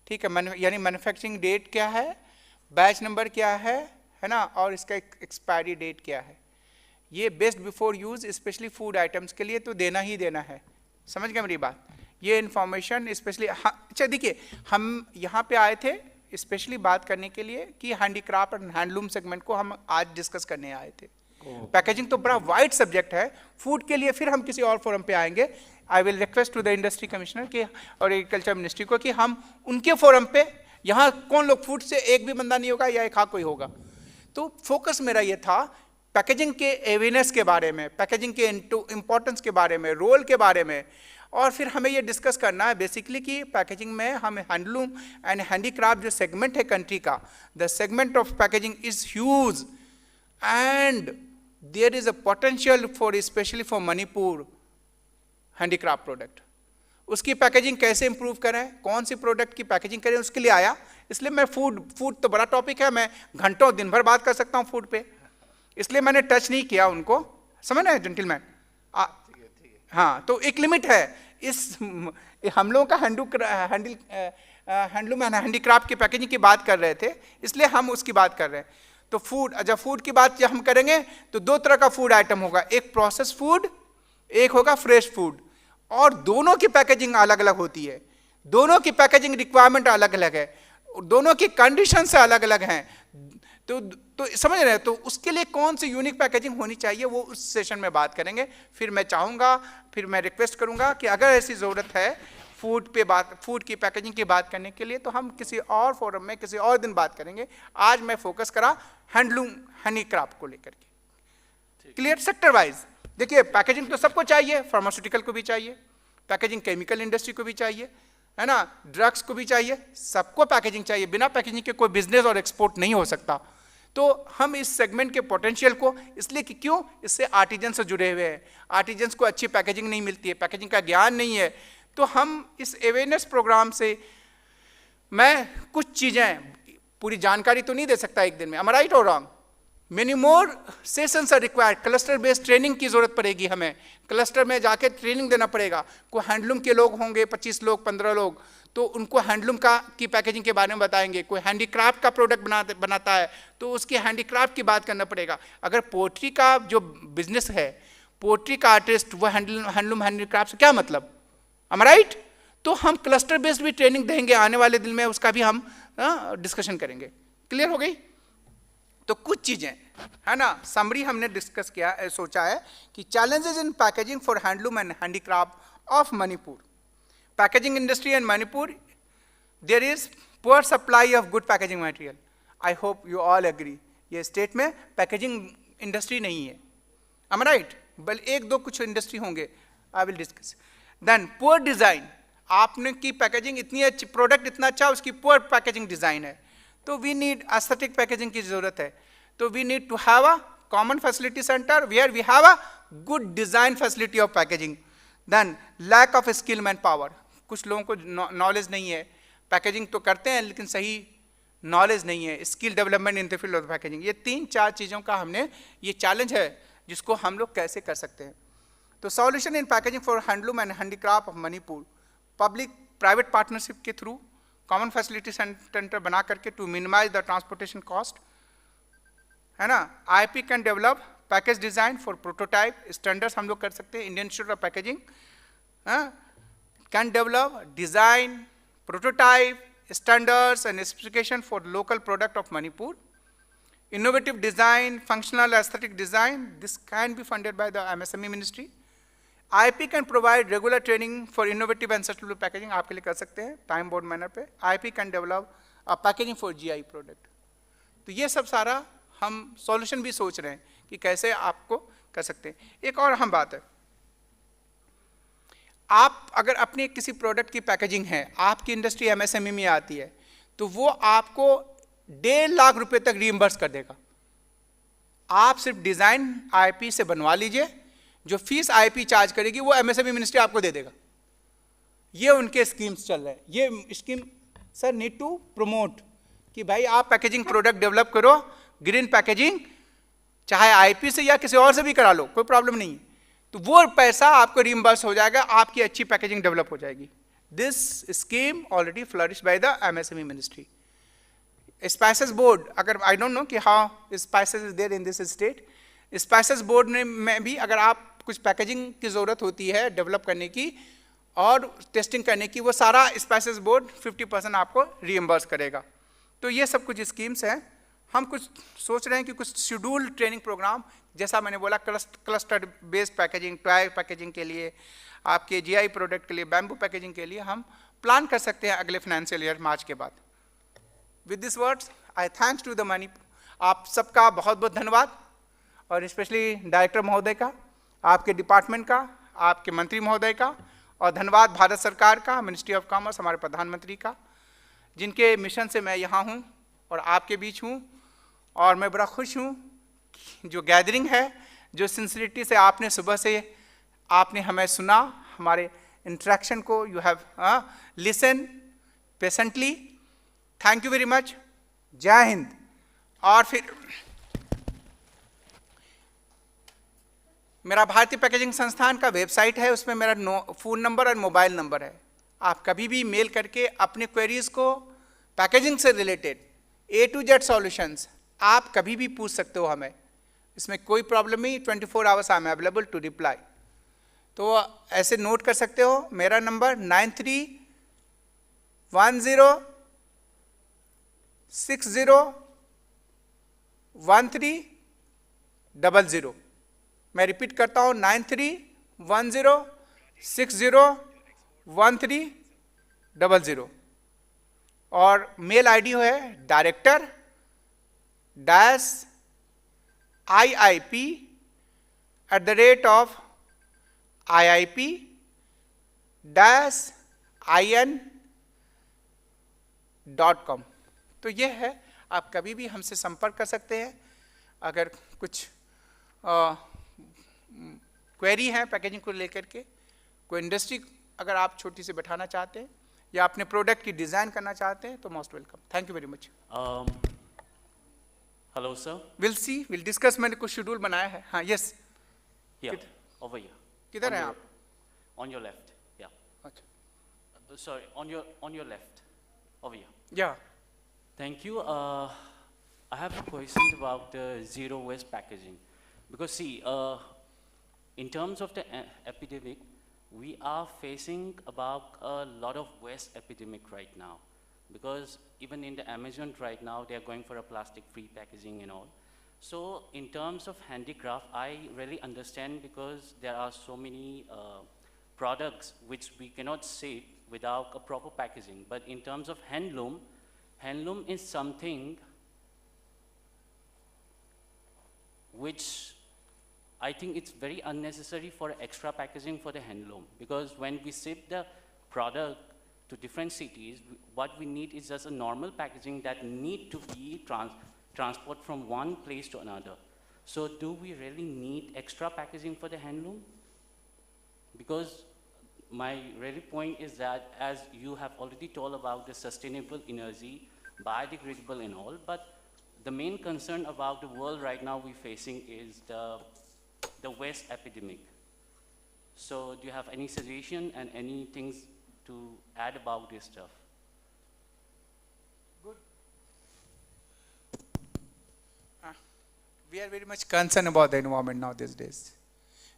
ठीक है, मैनु- यानी मैन्युफैक्चरिंग डेट क्या है, बैच नंबर क्या है, है ना, और इसका एक्सपायरी डेट क्या है। ये best before use specially food items के लिए तो देना ही देना है। समझ गए मेरी बात? ये इन्फॉर्मेशन स्पेशली, हाँ, अच्छा देखिए, हम यहाँ पे आए थे स्पेशली बात करने के लिए कि हैंडीक्राफ्ट और हैंडलूम सेगमेंट को हम आज डिस्कस करने आए थे। पैकेजिंग तो बड़ा वाइड सब्जेक्ट है, फूड के लिए फिर हम किसी और फोरम पे आएंगे। I will request to the industry commissioner कि, और एग्रीकल्चर मिनिस्ट्री को, कि हम उनके फोरम पे, यहाँ कौन लोग फूड से एक भी बंदा नहीं होगा या एक हाँ कोई होगा। तो फोकस मेरा ये था पैकेजिंग के अवेयरनेस के बारे में, पैकेजिंग के इंपॉर्टेंस के बारे में, रोल के बारे में, और फिर हमें ये डिस्कस करना है बेसिकली कि पैकेजिंग में हम हैंडलूम एंड हैंडीक्राफ्ट जो सेगमेंट है कंट्री का, the segment of packaging is huge and there is a potential for, especially for Manipur, handicraft product. उसकी पैकेजिंग कैसे इंप्रूव करें, कौन सी प्रोडक्ट की पैकेजिंग करें, उसके लिए आया। इसलिए मैं फूड फूड तो बड़ा टॉपिक है, मैं घंटों दिन भर बात कर सकता हूँ फूड पे, इसलिए मैंने टच नहीं किया उनको। समझ रहे हैं जेंटलमैन? हाँ, तो एक लिमिट है। इस हम लोगों का हैंडू हैंडल हैंडलूम एंड हैंडीक्राफ्ट की पैकेजिंग की बात कर रहे थे, इसलिए हम उसकी बात कर रहे हैं। तो फूड, जब फूड की बात जब हम करेंगे, तो दो तरह का फूड आइटम होगा, एक प्रोसेस फूड, एक होगा फ्रेश फूड। और दोनों की पैकेजिंग अलग अलग होती है, दोनों की पैकेजिंग रिक्वायरमेंट अलग अलग है, दोनों की कंडीशन से अलग अलग हैं। तो तो समझ रहे हैं? तो उसके लिए कौन सी यूनिक पैकेजिंग होनी चाहिए, वो उस सेशन में बात करेंगे। फिर मैं चाहूँगा, फिर मैं रिक्वेस्ट करूँगा कि अगर ऐसी ज़रूरत है फूड पे बात, फूड की पैकेजिंग की बात करने के लिए, तो हम किसी और फोरम में किसी और दिन बात करेंगे। आज मैं फोकस करा हैंडलूम, हैंडीक्राफ्ट को लेकर के। क्लियर? सेक्टर वाइज देखिए, पैकेजिंग तो सबको चाहिए, फार्मास्यूटिकल को भी चाहिए, पैकेजिंग केमिकल इंडस्ट्री को भी चाहिए, है ना, ड्रग्स को भी चाहिए, सबको पैकेजिंग चाहिए। बिना पैकेजिंग के कोई बिजनेस और एक्सपोर्ट नहीं हो सकता। तो हम इस सेगमेंट के पोटेंशियल को, इसलिए कि क्यों, इससे आर्टिजन से जुड़े हुए हैं, आर्टिजन को अच्छी पैकेजिंग नहीं मिलती है, पैकेजिंग का ज्ञान नहीं है। तो हम इस अवेयरनेस प्रोग्राम से मैं कुछ चीज़ें, पूरी जानकारी तो नहीं दे सकता एक दिन में, am I right or wrong? Many more sessions are required। Cluster based training की ज़रूरत पड़ेगी हमें, क्लस्टर में जाके ट्रेनिंग देना पड़ेगा। कोई हैंडलूम के लोग होंगे, पच्चीस लोग, पन्द्रह लोग, तो उनको हैंडलूम का की पैकेजिंग के बारे में बताएंगे। कोई हैंडीक्राफ्ट का प्रोडक्ट बनाते बनाता है, तो उसकी हैंडीक्राफ्ट की बात करना पड़ेगा। अगर पोट्री का जो बिजनेस है, पोट्री का आर्टिस्ट, वो हैंडलूम हैंडीक्राफ्ट से क्या मतलब? Am I right? तो हम क्लस्टर बेस्ड भी ट्रेनिंग देंगे आने वाले दिन में, उसका भी हम डिस्कशन करेंगे। क्लियर हो गई? तो कुछ चीज़ें, है ना, समरी हमने डिस्कस किया, सोचा है कि challenges in packaging for handloom and handicraft of Manipur, packaging industry in Manipur, there is poor supply of good packaging material। I hope you all agree। ये स्टेट में पैकेजिंग इंडस्ट्री नहीं है, am I right? बल एक दो कुछ industry होंगे, I will discuss। Then poor design, आपने की पैकेजिंग इतनी अच्छी, प्रोडक्ट इतना अच्छा, उसकी पुअर पैकेजिंग डिज़ाइन है। तो वी नीड एस्थेटिक पैकेजिंग की ज़रूरत है। तो we need to have a common facility center where we have a good design facility of packaging। Then lack of skill manpower, कुछ लोगों को नॉलेज नहीं है, पैकेजिंग तो करते हैं लेकिन सही नॉलेज नहीं है, skill development in the field of packaging। ये तीन चार चीज़ों का हमने, ये चैलेंज है जिसको हम लोग कैसे कर सकते हैं। तो solution in packaging for handloom and handicraft of Manipur, public private partnership के through, common facility center बना करके to minimize the transportation cost, है ना। I P can develop package design for prototype standards, हम लोग कर सकते हैं, Indian Institute of Packaging, हाँ, can develop design, prototype, standards and specification for local product of Manipur. Innovative design, functional aesthetic design, this can be funded by the M S M E ministry. I P can provide regular training for innovative and sustainable packaging, आपके लिए कर सकते हैं time bound manner पे। I P can develop a packaging for G I product। तो ये सब सारा हम सॉल्यूशन भी सोच रहे हैं कि कैसे आपको कर सकते हैं। एक और हम बात है, आप अगर अपने किसी प्रोडक्ट की पैकेजिंग है, आपकी इंडस्ट्री एमएसएमई में आती है, तो वो आपको डेढ़ लाख रुपए तक रीइंबर्स कर देगा। आप सिर्फ डिज़ाइन आईपी से बनवा लीजिए, जो फीस आईपी चार्ज करेगी वो एमएसएमई मिनिस्ट्री आपको दे देगा। ये उनके स्कीम्स चल रहे हैं। ये scheme, sir, need to promote कि भाई आप पैकेजिंग प्रोडक्ट डेवलप करो, ग्रीन पैकेजिंग, चाहे आईपी से या किसी और से भी करा लो, कोई प्रॉब्लम नहीं। तो वो पैसा आपको रीइंबर्स हो जाएगा, आपकी अच्छी पैकेजिंग डेवलप हो जाएगी। This scheme already flourished by the M S M E ministry। Spices board, अगर, I don't know कि how spices is there in this state, spices board में, में भी अगर आप कुछ पैकेजिंग की ज़रूरत होती है डेवलप करने की और टेस्टिंग करने की, वो सारा स्पाइसेस बोर्ड फिफ्टी परसेंट आपको रीइंबर्स करेगा। तो ये सब कुछ स्कीम्स हैं। हम कुछ सोच रहे हैं कि कुछ शेड्यूल्ड ट्रेनिंग प्रोग्राम, जैसा मैंने बोला, cluster cluster based packaging, toy packaging के लिए, आपके जीआई प्रोडक्ट के लिए, बैम्बू पैकेजिंग के लिए हम प्लान कर सकते हैं अगले फाइनेंशियल ईयर मार्च के बाद। With this words, I thanks to the Manipur, आप सबका बहुत बहुत धन्यवाद, और स्पेशली डायरेक्टर महोदय का, आपके डिपार्टमेंट का, आपके मंत्री महोदय का, और धन्यवाद भारत सरकार का, मिनिस्ट्री ऑफ कॉमर्स, हमारे प्रधानमंत्री का, जिनके मिशन से मैं यहाँ हूँ और आपके बीच हूँ। और मैं बड़ा खुश हूँ कि जो गैदरिंग है, जो सिंसियरिटी से आपने सुबह से आपने हमें सुना, हमारे इंटरेक्शन को you have listen patiently। Thank you very much। जय हिंद। और फिर मेरा भारतीय पैकेजिंग संस्थान का वेबसाइट है, उसमें मेरा नो फ़ोन नंबर और मोबाइल नंबर है। आप कभी भी मेल करके अपने क्वेरीज को, पैकेजिंग से related A to Z solutions, आप कभी भी पूछ सकते हो हमें। इसमें कोई प्रॉब्लम नहीं। Twenty four hours I am available to reply। तो ऐसे नोट कर सकते हो। मेरा number nine three one zero six zero one three double zero। मैं रिपीट करता हूँ, nine three one zero six zero one three double zero। और मेल आईडी है director dash I I P at the rate of I I P dash I N dot com। तो ये है, आप कभी भी हमसे संपर्क कर सकते हैं। अगर कुछ क्वेरी है पैकेजिंग को लेकर के, कोई इंडस्ट्री अगर आप छोटी सी बैठाना चाहते हैं या अपने प्रोडक्ट की डिज़ाइन करना चाहते हैं, तो most welcome। Thank you very much। Um, hello, sir. We'll see, we'll discuss। मैंने कुछ शेड्यूल बनाया है। हाँ, yes. Yeah, Kid- over here. किधर On हैं your- आप? On your left. Yeah. अच्छा। Uh, sorry, on your on your left. Over here. या Thank you. Uh, I have a question about the zero waste packaging. Because see, uh, in terms of the e- epidemic, we are facing about a lot of waste epidemic right now. Because even in the Amazon right now, they are going for a plastic-free packaging and all. So in terms of handicraft, I really understand because there are so many uh, products which we cannot save without a proper packaging. But in terms of handloom, handloom is something which I think it's very unnecessary for extra packaging for the handloom, because when we ship the product to different cities, what we need is just a normal packaging that need to be trans- transport from one place to another. So do we really need extra packaging for the handloom? Because my really point is that, as you have already told about the sustainable energy, biodegradable and all, but the main concern about the world right now we're facing is the, the waste epidemic. So do you have any suggestion and any things to add about this stuff? Good. Uh, we are very much concerned about the environment now these days.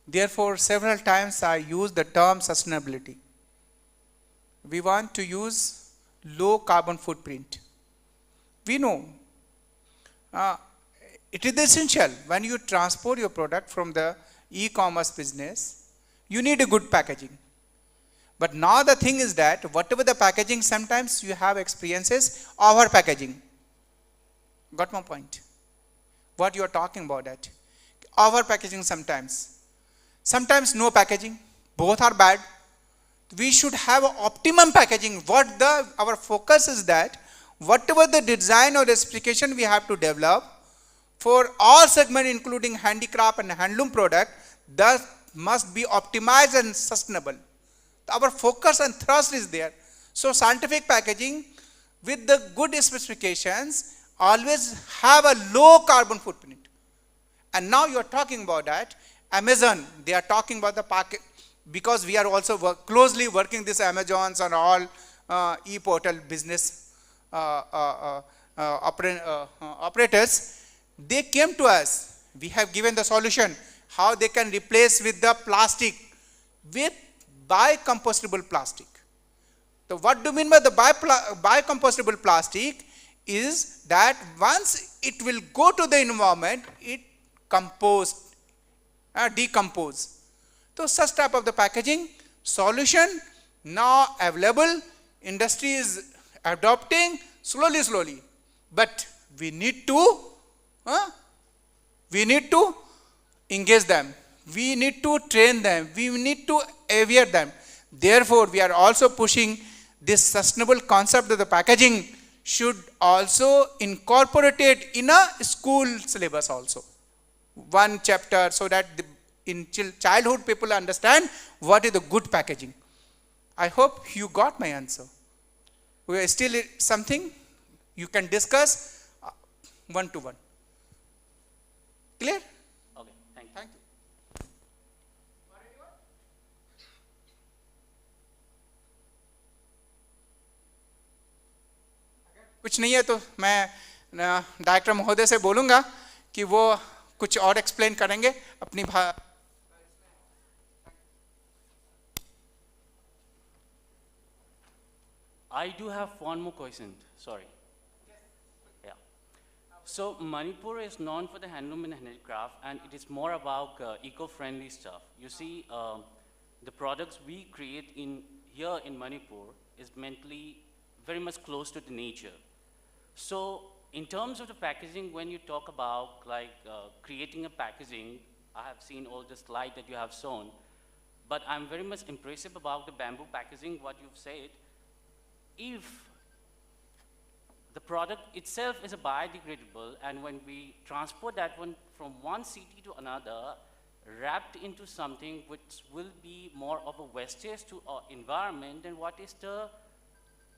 Therefore, several times I use the term sustainability. We want to use low carbon footprint. We know, uh, it is essential when you transport your product from the e-commerce business, you need a good packaging. But now the thing is that whatever the packaging, sometimes you have experiences over packaging. Got my point? What you are talking about that? Over packaging sometimes. Sometimes no packaging. Both are bad. We should have a optimum packaging. What the, our focus is that whatever the design or the specification we have to develop for all segment, including handicraft and handloom product, that must be optimized and sustainable. Our focus and thrust is there. So scientific packaging with the good specifications always have a low carbon footprint. And now you are talking about that. Amazon, they are talking about the package, because we are also work, closely working this Amazons and all uh, e-portal business uh, uh, uh, uh, oper- uh, uh, operators. They came to us. We have given the solution how they can replace with the plastic with biocompostable plastic. So what do you mean by the biopla- biocompostable plastic? Is that once it will go to the environment, it compost, uh, decompose. So such type of the packaging solution now available, industry is adopting slowly, slowly. But we need to, uh, we need to engage them. We need to train them. We need to aware them. Therefore, we are also pushing this sustainable concept of the packaging should also incorporate it in a school syllabus also. One chapter, so that the, in chil- childhood, people understand what is the good packaging. I hope you got my answer. We are still something you can discuss one to one. Clear? Okay, thank you. Thank you. कुछ नहीं है तो मैं director महोदय से बोलूँगा कि वो कुछ और एक्सप्लेन करेंगे अपनी भा I do have one more question. Sorry. Yeah. So Manipur is known for the handloom and handicraft, and it is more about uh, eco-friendly stuff. You see, um, the products we create in here in Manipur is mentally very much close to the nature. So in terms of the packaging, when you talk about like uh, creating a packaging, I have seen all the slide that you have shown, but I'm very much impressive about the bamboo packaging, what you've said. If the product itself is a biodegradable, and when we transport that one from one city to another, wrapped into something which will be more of a wastage to our environment, then what is the,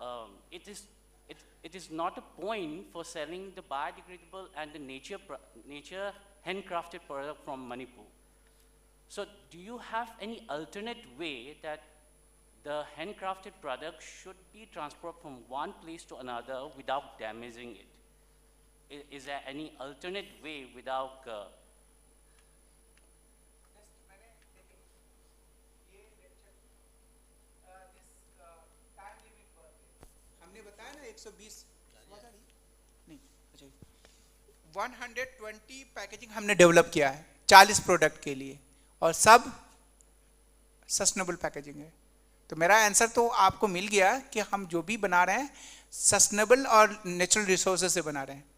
um, it is, it, it is not a point for selling the biodegradable and the nature, pro- nature handcrafted product from Manipur. So do you have any alternate way that the handcrafted product should be transported from one place to another without damaging it? I- Is there any alternate way without uh, हमने बताया ना एक सौ बीस नहीं अच्छा एक सौ बीस पैकेजिंग हमने डेवलप किया है चालीस प्रोडक्ट के लिए और सब सस्टेनेबल पैकेजिंग है तो मेरा आंसर तो आपको मिल गया कि हम जो भी बना रहे हैं सस्टेनेबल और नेचुरल रिसोर्सेज से बना रहे हैं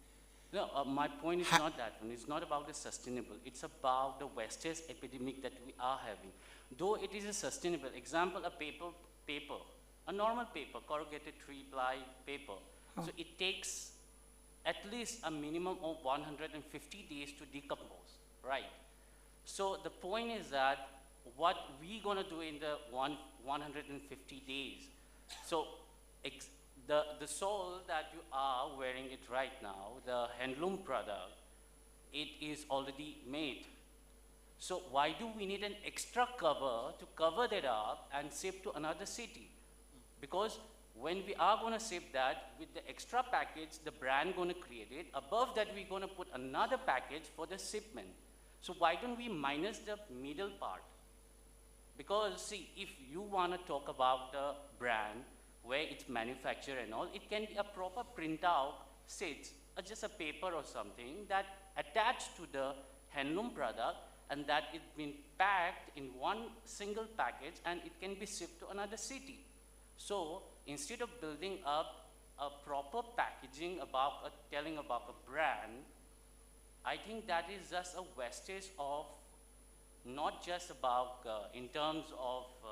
No, uh, my point is not that one. It's not about the sustainable. It's about the wastage epidemic that we are having. Though it is a sustainable example, a paper, paper, a normal paper, corrugated three-ply paper. So it takes at least a minimum of one hundred fifty days to decompose, right? So the point is that what we gonna do in the one, one hundred fifty days? So ex- the, the shawl that you are wearing it right now, the handloom product, it is already made. So why do we need an extra cover to cover that up and ship to another city? Because when we are gonna ship that, with the extra package, the brand gonna create it. Above that, we're gonna put another package for the shipment. So why don't we minus the middle part? Because see, if you wanna talk about the brand, where it's manufactured and all, it can be a proper printout sheets, or just a paper or something that attached to the handloom product, and that it's been packed in one single package and it can be shipped to another city. So instead of building up a proper packaging about a, telling about a brand, I think that is just a wastage of, not just about, uh, in terms of, uh,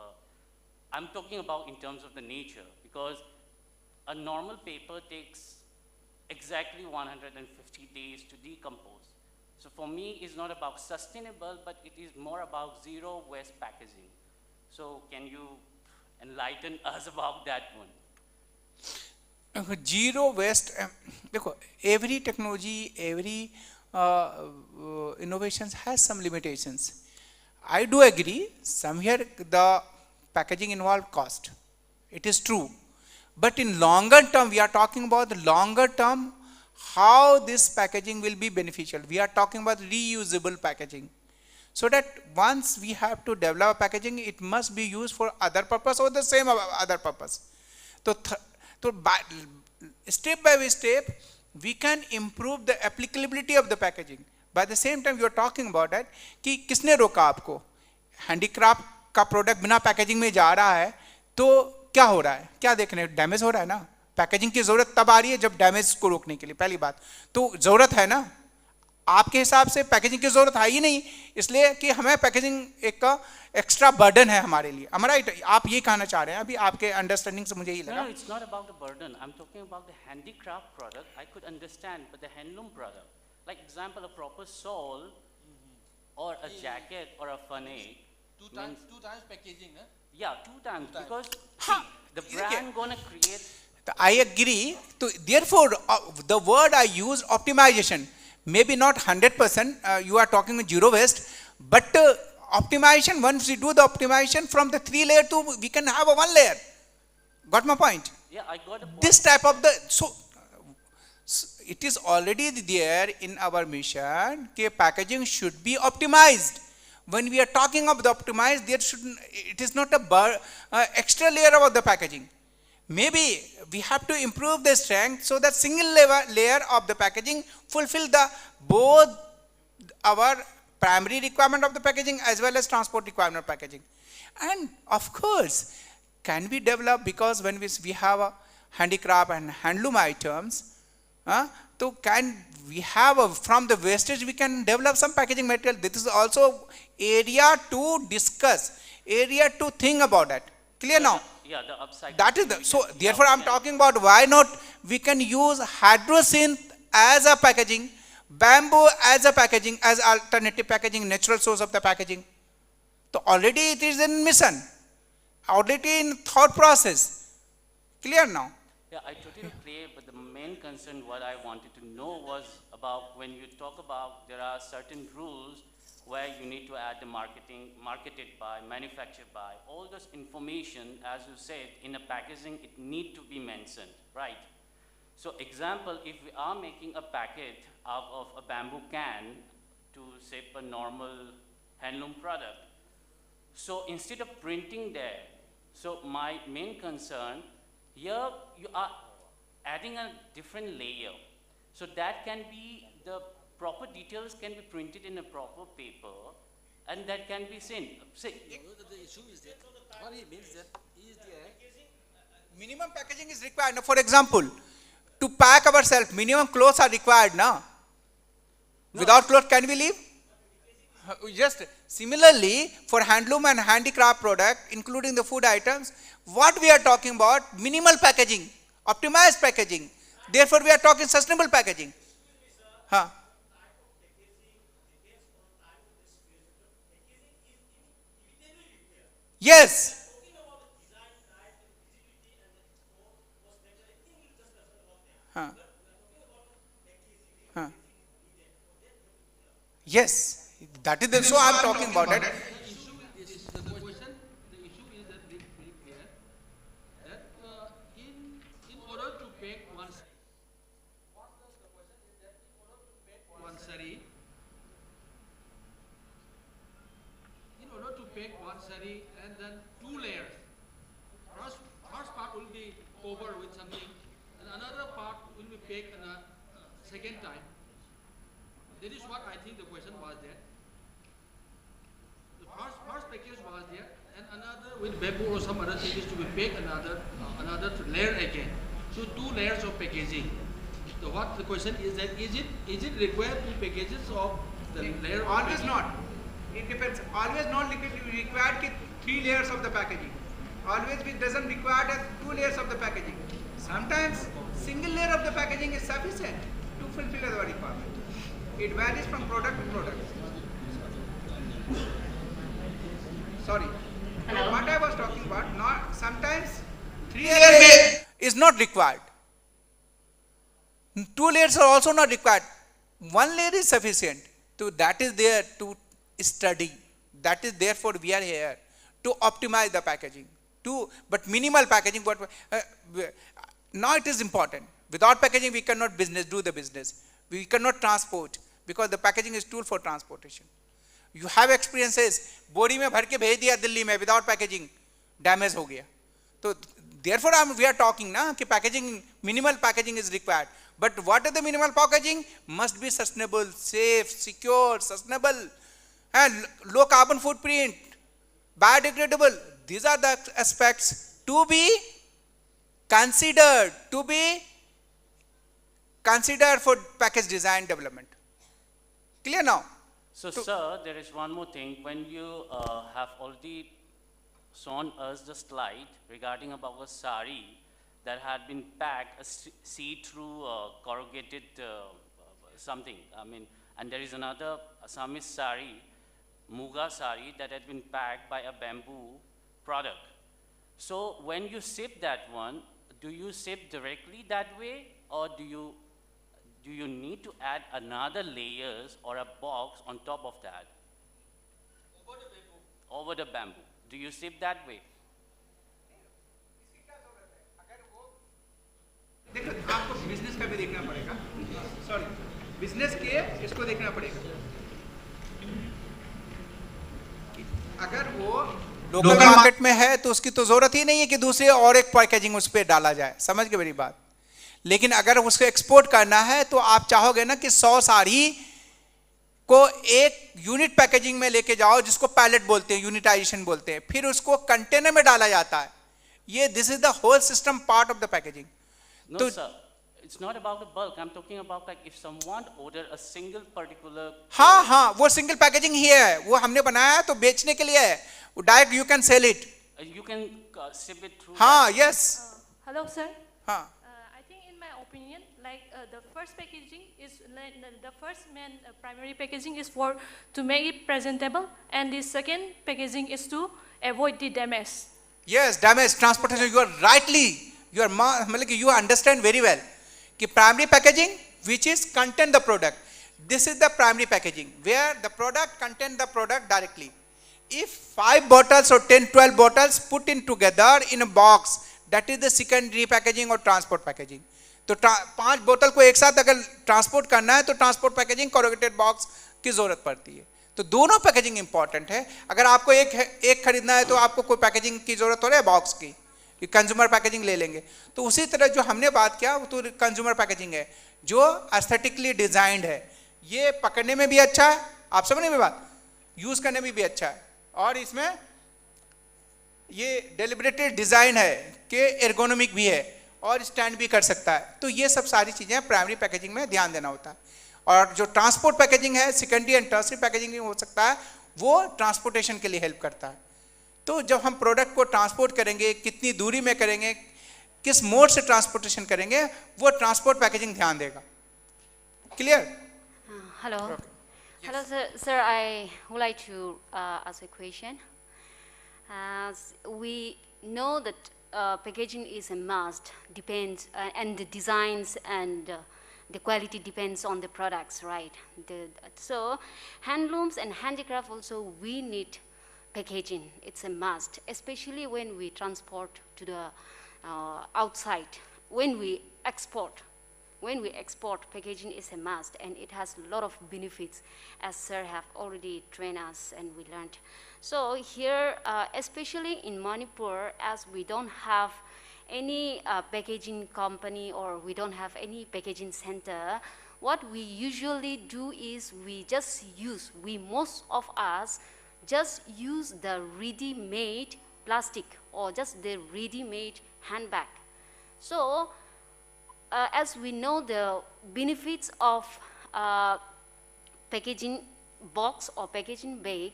I'm talking about in terms of the nature, because a normal paper takes exactly one hundred fifty days to decompose. So for me, it's not about sustainable, but it is more about zero waste packaging. So can you enlighten us about that one? Zero waste. Dekho, every technology, every uh, uh, innovations has some limitations. I do agree, somewhere the packaging involved cost. It is true. But in longer term, we are talking about the longer term, how this packaging will be beneficial. We are talking about reusable packaging. So that once we have to develop packaging, it must be used for other purpose or the same other purpose. So, th- so by, step by step, we can improve the applicability of the packaging. By the same time, you are talking about that कि किसने रोका आपको? Handicraft का product बिना packaging में जा रहा है, तो क्या हो रहा है? क्या देख रहे हैं? डैमेज हो रहा है ना। पैकेजिंग की ज़रूरत तब आ रही है जब डैमेज को रोकने के लिए। पहली बात तो ज़रूरत है ना, आपके हिसाब से पैकेजिंग की ज़रूरत है ही नहीं, इसलिए कि हमें पैकेजिंग एक एक्स्ट्रा बर्डन है हमारे लिए। Am I right? आप ये कहना चाह रहे हैं, अभी आपके अंडरस्टैंडिंग से मुझे ये No, लगा। No, it's not about the burden. I'm talking about the handicraft product. I could understand, but the handloom product, like example, a proper shawl, Or a jacket or a fanei. Two times, two times packaging, na? Yeah, two times, Two times. Because Ha, see, the okay. Brand gonna create. I agree. To, therefore, uh, the word I used, optimization, maybe not hundred percent, uh, you are talking zero waste, but uh, optimization, once we do the optimization from the three layer to, we can have a one layer. Got my point? Yeah, I got a point. This type of the, so, s- it is already there in our mission that packaging should be optimized. When we are talking about the optimized, there should, it is not a bur, uh, extra layer of the packaging. Maybe we have to improve the strength so that single layer, layer of the packaging fulfill the both our primary requirement of the packaging as well as transport requirement of packaging. And of course, can we develop, because when we, we have a handicraft and handloom items, uh, so can we have a, from the wastage we can develop some packaging material. This is also area to discuss, area to think about that. Clear now? Yeah, the upcycle. That is the, so therefore I'm talking about why not we can use hydrosynth as a packaging, bamboo as a packaging, as alternative packaging, natural source of the packaging. So already it is in mission, already in thought process. Clear now? Yeah, I totally clear, but the main concern what I wanted to know was about when you talk about there are certain rules where you need to add the marketing, marketed by, manufactured by, all this information, as you said, in a packaging, it need to be mentioned, right? So example, if we are making a packet out of a bamboo can to shape a normal handloom product, so instead of printing there, so my main concern here, you are adding a different layer. So that can be, the proper details can be printed in a proper paper, and that can be seen. Say, You know that the issue is that what he means that is there. Minimum packaging is required. Now, for example, to pack ourselves, minimum clothes are required now. Without clothes, can we live? Uh, Just similarly, for handloom and handicraft product, including the food items, what we are talking about, minimal packaging, optimized packaging. Therefore, we are talking sustainable packaging. Huh? Yes. Huh. Huh. Yes, that is the, so I am talking about it. The issue is, the question, the issue is that very, very clear that uh, in, in order to pack one, one sari, in order to pack one sari and then two layers, first, first part will be covered with something and another part will be packed in a uh, second time. That is what I think the question was there. The first, first package was there, and another with bamboo or some other thing is to be packed another, uh, another layer again. So two layers of packaging. So what the question is that is it, is it required two packages of the layer? Of Always packaging? Not. It depends. Always not requ- required कि three layers of the packaging. Always it doesn't require as two layers of the packaging. Sometimes single layer of the packaging is sufficient to fulfill the requirement. It varies from product to product. Sorry. So what I was talking about, not sometimes three Layer may, is not required. Two layers are also not required. One layer is sufficient. So that is there to study. That is therefore we are here to optimize the packaging. To, but minimal packaging. What uh, now it is important. Without packaging, we cannot business do the business. We cannot transport because the packaging is tool for transportation. You have experiences. बोरी में भर के भेज दिया दिल्ली में without packaging, damage हो गया. तो therefore हम we are talking ना कि packaging, minimal packaging is required. But what is the minimal packaging? Must be sustainable, safe, secure, sustainable, and low carbon footprint, biodegradable. These are the aspects to be considered, to be considered for package design development. Clear now? So, sir, there is one more thing. When you uh, have already shown us the slide regarding about a sari that had been packed, a s- see-through uh, corrugated uh, something. I mean, and there is another Assamese sari, Muga sari, that had been packed by a bamboo product. So when you ship that one, do you ship directly that way, or do you do you need to add another layers or a box on top of that? Over the bamboo. Do you ship that way? देखो, आपको business का भी देखना पड़ेगा। Sorry, business के इसको देखना पड़ेगा। अगर वो लोकल मार्केट में है तो उसकी तो ज़रूरत ही नहीं है कि दूसरी और एक पैकेजिंग उस पर डाला जाए। समझ गए मेरी बात? लेकिन अगर उसको एक्सपोर्ट करना है तो आप चाहोगे ना कि सौ साड़ी को एक यूनिट पैकेजिंग में लेके जाओ, जिसको पैलेट बोलते हैं, यूनिटाइजेशन बोलते हैं, फिर उसको कंटेनर में डाला जाता है। ये this is the whole system part of the packaging. No, तो sir. It's not about the bulk. I'm talking about, like, if someone order a single particular. हाँ हाँ, वो सिंगल पैकेजिंग ही है, वो हमने बनाया है तो बेचने के लिए है, वो direct you can sell it. Uh, you can uh, ship it through. हाँ, यस. Hello, sir. हाँ. Uh, I think, in my opinion, like uh, the first packaging is like, the- the first main uh, primary packaging is for to make it presentable, and the second packaging is to avoid the damage. Yes, damage, transportation, you are rightly, you are मतलब कि you understand very well कि primary packaging which is contain the product, this is the primary packaging where the product contain the product directly. If five bottles or ten, twelve bottles put in together in a box, that is the secondary packaging or transport packaging. तो ट्रा- पांच बोतल को एक साथ अगर transport करना है तो ट्रांसपोर्ट पैकेजिंग कॉरुगेटेड बॉक्स की ज़रूरत पड़ती है. तो दोनों पैकेजिंग इंपॉर्टेंट है. अगर आपको एक है, एक खरीदना है तो आपको कोई पैकेजिंग की ज़रूरत हो रही है बॉक्स की, कि कंज्यूमर पैकेजिंग ले लेंगे. तो उसी तरह जो हमने बात किया वो तो कंज्यूमर पैकेजिंग है, जो एस्थेटिकली डिजाइंड है. ये पकड़ने में भी अच्छा है, आप समझ रहे मेरी बात, यूज़ करने में भी अच्छा है, और इसमें ये डेलिबरेटेड डिज़ाइन है कि एर्गोनॉमिक भी है और स्टैंड भी कर सकता है. तो ये सब सारी चीज़ें प्राइमरी पैकेजिंग में ध्यान देना होता है. और जो ट्रांसपोर्ट पैकेजिंग है, सेकेंडरी एंड टर्सरी पैकेजिंग भी हो सकता है, वो ट्रांसपोर्टेशन के लिए हेल्प करता है. तो जब हम प्रोडक्ट को ट्रांसपोर्ट करेंगे, कितनी दूरी में करेंगे, किस मोड से ट्रांसपोर्टेशन करेंगे, वो ट्रांसपोर्ट पैकेजिंग ध्यान देगा. Clear? Hello. Hello, sir. Sir, I would like to uh, ask a question. As we know that uh, packaging is a must, depends, uh, and the designs and uh, the quality depends on the products, right? The, so handlooms and handicraft also, we need packaging. It's a must, especially when we transport to the uh, outside, when we export. When we export, packaging is a must, and it has a lot of benefits, as sir have already trained us and we learned. So here, uh, especially in Manipur, as we don't have any uh, packaging company or we don't have any packaging center, what we usually do is we just use, we, most of us just use the ready-made plastic or just the ready-made handbag. So uh, as we know the benefits of uh, packaging box or packaging bag,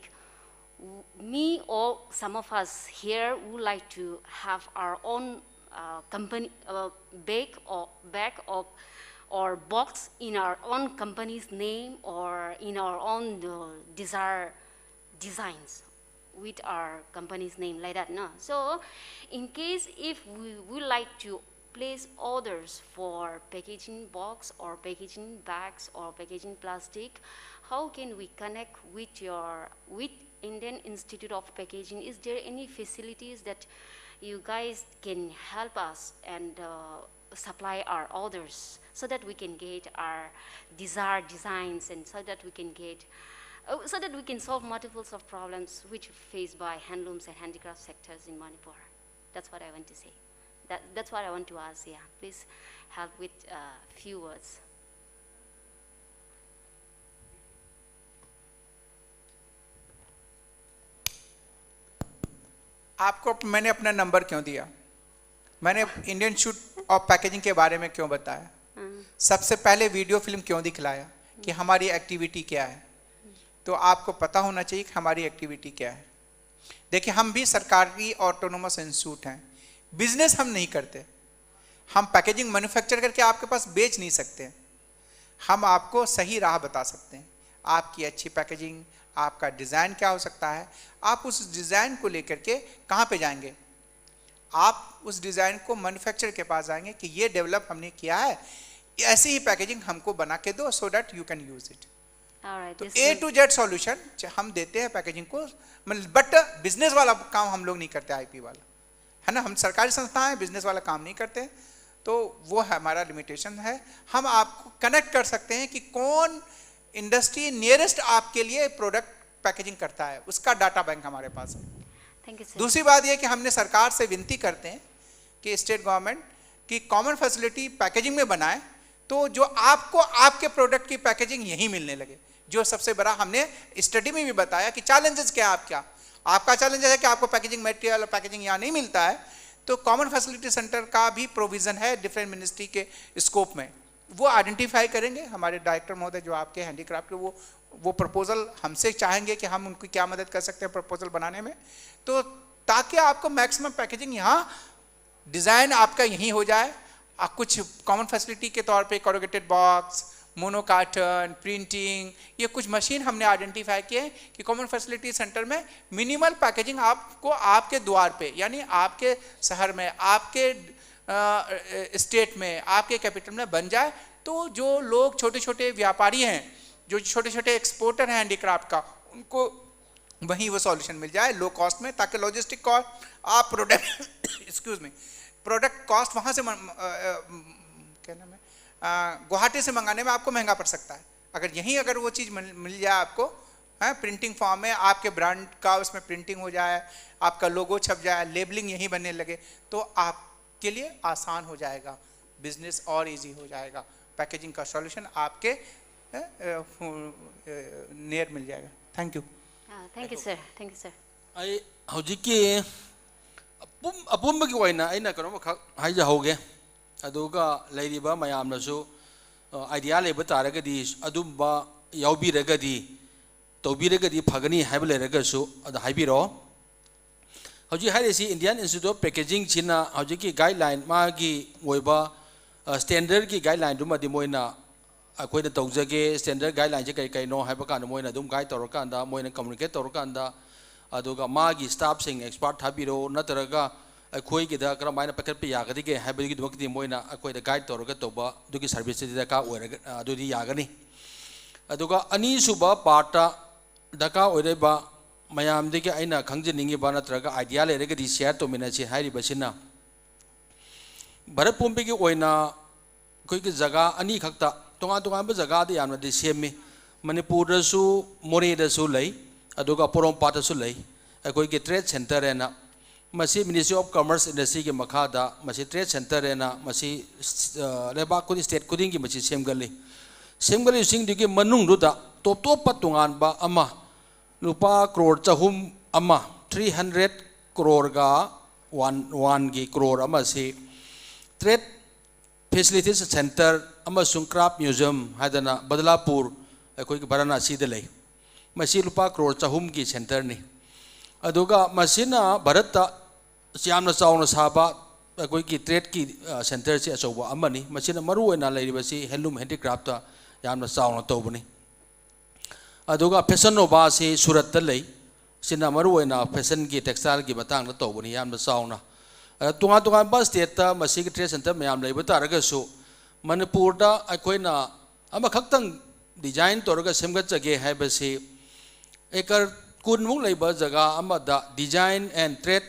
w- me or some of us here would like to have our own uh, company uh, bag or bag or or box in our own company's name or in our own uh, desire designs with our company's name, like that, no? So in case if we would like to place orders for packaging box or packaging bags or packaging plastic, how can we connect with your, with Indian Institute of Packaging? Is there any facilities that you guys can help us and uh, supply our orders so that we can get our desired designs and so that we can get uh, so that we can solve multiples of problems which are faced by handlooms and handicraft sectors in Manipur? That's what I want to say. That, that's what I want to ask. Yeah, please help with a uh, few words. आपको मैंने अपना number क्यों दिया? मैंने Indian institute of packaging के बारे में क्यों बताया? सबसे पहले वीडियो फिल्म क्यों दिखलाया कि हमारी एक्टिविटी क्या है? तो आपको पता होना चाहिए कि हमारी एक्टिविटी क्या है। देखिए, हम भी सरकारी ऑटोनोमस इंस्टीट्यूट हैं, बिजनेस हम नहीं करते। हम पैकेजिंग मैन्युफैक्चर करके आपके पास बेच नहीं सकते। हम आपको सही राह बता सकते हैं, आपकी अच्छी पैकेजिंग, आपका डिज़ाइन क्या हो सकता है, आप उस डिज़ाइन को लेकर के कहाँ पे जाएंगे? आप उस डिज़ाइन को मैन्युफैक्चर के पास जाएंगे कि ये डेवलप हमने किया है, ऐसी ही पैकेजिंग हमको बना के दो, so that you can use it। All right, तो this A will- to Z solution हम देते हैं पैकेजिंग को, बट बिजनेस वाला काम हम लोग नहीं करते, आईपी वाला, है ना। हम सरकारी संस्था हैं, बिजनेस वाला काम नहीं करते, तो वो हमारा लिमिटेशन है। हम आपको कनेक्ट कर सकते हैं कि कौन इंडस्ट्री नियरेस्ट आपके लिए प्रोडक्ट पैकेजिंग करता है, उसका डाटा बैंक हमारे पास है। Thank you, sir. दूसरी बात यह कि हमने सरकार से विनती करते हैं कि स्टेट गवर्नमेंट की कॉमन फैसिलिटी पैकेजिंग में बनाए, तो जो आपको आपके प्रोडक्ट की पैकेजिंग यहीं मिलने लगे। जो सबसे बड़ा, हमने स्टडी में भी बताया कि चैलेंजेस क्या है आपका। आपका चैलेंज है कि आपको पैकेजिंग मटेरियल और पैकेजिंग यहाँ नहीं मिलता है, तो कॉमन फैसिलिटी सेंटर का भी प्रोविज़न है डिफरेंट मिनिस्ट्री के स्कोप में। वो आइडेंटिफाई करेंगे हमारे डायरेक्टर महोदय, जो आपके हैंडीक्राफ्ट के, वो वो प्रपोजल हमसे चाहेंगे कि हम उनकी क्या मदद कर सकते हैं प्रपोजल बनाने में, तो ताकि आपको मैक्सिमम पैकेजिंग यहाँ, डिज़ाइन आपका यहीं हो जाए। आ, कुछ कॉमन फैसिलिटी के तौर पे corrugated box, mono carton, printing, ये कुछ मशीन हमने आइडेंटिफाई किए हैं कि कॉमन फैसिलिटी सेंटर में मिनिमल पैकेजिंग आपको आपके द्वार पे, यानी आपके शहर में, आपके स्टेट में, आपके कैपिटल में बन जाए, तो जो लोग छोटे छोटे व्यापारी हैं, जो छोटे छोटे एक्सपोर्टर हैं हैंडीक्राफ्ट का, उनको वहीं वो सॉल्यूशन मिल जाए लो कॉस्ट में, ताकि लॉजिस्टिक कॉस्ट, आप product excuse me product cost वहाँ से मन, अ, अ, क्या नाम है, अ, गुवाहाटी से मंगाने में आपको महंगा पड़ सकता है। अगर यहीं अगर वो चीज़ मिल, मिल जाए आपको, है प्रिंटिंग फॉर्म में, आपके ब्रांड का उसमें प्रिंटिंग हो जाए, आपका लोगो छप जाए, लेबलिंग यहीं बनने लगे, तो आपके लिए आसान हो जाएगा, बिजनेस और इजी हो जाएगा, पैकेजिंग का सॉल्यूशन आपके नियर मिल जाएगा। Thank you. Ah, thank you, sir. Thank you, sir. ꯑꯩ ꯍꯧꯖꯤꯛꯀꯤ ꯑꯄꯨꯝ ꯑꯄꯨꯝꯕꯒꯤ ꯑꯣꯏꯅ ꯑꯩꯅ ꯀꯩꯅꯣꯝꯈꯛ ꯍꯥꯏꯖꯍꯧꯒꯦ꯫ ꯑꯗꯨꯒ ꯂꯩꯔꯤꯕ ꯃꯌꯥꯝꯅꯁꯨ ꯑꯥꯏꯗꯤꯌꯥ ꯂꯩꯕ ꯇꯥꯔꯒꯗꯤ, ꯑꯗꯨꯝꯕ ꯌꯥꯎꯕꯤꯔꯒꯗꯤ, ꯇꯧꯕꯤꯔꯒꯗꯤ ꯐꯒꯅꯤ ꯍꯥꯏꯕ ꯂꯩꯔꯒꯁꯨ ꯑꯗꯨ ꯍꯥꯏꯕꯤꯔꯛꯑꯣ꯫ ꯍꯧꯖꯤꯛ ꯍꯥꯏꯔꯤꯁꯤ Indian Institute of Packaging ꯁꯤꯅ ꯍꯧꯖꯤꯛꯀꯤ ꯒꯥꯏꯗꯂꯥꯏꯟ, ꯃꯥꯒꯤ ꯑꯣꯏꯕ ꯁ꯭ꯇꯦꯟꯗꯔꯒꯤ ꯒꯥꯏꯗꯂꯥꯏꯟꯗꯨꯃꯗꯤ ꯃꯣꯏꯅ ꯑꯩꯈꯣꯏꯅ ꯇꯧꯖꯒꯦ, ꯁ꯭ꯇꯦꯟꯗꯔꯠ ꯒꯥꯏꯗꯂꯥꯏꯟꯁꯦ ꯀꯔꯤ ꯀꯔꯤꯅꯣ ꯍꯥꯏꯕ ꯀꯥꯟꯗ ꯃꯣꯏꯅ ꯑꯗꯨꯝ ꯒꯥꯏꯗ ꯇꯧꯔꯀꯥꯟꯗ, ꯃꯣꯏꯅ ꯀꯝꯃꯨꯅꯤꯀꯦꯠ ꯇꯧꯔꯀꯥꯟꯗ, ꯑꯗꯨꯒ ꯃꯥꯒꯤ ꯁ꯭ꯇꯥꯐꯁꯤꯡ ꯑꯦꯛꯁꯄꯥꯔꯠ ꯊꯥꯕꯤꯔꯣ, ꯅꯠꯇ꯭ꯔꯒ ꯑꯩꯈꯣꯏꯒꯤꯗ ꯀꯔꯝꯍꯥꯏꯅ ꯄꯥꯏꯈꯠꯄ ꯌꯥꯒꯗꯒꯦ ꯍꯥꯏꯕꯗꯨꯒꯤꯗꯃꯛꯇꯗꯤ ꯃꯣꯏꯅ ꯑꯩꯈꯣꯏꯗ ꯒꯥꯏꯗ ꯇꯧꯔꯒ ꯇꯧꯕ ꯑꯗꯨꯒꯤ ꯁꯔꯚꯤꯁꯇꯨꯗꯤ ꯗꯔꯀꯥꯔ ꯑꯣꯏꯔꯒ, ꯑꯗꯨꯗꯤ ꯌꯥꯒꯅꯤ꯫ ꯑꯗꯨꯒ ꯑꯅꯤꯁꯨꯕ ꯄꯥꯔꯠꯇ ꯗꯔꯀꯥꯔ ꯑꯣꯏꯔꯤꯕ ꯃꯌꯥꯝꯗꯒꯤ ꯑꯩꯅ ꯈꯪꯖꯅꯤꯡꯉꯤꯕ ꯅꯠꯇ꯭ꯔꯒ ꯑꯥꯏꯗꯤꯌꯥ ꯂꯩꯔꯒꯗꯤ ꯁꯤꯌꯥꯔ ꯇꯧꯃꯤꯟꯅꯁꯤ ꯍꯥꯏꯔꯤꯕꯁꯤꯅ, ꯚꯥꯔꯠ ꯄꯨꯝꯕꯒꯤ ꯑꯣꯏꯅ ꯑꯩꯈꯣꯏꯒꯤ ꯖꯒꯥ ꯑꯅꯤꯈꯛꯇ, ꯇꯣꯉꯥꯟ ꯇꯣꯉꯥꯟꯕ ꯖꯒꯥꯗ ꯌꯥꯝꯅꯗꯤ ꯁꯦꯝꯃꯤ꯫ ꯃꯅꯤꯄꯨꯔꯗꯁꯨ, ꯃꯣꯔꯦꯗꯁꯨ ꯂꯩ, ꯑꯗꯨꯒ ꯄꯣꯔꯣꯝꯄꯥꯠꯇꯁꯨ ꯂꯩ, ꯑꯩꯈꯣꯏꯒꯤ ꯇ꯭ꯔꯦꯗ ꯁꯦꯟꯇꯔ ꯍꯥꯏꯅ꯫ ꯃꯁꯤ Ministry of Commerce Industryꯒꯤ ꯃꯈꯥꯗ ꯃꯁꯤ ꯇ꯭ꯔꯦꯗ ꯁꯦꯟꯇꯔ ꯍꯥꯏꯅ ꯃꯁꯤ, ꯑ, ꯂꯩꯕꯥꯛ ꯈꯨꯗꯤꯡ, ꯁ꯭ꯇꯦꯠ ꯈꯨꯗꯤꯡꯒꯤ ꯃꯁꯤ ꯁꯦꯝꯒꯠꯂꯤ꯫ ꯁꯦꯝꯒꯠꯂꯤꯕꯁꯤꯡꯗꯨꯒꯤ ꯃꯅꯨꯡꯗꯨꯗ ꯇꯣꯞ ꯇꯣꯞꯄ ꯇꯣꯉꯥꯟꯕ ꯑꯃ, ꯂꯨꯄꯥ ꯀ꯭ꯔꯣꯔ ꯆꯍꯨꯝ ꯑꯃ, three hundred ꯀ꯭ꯔꯣꯔꯒ one, oneꯒꯤ ꯀ꯭ꯔꯣꯔ ꯑꯃꯁꯤ ꯇ꯭ꯔꯦꯗ ꯐꯦꯁꯤꯂꯤꯇꯦꯁꯟ ꯁꯦꯟꯇꯔ ꯑꯃꯁꯨꯡ ꯀ꯭ꯔꯥꯐ ꯃ꯭ꯌꯨꯖꯤꯌꯝ ꯍꯥꯏꯗꯅ ꯕꯗꯂꯥꯄꯨꯔ, ꯑꯩꯈꯣꯏꯒꯤ ꯚꯥꯔꯥꯅꯥꯁꯤꯗ ꯂꯩ꯫ ꯃꯁꯤ ꯂꯨꯄꯥ ꯀ꯭ꯔꯣꯔ ꯆꯍꯨꯝꯒꯤ ꯁꯦꯟꯇꯔꯅꯤ꯫ ꯑꯗꯨꯒ ꯃꯁꯤꯅ ꯚꯥꯔꯠꯇ ꯌꯥꯝꯅ ꯆꯥꯎꯅ ꯁꯥꯕ ꯑꯩꯈꯣꯏꯒꯤ ꯇ꯭ꯔꯦꯗꯀꯤ, ꯑ, ꯁꯦꯟꯇꯔꯁꯤ ꯑꯆꯧꯕ ꯑꯃꯅꯤ꯫ ꯃꯁꯤꯅ ꯃꯔꯨꯑꯣꯏꯅ ꯂꯩꯔꯤꯕꯁꯤ ꯍꯦꯟꯂꯨꯝ ꯍꯦꯟꯗꯤꯀ꯭ꯔꯥꯐꯇ ꯌꯥꯝꯅ ꯆꯥꯎꯅ ꯇꯧꯕꯅꯤ꯫ ꯑꯗꯨꯒ ꯐꯦꯁꯟ ꯅꯣꯚꯥꯁꯤ ꯁꯨꯔꯠꯇ ꯂꯩ꯫ ꯁꯤꯅ ꯃꯔꯨꯑꯣꯏꯅ ꯐꯦꯁꯟꯒꯤ, ꯇꯦꯛꯁꯇꯥꯏꯜꯒꯤ ꯃꯇꯥꯡꯗ ꯇꯧꯕꯅꯤ ꯌꯥꯝꯅ ꯆꯥꯎꯅ꯫ ꯑꯗ ꯇꯣꯉꯥꯟ ꯇꯣꯉꯥꯟꯕ ꯁ꯭ꯇꯦꯠꯇ ꯃꯁꯤꯒꯤ ꯇ꯭ꯔꯦꯗ ꯁꯦꯟꯇꯔ ꯃꯌꯥꯝ ꯂꯩꯕ ꯇꯥꯔꯒꯁꯨ, ꯃꯅꯤꯄꯨꯔꯗ ꯑꯩꯈꯣꯏꯅ ꯑꯃꯈꯛꯇꯪ ꯗꯤꯖꯥꯏꯟ ꯇꯧꯔꯒ ꯁꯦꯝꯒꯠꯆꯒꯦ ꯍꯥꯏꯕꯁꯤ, ꯑꯦꯀꯔ ꯀꯨꯟꯃꯨꯛ ꯂꯩꯕ ꯖꯒꯥ ꯑꯃꯗ Design and Trade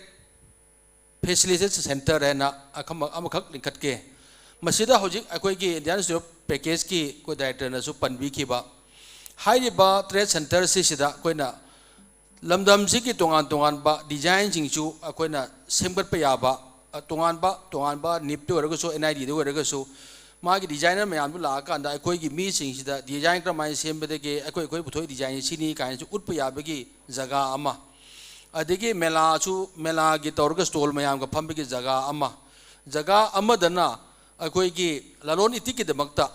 Facilitation Centre ꯍꯥꯏꯅ ꯑꯈꯝꯕ ꯑꯃꯈꯛ ꯂꯤꯡꯈꯠꯀꯦ꯫ ꯃꯁꯤꯗ ꯍꯧꯖꯤꯛ ꯑꯩꯈꯣꯏꯒꯤ Indian Institute of Packageꯀꯤ ꯑꯩꯈꯣꯏ ꯗꯥꯏꯔꯦꯛꯇꯔꯅꯁꯨ ꯄꯟꯕꯤꯈꯤꯕ, ꯍꯥꯏꯔꯤꯕ ꯇ꯭ꯔꯦꯗ ꯁꯦꯟꯇꯔꯁꯤꯁꯤꯗ ꯑꯩꯈꯣꯏꯅ ꯂꯝꯗꯝꯁꯤꯒꯤ ꯇꯣꯉꯥꯟ ꯇꯣꯉꯥꯟꯕ ꯗꯤꯖꯥꯏꯟꯁꯤꯡꯁꯨ ꯑꯩꯈꯣꯏꯅ ꯁꯦꯝꯒꯠꯄ ꯌꯥꯕ, ꯑ, ꯇꯣꯉꯥꯟꯕ ꯇꯣꯉꯥꯟꯕ ꯅꯤꯞꯇ ꯑꯣꯏꯔꯒꯁꯨ, ꯑꯦꯟ ꯑꯥꯏ ꯗꯤꯗ ꯑꯣꯏꯔꯒꯁꯨ, ꯃꯥꯒꯤ ꯗꯤꯖꯥꯏꯅꯔ ꯃꯌꯥꯝꯗꯨ ꯂꯥꯛꯑꯀꯥꯟꯗ ꯑꯩꯈꯣꯏꯒꯤ ꯃꯤꯁꯤꯡꯁꯤꯗ ꯗꯤꯖꯥꯏꯟ ꯀꯔꯝꯍꯥꯏꯅ ꯁꯦꯝꯕꯗꯒꯤ ꯑꯩꯈꯣꯏ, ꯑꯩꯈꯣꯏ ꯄꯨꯊꯣꯛꯏ ꯗꯤꯖꯥꯏꯟꯁꯤ ꯁꯤꯅꯤ ꯀꯥꯏꯅꯁꯨ ꯎꯠꯄ ꯌꯥꯕꯒꯤ ꯖꯒꯥ ꯑꯃ, ꯑꯗꯒꯤ ꯃꯦꯂꯥꯁꯨ, ꯃꯦꯂꯥꯒꯤ ꯇꯧꯔꯒ ꯁ꯭ꯇꯣꯜ ꯃꯌꯥꯝꯒ ꯐꯝꯕꯒꯤ ꯖꯒꯥ ꯑꯃ, ꯖꯒꯥ ꯑꯃꯗꯅ ꯑꯩꯈꯣꯏꯒꯤ ꯂꯂꯣꯟ ꯏꯇꯤꯛꯀꯤꯗꯃꯛꯇ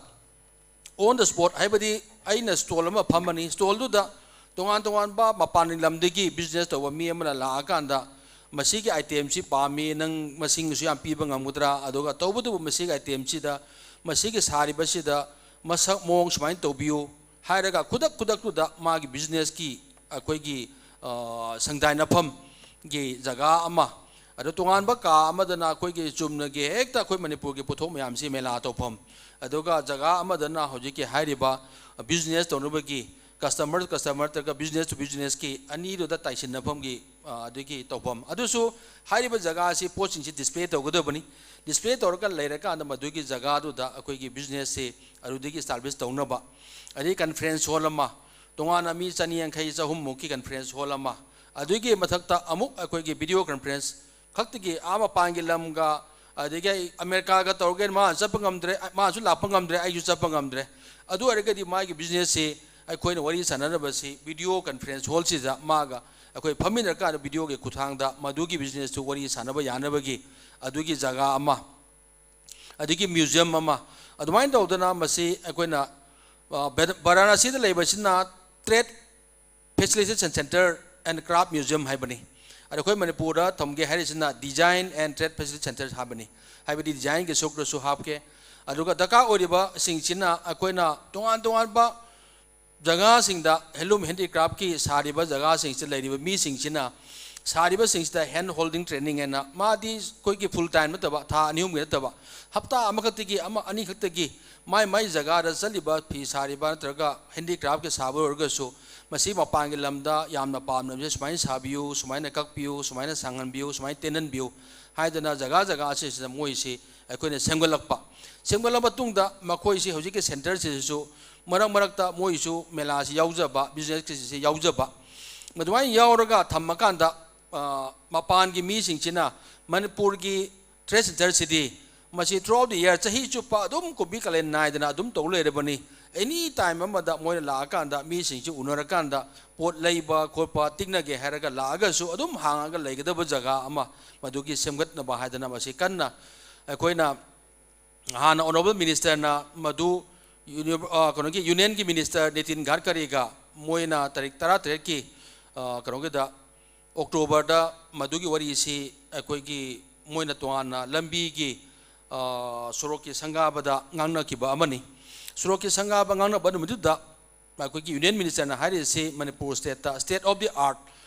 on the spot, ꯍꯥꯏꯕꯗꯤ ꯑꯩꯅ ꯁ꯭ꯇꯣꯜ ꯑꯃ ꯐꯝꯃꯅꯤ, ꯁ꯭ꯇꯣꯜꯗꯨꯗ ꯇꯣꯉꯥꯟ ꯇꯣꯉꯥꯟꯕ ꯃꯄꯥꯟ ꯂꯝꯗꯒꯤ ꯕꯤꯖꯤꯅꯦꯁ ꯇꯧꯕ ꯃꯤ ꯑꯃꯅ ꯂꯥꯛꯑꯀꯥꯟꯗ, "ꯃꯁꯤꯒꯤ ꯑꯥꯏꯇꯦꯝꯁꯤ ꯄꯥꯝꯃꯤ, ꯅꯪ ꯃꯁꯤꯡꯁꯨ ꯌꯥꯝ ꯄꯤꯕ ꯉꯝꯒꯗ꯭ꯔꯥ? ꯑꯗꯨꯒ ꯇꯧꯕꯇꯕꯨ ꯃꯁꯤꯒꯤ ꯑꯥꯏꯇꯦꯝꯁꯤꯗ, ꯃꯁꯤꯒꯤ ꯁꯥꯔꯤꯕꯁꯤꯗ ꯃꯁꯛ ꯃꯑꯣꯡ ꯁꯨꯃꯥꯏꯅ ꯇꯧꯕꯤꯌꯨ ꯍꯥꯏꯔꯒ ꯈꯨꯗꯛ ꯈꯨꯗꯛꯇꯨꯗ ꯃꯥꯒꯤ businessꯀꯤ ꯑꯩꯈꯣꯏꯒꯤ, ꯑ, ꯁꯪꯗꯥꯏꯅꯐꯝꯒꯤ ꯖꯒꯥ ꯑꯃ, ꯑꯗꯣ ꯇꯣꯉꯥꯟꯕ ꯀꯥ ꯑꯃꯗꯅ ꯑꯩꯈꯣꯏꯒꯤ ꯆꯨꯝꯅꯒꯤ ꯍꯦꯛꯇ ꯑꯩꯈꯣꯏ ꯃꯅꯤꯄꯨꯔꯒꯤ ꯄꯣꯠꯊꯣꯛ ꯃꯌꯥꯝꯁꯤ ꯃꯦꯂꯥ ꯇꯧꯐꯝ, ꯑꯗꯨꯒ ꯖꯒꯥ ꯑꯃꯗꯅ ꯍꯧꯖꯤꯛꯀꯤ ꯍꯥꯏꯔꯤꯕ business ꯇꯧꯅꯕꯒꯤ customer to customer ꯅꯠꯇ꯭ꯔꯒ business to businessꯀꯤ ꯑꯅꯤꯗꯨꯗ ꯇꯥꯏꯁꯤꯟꯅꯐꯝꯒꯤ, ꯑ, ꯑꯗꯨꯒꯤ ꯇꯧꯐꯝ꯫ ꯑꯗꯨꯁꯨ ꯍꯥꯏꯔꯤꯕ ꯖꯒꯥ ꯑꯁꯤ ꯄꯣꯠꯁꯤꯡꯁꯤ display ꯇꯧꯒꯗꯕꯅꯤ꯫ Display ꯇꯧꯔꯒ ꯂꯩꯔꯀꯥꯟꯗ ꯃꯗꯨꯒꯤ ꯖꯒꯥꯗꯨꯗ ꯑꯩꯈꯣꯏꯒꯤ businessꯁꯤ ꯑꯗꯨꯗꯒꯤ establish ꯇꯧꯅꯕ, ꯑꯗꯒꯤ conference hall ꯑꯃ, ꯇꯣꯉꯥꯟꯅ ꯃꯤ ꯆꯅꯤ ꯌꯥꯡꯈꯩ, ꯆꯍꯨꯝ ꯃꯨꯛꯀꯤ conference hall ꯑꯃ, ꯑꯗꯨꯒꯤ ꯃꯊꯛꯇ ꯑꯃꯨꯛ ꯑꯩꯈꯣꯏꯒꯤ video conference ꯈꯛꯇꯒꯤ ꯑꯥ ꯃꯄꯥꯟꯒꯤ ꯂꯝꯒ, ꯑꯗꯒꯤ ꯑꯩ ꯑꯃꯦꯔꯤꯀꯥꯒ ꯇꯧꯔꯒꯦ, ꯃꯥ ꯆꯠꯄ ꯉꯝꯗ꯭ꯔꯦ, ꯃꯥꯁꯨ ꯂꯥꯛꯄ ꯉꯝꯗ꯭ꯔꯦ, ꯑꯩꯁꯨ ꯆꯠꯄ ꯉꯝꯗ꯭ꯔꯦ, ꯑꯗꯨ ꯑꯣꯏꯔꯒꯗꯤ ꯃꯥꯒꯤ businessꯁꯤ ꯑꯩꯈꯣꯏꯅ ꯋꯥꯔꯤ ꯁꯥꯟꯅꯅꯕꯁꯤ video conference hallꯁꯤꯗ ꯃꯥꯒ ꯑꯩꯈꯣꯏ ꯐꯝꯃꯤꯟꯅꯔꯀꯥꯟꯗ videoꯒꯤ ꯈꯨꯠꯊꯥꯡꯗ ꯃꯗꯨꯒꯤ businessꯇꯨ ꯋꯥꯔꯤ ꯁꯥꯟꯅꯕ ꯌꯥꯅꯕꯒꯤ ꯑꯗꯨꯒꯤ ꯖꯒꯥ ꯑꯃ, ꯑꯗꯒꯤ museum ꯑꯃ, ꯑꯗꯨꯃꯥꯏꯅ ꯇꯧꯗꯅ ꯃꯁꯤ ꯑꯩꯈꯣꯏꯅ, ꯑ, ꯕꯦ-, ꯕꯔꯥꯅꯥꯁꯤꯗ ꯂꯩꯕꯁꯤꯅ Trade Facilitation Center and Craft Museum ꯍꯥꯏꯕꯅꯤ꯫ ꯑꯗ ꯑꯩꯈꯣꯏ ꯃꯅꯤꯄꯨꯔꯗ ꯊꯝꯒꯦ ꯍꯥꯏꯔꯤꯁꯤꯅ Design and Trade Facilitation Center ꯍꯥꯏꯕꯅꯤ꯫ ꯍꯥꯏꯕꯗꯤ designꯒꯤ ꯁꯔꯨꯛꯇꯁꯨ ꯍꯥꯞꯀꯦ꯫ ꯑꯗꯨꯒ ꯗꯔꯀꯥꯔ ꯑꯣꯏꯔꯤꯕꯁꯤꯡꯁꯤꯅ ꯑꯩꯈꯣꯏꯅ ꯇꯣꯉꯥꯟ ꯇꯣꯉꯥꯟꯕ ꯖꯒꯥꯁꯤꯡꯗ handloom handicraftꯀꯤ ꯁꯥꯔꯤꯕ ꯖꯒꯥꯁꯤꯡꯁꯤꯗ ꯂꯩꯔꯤꯕ ꯃꯤꯁꯤꯡꯁꯤꯅ ꯁꯥꯔꯤꯕꯁꯤꯡꯁꯤꯗ hand holding training ꯍꯥꯏꯅ, ꯃꯥꯗꯤ ꯑꯩꯈꯣꯏꯒꯤ full time ꯅꯠꯇꯕ, ꯊꯥ ꯑꯅꯤ ꯑꯍꯨꯝꯒꯤ ꯅꯠꯇꯕ, ꯍꯞꯇꯥ ꯑꯃꯈꯛꯇꯒꯤ ꯑꯃ ꯑꯅꯤꯈꯛꯇꯒꯤ ꯃꯥꯏ ꯃꯥꯏ ꯖꯒꯥꯗ ꯆꯠꯂꯤꯕ ꯐꯤ ꯁꯥꯔꯤꯕ ꯅꯠꯇ꯭ꯔꯒ handicraftꯀꯤ ꯁꯥꯕ ꯑꯣꯏꯔꯒꯁꯨ ꯃꯁꯤ ꯃꯄꯥꯟꯒꯤ ꯂꯝꯗ ꯌꯥꯝꯅ ꯄꯥꯝꯅꯕꯁꯦ ꯁꯨꯃꯥꯏꯅ ꯁꯥꯕꯤꯌꯨ, ꯁꯨꯃꯥꯏꯅ ꯀꯛꯄꯤꯌꯨ, ꯁꯨꯃꯥꯏꯅ ꯁꯥꯡꯍꯟꯕꯤꯌꯨ, ꯁꯨꯃꯥꯏꯅ ꯇꯦꯟꯍꯟꯕꯤꯌꯨ ꯍꯥꯏꯗꯅ ꯖꯒꯥ ꯖꯒꯥ ꯑꯁꯤꯁꯤꯗ ꯃꯣꯏꯁꯤ ꯑꯩꯈꯣꯏꯅ ꯁꯦꯝꯒꯠꯂꯛꯄ꯫ ꯁꯦꯝꯒꯠꯂ ꯃꯇꯨꯡꯗ ꯃꯈꯣꯏꯁꯤ ꯍꯧꯖꯤꯛꯀꯤ centreꯁꯤꯁꯨ ꯃꯔꯛ ꯃꯔꯛꯇ ꯃꯣꯏꯁꯨ ꯃꯦꯂꯥꯁꯤ ꯌꯥꯎꯖꯕ, businessꯀꯤꯁꯤ ꯌꯥꯎꯖꯕ꯫ ꯃꯗꯨꯃꯥꯏꯅ ꯌꯥꯎꯔꯒ ꯊꯝꯃꯀꯥꯟꯗ, ꯑ, ꯃꯄꯥꯟꯒꯤ ꯃꯤꯁꯤꯡꯁꯤꯅ ꯃꯅꯤꯄꯨꯔꯒꯤ trade centreꯁꯤꯗꯤ ꯃꯁꯤ throughout the year, ꯆꯍꯤ ꯆꯨꯞꯄ ꯑꯗꯨꯝ ꯀꯨꯝꯕꯤ ꯀꯥꯂꯦꯟ ꯅꯥꯏꯗꯅ ꯑꯗꯨꯝ ꯇꯧ ꯂꯩꯔꯕꯅꯤ꯫ Any time ꯑꯃꯗ ꯃꯣꯏꯅ ꯂꯥꯛꯑꯀꯥꯟꯗ ꯃꯤꯁꯤꯡꯁꯤ ꯎꯅꯔꯀꯥꯟꯗ ꯄꯣꯠ ꯂꯩꯕ ꯈꯣꯠꯄ ꯇꯤꯛꯅꯒꯦ ꯍꯥꯏꯔꯒ ꯂꯥꯛꯑꯒꯁꯨ ꯑꯗꯨꯝ ꯍꯥꯡꯉꯒ ꯂꯩꯒꯗꯕ ꯖꯒꯥ ꯑꯃ ꯃꯗꯨꯒꯤ ꯁꯦꯝꯒꯠꯅꯕ ꯍꯥꯏꯗꯅ ꯃꯁꯤ ꯀꯟꯅ ꯑꯩꯈꯣꯏꯅ ꯍꯥꯟꯅ Honourable Ministerꯅ ꯃꯗꯨ ꯌꯨꯅꯤ-, ꯑ, ꯀꯩꯅꯣꯒꯤ Unionꯒꯤ Minister ꯅꯤꯇꯤꯟ ꯒꯗꯀꯥꯔꯤꯒ ꯃꯣꯏꯅ ꯇꯥꯔꯤꯛ ꯇꯔꯥꯇꯔꯦꯠꯀꯤ, ꯑ, ꯀꯩꯅꯣꯒꯤꯗ Octoberꯗ ꯃꯗꯨꯒꯤ ꯋꯥꯔꯤꯁꯤ ꯑꯩꯈꯣꯏꯒꯤ ꯃꯣꯏꯅ ꯇꯣꯉꯥꯟꯅ ꯂꯝꯕꯤꯒꯤ, ꯑ, ꯁꯣꯔꯣꯛꯀꯤ ꯁꯪꯒꯥꯕꯗ ꯉꯥꯡꯅꯈꯤꯕ ꯑꯃꯅꯤ꯫ ꯁꯣꯔꯣꯛꯀꯤ ꯁꯪꯒꯥꯕ ꯉꯥꯡꯅꯕ ꯅꯨꯃꯤꯠꯇꯨꯗ ꯑꯩꯈꯣꯏꯒꯤ ꯌꯨꯅꯤꯌꯟ ꯃꯤꯅꯤꯁꯇꯔꯅ ꯍꯥꯏꯔꯤꯁꯤ Manipur ꯁ꯭ꯇꯦꯠꯇ state of the art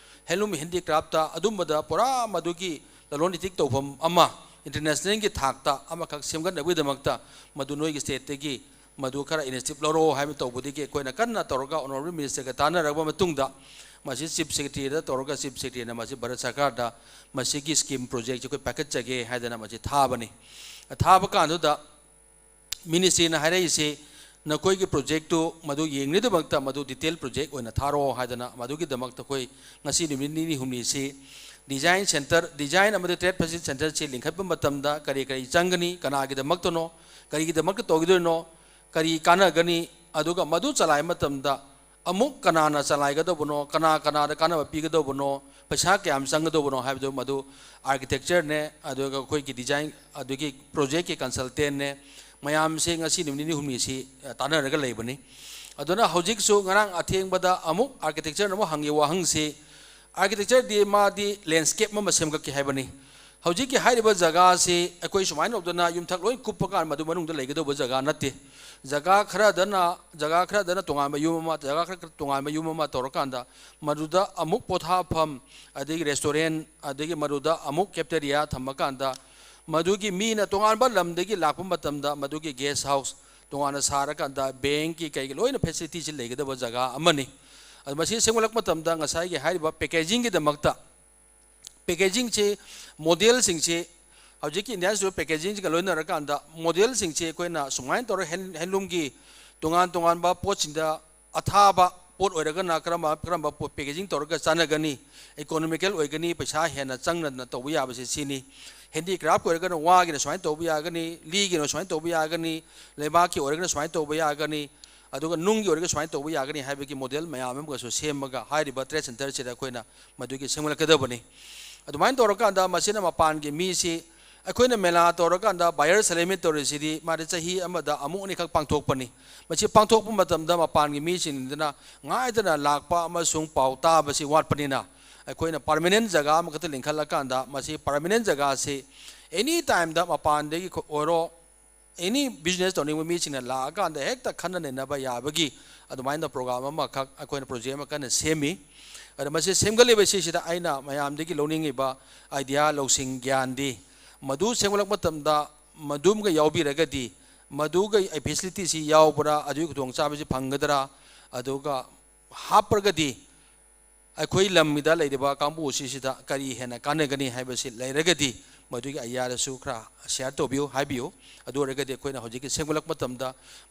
handloom handicraft ꯑꯗꯨꯝꯕꯗ ꯄꯨꯔꯥ ꯃꯗꯨꯒꯤ ꯂꯂꯣꯟ ꯏꯇꯤꯛ ꯇꯧꯐꯝ ꯑꯃ ꯏꯟꯇꯔꯅꯦꯁꯅꯦꯜꯒꯤ ꯊꯥꯛꯇ ꯑꯃꯈꯛ ꯁꯦꯝꯒꯠꯅꯕꯒꯤꯗꯃꯛꯇ ꯃꯗꯨ ꯅꯣꯏꯒꯤ ꯁ꯭ꯇꯦꯠꯇꯒꯤ ꯃꯗꯨ ꯈꯔ ꯏꯅꯤꯁꯤꯌꯦꯇꯤꯚ ꯂꯧꯔꯛꯑꯣ ꯍꯥꯏꯕ ꯇꯧꯕꯗꯒꯤ ꯑꯩꯈꯣꯏꯅ ꯀꯟꯅ ꯇꯧꯔꯒ ꯑꯣꯅꯔꯦꯕꯜ ꯃꯤꯅꯤꯁꯇꯔꯒ ꯇꯥꯟꯅꯔꯕ ꯃꯇꯨꯡꯗ ꯃꯁꯤ ꯆꯤꯐ ꯁꯦꯀ꯭ꯔꯦꯇꯔꯤꯗ ꯇꯧꯔꯒ ꯆꯤꯐ ꯁꯦꯀ꯭ꯔꯦꯇꯔꯤꯅ ꯃꯁꯤ ꯚꯥꯔꯠ ꯁꯔꯀꯥꯔꯗ ꯃꯁꯤꯒꯤ ꯁ꯭ꯀꯤꯝ ꯄ꯭ꯔꯣꯖꯦꯛꯁꯤ ꯑꯩꯈꯣꯏ ꯄꯥꯏꯈꯠꯆꯒꯦ ꯍꯥꯏꯗꯅ ꯃꯁꯤ ꯊꯥꯕꯅꯤ꯫ ꯊꯥꯕ ꯀꯥꯟꯗꯨꯗ ꯃꯤꯅꯤꯁꯇ꯭ꯔꯤꯅ ꯍꯥꯏꯔꯛꯏꯁꯤ ꯅꯈꯣꯏꯒꯤ ꯄ꯭ꯔꯣꯖꯦꯛꯇꯨ ꯃꯗꯨ ꯌꯦꯡꯅꯕꯒꯤꯗꯃꯛꯇ ꯃꯗꯨ ꯗꯤꯇꯦꯜ ꯄ꯭ꯔꯣꯖꯦꯛ ꯑꯣꯏꯅ ꯊꯥꯔꯛꯑꯣ ꯍꯥꯏꯗꯅ ꯃꯗꯨꯒꯤꯗꯃꯛꯇ ꯑꯩꯈꯣꯏ ꯉꯁꯤ ꯅꯨꯃꯤꯠ ꯅꯤꯅꯤ ꯍꯨꯝꯅꯤꯁꯤ ꯗꯤꯖꯥꯏꯟ ꯁꯦꯟꯇꯔ, ꯗꯤꯖꯥꯏꯟ ꯑꯃꯗꯤ ꯇ꯭ꯔꯦꯠ ꯐꯦꯁꯤꯂꯤꯇꯤ ꯁꯦꯟꯇꯔꯁꯤ ꯂꯤꯡꯈꯠꯄ ꯃꯇꯝꯗ ꯀꯔꯤ ꯀꯔꯤ ꯆꯪꯒꯅꯤ, ꯀꯅꯥꯒꯤꯗꯃꯛꯇꯅꯣ, ꯀꯔꯤꯒꯤꯗꯃꯛꯇ ꯇꯧꯒꯗꯣꯏꯅꯣ, ꯀꯔꯤ ꯀꯥꯟꯅꯒꯅꯤ, ꯑꯗꯨꯒ ꯃꯗꯨ ꯆꯂꯥꯏ ꯃꯇꯝꯗ ꯑꯃꯨꯛ ꯀꯅꯥꯅ ꯆꯂꯥꯏꯒꯗꯧꯕꯅꯣ, ꯀꯅꯥ ꯀꯅꯥꯗ ꯀꯥꯟꯅꯕ ꯄꯤꯒꯗꯧꯕꯅꯣ, ꯄꯩꯁꯥ ꯀꯌꯥꯝ ꯆꯪꯒꯗꯧꯕꯅꯣ ꯍꯥꯏꯕꯗꯨ ꯃꯗꯨ ꯑꯥꯔꯀꯤꯇꯦꯛꯆꯔꯅꯦ, ꯑꯗꯨꯒ ꯑꯩꯈꯣꯏꯒꯤ ꯗꯤꯖꯥꯏꯟ, ꯑꯗꯨꯒꯤ ꯄ꯭ꯔꯣꯖꯦꯛꯀꯤ ꯀꯟꯁꯜꯇꯦꯟꯅꯦ, ꯃꯌꯥꯝꯁꯦ ꯉꯁꯤ ꯅꯨꯃꯤꯠ ꯅꯤꯅꯤ ꯍꯨꯝꯅꯤꯁꯤ, ꯑ, ꯇꯥꯟꯅꯔꯒ ꯂꯩꯕꯅꯤ꯫ ꯑꯗꯨꯅ ꯍꯧꯖꯤꯛꯁꯨ ꯉꯔꯥꯡ ꯑꯊꯦꯡꯕꯗ ꯑꯃꯨꯛ ꯑꯥꯔꯀꯤꯇꯦꯛꯆꯔꯅ ꯑꯃꯨꯛ ꯍꯪꯉꯤ ꯋꯥꯍꯪꯁꯤ, ꯑꯥꯔꯀꯤꯇꯦꯛꯆꯔꯗꯤ ꯃꯥꯗꯤ ꯂꯦꯟꯁꯀꯦꯞ ꯑꯃ ꯁꯦꯝꯒꯠꯀꯦ ꯍꯥꯏꯕꯅꯤ꯫ ꯍꯧꯖꯤꯛꯀꯤ ꯍꯥꯏꯔꯤꯕ ꯖꯒꯥꯁꯤ ꯑꯩꯈꯣꯏ ꯁꯨꯃꯥꯏꯅ ꯇꯧꯗꯅ ꯌꯨꯝꯊꯛ ꯂꯣꯏ ꯀꯨꯞꯄ ꯀꯥꯟꯗ ꯃꯗꯨ ꯃꯅꯨꯡꯗ ꯂꯩꯒꯗꯧꯕ ꯖꯒꯥ ꯅꯠꯇꯦ꯫ ꯖꯒꯥ ꯈꯔꯗꯅ, ꯖꯒꯥ ꯈꯔꯗꯅ ꯇꯣꯉꯥꯟꯕ ꯌꯨꯝ ꯑꯃ, ꯖꯒꯥ ꯈꯔ ꯇꯣꯉꯥꯟꯕ ꯌꯨꯝ ꯑꯃ ꯇꯧꯔꯀꯥꯟꯗ ꯃꯗꯨꯗ ꯑꯃꯨꯛ ꯄꯣꯊꯥꯐꯝ, ꯑꯗꯒꯤ ꯔꯦꯁꯇꯨꯔꯦꯟ, ꯑꯗꯒꯤ ꯃꯗꯨꯗ ꯑꯃꯨꯛ ꯀꯦꯐꯦꯇꯦꯔꯤꯌꯥ ꯊꯝꯃꯀꯥꯟꯗ ꯃꯗꯨꯒꯤ ꯃꯤꯅ ꯇꯣꯉꯥꯟꯕ ꯂꯝꯗꯒꯤ ꯂꯥꯛꯄ ꯃꯇꯝꯗ ꯃꯗꯨꯒꯤ ꯒꯦꯁ ꯍꯥꯎꯁ ꯇꯣꯉꯥꯟꯅ ꯁꯥꯔꯀꯥꯟꯗ ꯕꯦꯡꯀꯤ ꯀꯩꯒꯤ ꯂꯣꯏꯅ ꯐꯦꯁꯤꯂꯤꯇꯤꯁꯤ ꯂꯩꯒꯗꯕ ꯖꯒꯥ ꯑꯃꯅꯤ꯫ ꯑꯗꯨ ꯃꯁꯤ ꯁꯦꯝꯒꯠꯂꯛꯄ ꯃꯇꯝꯗ ꯉꯁꯥꯏꯒꯤ ꯍꯥꯏꯔꯤꯕ ꯄꯦꯀꯦꯖꯤꯡꯒꯤꯗꯃꯛꯇ ꯄꯦꯀꯦꯖꯤꯡꯁꯤ, ꯃꯣꯗꯦꯜꯁꯤꯡꯁꯤ, ꯍꯧꯖꯤꯛꯀꯤ ꯏꯟꯗꯤꯌꯥꯟ ꯏꯟꯁꯇꯤꯇ꯭ꯌꯨꯠ ꯄꯦꯀꯦꯖꯤꯡꯁꯤꯒ ꯂꯣꯏꯅꯔꯀꯥꯟꯗ ꯃꯣꯗꯦꯜꯁꯤꯡꯁꯤ ꯑꯩꯈꯣꯏꯅ ꯁꯨꯃꯥꯏꯅ ꯇꯧꯔꯒ ꯍꯦꯟ-, ꯍꯦꯟꯂꯨꯝꯒꯤ ꯇꯣꯉꯥꯟ ꯇꯣꯉꯥꯟꯕ ꯄꯣꯠꯁꯤꯡꯗ ꯑꯊꯥꯕ ꯄꯣꯠ ꯑꯣꯏꯔꯒꯅ ꯀꯔꯝꯕ, ꯀꯔꯝꯕ ꯄꯣꯠ ꯄꯦꯀꯦꯖꯤꯡ ꯇꯧꯔꯒ ꯆꯥꯟꯅꯒꯅꯤ, ꯏꯀꯣꯅꯣꯃꯤꯀꯦꯜ ꯑꯣꯏꯒꯅꯤ, ꯄꯩꯁꯥ ꯍꯦꯟꯅ ꯆꯪꯅꯗꯅ ꯇꯧꯕ ꯌꯥꯕꯁꯤ ꯁꯤꯅꯤ꯫ ꯍꯦꯟꯗꯤꯀ꯭ꯔꯥꯐꯀꯤ ꯑꯣꯏꯔꯒꯅ ꯋꯥꯒꯤꯅ ꯁꯨꯃꯥꯏꯅ ꯇꯧꯕ ꯌꯥꯒꯅꯤ, ꯂꯤꯒꯤꯅ ꯁꯨꯃꯥꯏꯅ ꯇꯧꯕ ꯌꯥꯒꯅꯤ, ꯂꯩꯕꯥꯛꯀꯤ ꯑꯣꯏꯔꯒꯅ ꯁꯨꯃꯥꯏꯅ ꯇꯧꯕ ꯌꯥꯒꯅꯤ, ꯑꯗꯨꯒ ꯅꯨꯡꯒꯤ ꯑꯣꯏꯔꯒ ꯁꯨꯃꯥꯏꯅ ꯇꯧꯕ ꯌꯥꯒꯅꯤ ꯍꯥꯏꯕꯒꯤ ꯃꯣꯗꯦꯜ ꯃꯌꯥꯝ ꯑꯃꯒꯁꯨ ꯁꯦꯝꯃꯒ ꯍꯥꯏꯔꯤꯕ ꯇ꯭ꯔꯦꯗ ꯁꯦꯟꯇꯔꯁꯤꯗ ꯑꯩꯈꯣꯏꯅ ꯃꯗꯨꯒꯤ ꯁꯦꯝꯒꯠꯂꯛꯀꯗꯕꯅꯤ꯫ ꯑꯗꯨꯃꯥꯏꯅ ꯇꯧꯔꯀꯥꯟꯗ ꯃꯁꯤꯅ ꯃꯄꯥꯟꯒꯤ ꯃꯤꯁꯤ, ꯑꯩꯈꯣꯏꯅ ꯃꯦꯂꯥ ꯇꯧꯔꯀꯥꯟꯗ ꯕꯥꯌꯔ ꯁꯦꯂꯦꯃꯦꯟ ꯇꯧꯔꯤꯁꯤꯗꯤ ꯃꯥꯗꯤ ꯆꯍꯤ ꯑꯃꯗ ꯑꯃꯨꯛ ꯑꯅꯤꯈꯛ ꯄꯥꯡꯊꯣꯛꯄꯅꯤ꯫ ꯃꯁꯤ ꯄꯥꯡꯊꯣꯛꯄ ꯃꯇꯝꯗ ꯃꯄꯥꯟꯒꯤ ꯃꯤꯁꯤꯡꯗꯨꯅ ꯉꯥꯏꯗꯅ ꯂꯥꯛꯄ ꯑꯃꯁꯨꯡ ꯄꯥꯎ ꯇꯥꯕꯁꯤ ꯋꯥꯠꯄꯅꯤꯅ ꯑꯩꯈꯣꯏꯅ ꯄꯔꯃꯅꯦꯟ ꯖꯒꯥ ꯑꯃꯈꯛꯇ ꯂꯤꯡꯈꯠꯂꯀꯥꯟꯗ ꯃꯁꯤ ꯄꯔꯃꯅꯦꯟ ꯖꯒꯥꯁꯤ ꯑꯦꯅꯤ ꯇꯥꯏꯝꯗ ꯃꯄꯥꯟꯗꯒꯤ ꯑꯣꯏꯔꯣ, ꯑꯦꯅꯤ ꯕꯤꯖꯤꯅꯦꯁ ꯇꯧꯅꯤꯡꯕ ꯃꯤꯁꯤꯡꯅ ꯂꯥꯛꯑꯀꯥꯟꯗ ꯍꯦꯛꯇ ꯈꯟꯅ ꯅꯩꯅꯕ ꯌꯥꯕꯒꯤ ꯑꯗꯨꯃꯥꯏꯅ ꯄ꯭ꯔꯣꯒ꯭ꯔꯥꯝ ꯑꯃꯈꯛ ꯑꯩꯈꯣꯏꯅ ꯄ꯭ꯔꯣꯖꯦꯛ ꯑꯃ ꯀꯟꯅ ꯁꯦꯝꯃꯤ꯫ ꯑꯗ ꯃꯁꯤ ꯁꯦꯝꯒꯠꯂꯤꯕ ꯁꯤꯁꯤꯗ ꯑꯩꯅ ꯃꯌꯥꯝꯗꯒꯤ ꯂꯧꯅꯤꯡꯉꯤꯕ ꯑꯥꯏꯗꯤꯌꯥ, ꯂꯧꯁꯤꯡ, ꯒ꯭ꯌꯥꯟꯗꯤ ꯃꯗꯨ ꯁꯦꯝꯒꯠꯂꯛꯄ ꯃꯇꯝꯗ ꯃꯗꯨꯝꯒ ꯌꯥꯎꯕꯤꯔꯒꯗꯤ ꯃꯗꯨꯒ ꯐꯦꯁꯤꯂꯤꯇꯤꯁꯤ ꯌꯥꯎꯕ꯭ꯔꯥ, ꯑꯗꯨꯒꯤ ꯈꯨꯗꯣꯡꯆꯥꯕꯁꯤ ꯐꯪꯒꯗ꯭ꯔꯥ, ꯑꯗꯨꯒ ꯍꯥꯞꯄ꯭ꯔꯒꯗꯤ ꯑꯩꯈꯣꯏ ꯂꯝꯒꯤꯗ ꯂꯩꯔꯤꯕ ꯀꯥꯡꯕꯨ ꯑꯁꯤꯁꯤꯗ ꯀꯔꯤ ꯍꯦꯟꯅ ꯀꯥꯟꯅꯒꯅꯤ ꯍꯥꯏꯕꯁꯤ ꯂꯩꯔꯒꯗꯤ ꯃꯗꯨꯒꯤ ꯑꯥꯏꯗꯤꯌꯥꯗꯁꯨ ꯈꯔ ꯁꯤꯌꯥꯔ ꯇꯧꯕꯤꯌꯨ, ꯍꯥꯏꯕꯤꯌꯨ꯫ ꯑꯗꯨ ꯑꯣꯏꯔꯒꯗꯤ ꯑꯩꯈꯣꯏꯅ ꯍꯧꯖꯤꯛꯀꯤ ꯁꯦꯝꯒꯠꯂꯛꯄ ꯃꯇꯝꯗ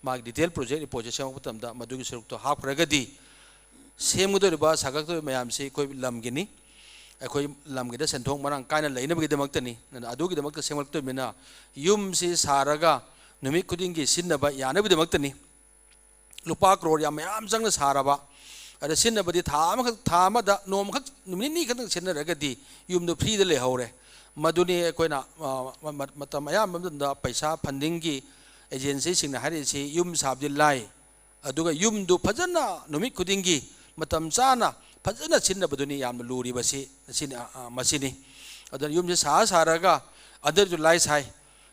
ꯃꯥꯒꯤ ꯗꯤꯇꯦꯜ ꯄ꯭ꯔꯣꯖꯦꯛ ꯔꯤꯄꯣꯔꯠꯁꯦ ꯁꯦꯝꯒꯠꯄ ꯃꯇꯝꯗ ꯃꯗꯨꯒꯤ ꯁꯔꯨꯛꯇꯣ ꯍꯥꯞꯈ꯭ꯔꯒꯗꯤ ꯁꯦꯝꯒꯗꯧꯔꯤꯕ, ꯁꯥꯒꯠꯀꯗꯧꯔꯤꯕ ꯃꯌꯥꯝꯁꯤ ꯑꯩꯈꯣꯏ ꯂꯝꯒꯤꯅꯤ꯫ ꯑꯩꯈꯣꯏ ꯂꯝꯒꯤꯗ ꯁꯦꯟꯊꯣꯛ ꯃꯔꯥꯡ ꯀꯥꯏꯅ ꯂꯩꯅꯕꯒꯤꯗꯃꯛꯇꯅꯤ꯫ ꯑꯗꯨꯅ ꯑꯗꯨꯒꯤꯗꯃꯛꯇ ꯁꯦꯝꯒꯠꯂꯛꯇꯣꯏꯅꯤꯅ ꯌꯨꯝꯁꯤ ꯁꯥꯔꯒ ꯅꯨꯃꯤꯠ ꯈꯨꯗꯤꯡꯒꯤ ꯁꯤꯖꯤꯟꯅꯕ ꯌꯥꯅꯕꯒꯤꯗꯃꯛꯇꯅꯤ꯫ ꯂꯨꯄꯥ ꯀ꯭ꯔꯣꯔ ꯌꯥꯝ ꯃꯌꯥꯝ ꯆꯪꯅ ꯁꯥꯔꯕ, ꯑꯗ ꯁꯤꯖꯤꯟꯅꯕꯗꯤ ꯊꯥ ꯑꯃꯈꯛ, ꯊꯥ ꯑꯃꯗ ꯅꯣꯡꯃꯈꯛ, ꯅꯨꯃꯤꯠ ꯅꯤꯅꯤ ꯈꯛꯇꯪ ꯁꯤꯖꯤꯟꯅꯔꯒꯗꯤ ꯌꯨꯝꯗꯣ ꯐ꯭ꯔꯤꯗ ꯂꯩꯍꯧꯔꯦ꯫ ꯃꯗꯨꯅꯤ ꯑꯩꯈꯣꯏꯅ, ꯑ, ꯃ-, ꯃ-, ꯃꯇꯝ ꯑꯌꯥꯝꯕ ꯃꯇꯝꯗ ꯄꯩꯁꯥ ꯐꯟꯗꯤꯡꯒꯤ ꯑꯦꯖꯦꯟꯁꯤꯁꯤꯡꯅ ꯍꯥꯏꯔꯛꯏꯁꯤ, ꯌꯨꯝ ꯁꯥꯕꯗꯤ ꯂꯥꯏ, ꯑꯗꯨꯒ ꯌꯨꯝꯗꯨ ꯐꯖꯅ ꯅꯨꯃꯤꯠ ꯈꯨꯗꯤꯡꯒꯤ ꯃꯇꯝ ꯆꯥꯅ ꯐꯖꯅ ꯁꯤꯖꯤꯟꯅꯕꯗꯨꯅꯤ ꯌꯥꯝꯅ ꯂꯨꯔꯤꯕꯁꯤ꯫ ꯑꯁꯤꯅꯤ, ꯑ, ꯑ, ꯃꯁꯤꯅꯤ꯫ ꯑꯗꯨꯅ ꯌꯨꯝꯁꯤ ꯁꯥ ꯁꯥꯔꯒ under utilize ꯍꯥꯏ,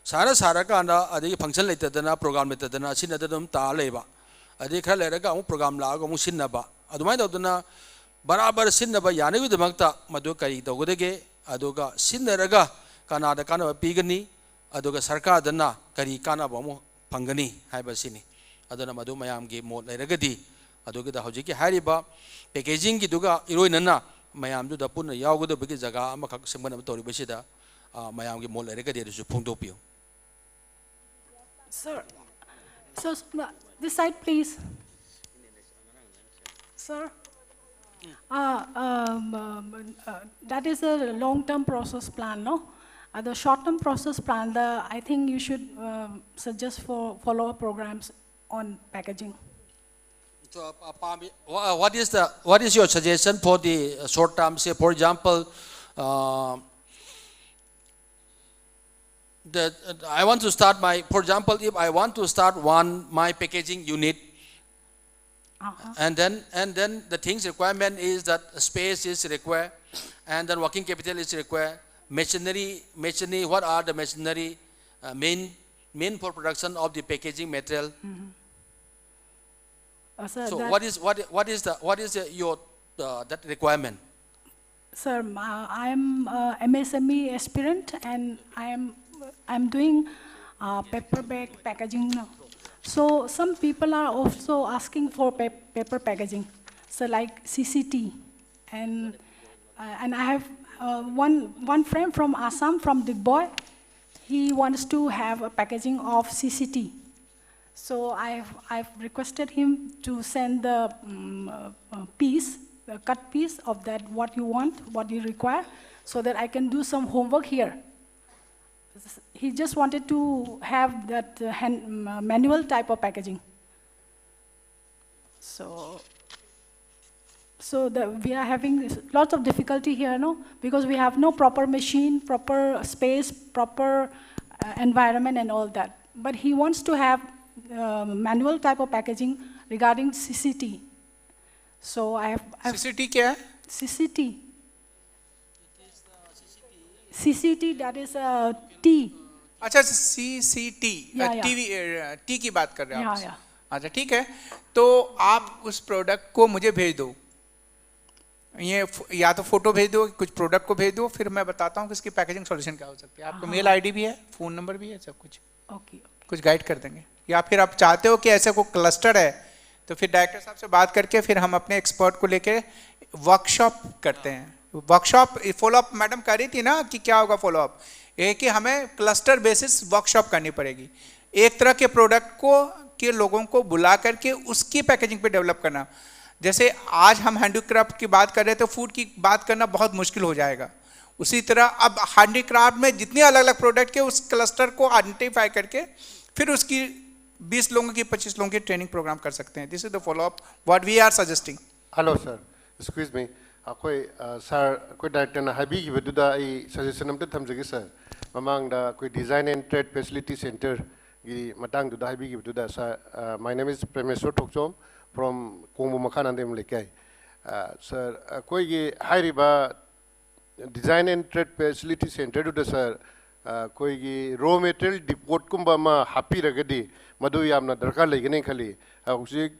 ꯁꯥꯔ ꯁꯥꯔꯀꯥꯟꯗ ꯑꯗꯒꯤ ꯐꯪꯁꯟ ꯂꯩꯇꯗꯅ, ꯄ꯭ꯔꯣꯒ꯭ꯔꯥꯝ ꯂꯩꯇꯗꯅ ꯁꯤꯖꯤꯟꯅꯗꯅ ꯑꯗꯨꯝ ꯇꯥ ꯂꯩꯕ꯫ ꯑꯗꯩ ꯈꯔ ꯂꯩꯔꯒ ꯑꯃꯨꯛ ꯄ꯭ꯔꯣꯒ꯭ꯔꯥꯝ ꯂꯥꯛꯑꯒ ꯑꯃꯨꯛ ꯁꯤꯖꯤꯟꯅꯕ, ꯑꯗꯨꯃꯥꯏꯅ ꯇꯧꯗꯅ ꯕꯔꯥꯕꯔ ꯁꯤꯖꯤꯟꯅꯕ ꯌꯥꯅꯕꯒꯤꯗꯃꯛꯇ ꯃꯗꯨ ꯀꯔꯤ ꯇꯧꯒꯗꯒꯦ? ꯑꯗꯨꯒ ꯁꯤꯖꯤꯟꯅꯔꯒ ꯀꯅꯥꯗ ꯀꯥꯟꯅꯕ ꯄꯤꯒꯅꯤ? ꯑꯗꯨꯒ ꯁꯔꯀꯥꯔꯗꯅ ꯀꯔꯤ ꯀꯥꯟꯅꯕ ꯑꯃꯨꯛ ꯐꯪꯒꯅꯤ ꯍꯥꯏꯕꯁꯤꯅꯤ꯫ ꯑꯗꯨꯅ ꯃꯗꯨ ꯃꯌꯥꯝꯒꯤ ꯃꯣꯠ ꯂꯩꯔꯒꯗꯤ ꯑꯗꯨꯒꯤꯗ ꯍꯧꯖꯤꯛꯀꯤ ꯍꯥꯏꯔꯤꯕ ꯄꯦꯀꯦꯖꯤꯡꯒꯤꯗꯨꯒ ꯏꯔꯣꯏꯅꯅ ꯃꯌꯥꯝꯗꯨꯗ ꯄꯨꯟꯅ ꯌꯥꯎꯒꯗꯕꯒꯤ ꯖꯒꯥ ꯑꯃꯈꯛ ꯁꯦꯝꯒꯠꯅꯕ ꯇꯧꯔꯤꯕꯁꯤꯗ, ꯑ, ꯃꯌꯥꯝꯒꯤ ꯃꯣꯠ ꯂꯩꯔꯒꯗꯤ ꯑꯗꯨꯁꯨ ꯐꯣꯡꯗꯣꯛꯄꯤꯌꯨ꯫ Sir, sir, this side, please. Sir, uh, um, um, uh, that is a long-term process plan, no? Uh, the short-term process plan, the, I think you should um, suggest for follow-up programs on packaging. So, uh, uh, Pami, wha- uh, what is the, what is your suggestion for the, uh, short term? Say, for example, uh, the, uh, I want to start my, for example, if I want to start one my packaging unit, Uh-huh. and then and then the things requirement is that space is required, and then working capital is required, machinery, machinery. What are the machinery, uh, main meant for production of the packaging material. Uh, sir, So that- what is what what is the what is the, your uh, that requirement? Sir, uh, I am uh, M S M E aspirant and I am I'm doing uh, paper bag packaging now. So some people are also asking for pa- paper packaging, so like C C T, and uh, and I have uh, one one friend from Assam, from Digboi. He wants to have a packaging of C C T. So I've, I've requested him to send the um, uh, uh, piece, the cut piece of that, what you want, what you require, so that I can do some homework here. He just wanted to have that uh, hand, um, uh, manual type of packaging. So, so the, we are having this- lots of difficulty here, no? Because we have no proper machine, proper space, proper uh, environment and all that. But he wants to have uh, manual type of packaging regarding C C T. So I have, I have CCT क्या है? C C T. C C T, that is a T. अच्छा, CCT, या, या। TV, T की बात कर रहे हैं या, आप। या। अच्छा, ठीक है। तो आप उस प्रोडक्ट को मुझे भेज दो, ये फ- या तो फोटो भेज दो, कुछ प्रोडक्ट को भेज दो, फिर मैं बताता हूँ कि इसकी पैकेजिंग सॉल्यूशन क्या हो सकती है। आपको मेल आईडी भी है, फ़ोन नंबर भी है, सब कुछ। Okay, okay. कुछ गाइड कर देंगे। या फिर आप चाहते हो कि ऐसा कोई क्लस्टर है, तो फिर डायरेक्टर साहब से बात करके फिर हम अपने एक्सपर्ट को लेके वर्कशॉप करते हैं। वर्कशॉप फॉलोअप, मैडम कह रही थी ना कि क्या होगा फॉलोअप, ये कि हमें क्लस्टर बेसिस वर्कशॉप करनी पड़ेगी। एक तरह के प्रोडक्ट को, के लोगों को बुला करके उसकी पैकेजिंग पे डेवलप करना। जैसे आज हम हैंडीक्राफ्ट की बात कर रहे थे, फूड की बात करना बहुत मुश्किल हो जाएगा। उसी तरह अब हैंडीक्राफ्ट में जितने अलग अलग प्रोडक्ट के, उस क्लस्टर को आइडेंटिफाई करके फिर उसकी बीस लोगों की, पच्चीस लोगों की ट्रेनिंग प्रोग्राम कर सकते हैं। This is the follow up what we are suggesting. Hello, sir. Excuse me. ꯑꯩꯈꯣꯏ, ꯑ, ꯁꯥꯔ, ꯑꯩꯈꯣꯏ ꯗꯥꯏꯔꯦꯛꯇꯔꯅ ꯍꯥꯏꯕꯤꯈꯤꯕꯗꯨꯗ ꯑꯩ ꯁꯖꯦꯁꯟ ꯑꯝꯇ ꯊꯝꯖꯒꯦ, ꯁꯥꯔ꯫ ꯃꯃꯥꯡꯗ ꯑꯩꯈꯣꯏ Design and Trade Facility Centreꯒꯤ ꯃꯇꯥꯡꯗꯨꯗ ꯍꯥꯏꯕꯤꯈꯤꯕꯗꯨꯗ, ꯁꯥꯔ, ꯑ, my name is Premeshwar Thokchom from ꯀꯣꯡꯕ ꯃꯈꯥ ꯅꯥꯟꯗꯩ ꯂꯩꯀꯥꯏ꯫ ꯑ, ꯁꯥꯔ, ꯑꯩꯈꯣꯏꯒꯤ ꯍꯥꯏꯔꯤꯕ Design and Trade Facility Centreꯗꯨꯗ, ꯁꯥꯔ, ꯑꯩꯈꯣꯏꯒꯤ ꯔꯣ ꯃꯦꯇꯔꯤꯌꯦꯜ ꯗꯤꯄꯣꯠꯀꯨꯝꯕ ꯑꯃ ꯍꯥꯞꯄꯤꯔꯒꯗꯤ ꯃꯗꯨ ꯌꯥꯝꯅ ꯗꯔꯀꯥꯔ ꯂꯩꯒꯅꯤ ꯈꯜꯂꯤ꯫ ꯍꯧꯖꯤꯛ,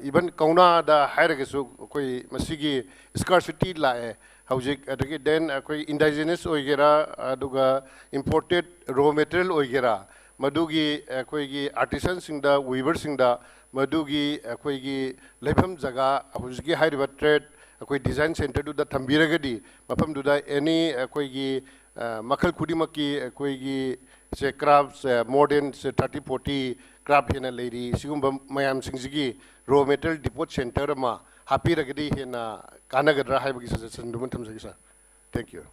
even ꯀꯧꯅꯥꯗ ꯍꯥꯏꯔꯒꯁꯨ ꯑꯩꯈꯣꯏ ꯃꯁꯤꯒꯤ ꯁ꯭ꯀꯥꯔꯁꯤꯇꯤ ꯂꯥꯛꯑꯦ ꯍꯧꯖꯤꯛ꯫ ꯑꯗꯒꯤ then ꯑꯩꯈꯣꯏ ꯏꯟꯗꯥꯏꯖꯤꯅꯁ ꯑꯣꯏꯒꯦꯔꯥ, ꯑꯗꯨꯒ ꯏꯝꯄꯣꯔꯇꯦꯠ ꯔꯣ ꯃꯦꯇꯔꯤꯌꯦꯜ ꯑꯣꯏꯒꯦꯔꯥ, ꯃꯗꯨꯒꯤ ꯑꯩꯈꯣꯏꯒꯤ ꯑꯥꯔꯇꯤꯁꯟꯁꯤꯡꯗ, ꯋꯤꯚꯔꯁꯤꯡꯗ ꯃꯗꯨꯒꯤ ꯑꯩꯈꯣꯏꯒꯤ ꯂꯩꯐꯝ ꯖꯒꯥ, ꯍꯧꯖꯤꯛꯀꯤ ꯍꯥꯏꯔꯤꯕ ꯇ꯭ꯔꯦꯠ ꯑꯩꯈꯣꯏ ꯗꯤꯖꯥꯏꯟ ꯁꯦꯟꯇꯔꯗꯨꯗ ꯊꯝꯕꯤꯔꯒꯗꯤ, ꯃꯐꯝꯗꯨꯗ ꯑꯦꯅꯤ ꯑꯩꯈꯣꯏꯒꯤ, ꯑ, ꯃꯈꯜ ꯈꯨꯗꯤꯡꯃꯛꯀꯤ ꯑꯩꯈꯣꯏꯒꯤ ꯁꯦ ꯀ꯭ꯔꯥꯐ, ꯁꯦ more than, ꯁꯦ thirty forty ꯀ꯭ꯔꯥꯐ ꯍꯦꯟꯅ ꯂꯩꯔꯤ꯫ ꯁꯤꯒꯨꯝꯕ ꯃꯌꯥꯝꯁꯤꯡꯁꯤꯒꯤ ꯔꯣ ꯃꯦꯇꯔꯤꯌꯦꯜ ꯗꯤꯄꯣꯠ ꯁꯦꯟꯇꯔ ꯑꯃ ꯍꯥꯞꯄꯤꯔꯒꯗꯤ ꯍꯦꯟꯅ ꯀꯥꯟꯅꯒꯗ꯭ꯔꯥ ꯍꯥꯏꯕꯒꯤ ꯁꯖꯦꯁꯟꯗꯨꯃ ꯊꯝꯖꯒꯦ, ꯁꯥꯔ꯫ Thank you꯫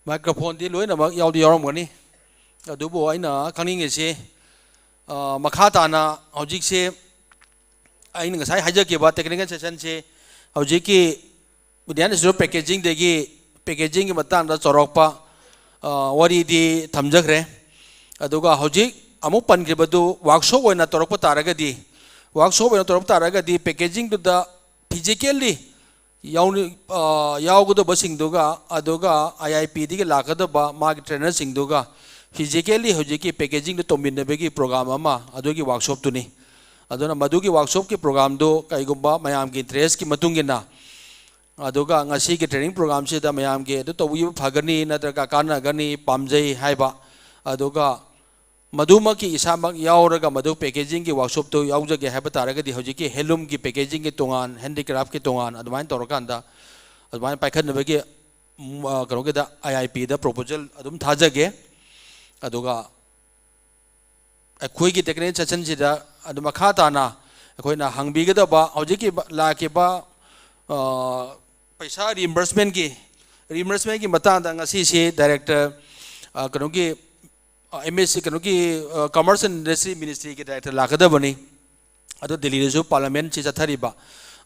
ꯃꯥꯏꯀ꯭ꯔꯣꯐꯣꯟꯗꯤ ꯂꯣꯏꯅꯃꯛ ꯌꯥꯎꯗꯤ ꯌꯥꯎꯔꯝꯒꯅꯤ꯫ ꯑꯗꯨꯕꯨ ꯑꯩꯅ ꯈꯪꯅꯤꯡꯉꯤꯁꯤ, ꯑ, ꯃꯈꯥ ꯇꯥꯅ ꯍꯧꯖꯤꯛꯁꯦ ꯑꯩꯅ ꯉꯁꯥꯏ ꯍꯥꯏꯖꯈꯤꯕ technical sessionꯁꯤ ꯍꯧꯖꯤꯛꯀꯤ ꯏꯟꯗꯤꯌꯥꯟ ꯏꯟꯁꯇꯤꯇ꯭ꯌꯨꯠ ꯑꯣꯐ ꯄꯦꯀꯦꯖꯤꯡꯗꯒꯤ ꯄꯦꯀꯦꯖꯤꯡꯒꯤ ꯃꯇꯥꯡꯗ ꯆꯥꯎꯔꯥꯛꯄ, ꯑ, ꯋꯥꯔꯤꯗꯤ ꯊꯝꯖꯈ꯭ꯔꯦ꯫ ꯑꯗꯨꯒ ꯍꯧꯖꯤꯛ ꯑꯃꯨꯛ ꯄꯟꯈ꯭ꯔꯤꯕꯗꯨ ꯋꯥꯔꯛꯁꯣꯞ ꯑꯣꯏꯅ ꯇꯧꯔꯛꯄ ꯇꯥꯔꯒꯗꯤ, ꯋꯥꯔꯛꯁꯣꯞ ꯑꯣꯏꯅ ꯇꯧꯔꯛꯄ ꯇꯥꯔꯒꯗꯤ ꯄꯦꯀꯦꯖꯤꯡꯗꯨꯗ physically ꯌꯥꯎꯅꯤ-, ꯑ, ꯌꯥꯎꯒꯗꯕꯁꯤꯡꯗꯨꯒ, ꯑꯗꯨꯒ ꯑꯥꯏ ꯑꯥꯏ ꯄꯤꯗꯒꯤ ꯂꯥꯛꯀꯗꯕ ꯃꯥꯒꯤ ꯇ꯭ꯔꯦꯅꯔꯁꯤꯡꯗꯨꯒ physically ꯍꯧꯖꯤꯛꯀꯤ ꯄꯦꯀꯦꯖꯤꯡꯗꯨ ꯇꯧꯃꯤꯟꯅꯕꯒꯤ ꯄ꯭ꯔꯣꯒ꯭ꯔꯥꯝ ꯑꯃ ꯑꯗꯨꯒꯤ ꯋꯥꯔꯛꯁꯣꯞꯇꯨꯅꯤ꯫ ꯑꯗꯨꯅ ꯃꯗꯨꯒꯤ ꯋꯥꯔꯛꯁꯣꯞꯀꯤ ꯄ꯭ꯔꯣꯒ꯭ꯔꯥꯝꯗꯨ ꯀꯩꯒꯨꯝꯕ ꯃꯌꯥꯝꯒꯤ ꯏꯟꯇꯔꯦꯁꯀꯤ ꯃꯇꯨꯡ ꯏꯟꯅ, ꯑꯗꯨꯒ ꯉꯁꯤꯒꯤ ꯇ꯭ꯔꯦꯅꯤꯡ ꯄ꯭ꯔꯣꯒ꯭ꯔꯥꯝꯁꯤꯗ ꯃꯌꯥꯝꯒꯤ ꯑꯗꯨ ꯇꯧꯕꯤꯕ ꯐꯒꯅꯤ ꯅꯠꯇ꯭ꯔꯒ ꯀꯥꯟꯅꯒꯅꯤ, ꯄꯥꯝꯖꯩ ꯍꯥꯏꯕ, ꯑꯗꯨꯒ ꯃꯗꯨꯃꯛꯀꯤ ꯏꯁꯥꯃꯛ ꯌꯥꯎꯔꯒ ꯃꯗꯨ ꯄꯦꯀꯦꯖꯤꯡꯒꯤ ꯋꯥꯔꯛꯁꯣꯞꯇꯨ ꯌꯥꯎꯖꯒꯦ ꯍꯥꯏꯕ ꯇꯥꯔꯒꯗꯤ ꯍꯧꯖꯤꯛꯀꯤ ꯍꯦꯟꯂꯨꯝꯒꯤ ꯄꯦꯀꯦꯖꯤꯡꯒꯤ ꯇꯣꯉꯥꯟ, ꯍꯦꯟꯗꯤꯀ꯭ꯔꯥꯐꯀꯤ ꯇꯣꯉꯥꯟ ꯑꯗꯨꯃꯥꯏꯅ ꯇꯧꯔꯀꯥꯟꯗ ꯑꯗꯨꯃꯥꯏꯅ ꯄꯥꯏꯈꯠꯅꯕꯒꯤ, ꯎꯝ, ꯑ, ꯀꯩꯅꯣꯒꯤꯗ, ꯑꯥꯏ ꯑꯥꯏ ꯄꯤꯗ ꯄ꯭ꯔꯣꯄꯣꯖꯦꯜ ꯑꯗꯨꯝ ꯊꯥꯖꯒꯦ꯫ ꯑꯗꯨꯒ ꯑꯩꯈꯣꯏꯒꯤ ꯇꯦꯛꯅꯤꯀꯦꯜ ꯁꯦꯁꯟꯁꯤꯗ ꯑꯗꯨ ꯃꯈꯥ ꯇꯥꯅ ꯑꯩꯈꯣꯏꯅ ꯍꯪꯕꯤꯒꯗꯕ ꯍꯧꯖꯤꯛꯀꯤ ꯂꯥꯛꯈꯤꯕ, ꯑ, ꯄꯩꯁꯥ ꯔꯤꯏꯝꯕꯔꯁꯃꯦꯟꯒꯤ, ꯔꯤꯏꯝꯕꯔꯁꯃꯦꯟꯒꯤ ꯃꯇꯥꯡꯗ ꯉꯁꯤꯁꯤ ꯗꯥꯏꯔꯦꯛꯇꯔ, ꯑ, ꯀꯩꯅꯣꯒꯤ ꯑꯦꯝ ꯑꯦꯁ ꯁꯤ ꯀꯩꯅꯣꯒꯤ ꯀꯃꯔꯁ ꯑꯦꯟ ꯏꯟꯗꯁꯇ꯭ꯔꯤ ꯃꯤꯅꯤꯁꯇ꯭ꯔꯤꯒꯤ ꯗꯥꯏꯔꯦꯛꯇꯔ ꯂꯥꯛꯀꯗꯕꯅꯤ꯫ ꯑꯗꯣ ꯗꯤꯜꯂꯤꯗꯁꯨ ꯄꯥꯔꯂꯤꯌꯥꯃꯦꯟꯁꯤ ꯆꯠꯊꯔꯤꯕ,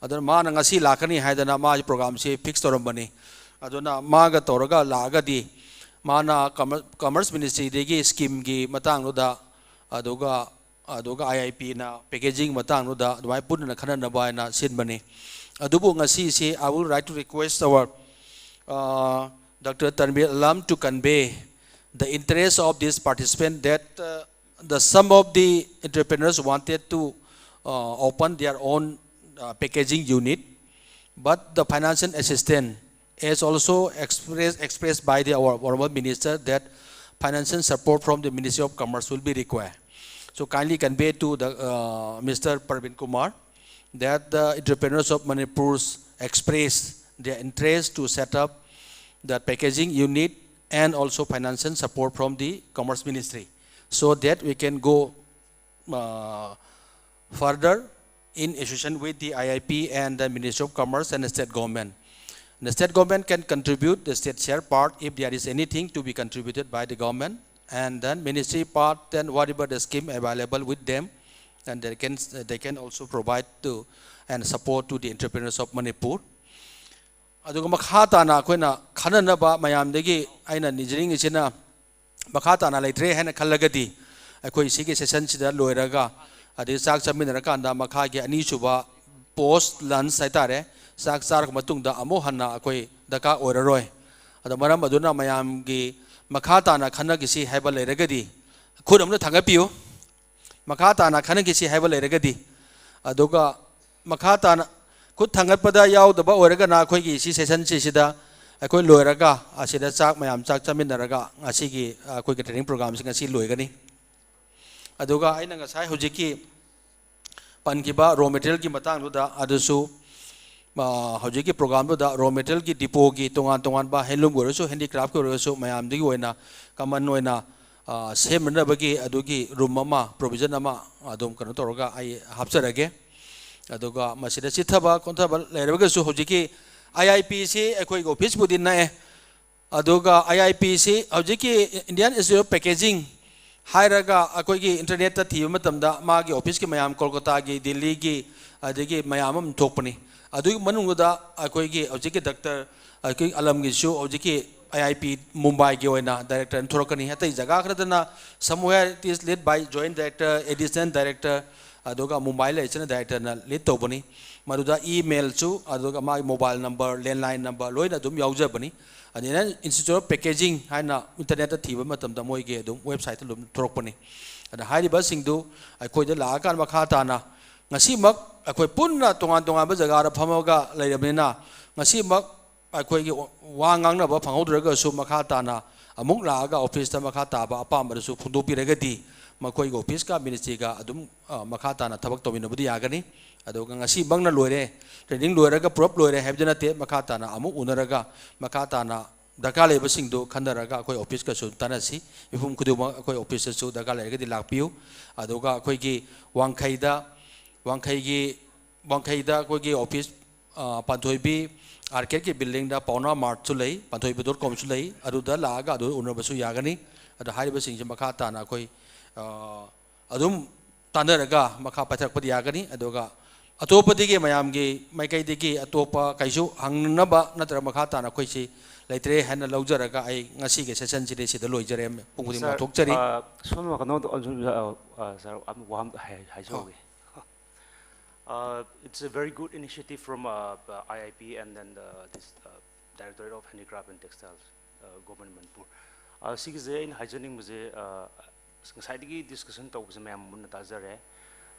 ꯑꯗꯨꯅ ꯃꯥꯅ ꯉꯁꯤ ꯂꯥꯛꯀꯅꯤ ꯍꯥꯏꯗꯅ ꯃꯥꯒꯤ ꯄ꯭ꯔꯣꯒꯥꯝꯁꯤ ꯐꯤꯛꯁ ꯇꯧꯔꯝꯕꯅꯤ꯫ ꯑꯗꯨꯅ ꯃꯥꯒ ꯇꯧꯔꯒ ꯂꯥꯛꯑꯒꯗꯤ ꯃꯥꯅ ꯀꯃꯔꯁ ꯃꯤꯅꯤꯁꯇ꯭ꯔꯤꯗꯒꯤ ꯁ꯭ꯀꯤꯝꯒꯤ ꯃꯇꯥꯡꯗꯨꯗ, ꯑꯗꯨꯒ ꯑꯗꯨꯒ ꯑꯥꯏ ꯑꯥꯏ ꯄꯤꯅ ꯄꯦꯀꯦꯖꯤꯡ ꯃꯇꯥꯡꯗꯨꯗ ꯑꯗꯨꯃꯥꯏꯅ ꯄꯨꯟꯅ ꯈꯟꯅꯅꯕ ꯍꯥꯏꯅ ꯁꯤꯟꯕꯅꯤ꯫ ꯑꯗꯨꯕꯨ ꯉꯁꯤꯁꯤ I would like to request our Doctor Tanvir Alam to convey the interest of this participant that the some of the entrepreneurs wanted to open their own packaging unit, but the financial assistance is also expressed by the our honorable minister that financial support from the Ministry of Commerce will be required. So kindly convey to the Mister Parveen Kumar that the entrepreneurs of Manipur express their interest to set up the packaging unit and also financial support from the Commerce Ministry, so that we can go further in association with the I I P and the Ministry of Commerce and the state government. The state government can contribute the state share part if there is anything to be contributed by the government, and then ministry part, then whatever the scheme available with them, and they can, they can also provide to and support to the entrepreneurs of Manipur. ꯑꯗꯨꯒ ꯃꯈꯥ ꯇꯥꯅ ꯑꯩꯈꯣꯏꯅ ꯈꯟꯅꯅꯕ ꯃꯌꯥꯝꯗꯒꯤ ꯑꯩꯅ ꯅꯤꯖꯅꯤꯡꯉꯤꯁꯤꯅ, ꯃꯈꯥ ꯇꯥꯅ ꯂꯩꯇ꯭ꯔꯦ ꯍꯥꯏꯅ ꯈꯜꯂꯒꯗꯤ ꯑꯩꯈꯣꯏ ꯁꯤꯒꯤ ꯁꯦꯁꯟꯁꯤꯗ ꯂꯣꯏꯔꯒ, ꯑꯗꯩ ꯆꯥꯛ ꯆꯥꯃꯤꯟꯅꯔꯀꯥꯟꯗ ꯃꯈꯥꯒꯤ ꯑꯅꯤꯁꯨꯕ ꯄꯣꯁ ꯂꯟꯁ ꯍꯥꯏꯇꯥꯔꯦ, ꯆꯥꯛ ꯆꯥꯔꯕ ꯃꯇꯨꯡꯗ ꯑꯃꯨꯛ ꯍꯟꯅ ꯑꯩꯈꯣꯏ ꯗꯔꯀꯥꯔ ꯑꯣꯏꯔꯔꯣꯏ꯫ ꯑꯗꯣ ꯃꯔꯝ ꯑꯗꯨꯅ ꯃꯌꯥꯝꯒꯤ ꯃꯈꯥ ꯇꯥꯅ ꯈꯟꯅꯈꯤꯁꯤ ꯍꯥꯏꯕ ꯂꯩꯔꯒꯗꯤ ꯈꯨꯠ ꯑꯃꯅ ꯊꯥꯡꯒꯠꯄꯤꯌꯨ꯫ ꯃꯈꯥ ꯇꯥꯅ ꯈꯟꯅꯈꯤꯁꯤ ꯍꯥꯏꯕ ꯂꯩꯔꯒꯗꯤ꯫ ꯑꯗꯨꯒ ꯃꯈꯥ ꯇꯥꯅ ꯈꯨꯠ ꯊꯥꯡꯒꯠꯄꯗ ꯌꯥꯎꯗꯕ ꯑꯣꯏꯔꯒꯅ ꯑꯩꯈꯣꯏꯒꯤ ꯁꯤ ꯁꯦꯁꯟꯁꯤꯁꯤꯗ ꯑꯩꯈꯣꯏ ꯂꯣꯏꯔꯒ ꯑꯁꯤꯗ ꯆꯥꯛ ꯃꯌꯥꯝ ꯆꯥꯛ ꯆꯥꯃꯤꯟꯅꯔꯒ ꯉꯁꯤꯒꯤ ꯑꯩꯈꯣꯏꯒꯤ ꯇ꯭ꯔꯦꯅꯤꯡ ꯄ꯭ꯔꯣꯒꯥꯝꯁꯤ ꯉꯁꯤ ꯂꯣꯏꯒꯅꯤ꯫ ꯑꯗꯨꯒ ꯑꯩꯅ ꯉꯁꯥꯏ ꯍꯧꯖꯤꯛꯀꯤ ꯄꯟꯈꯤꯕ ꯔꯣ ꯃꯦꯇꯔꯤꯌꯦꯜꯒꯤ ꯃꯇꯥꯡꯗꯨꯗ ꯑꯗꯨꯁꯨ ꯍꯧꯖꯤꯛꯀꯤ ꯄ꯭ꯔꯣꯒꯥꯝꯗꯨꯗ ꯔꯣ ꯃꯦꯇꯔꯤꯌꯦꯜꯒꯤ ꯗꯤꯄꯣꯒꯤ ꯇꯣꯉꯥꯟ ꯇꯣꯉꯥꯟꯕ ꯍꯦꯟꯂꯨꯝꯒꯤ ꯑꯣꯏꯔꯁꯨ ꯍꯦꯟꯗꯤꯀ꯭ꯔꯥꯐꯀꯤ ꯑꯣꯏꯔꯒꯁꯨ ꯃꯌꯥꯝꯗꯨꯒꯤ ꯑꯣꯏꯅ ꯀꯃꯟ ꯑꯣꯏꯅ ꯁꯦꯝꯅꯅꯕꯒꯤ ꯑꯗꯨꯒꯤ ꯔꯨꯝ ꯑꯃ, ꯄ꯭ꯔꯣꯕꯤꯖꯟ ꯑꯃ ꯑꯗꯨꯝ ꯀꯩꯅꯣ ꯇꯧꯔꯒ ꯑꯩ ꯍꯥꯞꯆꯔꯒꯦ꯫ ꯑꯗꯨꯒ ꯃꯁꯤꯗ ꯆꯤꯠꯊꯕ ꯈꯣꯠꯊꯕ ꯂꯩꯔꯒꯁꯨ ꯍꯧꯖꯤꯛꯀꯤ ꯑꯥꯏ ꯑꯥꯏ ꯄꯤꯁꯤ ꯑꯩꯈꯣꯏꯒꯤ ꯑꯣꯐꯤꯁꯄꯨꯗꯤ ꯅꯛꯑꯦ, ꯑꯗꯨꯒ ꯑꯥꯏ ꯑꯥꯏ ꯄꯤꯁꯤ ꯍꯧꯖꯤꯛꯀꯤ Indian Institute of Packaging ꯍꯥꯏꯔꯒ ꯑꯩꯈꯣꯏꯒꯤ ꯏꯟꯇꯔꯅꯦꯠꯇ ꯊꯤꯕ ꯃꯇꯝꯗ ꯃꯥꯒꯤ ꯑꯣꯐꯤꯁꯀꯤ ꯃꯌꯥꯝ ꯀꯣꯜꯀꯇꯥꯒꯤ, ꯗꯤꯜꯂꯤꯒꯤ, ꯑꯗꯒꯤ ꯃꯌꯥꯝ ꯑꯃ ꯊꯣꯛꯄꯅꯤ꯫ ꯑꯗꯨꯒꯤ ꯃꯅꯨꯡꯗꯨꯗ ꯑꯩꯈꯣꯏꯒꯤ ꯍꯧꯖꯤꯛꯀꯤ ꯗꯥꯛꯇꯔ ꯑꯩꯈꯣꯏ ꯑꯂꯝꯒꯤꯁꯨ ꯍꯧꯖꯤꯛꯀꯤ ꯑꯥꯏ ꯑꯥꯏ ꯄꯤ ꯃꯨꯝꯕꯥꯏꯒꯤ ꯑꯣꯏꯅ ꯗꯥꯏꯔꯦꯛꯇꯔ ꯑꯃ ꯊꯣꯔꯛꯀꯅꯤ꯫ ꯑꯇꯩ ꯖꯒꯥ ꯈꯔꯗꯅ somewhere it is led by joint director, additional director, ꯑꯗꯨꯒ ꯃꯨꯝꯕꯥꯏ ꯂꯩꯔꯤꯁꯤꯅ ꯗꯥꯏꯔꯦꯛꯇꯔꯅ ꯂꯤꯗ ꯇꯧꯕꯅꯤ꯫ ꯃꯗꯨꯗ ꯏꯃꯦꯜꯁꯨ, ꯑꯗꯨꯒ ꯃꯥꯒꯤ ꯃꯣꯕꯥꯏꯜ ꯅꯝꯕꯔ, ꯂꯦꯟꯂꯥꯏꯟ ꯅꯝꯕꯔ ꯂꯣꯏꯅ ꯑꯗꯨꯝ ꯌꯥꯎꯖꯕꯅꯤ꯫ ꯑꯗꯨꯅ Institute of Packaging ꯍꯥꯏꯅ ꯏꯟꯇꯔꯅꯦꯠꯇ ꯊꯤꯕ ꯃꯇꯝꯗ ꯃꯣꯏꯒꯤ ꯑꯗꯨꯝ ꯋꯦꯕꯁꯥꯏꯠꯇ ꯑꯗꯨꯝ ꯊꯣꯔꯛꯄꯅꯤ꯫ ꯑꯗ ꯍꯥꯏꯔꯤꯕꯁꯤꯡꯗꯨ ꯑꯩꯈꯣꯏꯗ ꯂꯥꯛꯑꯀꯥꯟꯗ ꯃꯈꯥ ꯇꯥꯅ ꯉꯁꯤꯃꯛ ꯑꯩꯈꯣꯏ ꯄꯨꯟꯅ ꯇꯣꯉꯥꯟ ꯇꯣꯉꯥꯟꯕ ꯖꯒꯥꯗ ꯐꯝꯃꯒ ꯂꯩꯔꯕꯅꯤꯅ, ꯉꯁꯤꯃꯛ ꯑꯩꯈꯣꯏꯒꯤ ꯋꯥ ꯉꯥꯡꯅꯕ ꯐꯪꯍꯧꯗ꯭ꯔꯒꯁꯨ ꯃꯈꯥ ꯇꯥꯅ ꯑꯃꯨꯛ ꯂꯥꯛꯑꯒ ꯑꯣꯐꯤꯁꯇ ꯃꯈꯥ ꯇꯥꯕ ꯑꯄꯥꯝꯕꯗꯨꯁꯨ ꯐꯣꯡꯗꯣꯛꯄꯤꯔꯒꯗꯤ ꯃꯈꯣꯏꯒꯤ ꯑꯣꯐꯤꯁꯀ ꯃꯤꯅꯤꯁꯇ꯭ꯔꯤꯒ ꯑꯗꯨꯝ, ꯑ, ꯃꯈꯥ ꯇꯥꯅ ꯊꯕꯛ ꯇꯧꯃꯤꯟꯅꯕꯗꯤ ꯌꯥꯒꯅꯤ꯫ ꯑꯗꯨꯒ ꯉꯁꯤꯃꯛꯅ ꯂꯣꯏꯔꯦ, ꯇ꯭ꯔꯦꯅꯤꯡ ꯂꯣꯏꯔꯒ ꯄꯨꯂꯞ ꯂꯣꯏꯔꯦ ꯍꯥꯏꯕꯗꯤ ꯅꯠꯇꯦ꯫ ꯃꯈꯥ ꯇꯥꯅ ꯑꯃꯨꯛ ꯎꯅꯔꯒ ꯃꯈꯥ ꯇꯥꯅ ꯗꯔꯀꯥꯔ ꯂꯩꯕꯁꯤꯡꯗꯨ ꯈꯟꯅꯔꯒ ꯑꯩꯈꯣꯏ ꯑꯣꯐꯤꯁꯀꯁꯨ ꯇꯥꯟꯅꯁꯤ꯫ ꯃꯤꯄꯨꯝ ꯈꯨꯗꯤꯡꯃꯛ ꯑꯩꯈꯣꯏ ꯑꯣꯐꯤꯁꯇꯁꯨ ꯗꯔꯀꯥꯔ ꯂꯩꯔꯒꯗꯤ ꯂꯥꯛꯄꯤꯌꯨ꯫ ꯑꯗꯨꯒ ꯑꯩꯈꯣꯏꯒꯤ ꯋꯥꯡꯈꯩꯗ, ꯋꯥꯡꯈꯩꯒꯤ, ꯋꯥꯡꯈꯩꯗ ꯑꯩꯈꯣꯏꯒꯤ ꯑꯣꯐꯤꯁ, ꯑ, ꯄꯥꯟꯊꯣꯏꯕꯤ ꯑꯥꯔꯀꯦꯗꯀꯤ ꯕꯤꯜꯗꯤꯡꯗ ꯄꯥꯎꯅꯥ ꯃꯥꯔꯠꯁꯨ ꯂꯩ, ꯄꯥꯟꯊꯣꯏꯕꯤ ꯗꯣꯠ ꯀꯣꯝꯁꯨ ꯂꯩ, ꯑꯗꯨꯗ ꯂꯥꯛꯑꯒ ꯑꯗꯨ ꯎꯅꯕꯁꯨ ꯌꯥꯒꯅꯤ꯫ ꯑꯗꯣ ꯍꯥꯏꯔꯤꯕꯁꯤꯡꯁꯦ ꯃꯈꯥ ꯇꯥꯅ ꯑꯩꯈꯣꯏ, ꯑ, ꯑꯗꯨꯝ ꯇꯥꯟꯅꯔꯒ ꯃꯈꯥ ꯄꯥꯏꯊꯔꯛꯄꯗꯤ ꯌꯥꯒꯅꯤ꯫ ꯑꯗꯨꯒ ꯑꯇꯣꯞꯄꯗꯒꯤ, ꯃꯌꯥꯝꯒꯤ ꯃꯥꯏꯀꯩꯗꯒꯤ ꯑꯇꯣꯞꯄ ꯀꯩꯁꯨ ꯍꯪꯅꯕ ꯅꯠꯇ꯭ꯔꯒ ꯃꯈꯥ ꯇꯥꯅ ꯑꯩꯈꯣꯏꯁꯤ ꯂꯩꯇ꯭ꯔꯦ ꯍꯥꯏꯅ ꯂꯧꯖꯔꯒ ꯑꯩ ꯉꯁꯤꯒꯤ ꯁꯦꯁꯟꯁꯤꯗꯤ ꯁꯤꯗ ꯂꯣꯏꯖꯔꯦ꯫ ꯃꯤꯄꯨꯝ ꯈꯨꯗꯤꯡꯃꯛ ꯁꯥꯔ, ꯂꯥꯎꯊꯣꯛꯆꯔꯤ꯫ ꯑ, ꯁꯣꯝꯅ ꯀꯩꯅꯣ, ꯑ, ꯑ, ꯁꯥꯔ, ꯑꯃ ꯋꯥ ꯑꯃ ꯍꯥꯏ-, ꯍꯥꯏꯖꯍꯧꯒꯦ꯫ ꯑ, it's a very good initiative from, uh, I I P and then the, this, uh, Directorate of Handicraft and Textiles, uh, Government Manipur. ꯑ, ꯁꯤꯒꯤꯁꯦ ꯑꯩꯅ ꯍꯥꯏꯖꯅꯤꯡꯕꯁꯦ, ꯑ, ꯉꯁꯥꯏꯗꯒꯤ ꯗꯤꯁꯀꯁꯟ ꯇꯧꯕꯁꯦ ꯃꯌꯥꯝ ꯃꯨꯟꯅ ꯇꯥꯖꯔꯦ꯫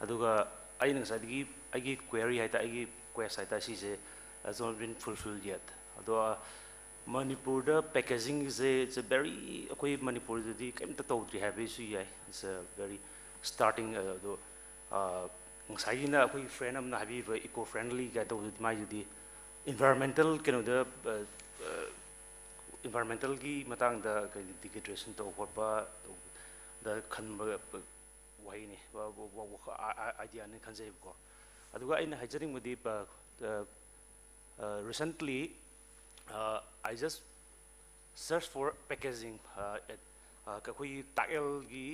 ꯑꯗꯨꯒ ꯑꯩꯅ ꯉꯁꯥꯏꯗꯒꯤ ꯑꯩꯒꯤ ꯀ꯭ꯋꯦꯔꯤ ꯍꯥꯏ ꯇꯥꯔꯦ, ꯑꯩꯒꯤ ꯀ꯭ꯋꯦꯁ ꯍꯥꯏ ꯇꯥꯔꯦ, ꯁꯤꯁꯦ has not been fulfilled yet꯫ ꯑꯗꯣ, ꯑ, ꯃꯅꯤꯄꯨꯔꯗ ꯄꯦꯀꯦꯖꯤꯡꯁꯦ it's a very, ꯑꯩꯈꯣꯏ ꯃꯅꯤꯄꯨꯔꯗꯗꯤ ꯀꯔꯤꯝꯇ ꯇꯧꯗ꯭ꯔꯤ ꯍꯥꯏꯕꯁꯨ ꯌꯥꯏ꯫ It's a very starting, ꯑ, ꯑꯗꯣ, ꯑ, ꯉꯁꯥꯏꯒꯤꯅ ꯑꯩꯈꯣꯏꯒꯤ ꯐ꯭ꯔꯦꯟ ꯑꯃꯅ ꯍꯥꯏꯕꯤꯕ ꯏꯀꯣ ꯐ꯭ꯔꯦꯟꯂꯤ ꯀꯥꯏ ꯇꯧꯕꯗꯨꯗꯤ ꯃꯥꯏꯗꯨꯗꯤ ꯏꯟꯚꯥꯏꯔꯣꯟꯃꯦꯟꯇꯦꯜ ꯀꯩꯅꯣꯗ, ꯑ, ꯑ, ꯏꯟꯚꯥꯏꯔꯣꯟꯃꯦꯟꯇꯦꯜꯒꯤ ꯃꯇꯥꯡꯗ ꯀꯩ ꯗꯤꯒ꯭ꯔꯦꯗꯦꯁꯟ ꯇꯧꯕ ꯈꯣꯠꯄ ꯇꯧꯕꯗ ꯈꯟꯕ ꯋꯥꯍꯩꯅꯤ, ꯋꯥ-, ꯋꯥ-, ꯋꯥ-, ꯑꯥ-, ꯑꯥ-, ꯑꯥꯏꯗꯤꯌꯥꯅꯤ ꯈꯟꯖꯩꯕꯀꯣ꯫ ꯑꯗꯨꯒ ꯑꯩꯅ ꯍꯥꯏꯖꯅꯤꯡꯕꯗꯤ, ꯄ-, ꯑ, ꯑ, recently, ꯑ, I just Search for packaging, ꯑꯩꯈꯣꯏꯒꯤ ꯇꯥꯛꯑꯦꯜꯒꯤ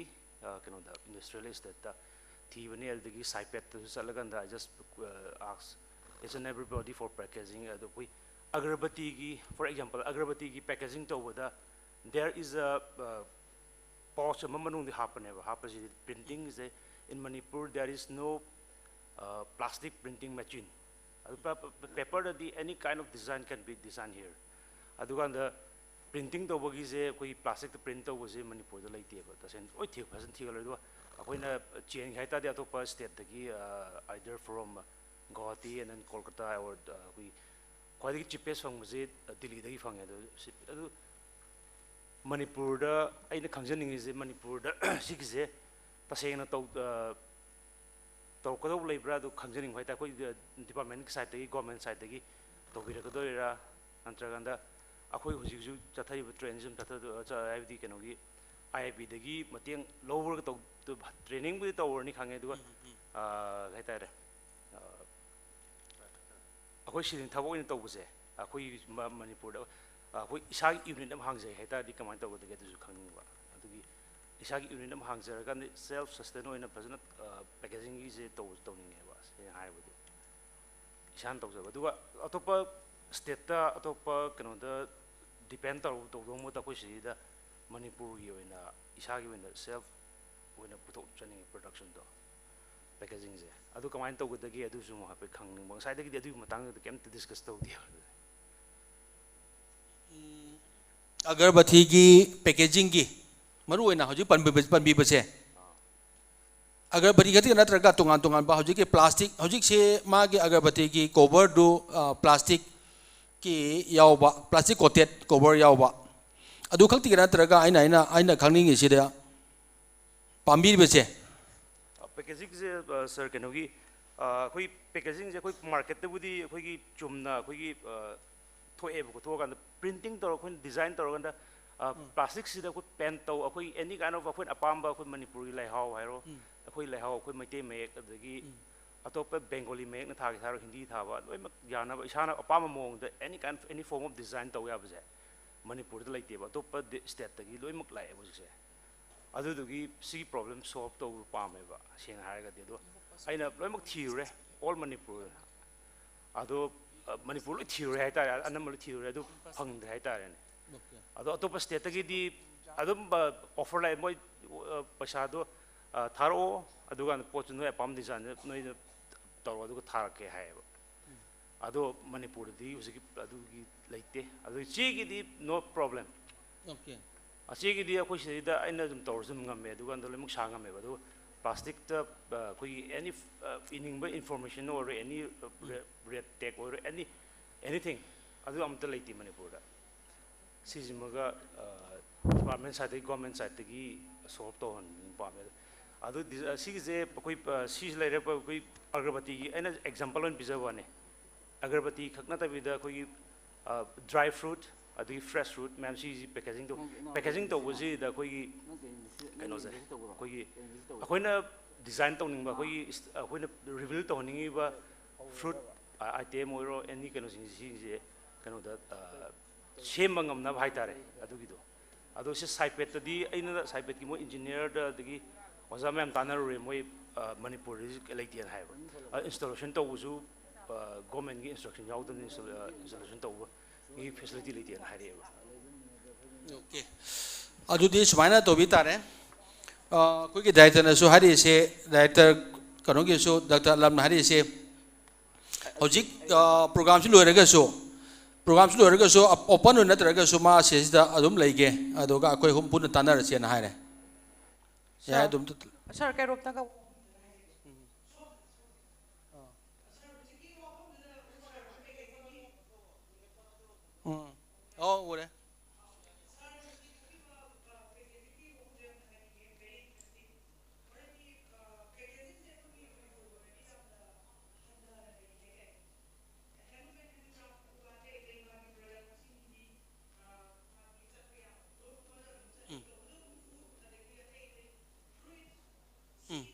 ꯀꯩꯅꯣꯗ, ꯏꯟꯗꯁꯇ꯭ꯔꯤꯌꯦꯜ ꯏꯁꯇꯦꯠꯇ ꯊꯤꯕꯅꯦ꯫ ꯑꯗꯨꯗꯒꯤ ꯁꯥꯏꯄꯦꯠꯇꯁꯨ ꯆꯠꯂꯀꯥꯟꯗ, I just ask each and everybody for packaging. ꯑꯗꯣ ꯑꯩꯈꯣꯏ ꯑꯒꯔꯕꯇꯤꯒꯤ, for example, ꯑꯒꯔꯕꯇꯤꯒꯤ packaging ꯇꯧꯕꯗ, there is a pouch ꯑꯃ ꯃꯅꯨꯡꯗ ꯍꯥꯞꯄꯅꯦꯕ꯫ ꯍꯥꯞꯄꯁꯤꯗꯤ, printing is a, in Manipur there is no plastic printing machine. ꯑꯗꯨ ꯄꯦꯄꯔꯗꯗꯤ any kind of design can be design here. ꯑꯗꯨꯀꯥꯟꯗ printing ꯇꯧꯕꯒꯤꯁꯦ, ꯑꯩꯈꯣꯏꯒꯤ ꯄ꯭ꯂꯥꯁꯇꯤꯛꯇ print ꯇꯧꯕꯁꯦ ꯃꯅꯤꯄꯨꯔꯗ ꯂꯩꯇꯦꯕ꯫ ꯇꯁꯦꯡꯅ ꯂꯣꯏ ꯊꯤꯕ, ꯐꯖꯅ ꯊꯤꯒꯠꯂꯦ꯫ ꯑꯗꯨꯒ ꯑꯩꯈꯣꯏꯅ ꯆꯦꯟꯒꯦ ꯍꯥꯏ ꯇꯥꯔꯗꯤ, ꯑꯇꯣꯞꯄ ꯁ꯭ꯇꯦꯠꯇꯒꯤ, either from Guwahati and then Kolkata or ꯑꯩꯈꯣꯏ ꯈ꯭ꯋꯥꯏꯗꯒꯤ cheapest ꯐꯪꯕꯁꯦ ꯗꯤꯜꯂꯤꯗꯒꯤ ꯐꯪꯉꯦ꯫ ꯑꯗꯨ ꯁꯤ, ꯑꯗꯨ ꯃꯅꯤꯄꯨꯔꯗ ꯑꯩꯅ ꯈꯪꯖꯅꯤꯡꯉꯤꯁꯦ, ꯃꯅꯤꯄꯨꯔꯗ ꯁꯤꯒꯤꯁꯦ ꯇꯁꯦꯡꯅ ꯇꯧ ꯇꯧꯔꯛꯀꯗꯧꯕ ꯂꯩꯕ꯭ꯔꯥ, ꯑꯗꯨ ꯈꯪꯖꯅꯤꯡꯕ ꯍꯥꯏꯇꯥꯔꯦ꯫ ꯑꯩꯈꯣꯏ ꯗꯤꯄꯥꯔꯠꯃꯦꯟꯒꯤ ꯁꯥꯏꯠꯇꯒꯤ, ꯒꯣꯔꯃꯦꯟ ꯁꯥꯏꯠꯇꯒꯤ ꯇꯧꯕꯤꯔꯛꯀꯗꯣꯏꯔꯥ, ꯅꯠꯇ꯭ꯔꯀꯥꯟꯗ ꯑꯩꯈꯣꯏ ꯍꯧꯖꯤꯛ ꯍꯧꯖꯤꯛ ꯆꯠꯊꯔꯤꯕ ꯇ꯭ꯔꯦꯟꯁꯤ ꯑꯗꯨꯝ ꯆꯠꯊꯗꯣꯏ-, ꯆ-, ꯍꯥꯏꯕꯗꯤ ꯀꯩꯅꯣꯒꯤ, ꯑꯥꯏ ꯑꯥꯏ ꯄꯤꯗꯒꯤ ꯃꯇꯦꯡ ꯂꯧꯔꯒ ꯇꯧ-, ꯇꯧ-, ꯇ꯭ꯔꯦꯅꯤꯡꯕꯨꯗꯤ ꯇꯧꯔꯅꯤ ꯈꯪꯉꯦ, ꯑꯗꯨꯒ, ꯎꯝ, ꯎꯝ, ꯎꯝ꯫ ꯑꯥ, ꯀꯩ ꯍꯥꯏꯇꯥꯔꯦ, ꯑꯥ, ꯑꯩꯈꯣꯏ ꯁꯤꯗ ꯊꯕꯛ ꯑꯣꯏꯅ ꯇꯧꯕꯁꯦ, ꯑꯩꯈꯣꯏ ꯃ-, ꯃꯅꯤꯄꯨꯔꯗ, ꯑꯩꯈꯣꯏ ꯏꯁꯥꯒꯤ ꯌꯨꯅꯤꯠ ꯑꯃ ꯍꯥꯡꯖꯩ ꯍꯥꯏ ꯇꯥꯔꯗꯤ ꯀꯃꯥꯏꯅ ꯇꯧꯒꯗꯒꯦ, ꯑꯗꯨꯁꯨ ꯈꯪꯅꯤꯡꯕ꯫ ꯑꯗꯨꯒꯤ ꯏꯁꯥꯒꯤ ꯌꯨꯅꯤꯠ ꯑꯃ ꯍꯥꯡꯖꯔꯀꯥꯟꯗ self sustain ꯑꯣꯏꯅ ꯐꯖꯅ, ꯑ, packagingꯒꯤꯁꯦ ꯇꯧ-, ꯇꯧꯅꯤꯡꯉꯦꯕ, ꯁꯦꯡꯅ ꯍꯥꯏꯔꯕꯗꯤ꯫ ꯏꯁꯥꯅ ꯇꯧꯖꯕ꯫ ꯑꯗꯨꯒ ꯑꯇꯣꯞꯄ ꯁ꯭ꯇꯦꯠꯇ, ꯑꯇꯣꯞꯄ ꯀꯩꯅꯣꯗ depend ꯇꯧ-, ꯇꯧꯗꯧ ꯃꯍꯨꯠꯇ, ꯑꯩꯈꯣꯏ ꯁꯤꯗ ꯃꯅꯤꯄꯨꯔꯒꯤ ꯑꯣꯏꯅ, ꯏꯁꯥꯒꯤ ꯑꯣꯏꯅ self ꯑꯣꯏꯅ ꯄꯨꯊꯣꯛꯆꯅꯤꯡꯉꯤ productionꯗꯣ, packagingꯁꯦ꯫ ꯑꯗꯨ ꯀꯃꯥꯏꯅ ꯇꯧꯒꯗꯒꯦ, ꯑꯗꯨꯁꯨ ꯑꯃꯨꯛ ꯍꯥꯏꯐꯦꯠ ꯈꯪꯅꯤꯡꯕ꯫ ꯉꯁꯥꯏꯗꯒꯤꯗꯤ ꯑꯗꯨꯒꯤ ꯃꯇꯥꯡꯗ ꯀꯩꯝꯇ discuss ꯇꯧꯗꯦꯕ꯫ ꯑꯒꯔꯕꯊꯤꯒꯤ packagingꯒꯤ ꯃꯔꯨ ꯑꯣꯏꯅ ꯍꯧꯖꯤꯛ ꯄꯟꯕꯤꯕ-, ꯄꯟꯕꯤꯕꯁꯦ, ꯑꯒꯔꯕꯇꯤ ꯈꯛꯇ ꯅꯠꯇ꯭ꯔꯒ ꯇꯣꯉꯥꯟ ꯇꯣꯉꯥꯟꯕ ꯍꯧꯖꯤꯛꯀꯤ plastic, ꯍꯧꯖꯤꯛꯁꯦ ꯃꯥꯒꯤ ꯑꯒꯔꯕꯇꯤꯒꯤ coverꯗꯨ, ꯑ, plasticꯀꯤ ꯌꯥꯎꯕ, plastic coated cover ꯌꯥꯎꯕ, ꯑꯗꯨ ꯈꯛꯇꯒꯤ ꯅꯠꯇ꯭ꯔꯒ ꯑꯩꯅ, ꯑꯩꯅ, ꯑꯩꯅ ꯈꯪꯅꯤꯡꯉꯤꯁꯤꯗ ꯄꯥꯝꯕꯤꯔꯤꯕꯁꯦ? Packagingꯁꯦ, ꯑ, ꯁꯥꯔ, ꯀꯩꯅꯣꯒꯤ, ꯑ, ꯑꯩꯈꯣꯏ packagingꯁꯦ ꯑꯩꯈꯣꯏ marketꯇꯕꯨꯗꯤ ꯑꯩꯈꯣꯏꯒꯤ ꯆꯨꯝꯅ ꯑꯩꯈꯣꯏꯒꯤ, ꯑ, ꯊꯣꯛꯑꯦꯕꯀꯣ꯫ ꯊꯣꯛꯑꯀꯥꯟꯗ printing ꯇꯧꯔꯒ, ꯑꯩꯈꯣꯏꯅ design ꯇꯧꯔꯀꯥꯟꯗ, ꯑ, plasticꯁꯤꯗ ꯑꯩꯈꯣꯏ paint ꯇꯧ, ꯑꯩꯈꯣꯏ any kind of ꯑꯩꯈꯣꯏꯅ ꯑꯄꯥꯝꯕ, ꯑꯩꯈꯣꯏ ꯃꯅꯤꯄꯨꯔꯒꯤ ꯂꯩꯍꯥꯎ ꯍꯥꯏꯔꯣ, ꯑꯩꯈꯣꯏ ꯂꯩꯍꯥꯎ, ꯑꯩꯈꯣꯏ ꯃꯩꯇꯩ ꯃꯌꯦꯛ, ꯑꯗꯒꯤ ꯑꯇꯣꯞꯄ Bengali ꯃꯌꯦꯛꯅ ꯊꯥꯒꯦ ꯍꯥꯏꯔꯣ, ꯍꯤꯟꯗꯤ ꯊꯥꯕ, ꯂꯣꯏꯅꯃꯛ ꯌꯥꯅꯕ, ꯏꯁꯥꯅ ꯑꯄꯥꯝꯕ ꯃꯑꯣꯡꯗ any kind of, any form of design ꯇꯧ ꯌꯥꯕꯁꯦ꯫ ꯃꯅꯤꯄꯨꯔꯗ ꯂꯩꯇꯦꯕ, ꯑꯇꯣꯞꯄ ꯁ꯭ꯇꯦꯠꯇꯒꯤ ꯂꯣꯏꯅꯃꯛ ꯂꯥꯛꯑꯦꯕ ꯍꯧꯖꯤꯛꯁꯦ꯫ ꯑꯗꯨꯗꯨꯒꯤ ꯁꯤꯒꯤ ꯄ꯭ꯔꯣꯕ꯭ꯂꯦꯝ ꯁꯣꯜꯕ ꯇꯧꯕ ꯄꯥꯝꯃꯦꯕ, ꯁꯦꯡꯅ ꯍꯥꯏꯔꯒꯗꯤ꯫ ꯑꯗꯣ ꯑꯩꯅ ꯂꯣꯏꯅꯃꯛ ꯊꯤꯔꯨꯔꯦ, ꯑꯣꯜ ꯃꯅꯤꯄꯨꯔ꯫ ꯑꯗꯣ ꯑ, ꯃꯅꯤꯄꯨꯔ ꯂꯣꯏ ꯊꯤꯔꯨꯔꯦ ꯍꯥꯏꯇꯥꯔꯦ, ꯑꯅꯝꯕ ꯂꯣꯏ ꯊꯤꯔꯨꯔꯦ, ꯑꯗꯨ ꯐꯪꯗ꯭ꯔꯦ ꯍꯥꯏꯇꯥꯔꯦꯅꯦ꯫ ꯑꯗꯣ ꯑꯇꯣꯞꯄ ꯁ꯭ꯇꯦꯠꯇꯒꯤꯗꯤ ꯑꯗꯨꯝ ꯑꯣꯐꯔ ꯂꯥꯛꯑꯦ, ꯃꯣꯏ ꯑ, ꯄꯩꯁꯥꯗꯣ ꯑ, ꯊꯥꯔꯛꯑꯣ, ꯑꯗꯨꯒ ꯄꯣꯠꯇꯨ ꯅꯣꯏ ꯑꯄꯥꯝꯕ ꯗꯤꯖꯥꯏꯟꯗ ꯅꯣꯏꯅ ꯇꯧꯔꯣ, ꯑꯗꯨꯒ ꯊꯥꯔꯛꯀꯦ ꯍꯥꯏꯌꯦꯕ꯫ ꯑꯗꯣ ꯃꯅꯤꯄꯨꯔꯗꯗꯤ ꯍꯧꯖꯤꯛꯀꯤ ꯑꯗꯨꯒꯤ ꯂꯩꯇꯦ꯫ ꯑꯗꯨ ꯆꯦꯒꯤꯗꯤ no problem꯫ ꯑꯣꯀꯦ꯫ ꯑ, ꯆꯦꯒꯤꯗꯤ ꯑꯩꯈꯣꯏ ꯁꯤꯗꯩꯗ ꯑꯩꯅ ꯑꯗꯨꯝ ꯇꯧꯔꯁꯨ ꯑꯗꯨꯝ ꯉꯝꯃꯦ, ꯑꯗꯨꯀꯥꯟꯗ ꯂꯣꯏꯅꯃꯛ ꯁꯥ ꯉꯝꯃꯦꯕ꯫ ꯑꯗꯨꯒ ꯄ꯭ꯂꯥꯁꯇꯤꯛꯇ, ꯑ, ꯑꯩꯈꯣꯏꯒꯤ ꯑꯦꯅꯤ, ꯑ, ꯏꯅꯤꯡꯕ ꯏꯟꯐꯣꯔꯃꯦꯁꯟ ꯑꯣꯏꯔꯣ, ꯑꯦꯅꯤ ꯔꯦꯠ ꯇꯦꯛ ꯑꯣꯏꯔꯣ, ꯑꯦꯅꯤ ꯑꯦꯅꯤꯊꯤꯡ, ꯑꯗꯨ ꯑꯝꯇ ꯂꯩꯇꯦ ꯃꯅꯤꯄꯨꯔꯗ꯫ ꯁꯤꯁꯤꯃꯒ ꯗꯤꯄꯥꯔꯠꯃꯦꯟ ꯁꯥꯏꯠꯇꯒꯤ, ꯒꯣꯔꯃꯦꯟ ꯁꯥꯏꯠꯇꯒꯤ ꯁꯣꯜꯕ ꯇꯧꯍꯟꯅꯤꯡꯕ ꯄꯥꯝꯃꯦ꯫ ꯑꯗꯨ ꯗꯤ-, ꯑ, ꯁꯤꯒꯤꯁꯦ ꯑꯩꯈꯣꯏ, ꯑ, ꯁꯤꯁꯨ ꯂꯩꯔꯦ, ꯑꯩꯈꯣꯏ ꯑꯒꯔꯕꯇꯤꯒꯤ ꯑꯩꯅ ꯑꯦꯛꯖꯥꯝꯄꯜ ꯑꯣꯏꯅ ꯄꯤꯖꯕ ꯋꯥꯅꯤ꯫ ꯑꯒꯔꯕꯇꯤ ꯈꯛ ꯅꯠꯇꯕꯤꯗ ꯑꯩꯈꯣꯏꯒꯤ ꯗ꯭ꯔꯥꯏ ꯐ꯭ꯔꯨꯠ, ꯑꯗꯒꯤ ꯐ꯭ꯔꯦꯁ ꯐ꯭ꯔꯨꯠ ꯃꯌꯥꯝ ꯁꯤꯁꯤ ꯄꯦꯀꯦꯖꯤꯡ ꯇꯧ-, ꯄꯦꯀꯦꯖꯤꯡ ꯇꯧꯕꯁꯤꯗ ꯑꯩꯈꯣꯏꯒꯤ ꯀꯩꯅꯣꯁꯦ, ꯑꯩꯈꯣꯏꯒꯤ ꯑꯩꯈꯣꯏꯅ ꯗꯤꯖꯥꯏꯟ ꯇꯧꯅꯤꯡꯕ, ꯑꯩꯈꯣꯏꯒꯤ ꯏꯁ-, ꯑꯩꯈꯣꯏꯅ ꯔꯤꯚꯤꯜ ꯇꯧꯍꯟꯅꯤꯡꯉꯤꯕ ꯐ꯭ꯔꯨꯠ ꯑꯥꯏꯇꯦꯝ ꯑꯣꯏꯔꯣ, ꯑꯦꯅꯤ ꯀꯩꯅꯣꯁꯤꯡꯁꯦ, ꯁꯤꯁꯤꯡꯁꯦ ꯀꯩꯅꯣꯗ, ꯑ, ꯁꯦꯝꯕ ꯉꯝꯅꯕ ꯍꯥꯏꯇꯥꯔꯦ꯫ ꯑꯗꯨꯒꯤꯗꯣ, ꯑꯗꯣ ꯁꯤ ꯁꯥꯏꯄꯦꯠꯇꯗꯤ ꯑꯩꯅ ꯁꯥꯏꯄꯦꯠꯀꯤ ꯃꯣꯏ ꯏꯟꯖꯤꯅꯤꯌꯔꯗ, ꯑꯗꯒꯤ ꯑꯣꯖꯥ ꯃꯌꯥꯝ ꯇꯥꯟꯅꯔꯨꯔꯦ, ꯃꯣꯏ, ꯑ, ꯃꯅꯤꯄꯨꯔꯗ ꯂꯩꯇꯦꯅ ꯍꯥꯏꯌꯦꯕ꯫ ꯑ, ꯏꯟꯁꯇꯣꯂꯦꯁꯟ ꯇꯧꯕꯁꯨ, ꯑ, ꯒꯣꯔꯃꯦꯟꯒꯤ ꯏꯟꯁꯇ꯭ꯔꯛꯁꯟ ꯌꯥꯎꯗꯕꯅꯤꯅ ꯏꯟꯁꯇꯣ-, ꯑ, ꯏꯟꯁꯇꯣꯂꯦꯁꯟ ꯇꯧꯕꯒꯤ ꯐꯦꯁꯤꯂꯤꯇꯤ ꯂꯩꯇꯦꯅ ꯍꯥꯏꯔꯛꯑꯦꯕ꯫ ꯑꯣꯀꯦ꯫ ꯑꯗꯨꯗꯤ ꯁꯨꯃꯥꯏꯅ ꯇꯧꯕꯤ ꯇꯥꯔꯦ꯫ ꯑ, ꯑꯩꯈꯣꯏꯒꯤ ꯗꯥꯏꯔꯦꯛꯇꯔꯅꯁꯨ ꯍꯥꯏꯔꯤꯁꯦ, ꯗꯥꯏꯔꯦꯛꯇꯔ ꯀꯩꯅꯣꯒꯤꯁꯨ, ꯗꯥꯛꯇꯔ ꯑꯂꯝꯅ ꯍꯥꯏꯔꯤꯁꯦ, ꯍꯧꯖꯤꯛ, ꯑ, ꯄ꯭ꯔꯣꯒ꯭ꯔꯥꯝꯁꯤ ꯂꯣꯏꯔꯒꯁꯨ, ꯄ꯭ꯔꯣꯒ꯭ꯔꯥꯝꯁꯤ ꯂꯣꯏꯔꯒꯁꯨ ꯑꯣꯄꯟ ꯑꯣꯏꯅ ꯅꯠꯇ꯭ꯔꯒꯁꯨ ꯃꯥ ꯁꯤꯁꯤꯗ ꯑꯗꯨꯝ ꯂꯩꯒꯦ, ꯑꯗꯨꯒ ꯑꯩꯈꯣꯏ ꯑꯍꯨꯝ ꯄꯨꯟꯅ ꯇꯥꯟꯅꯔꯁꯦꯅ ꯍꯥꯏꯔꯦ꯫ ꯌꯥꯏ, ꯑꯗꯨꯝ꯫ ꯁꯥꯔ, ꯀꯩꯔꯣꯝꯇꯒ꯫ ꯎꯝ꯫ ꯑꯣ, ꯎꯔꯦ꯫ ꯎꯝ꯫ ꯎꯝ꯫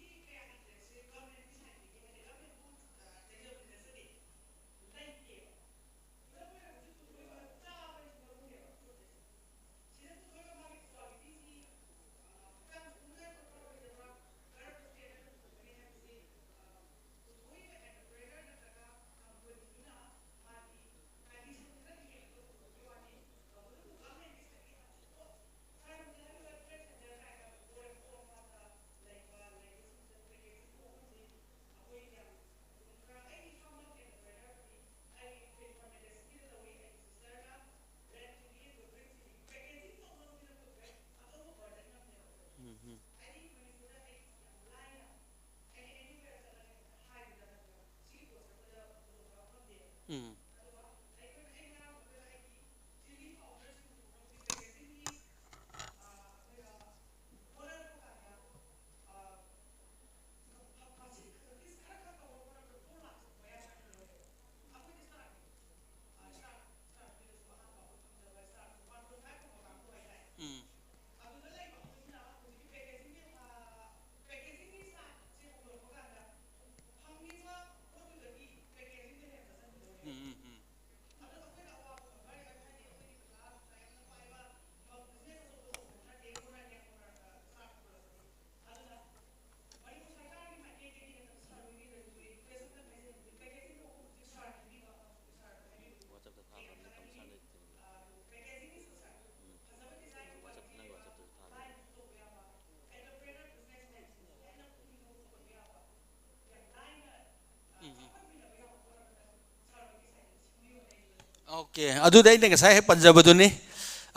ꯑꯣꯀꯦ, ꯑꯗꯨꯗ ꯑꯩꯅ ꯉꯁꯥꯏ ꯍꯦꯛ ꯄꯟꯖꯕꯗꯨꯅꯤ꯫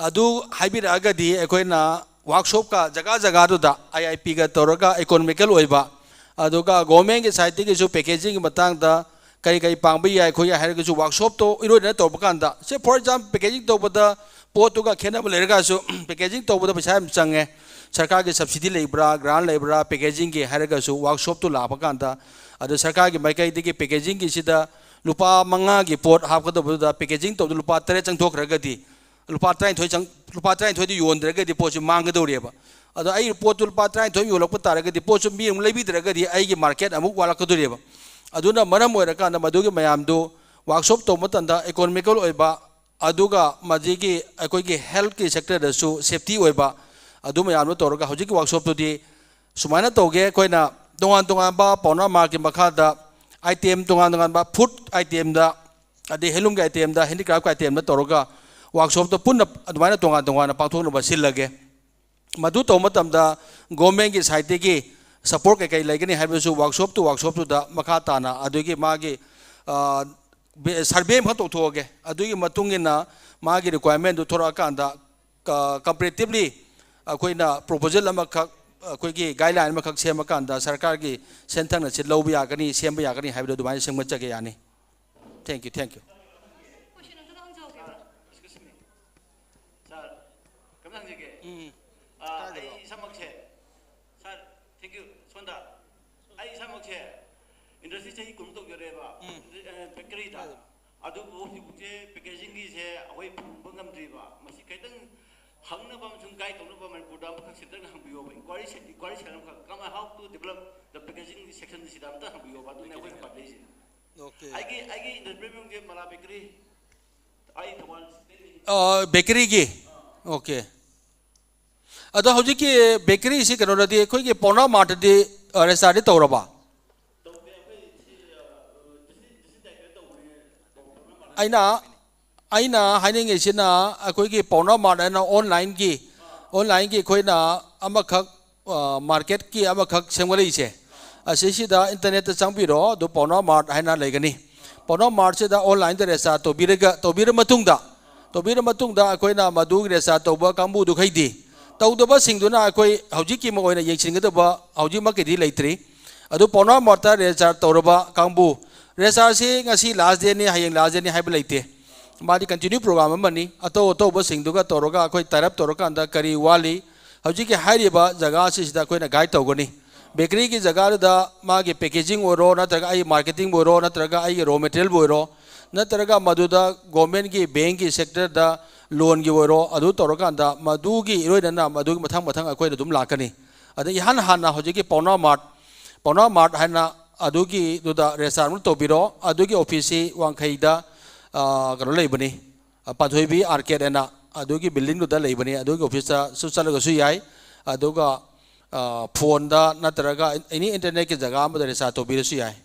ꯑꯗꯨ ꯍꯥꯏꯕꯤꯔꯛꯑꯒꯗꯤ ꯑꯩꯈꯣꯏꯅ ꯋꯥꯔꯛꯁꯣꯞꯀ ꯖꯒꯥ ꯖꯒꯥꯗꯨꯗ ꯑꯥꯏ ꯑꯥꯏ ꯄꯤꯒ ꯇꯧꯔꯒ ꯏꯀꯣꯅꯣꯃꯤꯀꯦꯜ ꯑꯣꯏꯕ, ꯑꯗꯨꯒ ꯒꯣꯔꯃꯦꯟꯒꯤ ꯁꯥꯏꯠꯇꯒꯤꯁꯨ ꯄꯦꯀꯦꯖꯤꯡꯒꯤ ꯃꯇꯥꯡꯗ ꯀꯔꯤ ꯀꯔꯤ ꯄꯥꯡꯕ ꯌꯥꯏ ꯈꯣꯠ ꯌꯥꯏ ꯍꯥꯏꯔꯒꯁꯨ ꯋꯥꯔꯛꯁꯣꯞꯇꯣ ꯏꯔꯣꯏꯅꯅ ꯇꯧꯕ ꯀꯥꯟꯗ, ꯁꯦ, ꯐꯣꯔ ꯑꯦꯛꯖꯥꯝꯄꯜ, ꯄꯦꯀꯦꯖꯤꯡ ꯇꯧꯕꯗ ꯄꯣꯠꯇꯨꯒ ꯈꯦꯠꯅꯕ ꯂꯩꯔꯒꯁꯨ ꯄꯦꯀꯦꯖꯤꯡ ꯇꯧꯕꯗ ꯄꯩꯁꯥ ꯌꯥꯝ ꯆꯪꯉꯦ꯫ ꯁꯔꯀꯥꯔꯒꯤ ꯁꯕꯁꯤꯗꯤ ꯂꯩꯕ꯭ꯔꯥ, ꯒ꯭ꯔꯥꯟ ꯂꯩꯕ꯭ꯔꯥ, ꯄꯦꯀꯦꯖꯤꯡꯒꯤ ꯍꯥꯏꯔꯒꯁꯨ ꯋꯥꯔꯛꯁꯣꯞꯇꯨ ꯂꯥꯛꯄ ꯀꯥꯟꯗ, ꯑꯗꯨ ꯁꯔꯀꯥꯔꯒꯤ ꯃꯥꯏꯀꯩꯗꯒꯤ ꯄꯦꯀꯦꯖꯤꯡꯒꯤꯁꯤꯗ ꯂꯨꯄꯥ ꯃꯉꯥꯒꯤ ꯄꯣꯠ ꯍꯥꯞꯀꯗꯕꯗꯨꯗ ꯄꯦꯀꯦꯖꯤꯡ ꯇꯧꯕꯗ ꯂꯨꯄꯥ ꯇꯔꯦꯠ ꯆꯪꯊꯣꯛꯈ꯭ꯔꯒꯗꯤ, ꯂꯨꯄꯥ ꯇꯔꯥꯅꯤꯊꯣꯏ ꯆꯪ-, ꯂꯨꯄꯥ ꯇꯔꯥꯅꯤꯊꯣꯏꯗ ꯌꯣꯟꯗ꯭ꯔꯒꯗꯤ ꯄꯣꯠꯁꯤ ꯃꯥꯡꯒꯗꯧꯔꯤꯕ꯫ ꯑꯗꯣ ꯑꯩ ꯄꯣꯠꯇꯨ ꯂꯨꯄꯥ ꯇꯔꯥꯅꯤꯊꯣꯏ ꯌꯣꯜꯂꯛꯄ ꯇꯥꯔꯒꯗꯤ ꯄꯣꯠꯁꯨ ꯃꯤ ꯑꯃꯨꯛ ꯂꯩꯕꯤꯗ꯭ꯔꯒꯗꯤ ꯑꯩꯒꯤ ꯃꯥꯔꯀꯦꯠ ꯑꯃꯨꯛ ꯋꯥꯠꯂꯛꯀꯗꯧꯔꯤꯕ꯫ ꯑꯗꯨꯅ ꯃꯔꯝ ꯑꯣꯏꯔꯀꯥꯟꯗ ꯃꯗꯨꯒꯤ ꯃꯌꯥꯝꯗꯨ ꯋꯥꯔꯛꯁꯣꯞ ꯇꯧꯕ ꯃꯇꯝꯗ ꯏꯀꯣꯅꯣꯃꯤꯀꯦꯜ ꯑꯣꯏꯕ, ꯑꯗꯨꯒ ꯃꯁꯤꯒꯤ ꯑꯩꯈꯣꯏꯒꯤ ꯍꯦꯜꯠꯀꯤ ꯁꯦꯛꯇꯔꯗꯁꯨ ꯁꯦꯐꯇꯤ ꯑꯣꯏꯕ, ꯑꯗꯨ ꯃꯌꯥꯝꯗꯨ ꯇꯧꯔꯒ ꯍꯧꯖꯤꯛꯀꯤ ꯋꯥꯔꯛꯁꯣꯞꯇꯨꯗꯤ ꯁꯨꯃꯥꯏꯅ ꯇꯧꯒꯦ꯫ ꯑꯩꯈꯣꯏꯅ ꯇꯣꯉꯥꯟ ꯇꯣꯉꯥꯟꯕ ꯄꯥꯎꯅꯥ ꯃꯥꯔꯠꯀꯤ ꯃꯈꯥꯗ ꯑꯥꯏꯇꯦꯝ ꯇꯣꯉꯥꯟ ꯇꯣꯉꯥꯟꯕ, ꯐꯨꯗ ꯑꯥꯏꯇꯦꯝꯗ, ꯑꯗꯩ ꯍꯦꯟꯂꯨꯝꯒꯤ ꯑꯥꯏꯇꯦꯝꯗ, ꯍꯦꯟꯗꯤꯀ꯭ꯔꯥꯐꯀꯤ ꯑꯥꯏꯇꯦꯝꯗ ꯇꯧꯔꯒ ꯋꯥꯔꯛꯁꯣꯞꯇ ꯄꯨꯟꯅ ꯑꯗꯨꯃꯥꯏꯅ ꯇꯣꯉꯥꯟ ꯇꯣꯉꯥꯟꯅ ꯄꯥꯡꯊꯣꯛꯅꯕ ꯁꯤꯜꯂꯒꯦ꯫ ꯃꯗꯨ ꯇꯧꯕ ꯃꯇꯝꯗ ꯒꯣꯔꯃꯦꯟꯒꯤ ꯁꯥꯏꯠꯇꯒꯤ ꯁꯄꯣꯔꯠ ꯀꯩꯀꯩ ꯂꯩꯒꯅꯤ ꯍꯥꯏꯕꯁꯨ ꯋꯥꯔꯛꯁꯣꯞ ꯇꯨ ꯋꯥꯔꯛꯁꯣꯞꯇꯨꯗ ꯃꯈꯥ ꯇꯥꯅ ꯑꯗꯨꯒꯤ ꯃꯥꯒꯤ, ꯑ, ꯕꯦ-, ꯁꯔꯚꯦ ꯑꯃꯈꯛ ꯇꯧꯊꯣꯛꯑꯒꯦ꯫ ꯑꯗꯨꯒꯤ ꯃꯇꯨꯡ ꯏꯟꯅ ꯃꯥꯒꯤ ꯔꯤꯀ꯭ꯋꯥꯏꯔꯃꯦꯟꯗꯨ ꯊꯣꯔꯛꯑꯀꯥꯟꯗ, ꯀ-, ꯀꯝꯄꯦꯔꯦꯇꯤꯚꯂꯤ ꯑꯩꯈꯣꯏꯅ ꯄ꯭ꯔꯣꯄꯣꯖꯦꯜ ꯑꯃꯈꯛ, ꯑꯩꯈꯣꯏꯒꯤ ꯒꯥꯏꯗꯂꯥꯏꯟ ꯑꯃꯈꯛ ꯁꯦꯝꯃꯀꯥꯟꯗ ꯁꯔꯀꯥꯔꯒꯤ ꯁꯦꯟꯊꯪꯅ ꯁꯤ ꯂꯧꯕ ꯌꯥꯒꯅꯤ, ꯁꯦꯝꯕ ꯌꯥꯒꯅꯤ ꯍꯥꯏꯕꯗꯨ ꯑꯗꯨꯃꯥꯏꯅ ꯁꯦꯝꯒꯠꯆꯒꯦ, ꯌꯥꯅꯤ꯫ Thank you, thank you. Question ꯑꯝꯇ ꯍꯪꯖꯍꯧꯒꯦꯕ꯫ Excuse me. Sir, ꯀꯩꯅꯣꯝꯇ ꯍꯪꯖꯒꯦ꯫ ꯎꯝ. ꯑꯥ, ꯀꯥꯏꯗꯅꯣ? ꯑꯩ ꯏꯁꯥꯃꯛꯁꯦ, sir, thank you, ꯁꯣꯝꯗ꯫ ꯑꯩ ꯏꯁꯥꯃꯛꯁꯦ ꯏꯟꯗꯁꯇ꯭ꯔꯤ ꯆꯍꯤ ꯀꯨꯟꯃꯨꯛ ꯇꯧꯖꯔꯦꯕ, ꯎꯝ꯫ ꯑꯦ, ꯕꯦꯀꯔꯤꯗ꯫ ꯀꯥꯏꯗꯅꯣ? ꯑꯗꯨꯕꯨ ꯍꯧꯖꯤꯛꯁꯦ ꯄꯦꯀꯦꯖꯤꯡꯒꯤꯁꯦ ꯑꯩꯈꯣꯏ ꯐꯪꯕ ꯉꯝꯗ꯭ꯔꯤꯕ꯫ ꯃꯁꯤ ꯈꯤꯇꯪ ꯈꯪꯅꯕ ꯑꯃꯁꯨꯡ ꯒꯥꯏꯗ ꯇꯧꯅꯕ ꯃꯅꯤꯄꯨꯔꯗ ꯑꯃꯈꯛ ꯁꯦꯟꯇꯔ ꯍꯪꯕꯤꯌꯣꯕ, ꯏꯟꯀ꯭ꯋꯥꯏꯔꯤ ꯁꯦꯟ-, ꯏꯟꯀ꯭ꯋꯥꯏꯔꯤ ꯁꯦꯟꯇꯔ ꯑꯃꯈꯛ, ꯀꯃꯥꯏ, how to develop the packaging section ꯁꯤꯗ ꯑꯝꯇ ꯍꯪꯕꯤꯌꯣꯕ, ꯑꯗꯨꯅ ꯑꯩꯈꯣꯏꯅ ꯄꯥꯝꯖꯩꯁꯦ꯫ ꯑꯣꯀꯦ꯫ ꯑꯩꯒꯤ, ꯑꯩꯒꯤ ꯏꯟꯗꯁꯇ꯭ꯔꯤ ꯃꯃꯤꯡꯁꯦ ꯃꯂꯥ ꯕꯦꯀꯔꯤ꯫ ꯑꯩ ꯊꯧꯕꯥꯜ ꯁꯤꯗꯩꯅꯤ꯫ ꯑ, ꯕꯦꯀꯔꯤꯒꯤ? ꯑꯣꯀꯦ꯫ ꯑꯗꯣ ꯍꯧꯖꯤꯛꯀꯤ ꯕꯦꯀꯔꯤꯁꯤ ꯀꯩꯅꯣꯗꯗꯤ, ꯑꯩꯈꯣꯏꯒꯤ ꯄꯥꯎꯅꯥ ꯃꯥꯔꯠꯇꯗꯤ, ꯑ, ꯔꯦꯖꯤꯁꯇꯥꯔꯗꯤ ꯇꯧꯔꯕ? ꯇꯧꯗꯦ, ꯑꯩꯈꯣꯏ ꯁꯤ, ꯑ, ꯗꯤꯁꯇ꯭ꯔꯤꯛ, ꯗꯤꯁꯇ꯭ꯔꯤꯛ ꯗꯥꯏꯔꯦꯛꯇꯔ ꯇꯧꯕꯅꯦ, ꯄꯥꯎꯅꯥ ꯃꯥꯔꯠ꯫ ꯑꯩꯅ, ꯑꯩꯅ ꯍꯥꯏꯅꯤꯡꯉꯤꯁꯤꯅ, ꯑꯩꯈꯣꯏꯒꯤ ꯄꯥꯎꯅꯥ ꯃꯥꯔꯠ ꯍꯥꯏꯅ ꯑꯣꯟꯂꯥꯏꯟꯒꯤ, ꯑꯣꯟꯂꯥꯏꯟꯒꯤ ꯑꯩꯈꯣꯏꯅ ꯑꯃꯈꯛ, ꯑ, ꯃꯥꯔꯀꯦꯠꯀꯤ ꯑꯃꯈꯛ ꯁꯦꯝꯒꯠꯂꯛꯏꯁꯦ, ꯑꯁꯤꯁꯤꯗ ꯏꯟꯇꯔꯅꯦꯠꯇ ꯆꯪꯕꯤꯔꯣ, ꯑꯗꯨ ꯄꯥꯎꯅꯥ ꯃꯥꯔꯠ ꯍꯥꯏꯅ ꯂꯩꯒꯅꯤ꯫ ꯄꯥꯎꯅꯥ ꯃꯥꯔꯠꯁꯤꯗ ꯑꯣꯟꯂꯥꯏꯟꯗ ꯔꯦꯖꯤꯁꯇꯥꯔ ꯇꯧꯕꯤꯔꯒ, ꯇꯧꯕꯤꯔ ꯃꯇꯨꯡꯗ, ꯇꯧꯕꯤꯔ ꯃꯇꯨꯡꯗ ꯑꯩꯈꯣꯏꯅ ꯃꯗꯨꯒꯤ ꯔꯦꯖꯤꯁꯇꯥꯔ ꯇꯧꯕ ꯀꯥꯡꯕꯨꯗꯨꯈꯩꯗꯤ, ꯇꯧꯗꯕꯁꯤꯡꯗꯨꯅ ꯑꯩꯈꯣꯏ ꯍꯧꯖꯤꯛꯀꯤ ꯑꯣꯏꯅ ꯌꯦꯡꯁꯤꯟꯒꯗꯕ ꯍꯧꯖꯤꯛꯃꯛꯀꯤꯗꯤ ꯂꯩꯇ꯭ꯔꯤ꯫ ꯑꯗꯨ ꯄꯥꯎꯅꯥ ꯃꯥꯔꯠꯇ ꯔꯦꯖꯤꯁꯇꯥꯔ ꯇꯧꯔꯕ ꯀꯥꯡꯕꯨ, ꯔꯦꯖꯤꯁꯇꯥꯔꯁꯤ ꯉꯁꯤ ꯂꯥꯁ ꯗꯦꯠꯅꯤ, ꯍꯌꯦꯡ ꯂꯥꯁ ꯗꯦꯠꯅꯤ ꯍꯥꯏꯕ ꯂꯩꯇꯦ꯫ ꯃꯥꯗꯤ ꯀꯟꯇꯤꯅ꯭ꯌꯨ ꯄ꯭ꯔꯣꯒ꯭ꯔꯥꯝ ꯑꯃꯅꯤ꯫ ꯑꯇꯧ ꯑꯇꯧꯕꯁꯤꯡꯗꯨꯒ ꯇꯧꯔꯒ ꯑꯩꯈꯣꯏ ꯇꯥꯏ ꯑꯞ ꯇꯧꯔꯀꯥꯟꯗ ꯀꯔꯤ ꯋꯥꯠꯂꯤ, ꯍꯧꯖꯤꯛꯀꯤ ꯍꯥꯏꯔꯤꯕ ꯖꯒꯥ ꯑꯁꯤꯁꯤꯗ ꯑꯩꯈꯣꯏꯅ ꯒꯥꯏꯗ ꯇꯧꯒꯅꯤ꯫ ꯕꯦꯀꯔꯤꯒꯤ ꯖꯒꯥꯗꯨꯗ ꯃꯥꯒꯤ ꯄꯦꯀꯦꯖꯤꯡ ꯑꯣꯏꯔꯣ, ꯅꯠꯇ꯭ꯔꯒ ꯑꯩꯒꯤ ꯃꯥꯔꯀꯦꯇꯤꯡꯕꯨ ꯑꯣꯏꯔꯣ, ꯅꯠꯇ꯭ꯔꯒ ꯑꯩꯒꯤ ꯔꯣ ꯃꯦꯇꯔꯤꯌꯦꯜꯕꯨ ꯑꯣꯏꯔꯣ, ꯅꯠꯇ꯭ꯔꯒ ꯃꯗꯨꯗ ꯒꯣꯔꯃꯦꯟꯒꯤ ꯕꯦꯡꯒꯤ ꯁꯦꯛꯇꯔꯗ ꯂꯣꯟꯒꯤ ꯑꯣꯏꯔꯣ, ꯑꯗꯨ ꯇꯧꯔꯀꯥꯟꯗ ꯃꯗꯨꯒꯤ ꯏꯔꯣꯏꯅꯅ ꯃꯗꯨꯒꯤ ꯃꯊꯪ ꯃꯊꯪ ꯑꯩꯈꯣꯏꯗ ꯑꯗꯨꯝ ꯂꯥꯛꯀꯅꯤ꯫ ꯑꯗ ꯏꯍꯥꯟ ꯍꯥꯟꯅ ꯍꯧꯖꯤꯛꯀꯤ ꯄꯥꯎꯅꯥ ꯃꯥꯔꯠ, ꯄꯥꯎꯅꯥ ꯃꯥꯔꯠ ꯍꯥꯏꯅ ꯑꯗꯨꯒꯤꯗꯨꯗ ꯔꯦꯖꯤꯁꯇꯥꯔ ꯑꯃ ꯇꯧꯕꯤꯔꯣ꯫ ꯑꯗꯨꯒꯤ ꯑꯣꯐꯤꯁꯁꯤ ꯋꯥꯡꯈꯩꯗ, ꯑ, ꯀꯩꯅꯣ ꯂꯩꯕꯅꯤ, ꯑ, ꯄꯥꯟꯊꯣꯏꯕꯤ ꯑꯥꯔꯀꯦꯗ ꯍꯥꯏꯅ ꯑꯗꯨꯒꯤ ꯕꯤꯜꯗꯤꯡꯗꯨꯗ ꯂꯩꯕꯅꯤ꯫ ꯑꯗꯨꯒꯤ ꯑꯣꯐꯤꯁꯇꯁꯨ ꯆꯠꯂꯒꯁꯨ ꯌꯥꯏ, ꯑꯗꯨꯒ, ꯑ, ꯐꯣꯟꯗ ꯅꯠꯇ꯭ꯔꯒ ꯑꯦꯅꯤ ꯏꯟꯇꯔꯅꯦꯠꯀꯤ ꯖꯒꯥ ꯑꯃꯗ ꯔꯦꯖꯤꯁꯇꯥꯔ ꯇꯧꯕꯤꯔꯁꯨ ꯌꯥꯏ꯫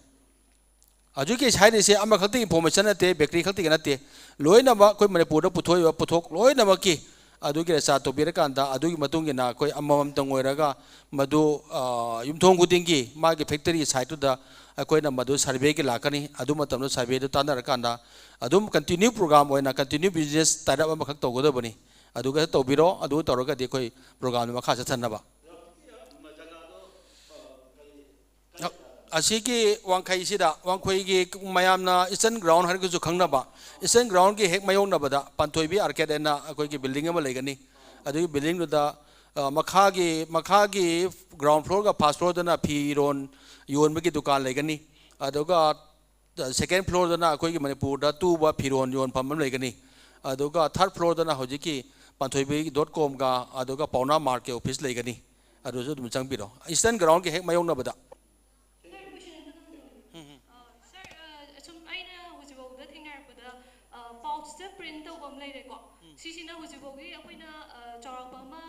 ꯍꯧꯖꯤꯛꯀꯤ ꯍꯥꯏꯔꯤꯁꯦ ꯑꯃꯈꯛꯇꯒꯤ ꯏꯟꯐꯣꯔꯃꯦꯁꯟ ꯅꯠꯇꯦ, ꯕꯦꯀꯔꯤ ꯈꯛꯇꯒꯤ ꯅꯠꯇꯦ, ꯂꯣꯏꯅꯃꯛ ꯑꯩꯈꯣꯏ ꯃꯅꯤꯄꯨꯔꯗ ꯄꯨꯊꯣꯛꯏꯕ ꯄꯣꯠꯊꯣꯛ ꯂꯣꯏꯅꯃꯛꯀꯤ ꯑꯗꯨꯒꯤ ꯔꯦꯖꯤꯁꯇꯥꯔ ꯇꯧꯕꯤꯔꯀꯥꯟꯗ ꯑꯗꯨꯒꯤ ꯃꯇꯨꯡ ꯏꯟꯅ ꯑꯩꯈꯣꯏ ꯑꯃꯃꯝꯇꯪ ꯑꯣꯏꯔꯒ ꯃꯗꯨ, ꯑ, ꯌꯨꯝꯊꯣꯡ ꯈꯨꯗꯤꯡꯒꯤ ꯃꯥꯒꯤ ꯐꯦꯛꯇꯔꯤ ꯁꯥꯏꯠꯇꯨꯗ ꯑꯩꯈꯣꯏꯅ ꯃꯗꯨ ꯁꯔꯚꯦꯒꯤ ꯂꯥꯛꯀꯅꯤ꯫ ꯑꯗꯨ ꯃꯇꯝꯗ ꯁꯔꯚꯦꯗꯨ ꯇꯥꯟꯅꯔꯀꯥꯟꯗ ꯑꯗꯨꯝ ꯀꯟꯇꯤꯅ꯭ꯌꯨ ꯄ꯭ꯔꯣꯒ꯭ꯔꯥꯝ ꯑꯣꯏꯅ ꯀꯟꯇꯤꯅ꯭ꯌꯨ ꯕꯤꯖꯤꯅꯦꯁ ꯇꯥꯏꯠ ꯑꯞ ꯑꯃꯈꯛ ꯇꯧꯒꯗꯕꯅꯤ꯫ ꯑꯗꯨꯒ ꯇꯧꯕꯤꯔꯣ, ꯑꯗꯨ ꯇꯧꯔꯒꯗꯤ ꯑꯩꯈꯣꯏ ꯄ꯭ꯔꯣꯒ꯭ꯔꯥꯝꯗꯨ ꯃꯈꯥ ꯆꯠꯊꯅꯕ꯫ ꯑꯁꯤꯒꯤ ꯋꯥꯡꯈꯩꯁꯤꯗ, ꯋꯥꯡꯈꯩꯒꯤ ꯃꯌꯥꯝꯅ ꯏꯁꯇꯔꯟ ꯒ꯭ꯔꯥꯎꯟ ꯍꯥꯏꯔꯒꯁꯨ ꯈꯪꯅꯕ, ꯏꯁꯇꯔꯟ ꯒ꯭ꯔꯥꯎꯟꯒꯤ ꯍꯦꯛ ꯃꯥꯌꯣꯛꯅꯕꯗ ꯄꯥꯟꯊꯣꯏꯕꯤ ꯑꯥꯔꯀꯦꯗ ꯍꯥꯏꯅ ꯑꯩꯈꯣꯏꯒꯤ ꯕꯤꯜꯗꯤꯡ ꯑꯃ ꯂꯩꯒꯅꯤ꯫ ꯑꯗꯨꯒꯤ ꯕꯤꯜꯗꯤꯡꯗꯨꯗ, ꯑ, ꯃꯈꯥꯒꯤ, ꯃꯈꯥꯒꯤ ꯒ꯭ꯔꯥꯎꯟ ꯐ꯭ꯂꯣꯔꯒ ꯐꯥꯔꯁ ꯐ꯭ꯂꯣꯔꯗꯅ ꯐꯤꯔꯣꯟ ꯌꯣꯟꯕꯒꯤ ꯗꯨꯀꯥꯟ ꯂꯩꯒꯅꯤ꯫ ꯑꯗꯨꯒ ꯁꯦꯀꯦꯟ ꯐ꯭ꯂꯣꯔꯗꯅ ꯑꯩꯈꯣꯏꯒꯤ ꯃꯅꯤꯄꯨꯔꯗ ꯇꯨꯕ ꯐꯤꯔꯣꯟ ꯌꯣꯟꯐꯝ ꯑꯃ ꯂꯩꯒꯅꯤ꯫ ꯑꯗꯨꯒ ꯊꯥꯔꯠ ꯐ꯭ꯂꯣꯔꯗꯅ ꯍꯧꯖꯤꯛꯀꯤ ꯄꯥꯟꯊꯣꯏꯕꯤ ꯗꯣꯠ ꯀꯣꯝꯒ ꯑꯗꯨꯒ ꯄꯥꯎꯅꯥ ꯃꯥꯔꯠꯀꯤ ꯑꯣꯐꯤꯁ ꯂꯩꯒꯅꯤ꯫ ꯑꯗꯨꯁꯨ ꯑꯗꯨꯝ ꯆꯪꯕꯤꯔꯣ, ꯏꯁꯇꯔꯟ ꯒ꯭ꯔꯥꯎꯟꯒꯤ ꯍꯦꯛ ꯃꯥꯌꯣꯛꯅꯕꯗ꯫ ꯁꯥꯔ, ꯀꯣꯏꯁꯟ ꯑꯃꯇꯪ ꯍꯪꯖꯒꯦ꯫ ꯑ, ꯁꯥꯔ, ꯑ, ꯑꯁꯨꯝ ꯑꯩꯅ ꯍꯧꯖꯤꯛꯐꯥꯎꯗ ꯊꯦꯡꯅꯔꯛꯄꯗ, ꯑ, ꯄꯥꯎꯆꯇ ꯄ꯭ꯔꯤꯟ ꯇꯧꯕ ꯑꯃ ꯂꯩꯔꯦꯀꯣ꯫ ꯁꯤꯁꯤꯅ ꯍꯧꯖꯤꯛꯐꯥꯎꯒꯤ ꯑꯩꯈꯣꯏꯅ, ꯑ, ꯆꯥꯎꯔꯥꯛꯄ ꯑꯃ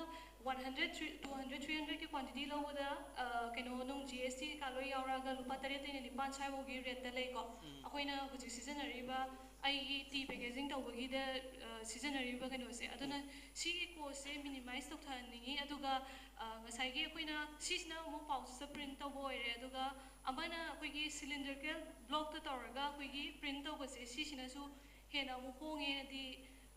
one hundred, three, two hundred, three ꯍꯟꯗ꯭ꯔꯦꯠꯀꯤ ꯀ꯭ꯋꯥꯟꯇꯤꯇꯤ ꯂꯧꯕꯗ, ꯑ, ꯀꯩꯅꯣ ꯅꯨꯡ, ꯖꯤ ꯑꯦꯁ ꯇꯤ ꯀꯩꯀꯥ ꯂꯣꯏ ꯌꯥꯎꯔꯛꯑꯒ ꯂꯨꯄꯥ ꯇꯔꯦꯠꯇꯩꯅ ꯅꯤꯄꯥꯟ ꯁ꯭ꯋꯥꯏꯐꯥꯎꯒꯤ ꯔꯦꯠꯇ ꯂꯩꯀꯣ꯫ ꯑꯩꯈꯣꯏꯅ ꯍꯧꯖꯤꯛ ꯁꯤꯖꯤꯟꯅꯔꯤꯕ, ꯑꯩꯒꯤ ꯇꯤ ꯄꯦꯀꯦꯖꯤꯡ ꯇꯧꯕꯒꯤꯗ, ꯑ, ꯁꯤꯖꯤꯟꯅꯔꯤꯕ ꯀꯩꯅꯣꯁꯦ, ꯑꯗꯨꯅ ꯁꯤꯒꯤ ꯀꯣꯁꯁꯦ ꯃꯤꯅꯤꯃꯥꯏꯁ ꯇꯧꯊꯍꯟꯅꯤꯡꯉꯤ꯫ ꯑꯗꯨꯒ, ꯑ, ꯉꯁꯥꯏꯒꯤ ꯑꯩꯈꯣꯏꯅ ꯁꯤꯁꯤꯅ ꯑꯃꯨꯛ ꯄꯥꯎꯆꯇ ꯄ꯭ꯔꯤꯟ ꯇꯧꯕ ꯑꯣꯏꯔꯦ, ꯑꯗꯨꯒ ꯑꯃꯅ ꯑꯩꯈꯣꯏꯒꯤ cylindrical blockꯇ ꯇꯧꯔꯒ ꯑꯩꯈꯣꯏꯒꯤ print ꯇꯧꯕꯁꯦ, ꯁꯤꯁꯤꯅꯁꯨ ꯍꯦꯟꯅ ꯑꯃꯨꯛ ꯍꯣꯡꯉꯦꯅꯗꯤ,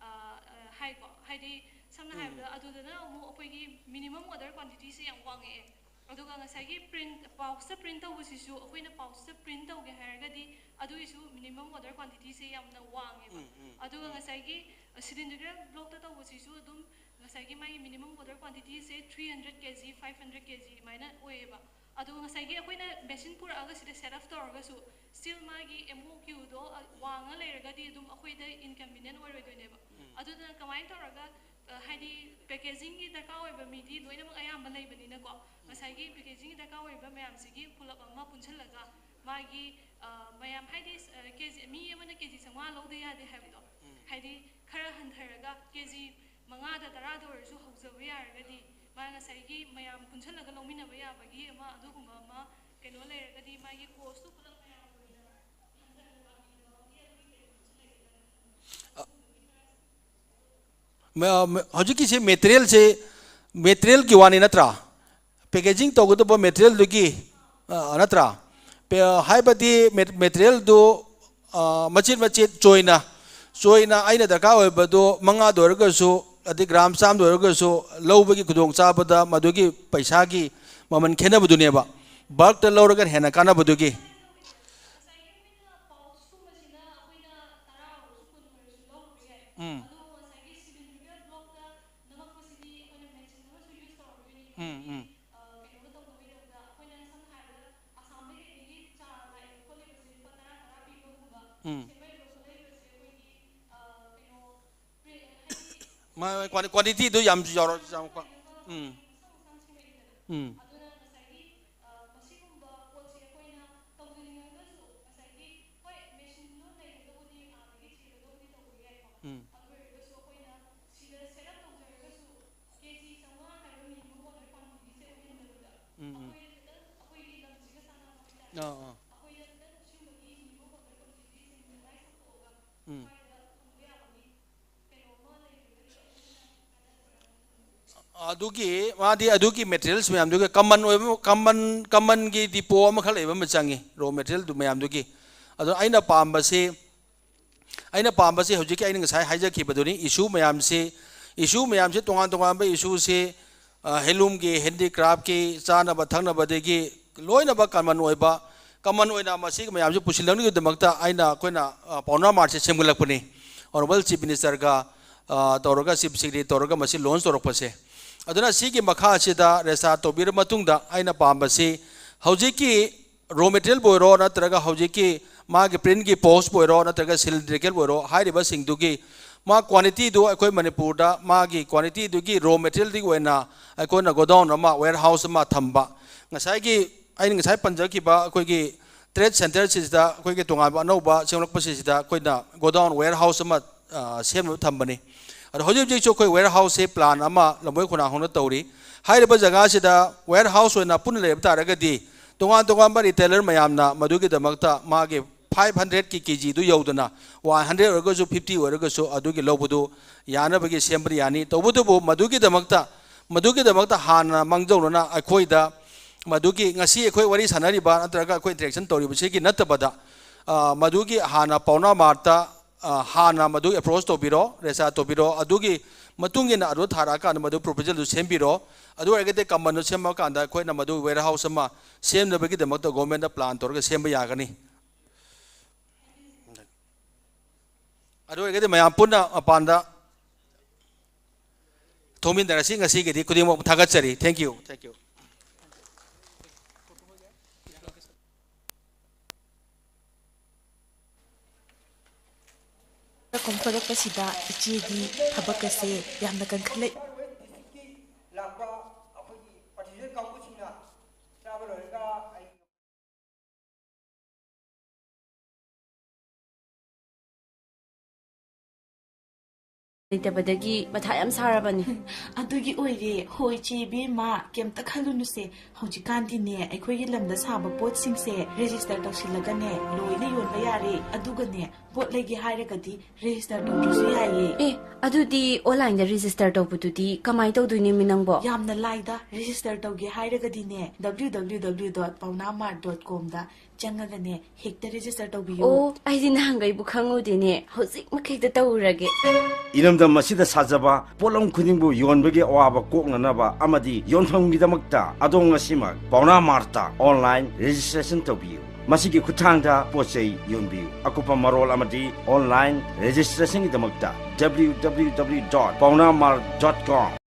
ꯑ, ꯑ, ꯍꯥꯏꯀꯣ꯫ ꯍꯥꯏꯗꯤ, ꯁꯝꯅ ꯎꯝ꯫ ꯍꯥꯏꯔꯕꯗ, ꯑꯗꯨꯗꯅ ꯑꯃꯨꯛ ꯑꯩꯈꯣꯏꯒꯤ minimum order quantityꯁꯦ ꯌꯥꯝ ꯋꯥꯡꯉꯛꯑꯦ꯫ ꯑꯗꯨꯒ ꯉꯁꯥꯏꯒꯤ print, pouchꯇ print ꯇꯧꯕꯁꯤꯁꯨ, ꯑꯩꯈꯣꯏꯅ pouchꯇ print ꯇꯧꯒꯦ ꯍꯥꯏꯔꯒꯗꯤ, ꯑꯗꯨꯒꯤꯁꯨ minimum order quantityꯁꯦ ꯌꯥꯝꯅ ꯋꯥꯡꯉꯦꯕ꯫ ꯎꯝ, ꯎꯝ, ꯑꯗꯨꯒ ꯎꯝ꯫ ꯉꯁꯥꯏꯒꯤ, ꯑ, cylindrical blockꯇ ꯇꯧꯕꯁꯤꯁꯨ ꯑꯗꯨꯝ ꯉꯁꯥꯏꯒꯤ ꯃꯥꯒꯤ minimum order quantityꯁꯦ three hundred K G, five hundred K G ꯑꯗꯨꯃꯥꯏꯅ ꯑꯣꯏꯌꯦꯕ꯫ ꯑꯗꯣ ꯉꯁꯥꯏꯒꯤ ꯑꯩꯈꯣꯏꯅ machine ꯄꯨꯔꯛꯑꯒ ꯁꯤꯗ set up ꯇꯧꯔꯒꯁꯨ, still ꯃꯥꯒꯤ M O Qꯗꯣ, ꯑ, ꯋꯥꯡꯉ ꯂꯩꯔꯒꯗꯤ ꯑꯗꯨꯝ ꯑꯩꯈꯣꯏꯗ inconvenient ꯑꯣꯏꯔꯣꯏꯗꯣꯏꯅꯦꯕ꯫ ꯎꯝ꯫ ꯑꯗꯨꯅ ꯀꯃꯥꯏꯅ ꯇꯧꯔꯒ, ꯑ, ꯍꯥꯏꯗꯤ, packagingꯒꯤ ꯗꯔꯀꯥꯔ ꯑꯣꯏꯕ ꯃꯤꯗꯤ ꯂꯣꯏꯅꯃꯛ ꯑꯌꯥꯝꯕ ꯂꯩꯕꯅꯤꯅꯀꯣ, ꯎꯝ꯫ ꯉꯁꯥꯏꯒꯤ packagingꯒꯤ ꯗꯔꯀꯥꯔ ꯑꯣꯏꯕ ꯃꯌꯥꯝꯁꯤꯒꯤ ꯄꯨꯂꯞ ꯑꯃ ꯄꯨꯟꯁꯤꯜꯂꯒ ꯃꯥꯒꯤ, ꯑ, ꯃꯌꯥꯝ, ꯍꯥꯏꯗꯤ, ꯑ, K G, ꯃꯤ ꯑꯃꯅ K G ꯆꯥꯝꯃꯉꯥ ꯂꯧꯗ ꯌꯥꯗꯦ ꯍꯥꯏꯕꯗꯣ, ꯎꯝ꯫ ꯍꯥꯏꯗꯤ, ꯈꯔ ꯍꯟꯊꯔꯒ K G ꯃꯉꯥꯗ ꯇꯔꯥꯗ ꯑꯣꯏꯔꯁꯨ ꯍꯧꯖꯕ ꯌꯥꯔꯒꯗꯤ, ꯃꯥ ꯉꯁꯥꯏꯒꯤ ꯃꯌꯥꯝ ꯄꯨꯟꯁꯤꯜꯂꯒ ꯂꯧꯃꯤꯟꯅꯕ ꯌꯥꯕꯒꯤ ꯑꯃ, ꯑꯗꯨꯒꯨꯝꯕ ꯑꯃ ꯀꯩꯅꯣ ꯂꯩꯔꯒꯗꯤ, ꯃꯥꯒꯤ costꯇꯨ ꯄꯨꯂꯞ ꯃꯌꯥꯝ ꯑꯣꯏꯅ ꯍꯟꯊꯅ ꯂꯥꯛꯃꯤꯟꯅꯕꯒꯤ ꯑꯗꯨꯒꯤ ꯀꯩꯅꯣꯁꯨ ꯂꯩꯒꯗ꯭ꯔꯥ? ꯃ-, ꯃ-, ꯍꯧꯖꯤꯛꯀꯤꯁꯦ materialꯁꯦ, materialꯒꯤ ꯋꯥꯅꯤ ꯅꯠꯇ꯭ꯔꯥ? Packaging ꯇꯧꯒꯗꯕ materialꯗꯨꯒꯤ, ꯑ, ꯅꯠꯇ꯭ꯔꯥ? ꯄꯦ-, ꯍꯥꯏꯕꯗꯤ ꯃꯦ-, materialꯗꯨ, ꯑ, ꯃꯆꯦꯠ ꯃꯆꯦꯠ ꯆꯣꯏꯅ, ꯆꯣꯏꯅ ꯑꯩꯅ ꯗꯔꯀꯥꯔ ꯑꯣꯏꯕꯗꯨ ꯃꯉꯥꯗ ꯑꯣꯏꯔꯒꯁꯨ, ꯑꯗꯩ gram ꯆꯥꯝꯃꯗ ꯑꯣꯏꯔꯒꯁꯨ ꯂꯧꯕꯒꯤ ꯈꯨꯗꯣꯡꯆꯥꯕꯗ ꯃꯗꯨꯒꯤ ꯄꯩꯁꯥꯒꯤ ꯃꯃꯜ ꯈꯦꯠꯅꯕꯗꯨꯅꯦꯕ꯫ Bulkꯇ ꯂꯧꯔꯒꯅ ꯍꯦꯟꯅ ꯀꯥꯟꯅꯕꯗꯨꯒꯤ꯫ ꯎꯝ꯫ ꯎꯝ, ꯎꯝ꯫ ꯎꯝ꯫ ꯃꯥ-, ꯃꯥ-, quali-, qualityꯗꯨ ꯌꯥꯝ ꯌꯥꯎꯔ-, ꯌꯥꯝ ꯀ-, ꯎꯝ꯫ ꯎꯝ꯫ ꯎꯝ꯫ ꯎꯝ, ꯎꯝ꯫ ꯑꯥ, ꯑꯥ꯫ ꯎꯝ꯫ ꯑ, ꯑꯗꯨꯒꯤ, ꯃꯥꯗꯤ ꯑꯗꯨꯒꯤ ꯃꯦꯇꯔꯤꯌꯦꯜꯁ ꯃꯌꯥꯝꯗꯨꯒꯤ ꯀꯃꯟ ꯑꯣꯏꯕ, ꯀꯃꯟ, ꯀꯃꯟꯒꯤ ꯗꯤꯄꯣ ꯑꯃꯈꯛ ꯂꯩꯕ ꯑꯃ ꯆꯪꯉꯤ, ꯔꯣ ꯃꯦꯇꯔꯤꯌꯦꯜꯗꯨ ꯃꯌꯥꯝꯗꯨꯒꯤ꯫ ꯑꯗꯣ ꯑꯩꯅ ꯄꯥꯝꯕꯁꯤ, ꯑꯩꯅ ꯄꯥꯝꯕꯁꯤ ꯍꯧꯖꯤꯛꯀꯤ ꯑꯩꯅ ꯉꯁꯥꯏ ꯍꯥꯏꯖꯈꯤꯕꯗꯨꯅꯤ, ꯏꯁꯨ ꯃꯌꯥꯝꯁꯤ, ꯏꯁꯨ ꯃꯌꯥꯝꯁꯤ, ꯇꯣꯉꯥꯟ ꯇꯣꯉꯥꯟꯕ ꯏꯁꯨꯁꯤ, ꯑ, ꯍꯦꯟꯂꯨꯝꯒꯤ, ꯍꯦꯟꯗꯤꯀ꯭ꯔꯥꯐꯀꯤ, ꯆꯥꯅꯕ ꯊꯛꯅꯕꯗꯒꯤ ꯂꯣꯏꯅꯃꯛ ꯀꯃꯟ ꯑꯣꯏꯕ, ꯀꯃꯟ ꯑꯣꯏꯅ ꯃꯁꯤꯒꯤ ꯃꯌꯥꯝꯁꯤ ꯄꯨꯁꯤꯜꯂꯛꯅꯕꯒꯤꯗꯃꯛꯇ ꯑꯩꯅ, ꯑꯩꯈꯣꯏꯅ, ꯑ, ꯄꯥꯎꯅꯥ ꯃꯥꯔꯠꯁꯦ ꯁꯦꯝꯒꯠꯂꯛꯄꯅꯤ꯫ ꯑꯣꯅꯔꯦꯕꯜ ꯆꯤꯐ ꯃꯤꯅꯤꯁꯇꯔꯒ, ꯑ, ꯇꯧꯔꯒ, ꯆꯤꯐ ꯁꯦꯀ꯭ꯔꯦꯇꯔꯤ ꯇꯧꯔꯒ ꯃꯁꯤ ꯂꯣꯟꯁ ꯇꯧꯔꯛꯄꯁꯦ꯫ ꯑꯗꯨꯅ ꯁꯤꯒꯤ ꯃꯈꯥꯁꯤꯗ ꯔꯦꯖꯤꯁꯇꯥꯔ ꯇꯧꯕꯤꯔꯕ ꯃꯇꯨꯡꯗ ꯑꯩꯅ ꯄꯥꯝꯕꯁꯤ ꯍꯧꯖꯤꯛꯀꯤ ꯔꯣ ꯃꯦꯇꯔꯤꯌꯦꯜꯕꯨ ꯑꯣꯏꯔꯣ, ꯅꯠꯇ꯭ꯔꯒ ꯍꯧꯖꯤꯛꯀꯤ ꯃꯥꯒꯤ ꯄ꯭ꯔꯤꯟꯒꯤ ꯄꯣꯁꯄꯨ ꯑꯣꯏꯔꯣ, ꯅꯠꯇ꯭ꯔꯒ ꯁꯤꯂꯤꯟꯗ꯭ꯔꯤꯀꯦꯜꯕꯨ ꯑꯣꯏꯔꯣ, ꯍꯥꯏꯔꯤꯕꯁꯤꯡꯗꯨꯒꯤ ꯃꯥ ꯀ꯭ꯋꯥꯂꯤꯇꯤꯗꯨ ꯑꯩꯈꯣꯏ ꯃꯅꯤꯄꯨꯔꯗ ꯃꯥꯒꯤ ꯀ꯭ꯋꯥꯂꯤꯇꯤꯗꯨꯒꯤ ꯔꯣ ꯃꯦꯇꯔꯤꯌꯦꯜꯗꯨꯒꯤ ꯑꯣꯏꯅ ꯑꯩꯈꯣꯏꯅ ꯒꯣꯗꯥꯎꯟ ꯑꯃ, ꯋꯦꯌꯔꯍꯥꯎꯁ ꯑꯃ ꯊꯝꯕ꯫ ꯉꯁꯥꯏꯒꯤ ꯑꯩꯅ ꯉꯁꯥꯏ ꯄꯟꯖꯈꯤꯕ ꯑꯩꯈꯣꯏꯒꯤ ꯇ꯭ꯔꯦꯗ ꯁꯦꯟꯇꯔꯁꯤꯗ ꯑꯩꯈꯣꯏꯒꯤ ꯇꯣꯉꯥꯟꯕ ꯑꯅꯧꯕ ꯁꯦꯝꯒꯠꯂꯛꯄꯁꯤꯗ ꯑꯩꯈꯣꯏꯅ ꯒꯣꯗꯥꯎꯟ, ꯋꯦꯌꯔꯍꯥꯎꯁ ꯑꯃ, ꯑ, ꯁꯦꯝꯅꯕ ꯊꯝꯕꯅꯤ꯫ ꯑꯗꯣ ꯍꯧꯖꯤꯛ ꯍꯧꯖꯤꯛꯁꯨ ꯑꯩꯈꯣꯏ ꯋꯦꯌꯔꯍꯥꯎꯁꯁꯦ ꯄ꯭ꯂꯥꯟ ꯑꯃ ꯂꯝꯕꯣꯏ ꯈꯣꯡꯅꯥꯡ ꯍꯧꯅ ꯇꯧꯔꯤ꯫ ꯍꯥꯏꯔꯤꯕ ꯖꯒꯥꯁꯤꯗ ꯋꯦꯌꯔꯍꯥꯎꯁ ꯑꯣꯏꯅ ꯄꯨꯟꯅ ꯂꯩꯕ ꯇꯥꯔꯒꯗꯤ ꯇꯣꯉꯥꯟ ꯇꯣꯉꯥꯟꯕ ꯔꯤꯇꯦꯂꯔ ꯃꯌꯥꯝꯅ ꯃꯗꯨꯒꯤꯗꯃꯛꯇ ꯃꯥꯒꯤ ꯐꯥꯏꯚ ꯍꯟꯗ꯭ꯔꯦꯠꯀꯤ ꯀꯦ ꯖꯤꯗꯨ ꯌꯧꯗꯅ ꯋꯥꯟ ꯍꯟꯗ꯭ꯔꯦꯠ ꯑꯣꯏꯔꯒꯁꯨ, ꯐꯤꯐꯇꯤ ꯑꯣꯏꯔꯒꯁꯨ ꯑꯗꯨꯒꯤ ꯂꯧꯕꯗꯨ ꯌꯥꯅꯕꯒꯤ ꯁꯦꯝꯕꯗꯤ ꯌꯥꯅꯤ꯫ ꯇꯧꯕꯇꯕꯨ ꯃꯗꯨꯒꯤꯗꯃꯛꯇ, ꯃꯗꯨꯒꯤꯗꯃꯛꯇ ꯍꯥꯟꯅ ꯃꯥꯡꯖꯧꯅꯅ ꯑꯩꯈꯣꯏꯗ ꯃꯗꯨꯒꯤ ꯉꯁꯤ ꯑꯩꯈꯣꯏ ꯋꯥꯔꯤ ꯁꯥꯟꯅꯔꯤꯕ ꯅꯠꯇ꯭ꯔꯒ ꯑꯩꯈꯣꯏ ꯏꯟꯇꯔꯦꯛꯁꯟ ꯇꯧꯔꯤꯕꯁꯤꯒꯤ ꯅꯠꯇꯕꯗ, ꯑ, ꯃꯗꯨꯒꯤ ꯍꯥꯟꯅ ꯄꯥꯎꯅꯥ ꯃꯥꯔꯠꯇ, ꯑ, ꯍꯥꯟꯅ ꯃꯗꯨ ꯑꯦꯄ꯭ꯔꯣꯁ ꯇꯧꯕꯤꯔꯣ, ꯔꯦꯖꯤꯁꯇꯥꯔ ꯇꯧꯕꯤꯔꯣ, ꯑꯗꯨꯒꯤ ꯃꯇꯨꯡ ꯏꯟꯅ ꯑꯗꯨ ꯊꯥꯔꯛꯑꯀꯥꯟꯗ ꯃꯗꯨ ꯄ꯭ꯔꯣꯄꯣꯖꯦꯜꯗꯨ ꯁꯦꯝꯕꯤꯔꯣ꯫ ꯑꯗꯨ ꯑꯣꯏꯔꯒꯗꯤ ꯀꯃꯟꯗꯨ ꯁꯦꯝꯃꯀꯥꯟꯗ ꯑꯩꯈꯣꯏꯅ ꯃꯗꯨ ꯋꯦꯌꯔꯍꯥꯎꯁ ꯑꯃ ꯁꯦꯝꯅꯕꯒꯤꯗꯃꯛꯇ ꯒꯣꯔꯃꯦꯟꯗ ꯄ꯭ꯂꯥꯟ ꯇꯧꯔꯒ ꯁꯦꯝꯕ ꯌꯥꯒꯅꯤ꯫ ꯑꯗꯨ ꯑꯣꯏꯔꯒꯗꯤ ꯃꯌꯥꯝ ꯄꯨꯟꯅ ꯃꯄꯥꯟꯗ ꯊꯣꯛꯃꯤꯟꯅꯔꯁꯤ꯫ ꯉꯁꯤꯒꯤꯗꯤ ꯈꯨꯗꯤꯡꯃꯛ ꯊꯥꯒꯠꯆꯔꯤ꯫ Thank you, thank you꯫ ꯀꯣꯝꯊꯣꯔꯛꯄꯁꯤꯗ ꯏꯆꯦꯗꯤ ꯊꯕꯛ ꯑꯁꯦ ꯌꯥꯝꯅ ꯀꯟꯈꯠꯂꯛ ꯂꯥꯛꯄ ꯑꯩꯈꯣꯏꯒꯤ ꯄꯥꯔꯇꯤꯁꯤꯄꯦꯟ ꯀꯥꯡꯕꯨꯁꯤꯡꯅ ꯆꯥꯕ ꯂꯣꯏꯔꯒ ꯑꯩ ꯂꯩꯇꯕꯗꯒꯤ ꯃꯊꯥ ꯌꯥꯝ ꯁꯥꯔꯕꯅꯤ꯫ ꯑꯗꯨꯒꯤ ꯑꯣꯏꯔꯦ꯫ ꯍꯣꯏ ꯆꯦ ꯏꯕꯦꯝꯃ, ꯀꯩꯝꯇ ꯈꯜꯂꯨꯅꯨꯁꯦ꯫ ꯍꯧꯖꯤꯛꯀꯥꯟꯗꯤꯅꯦ, ꯑꯩꯈꯣꯏꯒꯤ ꯂꯝꯗ ꯁꯥꯕ ꯄꯣꯠꯁꯤꯡꯁꯦ ꯔꯦꯖꯤꯁꯇꯔ ꯇꯧꯁꯤꯜꯂꯒꯅꯦ, ꯂꯣꯏꯅ ꯌꯣꯟꯕ ꯌꯥꯔꯦ꯫ ꯑꯗꯨꯒꯅꯦ, ꯄꯣꯠ ꯂꯩꯒꯦ ꯍꯥꯏꯔꯒꯗꯤ ꯔꯦꯖꯤꯁꯇꯔ ꯇꯧꯗ꯭ꯔꯁꯨ ꯌꯥꯏꯌꯦ꯫ ꯑꯦ, ꯑꯗꯨꯗꯤ ꯑꯣꯟꯂꯥꯏꯟꯗ ꯔꯦꯖꯤꯁꯇꯔ ꯇꯧꯕꯗꯨꯗꯤ ꯀꯃꯥꯏꯅ ꯇꯧꯗꯣꯏꯅꯣ, ꯃꯤ ꯅꯪꯕꯣ? ꯌꯥꯝꯅ ꯂꯥꯏꯗ꯫ ꯔꯦꯖꯤꯁꯇꯔ ꯇꯧꯒꯦ ꯍꯥꯏꯔꯒꯗꯤꯅꯦ, W W W dot paonamart dot com ꯗ ꯆꯪꯉꯒꯅꯦ, ꯍꯦꯛꯇ ꯔꯦꯖꯤꯁꯇꯔ ꯇꯧꯕꯤꯌꯨ꯫ ꯑꯣ, ꯑꯩꯗꯤ ꯅꯍꯥꯟꯒꯩꯕꯨ ꯈꯪꯉꯨꯗꯦꯅꯦ꯫ ꯍꯧꯖꯤꯛꯃꯛ ꯍꯦꯛꯇ ꯇꯧꯔꯒꯦ꯫ ꯏꯔꯝꯗꯝ ꯑꯁꯤꯗ ꯁꯥꯖꯕ ꯄꯣꯠꯂꯝ ꯈꯨꯗꯤꯡꯕꯨ ꯌꯣꯟꯕꯒꯤ ꯑꯋꯥꯕ ꯀꯣꯛꯅꯅꯕ ꯑꯃꯗꯤ ꯌꯣꯟꯐꯝꯒꯤꯗꯃꯛꯇ ꯑꯗꯣꯝ ꯉꯁꯤꯃꯛ ꯄꯥꯎꯅꯥ ꯃꯥꯔꯠꯇ ꯑꯣꯟꯂꯥꯏꯟ ꯔꯦꯖꯤꯁꯇ꯭ꯔꯦꯁꯟ ꯇꯧꯕꯤꯌꯨ꯫ ꯃꯁꯤꯒꯤ ꯈꯨꯠꯊꯥꯡꯗ ꯄꯣꯠ ꯆꯩ ꯌꯣꯟꯕꯤꯌꯨ꯫ ꯑꯀꯨꯞꯄ ꯃꯔꯣꯜ ꯑꯃꯗꯤ online ꯔꯦꯖꯤꯁꯇ꯭ꯔꯦꯁꯟꯒꯤꯗꯃꯛꯇ W W W dot paonamart dot com꯫